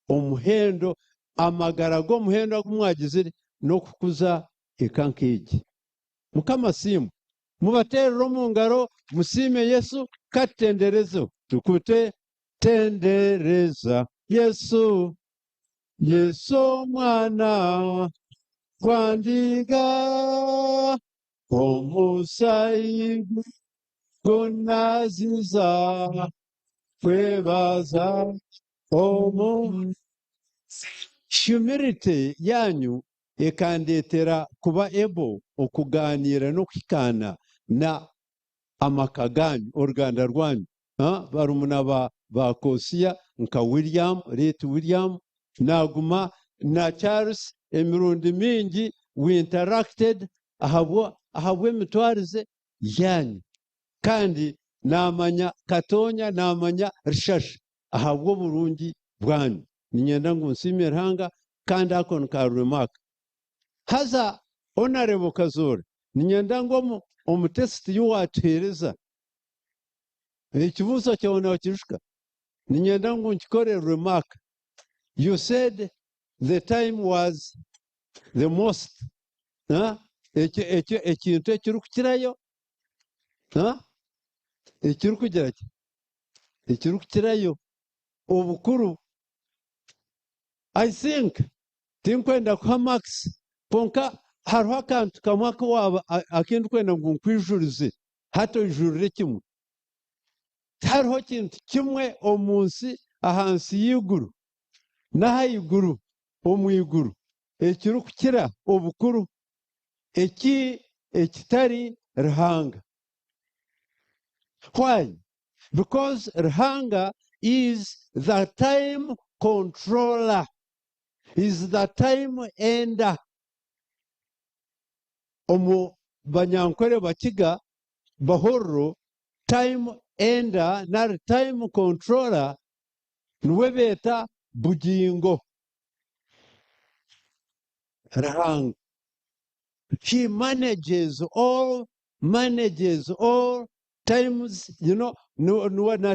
omuhendo, amagara g'omuhendo agu mwagizire n'okukuza eka nk'egi. Mukama asiimwe. Mubateerere omu ngaro, musiime Yesu, ka tutenderezeho. Tukute. Tendereza Yesu, Yesu omwana gwandiga, omusaayi gwe gunaziza, kwebaza omu. Humility yanyu ekandetera kuba able okuganira n'okuhikaana na amaka ganyu, oruganda rwanyu. Barumuna ba Kosia nka William, late William, naguma na Charles emirundi mingi we interacted ahabw'emitwarize yanyu. Kandi namanya Katonya, namanya Rishasha ahabw'oburungi bwanyu. Niinyenda ngu nsiime Ruhanga kandi ako ni ka remark. Haza Honorable Kazoora, niinyenda ngu omu test ei watuheereza, ekibuuzo kyawe nookijuka? Niinyenda ngu nkikore remark. You said the time was the most ekintu ekirikukirayo, ekirikugira ki? Ekirikukirayo obukuru. I think tinkwenda kuha marks, kwonka hariho akantu kamwe aku waaba akindikwenda ngu nkwijurize hati oijurire kimwe. Tihariho kintu kimwe omu nsi ahansi y'eiguru n'ahaiguru omu iguru ekirikukira obukuru eki ekitari Ruhanga. Why? Because Ruhanga is the time controller, is the time ender. Omu Banyankore Bakiga Bahororo, time ender nari time controller niwe beeta Bugingo. Ruhanga. He manages all times, na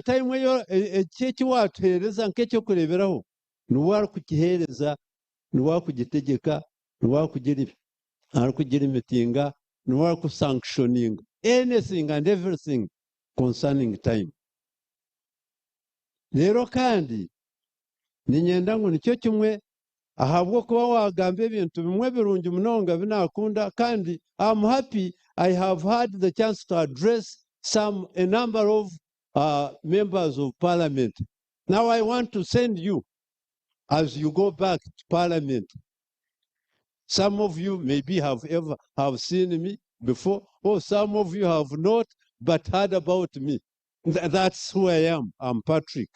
time eyo eki eki watuheereza nk'ekyokureeberaho, niwe arikukiheereza, niwe arikugitegyeka, niwe arikugira arikugira emitinga, niwe arikusanctioninga anything and everything concerning time. Rero kandi niinyenda ngu nikyo kimwe ahabw'okuba wagamba ebintu bimwe birungi munonga binakunda, kandi I'm happy I have had the chance to address a number of members of parliament. Now I want to send you as you go back to parliament. Some of you maybe have ever have seen me before, or some of you have not, but heard about me. That's who I am. I'm Patrick.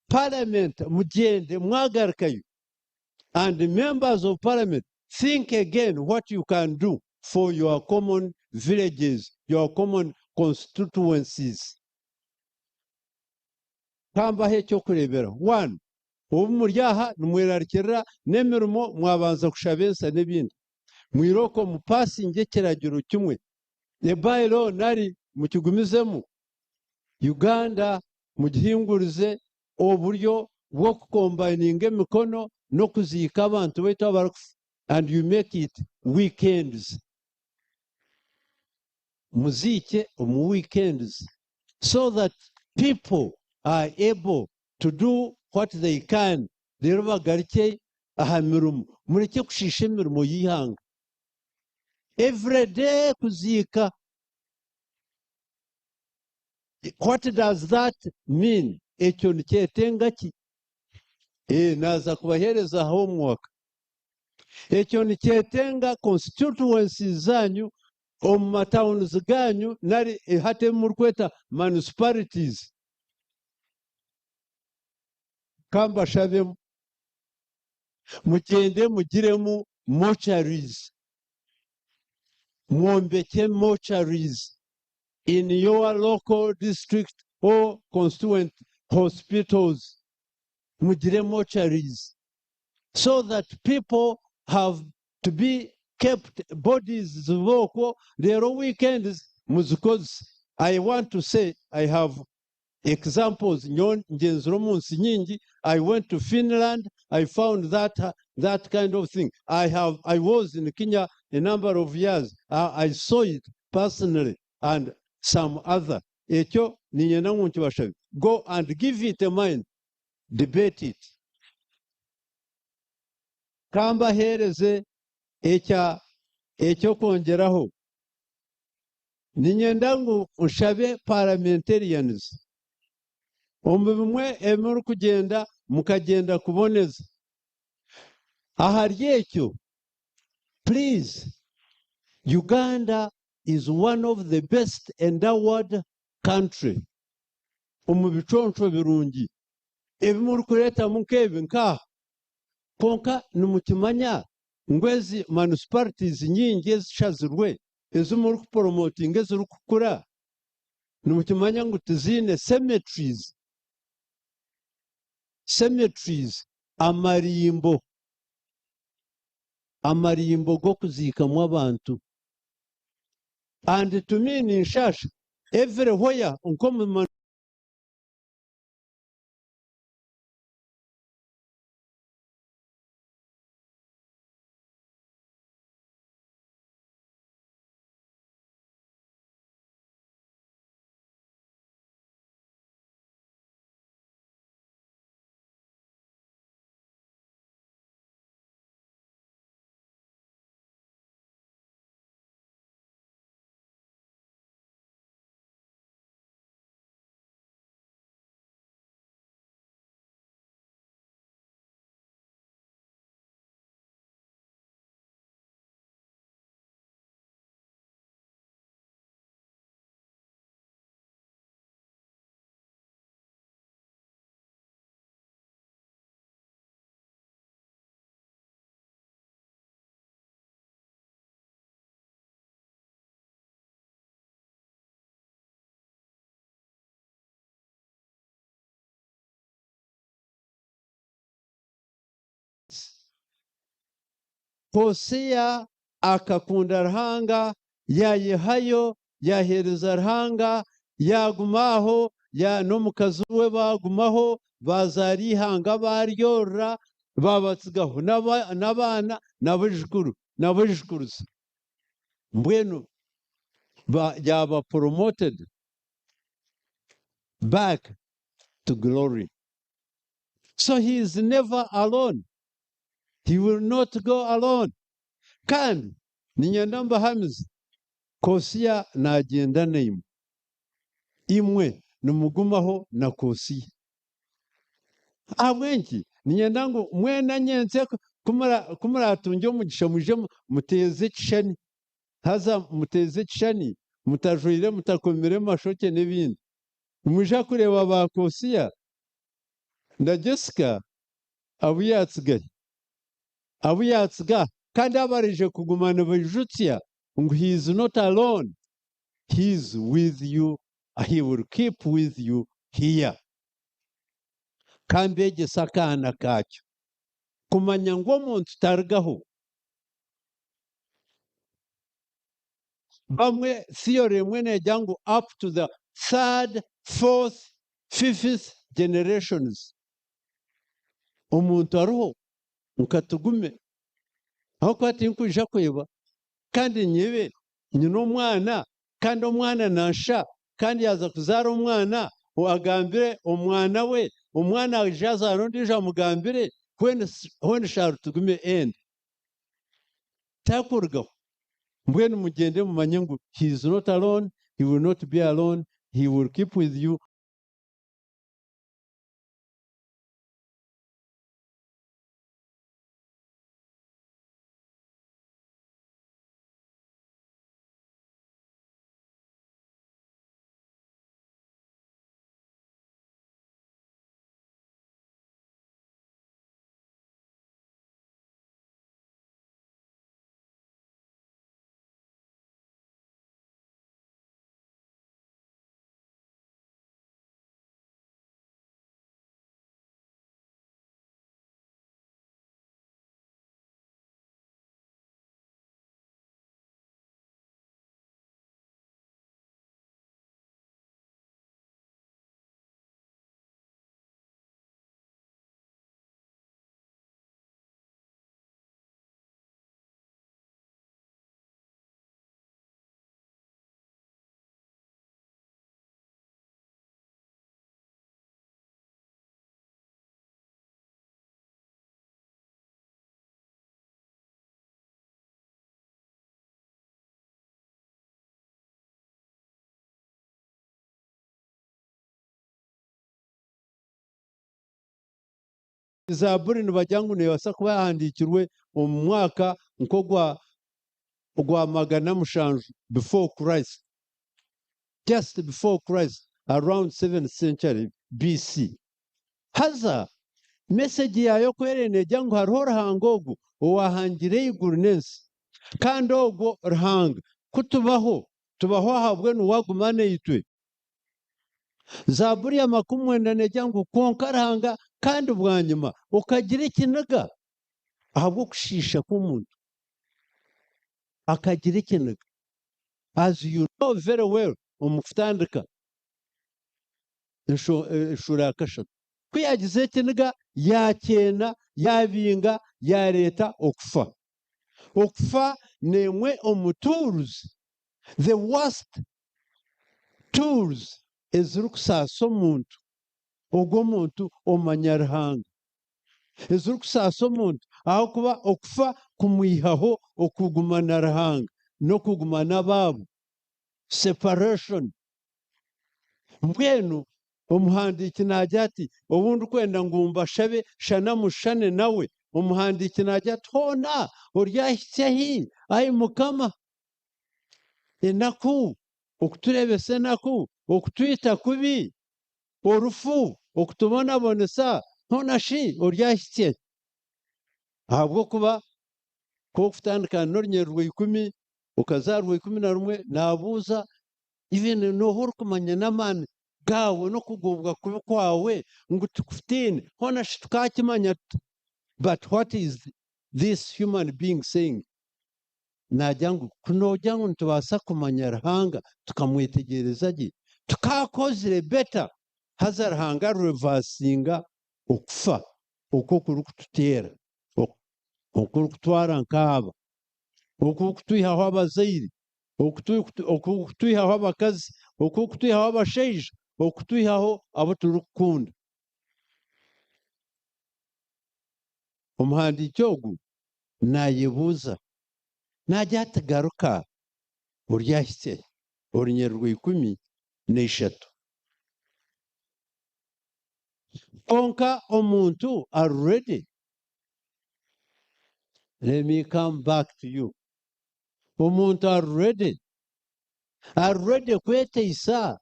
Parliament, mugyende mwagarukayo. And the members of parliament, think again what you can do for your common villages, your common constituencies. Kambaho ekyokureeberaho. One, obu muri aha nimwerarikirira n'emirimo, mwabanza kushaba ensa n'ebindi. Mwiroko mupasinge ekiragiro kimwe, ebylaw, nari mukigumizemu Uganda, mugihingurize oburyo bw'okukombininga emikono n'okuziika abantu baitu abarikufa, and you make it weekends. Muziike omu weekends so that people are able to do what they can, rero bagarukye aha mirimo. Mureke kushiisha emirimo y'ihanga everyday kuziika. What does that mean? Ekyo nikyetenga ki? Naza kubaheereza homework. Ekyo nikyetenga constituencies zanyu, omu matowns ganyu, nari hati ebi murikweta municipalities. Kambashabemu mugyende mugiremu mortuaries, mwombeke mortuaries in your local district or constituent hospitals. Mugire mortuaries so that people have to be kept, bodies zibe rero weekends muzikozese. I want to say I have examples. Ngenzire omu nsi nyingi. I went to Finland, I found that kind of thing. I was in Kenya a number of years. I saw it personally and some other. Ekyo Niinyenda ngu nkibashabe. Go and give it a mind. Debate it. Ka mbaheereze ekya eky'okwongyeraho. Niinyenda ngu nshabe parliamentarians omu bimwe ebi murikugyenda mukagyenda kuboneza. Ahari ekyo, please, Uganda is one of the best endowed country omu biconco birungi ebi murikureetamu nk'ebi nk'aha. Kwonka nimukimanya ngu ezi municipalities nyingi ezishazirwe ezi murikuporomotinga ezirikukura nimukimanya ngu tiziine cemeteries, cemeteries amarimbo, amarimbo g'okuziikamu abantu. And to me ninshasha everywhere nk'omu Hosea akakunda Ruhanga, yaayehayo, yaaheereza Ruhanga, yaaguma aho, ya n'omukazi we baagumaho, baazaara eihanga baaryorora, baabatsigaho n'aba- n'abaana n'abaijukuru n'abaijukuruza. Mbwenu ba, yaaba promoted back to glory. So he is never alone. He will not go alone. Kandi niinyenda mbahamize, Kosiya naagyenda naimwe. Imwe nimugumaho na Kosiya. Ahabw'enki? Niinyenda ngu mwena nyentsya ku muraatungye omugisha mwije muteeze ekishushani. Haza muteeze ekishushani mutajwaire mutakomire mashokye n'ebindi. Nimwija kureeba ba Kosiya na Jessica abu yaatsigayo, abu yaatsiga kandi abaraije kuguma nibaijutsya ngu he is not alone, he is with you, he will keep with you here. Ka mbeegyese akaana kaakyo kumanya ngu omuntu tarugaho. Bamwe theory emwe neegira ngu up to the third, fourth, fifth generations omuntu ariho nka Tugume ahabw'okuba tinkwija kweba kandi nyebe nyine omwana kandi omwana nansha kandi yaaza kuzaara omwana agambire omwana we, omwana aije azaare ondiijo amugambire when, when shall Tugume end? Takurugaho. Mbwenu mugyende mumanye ngu he is not alone, he will not be alone, he will keep with you. Zaaburi nibagira ngu neebaasa kuba yaahandiikirwe omu mwaka nk'ogwa ogwa 700 before Christ, just before Christ, around seventh century BC. Haza mesegi yaayo ku eriyo neegira ngu hariho Ruhanga ogwo owaahangire eiguru n'ensi, kandi ogwo Ruhanga ku tubaho, tubaho ahabwe niwe aguma naitwe. Zaaburi ya 90 neegira ngu kwonka Ruhanga kandi bwanyima okagira ekiniga ahabw'okushiisha kw'omuntu. Akagira ekiniga. As you know very well omu kutandika eshuura ya kashatu, ku yaagize ekiniga yaakyeena, yaabinga, yaareeta okufa. Okufa n'emwe omu tools, the worst tools ezirikusaasa omuntu, ogwo omuntu omanya Ruhanga, ezirikusaasa omuntu ahakuba okufa kumwihaho okuguma na Ruhanga n'okuguma n'abaabo, separation. Mbwenu omuhandiiki naagira ati, Obu ndikwenda ngu mbashabe shana mushushane nawe. Omuhandiiki naagira ati, Hoona oryahitsya hi, ai Mukama? Enaku, okutureebesa enaku, okutwita kubi, orufu, okutubonabonesa, hoona shi oryahitsya hi? Ahabw'okuba ku orikutandika n'orunyiriri rwa ikumi okaza aha rwa 11, naabuuza Even nooha orikumanya n'amaani gaawe n'okuguubwa kubi kwawe ngu tukutiine? Hoona shi tukaakimanya tuta? But what is this human being saying? Naagira ngu ku noogira ngu nitubaasa kumanya Ruhanga tukamwetegyereza gye, tukaakozire better. Haza Ruhanga areversinga okufa oku okurikututeera, okurikutwara nk'aba, okurikutwihaho abazaire, okutwihaho abakazi, okutwihaho abashaija, okutwihaho abu turikukunda. Omuhandiiki ogu naayebuuza, naagira ati, Garuka oryahitsya hi? Orunyiriri rwa 13. Kwonka omuntu ari ready? Let me come back to you. Omuntu ari ready? Ari ready kweteisa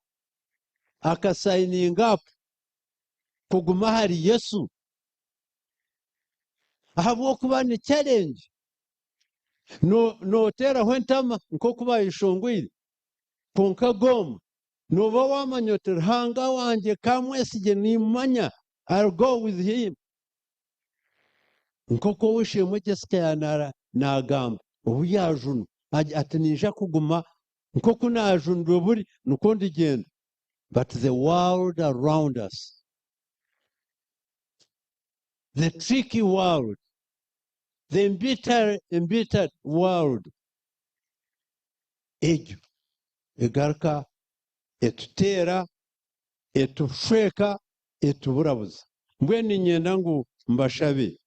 aka signing up kuguma ahari Yesu? Ahabw'okuba ni challenge. No, noteeraho entama nk'oku bayeshongoire, kwonka goma. Nooba wamanya oti Ruhanga wangye ka mwesigye nimumanya, I'll go with him. Nk'oku ow'eishe-emwe Jessica yaanara naagamba, obu yaajunwa, ati, Niinja kuguma nk'oku naajunirwe buri, nikwo ndigyenda. But the world around us, the tricky world, the embittered, embittered world, egyo egaruka etuteera, etushweka, etuburabuza. Mbwenu niinyenda ngu mbashabe,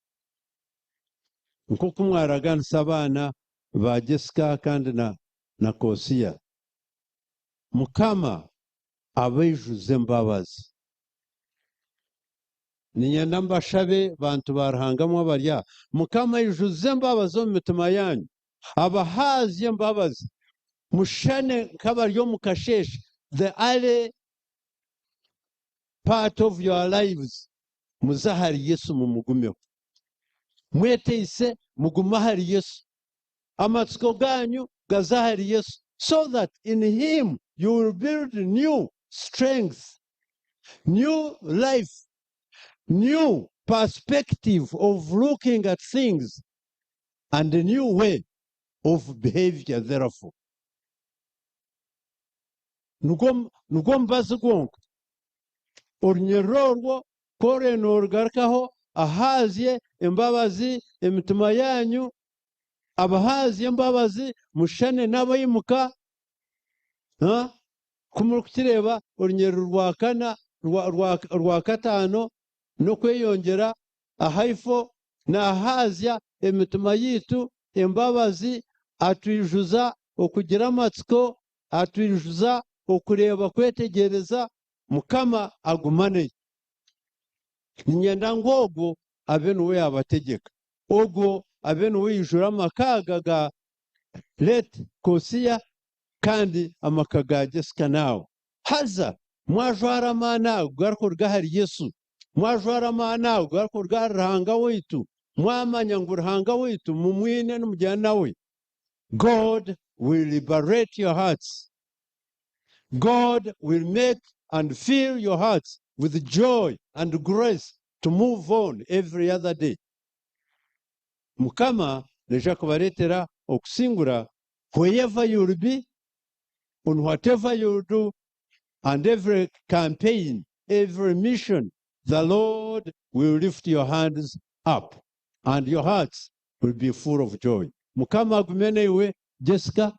nk'oku mwaraganisa abaana ba Jessica kandi na na Kosia, Mukama abaijuze embabazi. Niinyenda mbashabe bantu ba Ruhanga mwe abari aha, Mukama aijuze embabazi omu mitima yaanyu, abahaazye embabazi, mushushane nk'abari omu kasheeshe, the early part of your lives muze ahari Yesu mumugumeho. Mweteise mugume ahari Yesu. Amatsiko ganyu gaze ahari Yesu so that in him you will build new strength, new life, new perspective of looking at things and a new way of behavior therefore. Nigwo mubazi gwonka. Orunyiriri orwo ku oraabe noorugarukaho, ahaazye embabazi emitima yaanyu, abahaazye embabazi, mushushane n'abaimuka. Ku murikukireeba orunyiriri rwa kana, rwa kataano n'okweyongyera ahaifo, naahaazya emitima yaitu embabazi, atwijuza okugira amatsiko, Atwijuza okureeba kwetegyereza Mukama agumane. Niinyenda ngu ogwo abe niwe yaabategyeka. Ogwo abe niwe yaijura amaka aga ga Late Kosia kandi amaka ga Jessica naawe. Haza mwajwara amaani ago garikuruga ahari Yesu, mwajwara amaani ago garikuruga ahari Ruhanga waitu, mwamanya ngu Ruhanga waitu mumwine nimugyenda nawe, God will liberate your hearts. God will make and fill your hearts with joy and grace to move on every other day. Mukama naija kubareetera okusingura wherever you will be, on whatever you will do, and every campaign, every mission, the Lord will lift your hands up and your hearts will be full of joy. Mukama agume naiwe Jessica,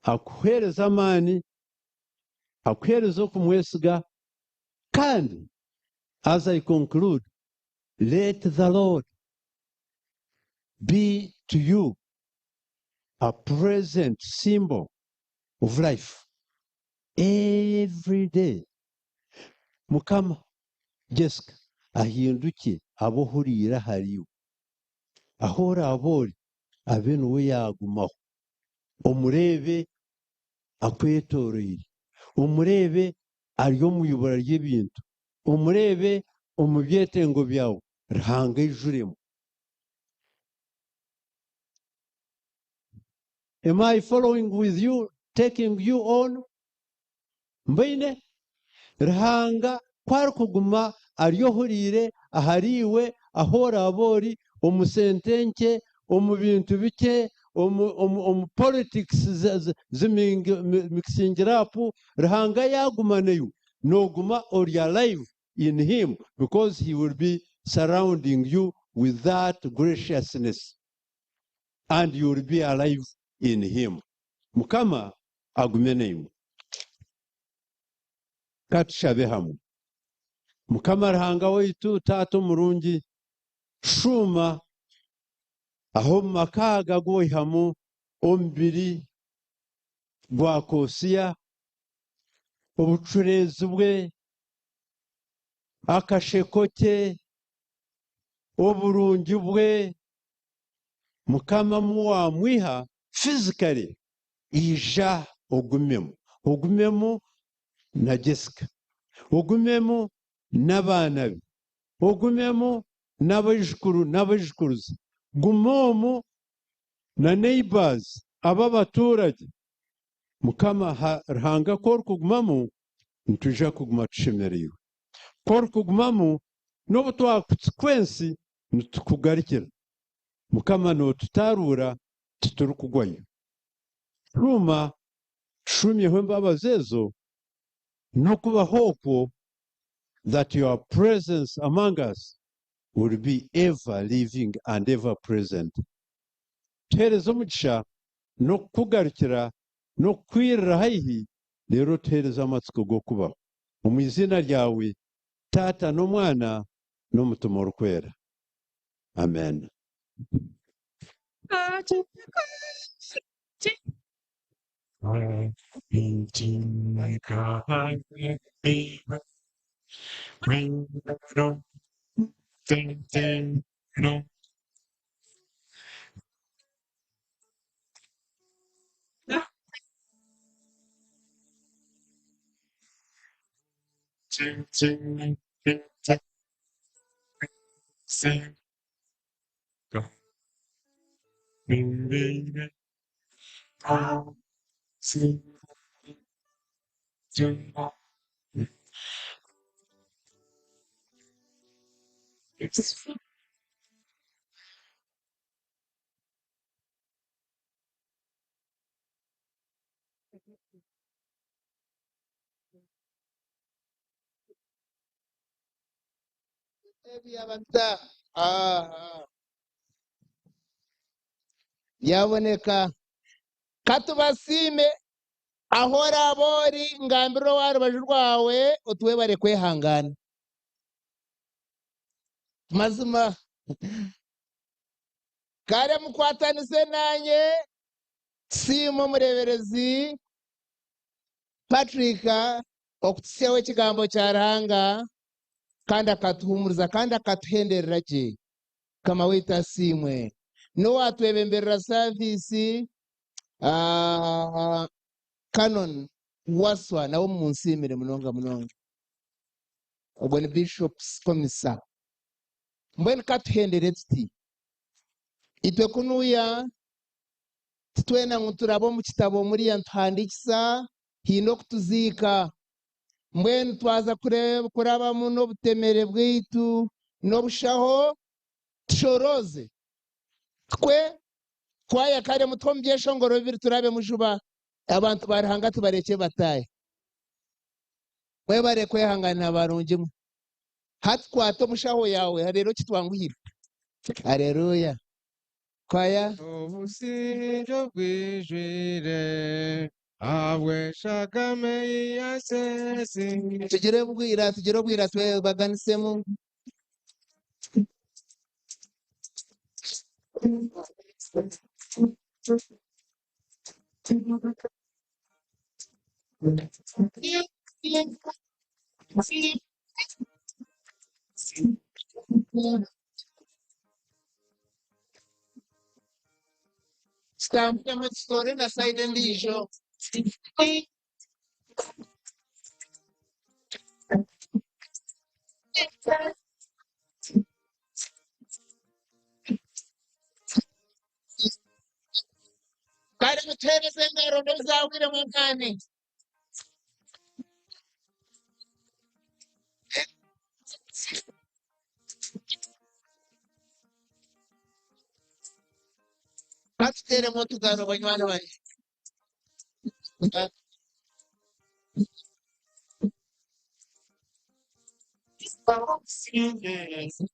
akuheereze amaani, akuheereze okumwesiga, kandi as I conclude, let the Lord be to you a present symbol of life every day. Mukama, Jessica, ahindukye abe ohuriire ahariiwe. Ahu oraabe ori, abe niwe yaagumaho. Omureebe akwetooroire. Omureebe ari omu ibura ry'ebintu. Omureebe omu byetengo byawe. Ruhanga aijuremu. Am I following with you, taking you on? Mbaine? Ruhanga ku arikuguma ari ohuriire ahariiwe, ahu oraabe ori, omu sente nkye, omu bintu bikye, omu, omu, omu politics zi mixing up, Ruhanga yaaguma naiwe, nooguma ori alive in him because he will be surrounding you with that graciousness and you will be alive in him. Mukama agume naimwe. Ka tushabe hamwe. Mukama Ruhanga waitu, Taata omurungi, shuuma aha omu maka aga agu waihamu omubiri gwa Kosia, obucureezi bwe, akasheko ke, oburungi bwe, Mukama mu waamwiha physically, ija ogumemu. Ogumemu na Jessica, ogumemu n'abaana be, ogumemu n'abaijukuru n'abaijukuruza. Guma omu na neighbours ab'abaturage. Mukama Ruhanga ku orikugumamu, nitwija kuguma tushemereirwe. Ku orikugumamu, n'obu twakutsikwa ensi, nitukugarukira. Mukama nootutaaruura, titurikugwayo. Shuuma tushuumyeho embabazi ezo n'okubaho okwo, that your presence among us will be ever living and ever present. Tuheereze omugisha n'okukugarukira n'okukwirira haihi, reero otuheereze amatsiko g'okubaho. Omu iziina ryawe, Taata n'Omwana n'Omutima Orikwera. Amen. Byaboneka. Ka tubasiime. Ahu oraabe ori, ngambira ow'aha rubaju rwawe oti webare kwehangana. Mazima. Kare mukwatanise naanye tusiime omureeberezi Patrick okututsyaho ekigambo kya Ruhanga. Kandi akatuhumuriza kandi akatuhenderera gye. Mukama waitu asiimwe. N'owatwebemberera saviisi Canon Waswa nawe mumunsiimire munonga munonga. Ogwo ni Bishop's Commissar. Mbwenu katuhendere tuti. Itwe kunuya titwena ngu turaba omu kitabo muriya nituhandiikisa haine okutuziika. Mbwenu twaza kurabamu n'obutemere bwaitu n'obushaho tushorooze. Tukwe kwaya kare mutwe omu byeshongoro bibiri turabemu juba abantu ba Ruhanga tubarekye bataahe. Mwebare kwehanganira barungi mwe. Hati kwata omushaho yaawe reero kitwanguhire. Areruya. Kwaya. Obusingye obwijwire ahabw'eshagama ei yaseesire. Tugire obwira, tugire obwira twebaganisemu. Tutambulemu tutore na sayidi endiijo. Kare mutuheereze engaro n'obuzaahwiremu amaani. Katuteeremu otugaro banywani bangye. Oyo mikono ya Yesu.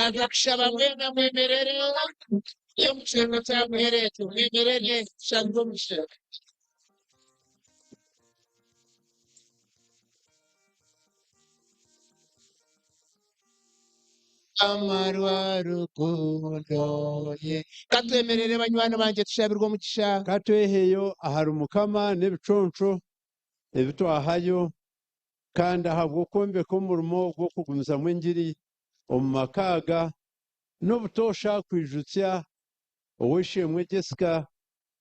Naza kushaba mwena mwemerere omu kyengo kya muhere ekyo mwemerere tushabire omugisha. Amarwa rukundo ye. Katwemerere banywani bangye tushabirwe omugisha. Katweheyo ahari Mukama n'ebiconco ebi twahayo, kandi ahabw'okwombeka omurimo gw'okugumizamu engiri omu maka aga, n'obutoosha kwijutsya ow'eishe-emwe Jessica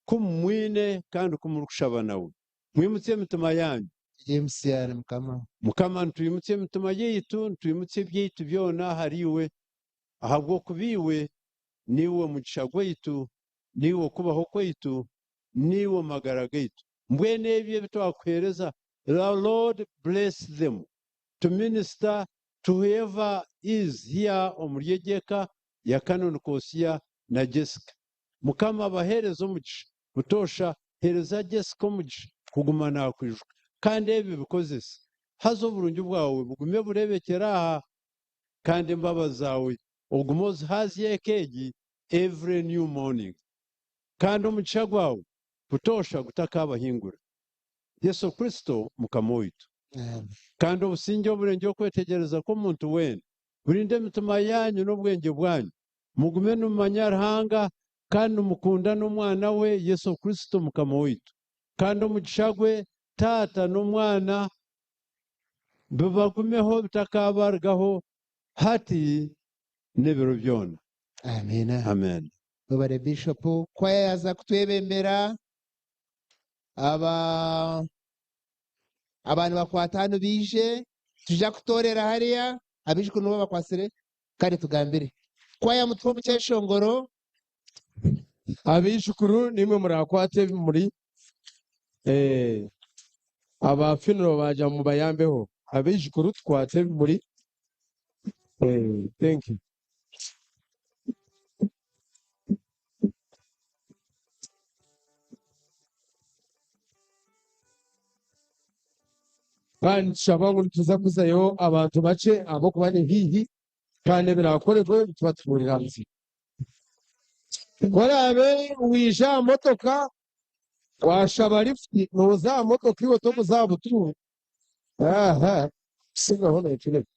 ku mumwine kandi ku murikushaba nawe. Mwimutsye emitima yanyu. James yari Mukama. Mukama, nitwimutsya emitima yaitu, nitwimutsya ebyaitu byona ahari iwe, ahabw'okuba iwe niiwe mugisha gwaitu, niiwe okubaho kwaitu, niiwe magara gaitu. Mbwenu ebyo ebi twakuheereza, the Lord bless them to minister to whoever is here omuri egi eka ya Canon Kosia na Jessica. Mukama abaheereze omugisha butoosha, heereza Jessica omugisha kuguma naakwijuka, kandi ebi bikozese. Haza oburungi bwawe bugume bureebekyere aha, kandi embabazi zaawe ogume ozihaazye eka egi every new morning. Kandi omugisha gwawe butoosha gutakabahingura. Yesu Kristo Mukama waitu. Kandi obusingye oburengye okwetegyereza kw'omuntu weena burinde emitima yanyu n'obwengye bwanyu, mugume nimumanya Ruhanga kandi nimukunda n'Omwana we Yesu Kristo Mukama waitu. Kandi omugisha gwe Taata n'Omwana bibagumeho bitakabarugaho hati n'ebiro byona. Amen. Amen. Webare Bishop. Kwaya yaza kutwebembera aba abantu bakwata hano bije tuja kutorera hariya abijukuru nibo bakwasire kandi tugambire kwaya mutwe omu kyeshongoro. Abijukuru nimwe murakwata ebimuri, aba funeral baja mubayambeho, abijukuru tukwate ebimuri. Thank you. Kandi tushaba ngu nituza kuzayo abantu bakye ahabw'okuba ni haihi, kandi ebiraakorerwe nituba tubuurira nsi. Ku oraabe waija aha motoka waashaba lifuti, nooza aha motoka iwe tokuza aha butuuru. Aha, sigaho neekireka.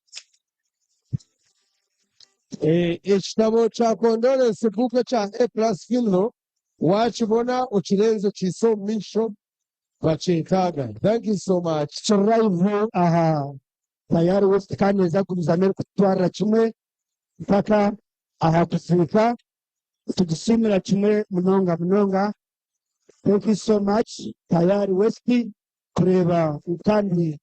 Ekitabo kya condolence book ekya A plus funeral waakibona okirenze okiise omu maisho bakyetaaga. Thank you so much. Live aha Tayari West kandi neza kugumizamu erikututwarira kimwe mpaka aha kuziika. Tugisiimira kimwe munonga munonga. Thank you so much Tayari West kureeba kandi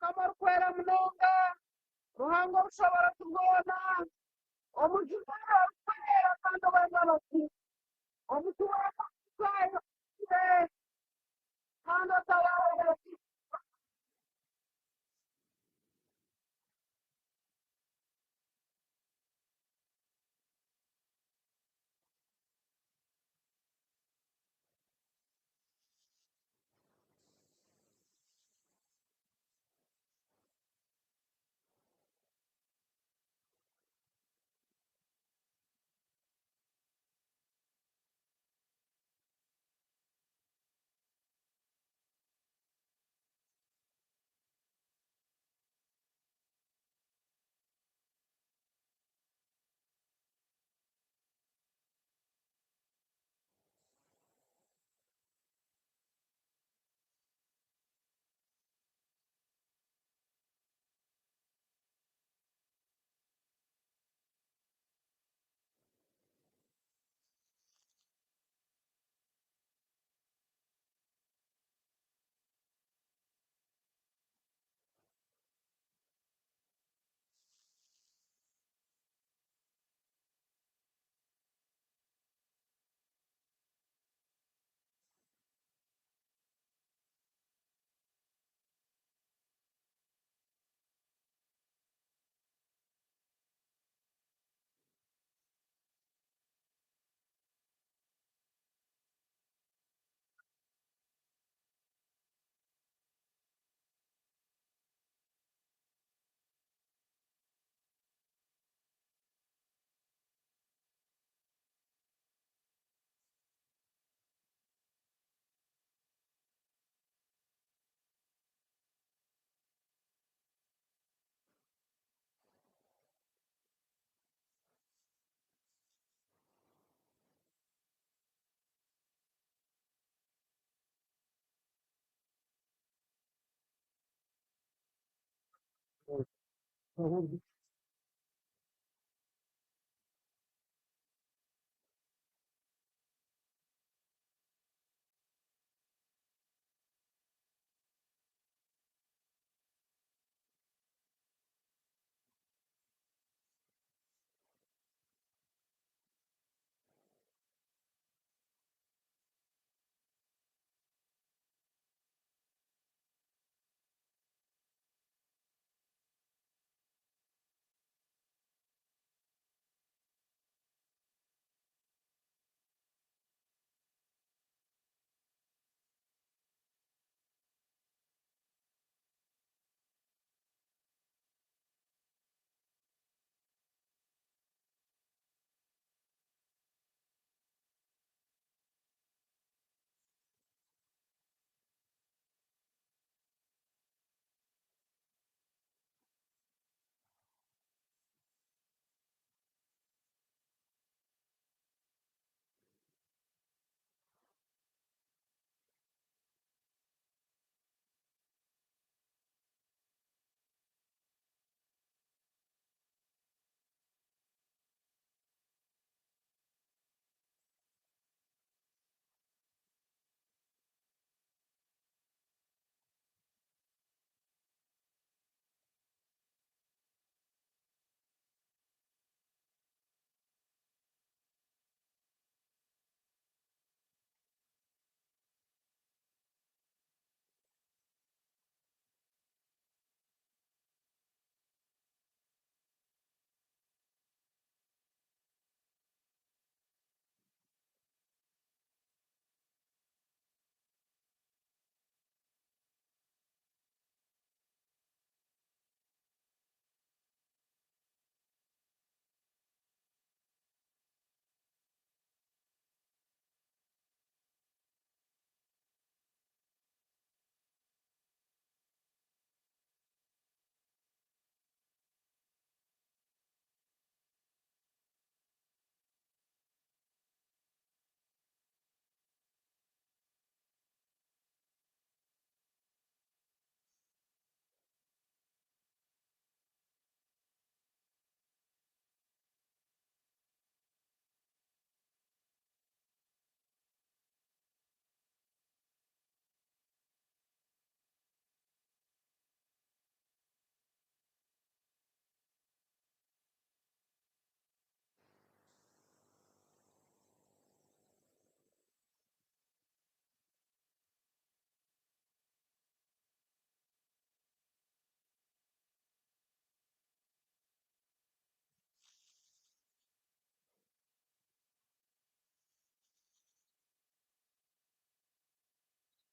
Mukama orikwera munonga, Ruhanga obushoboorozi bwona, Omujuni orikwera kandi ow'embabazi, omuti w'embabazi kandi otabaare.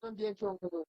Omu byeshongoro.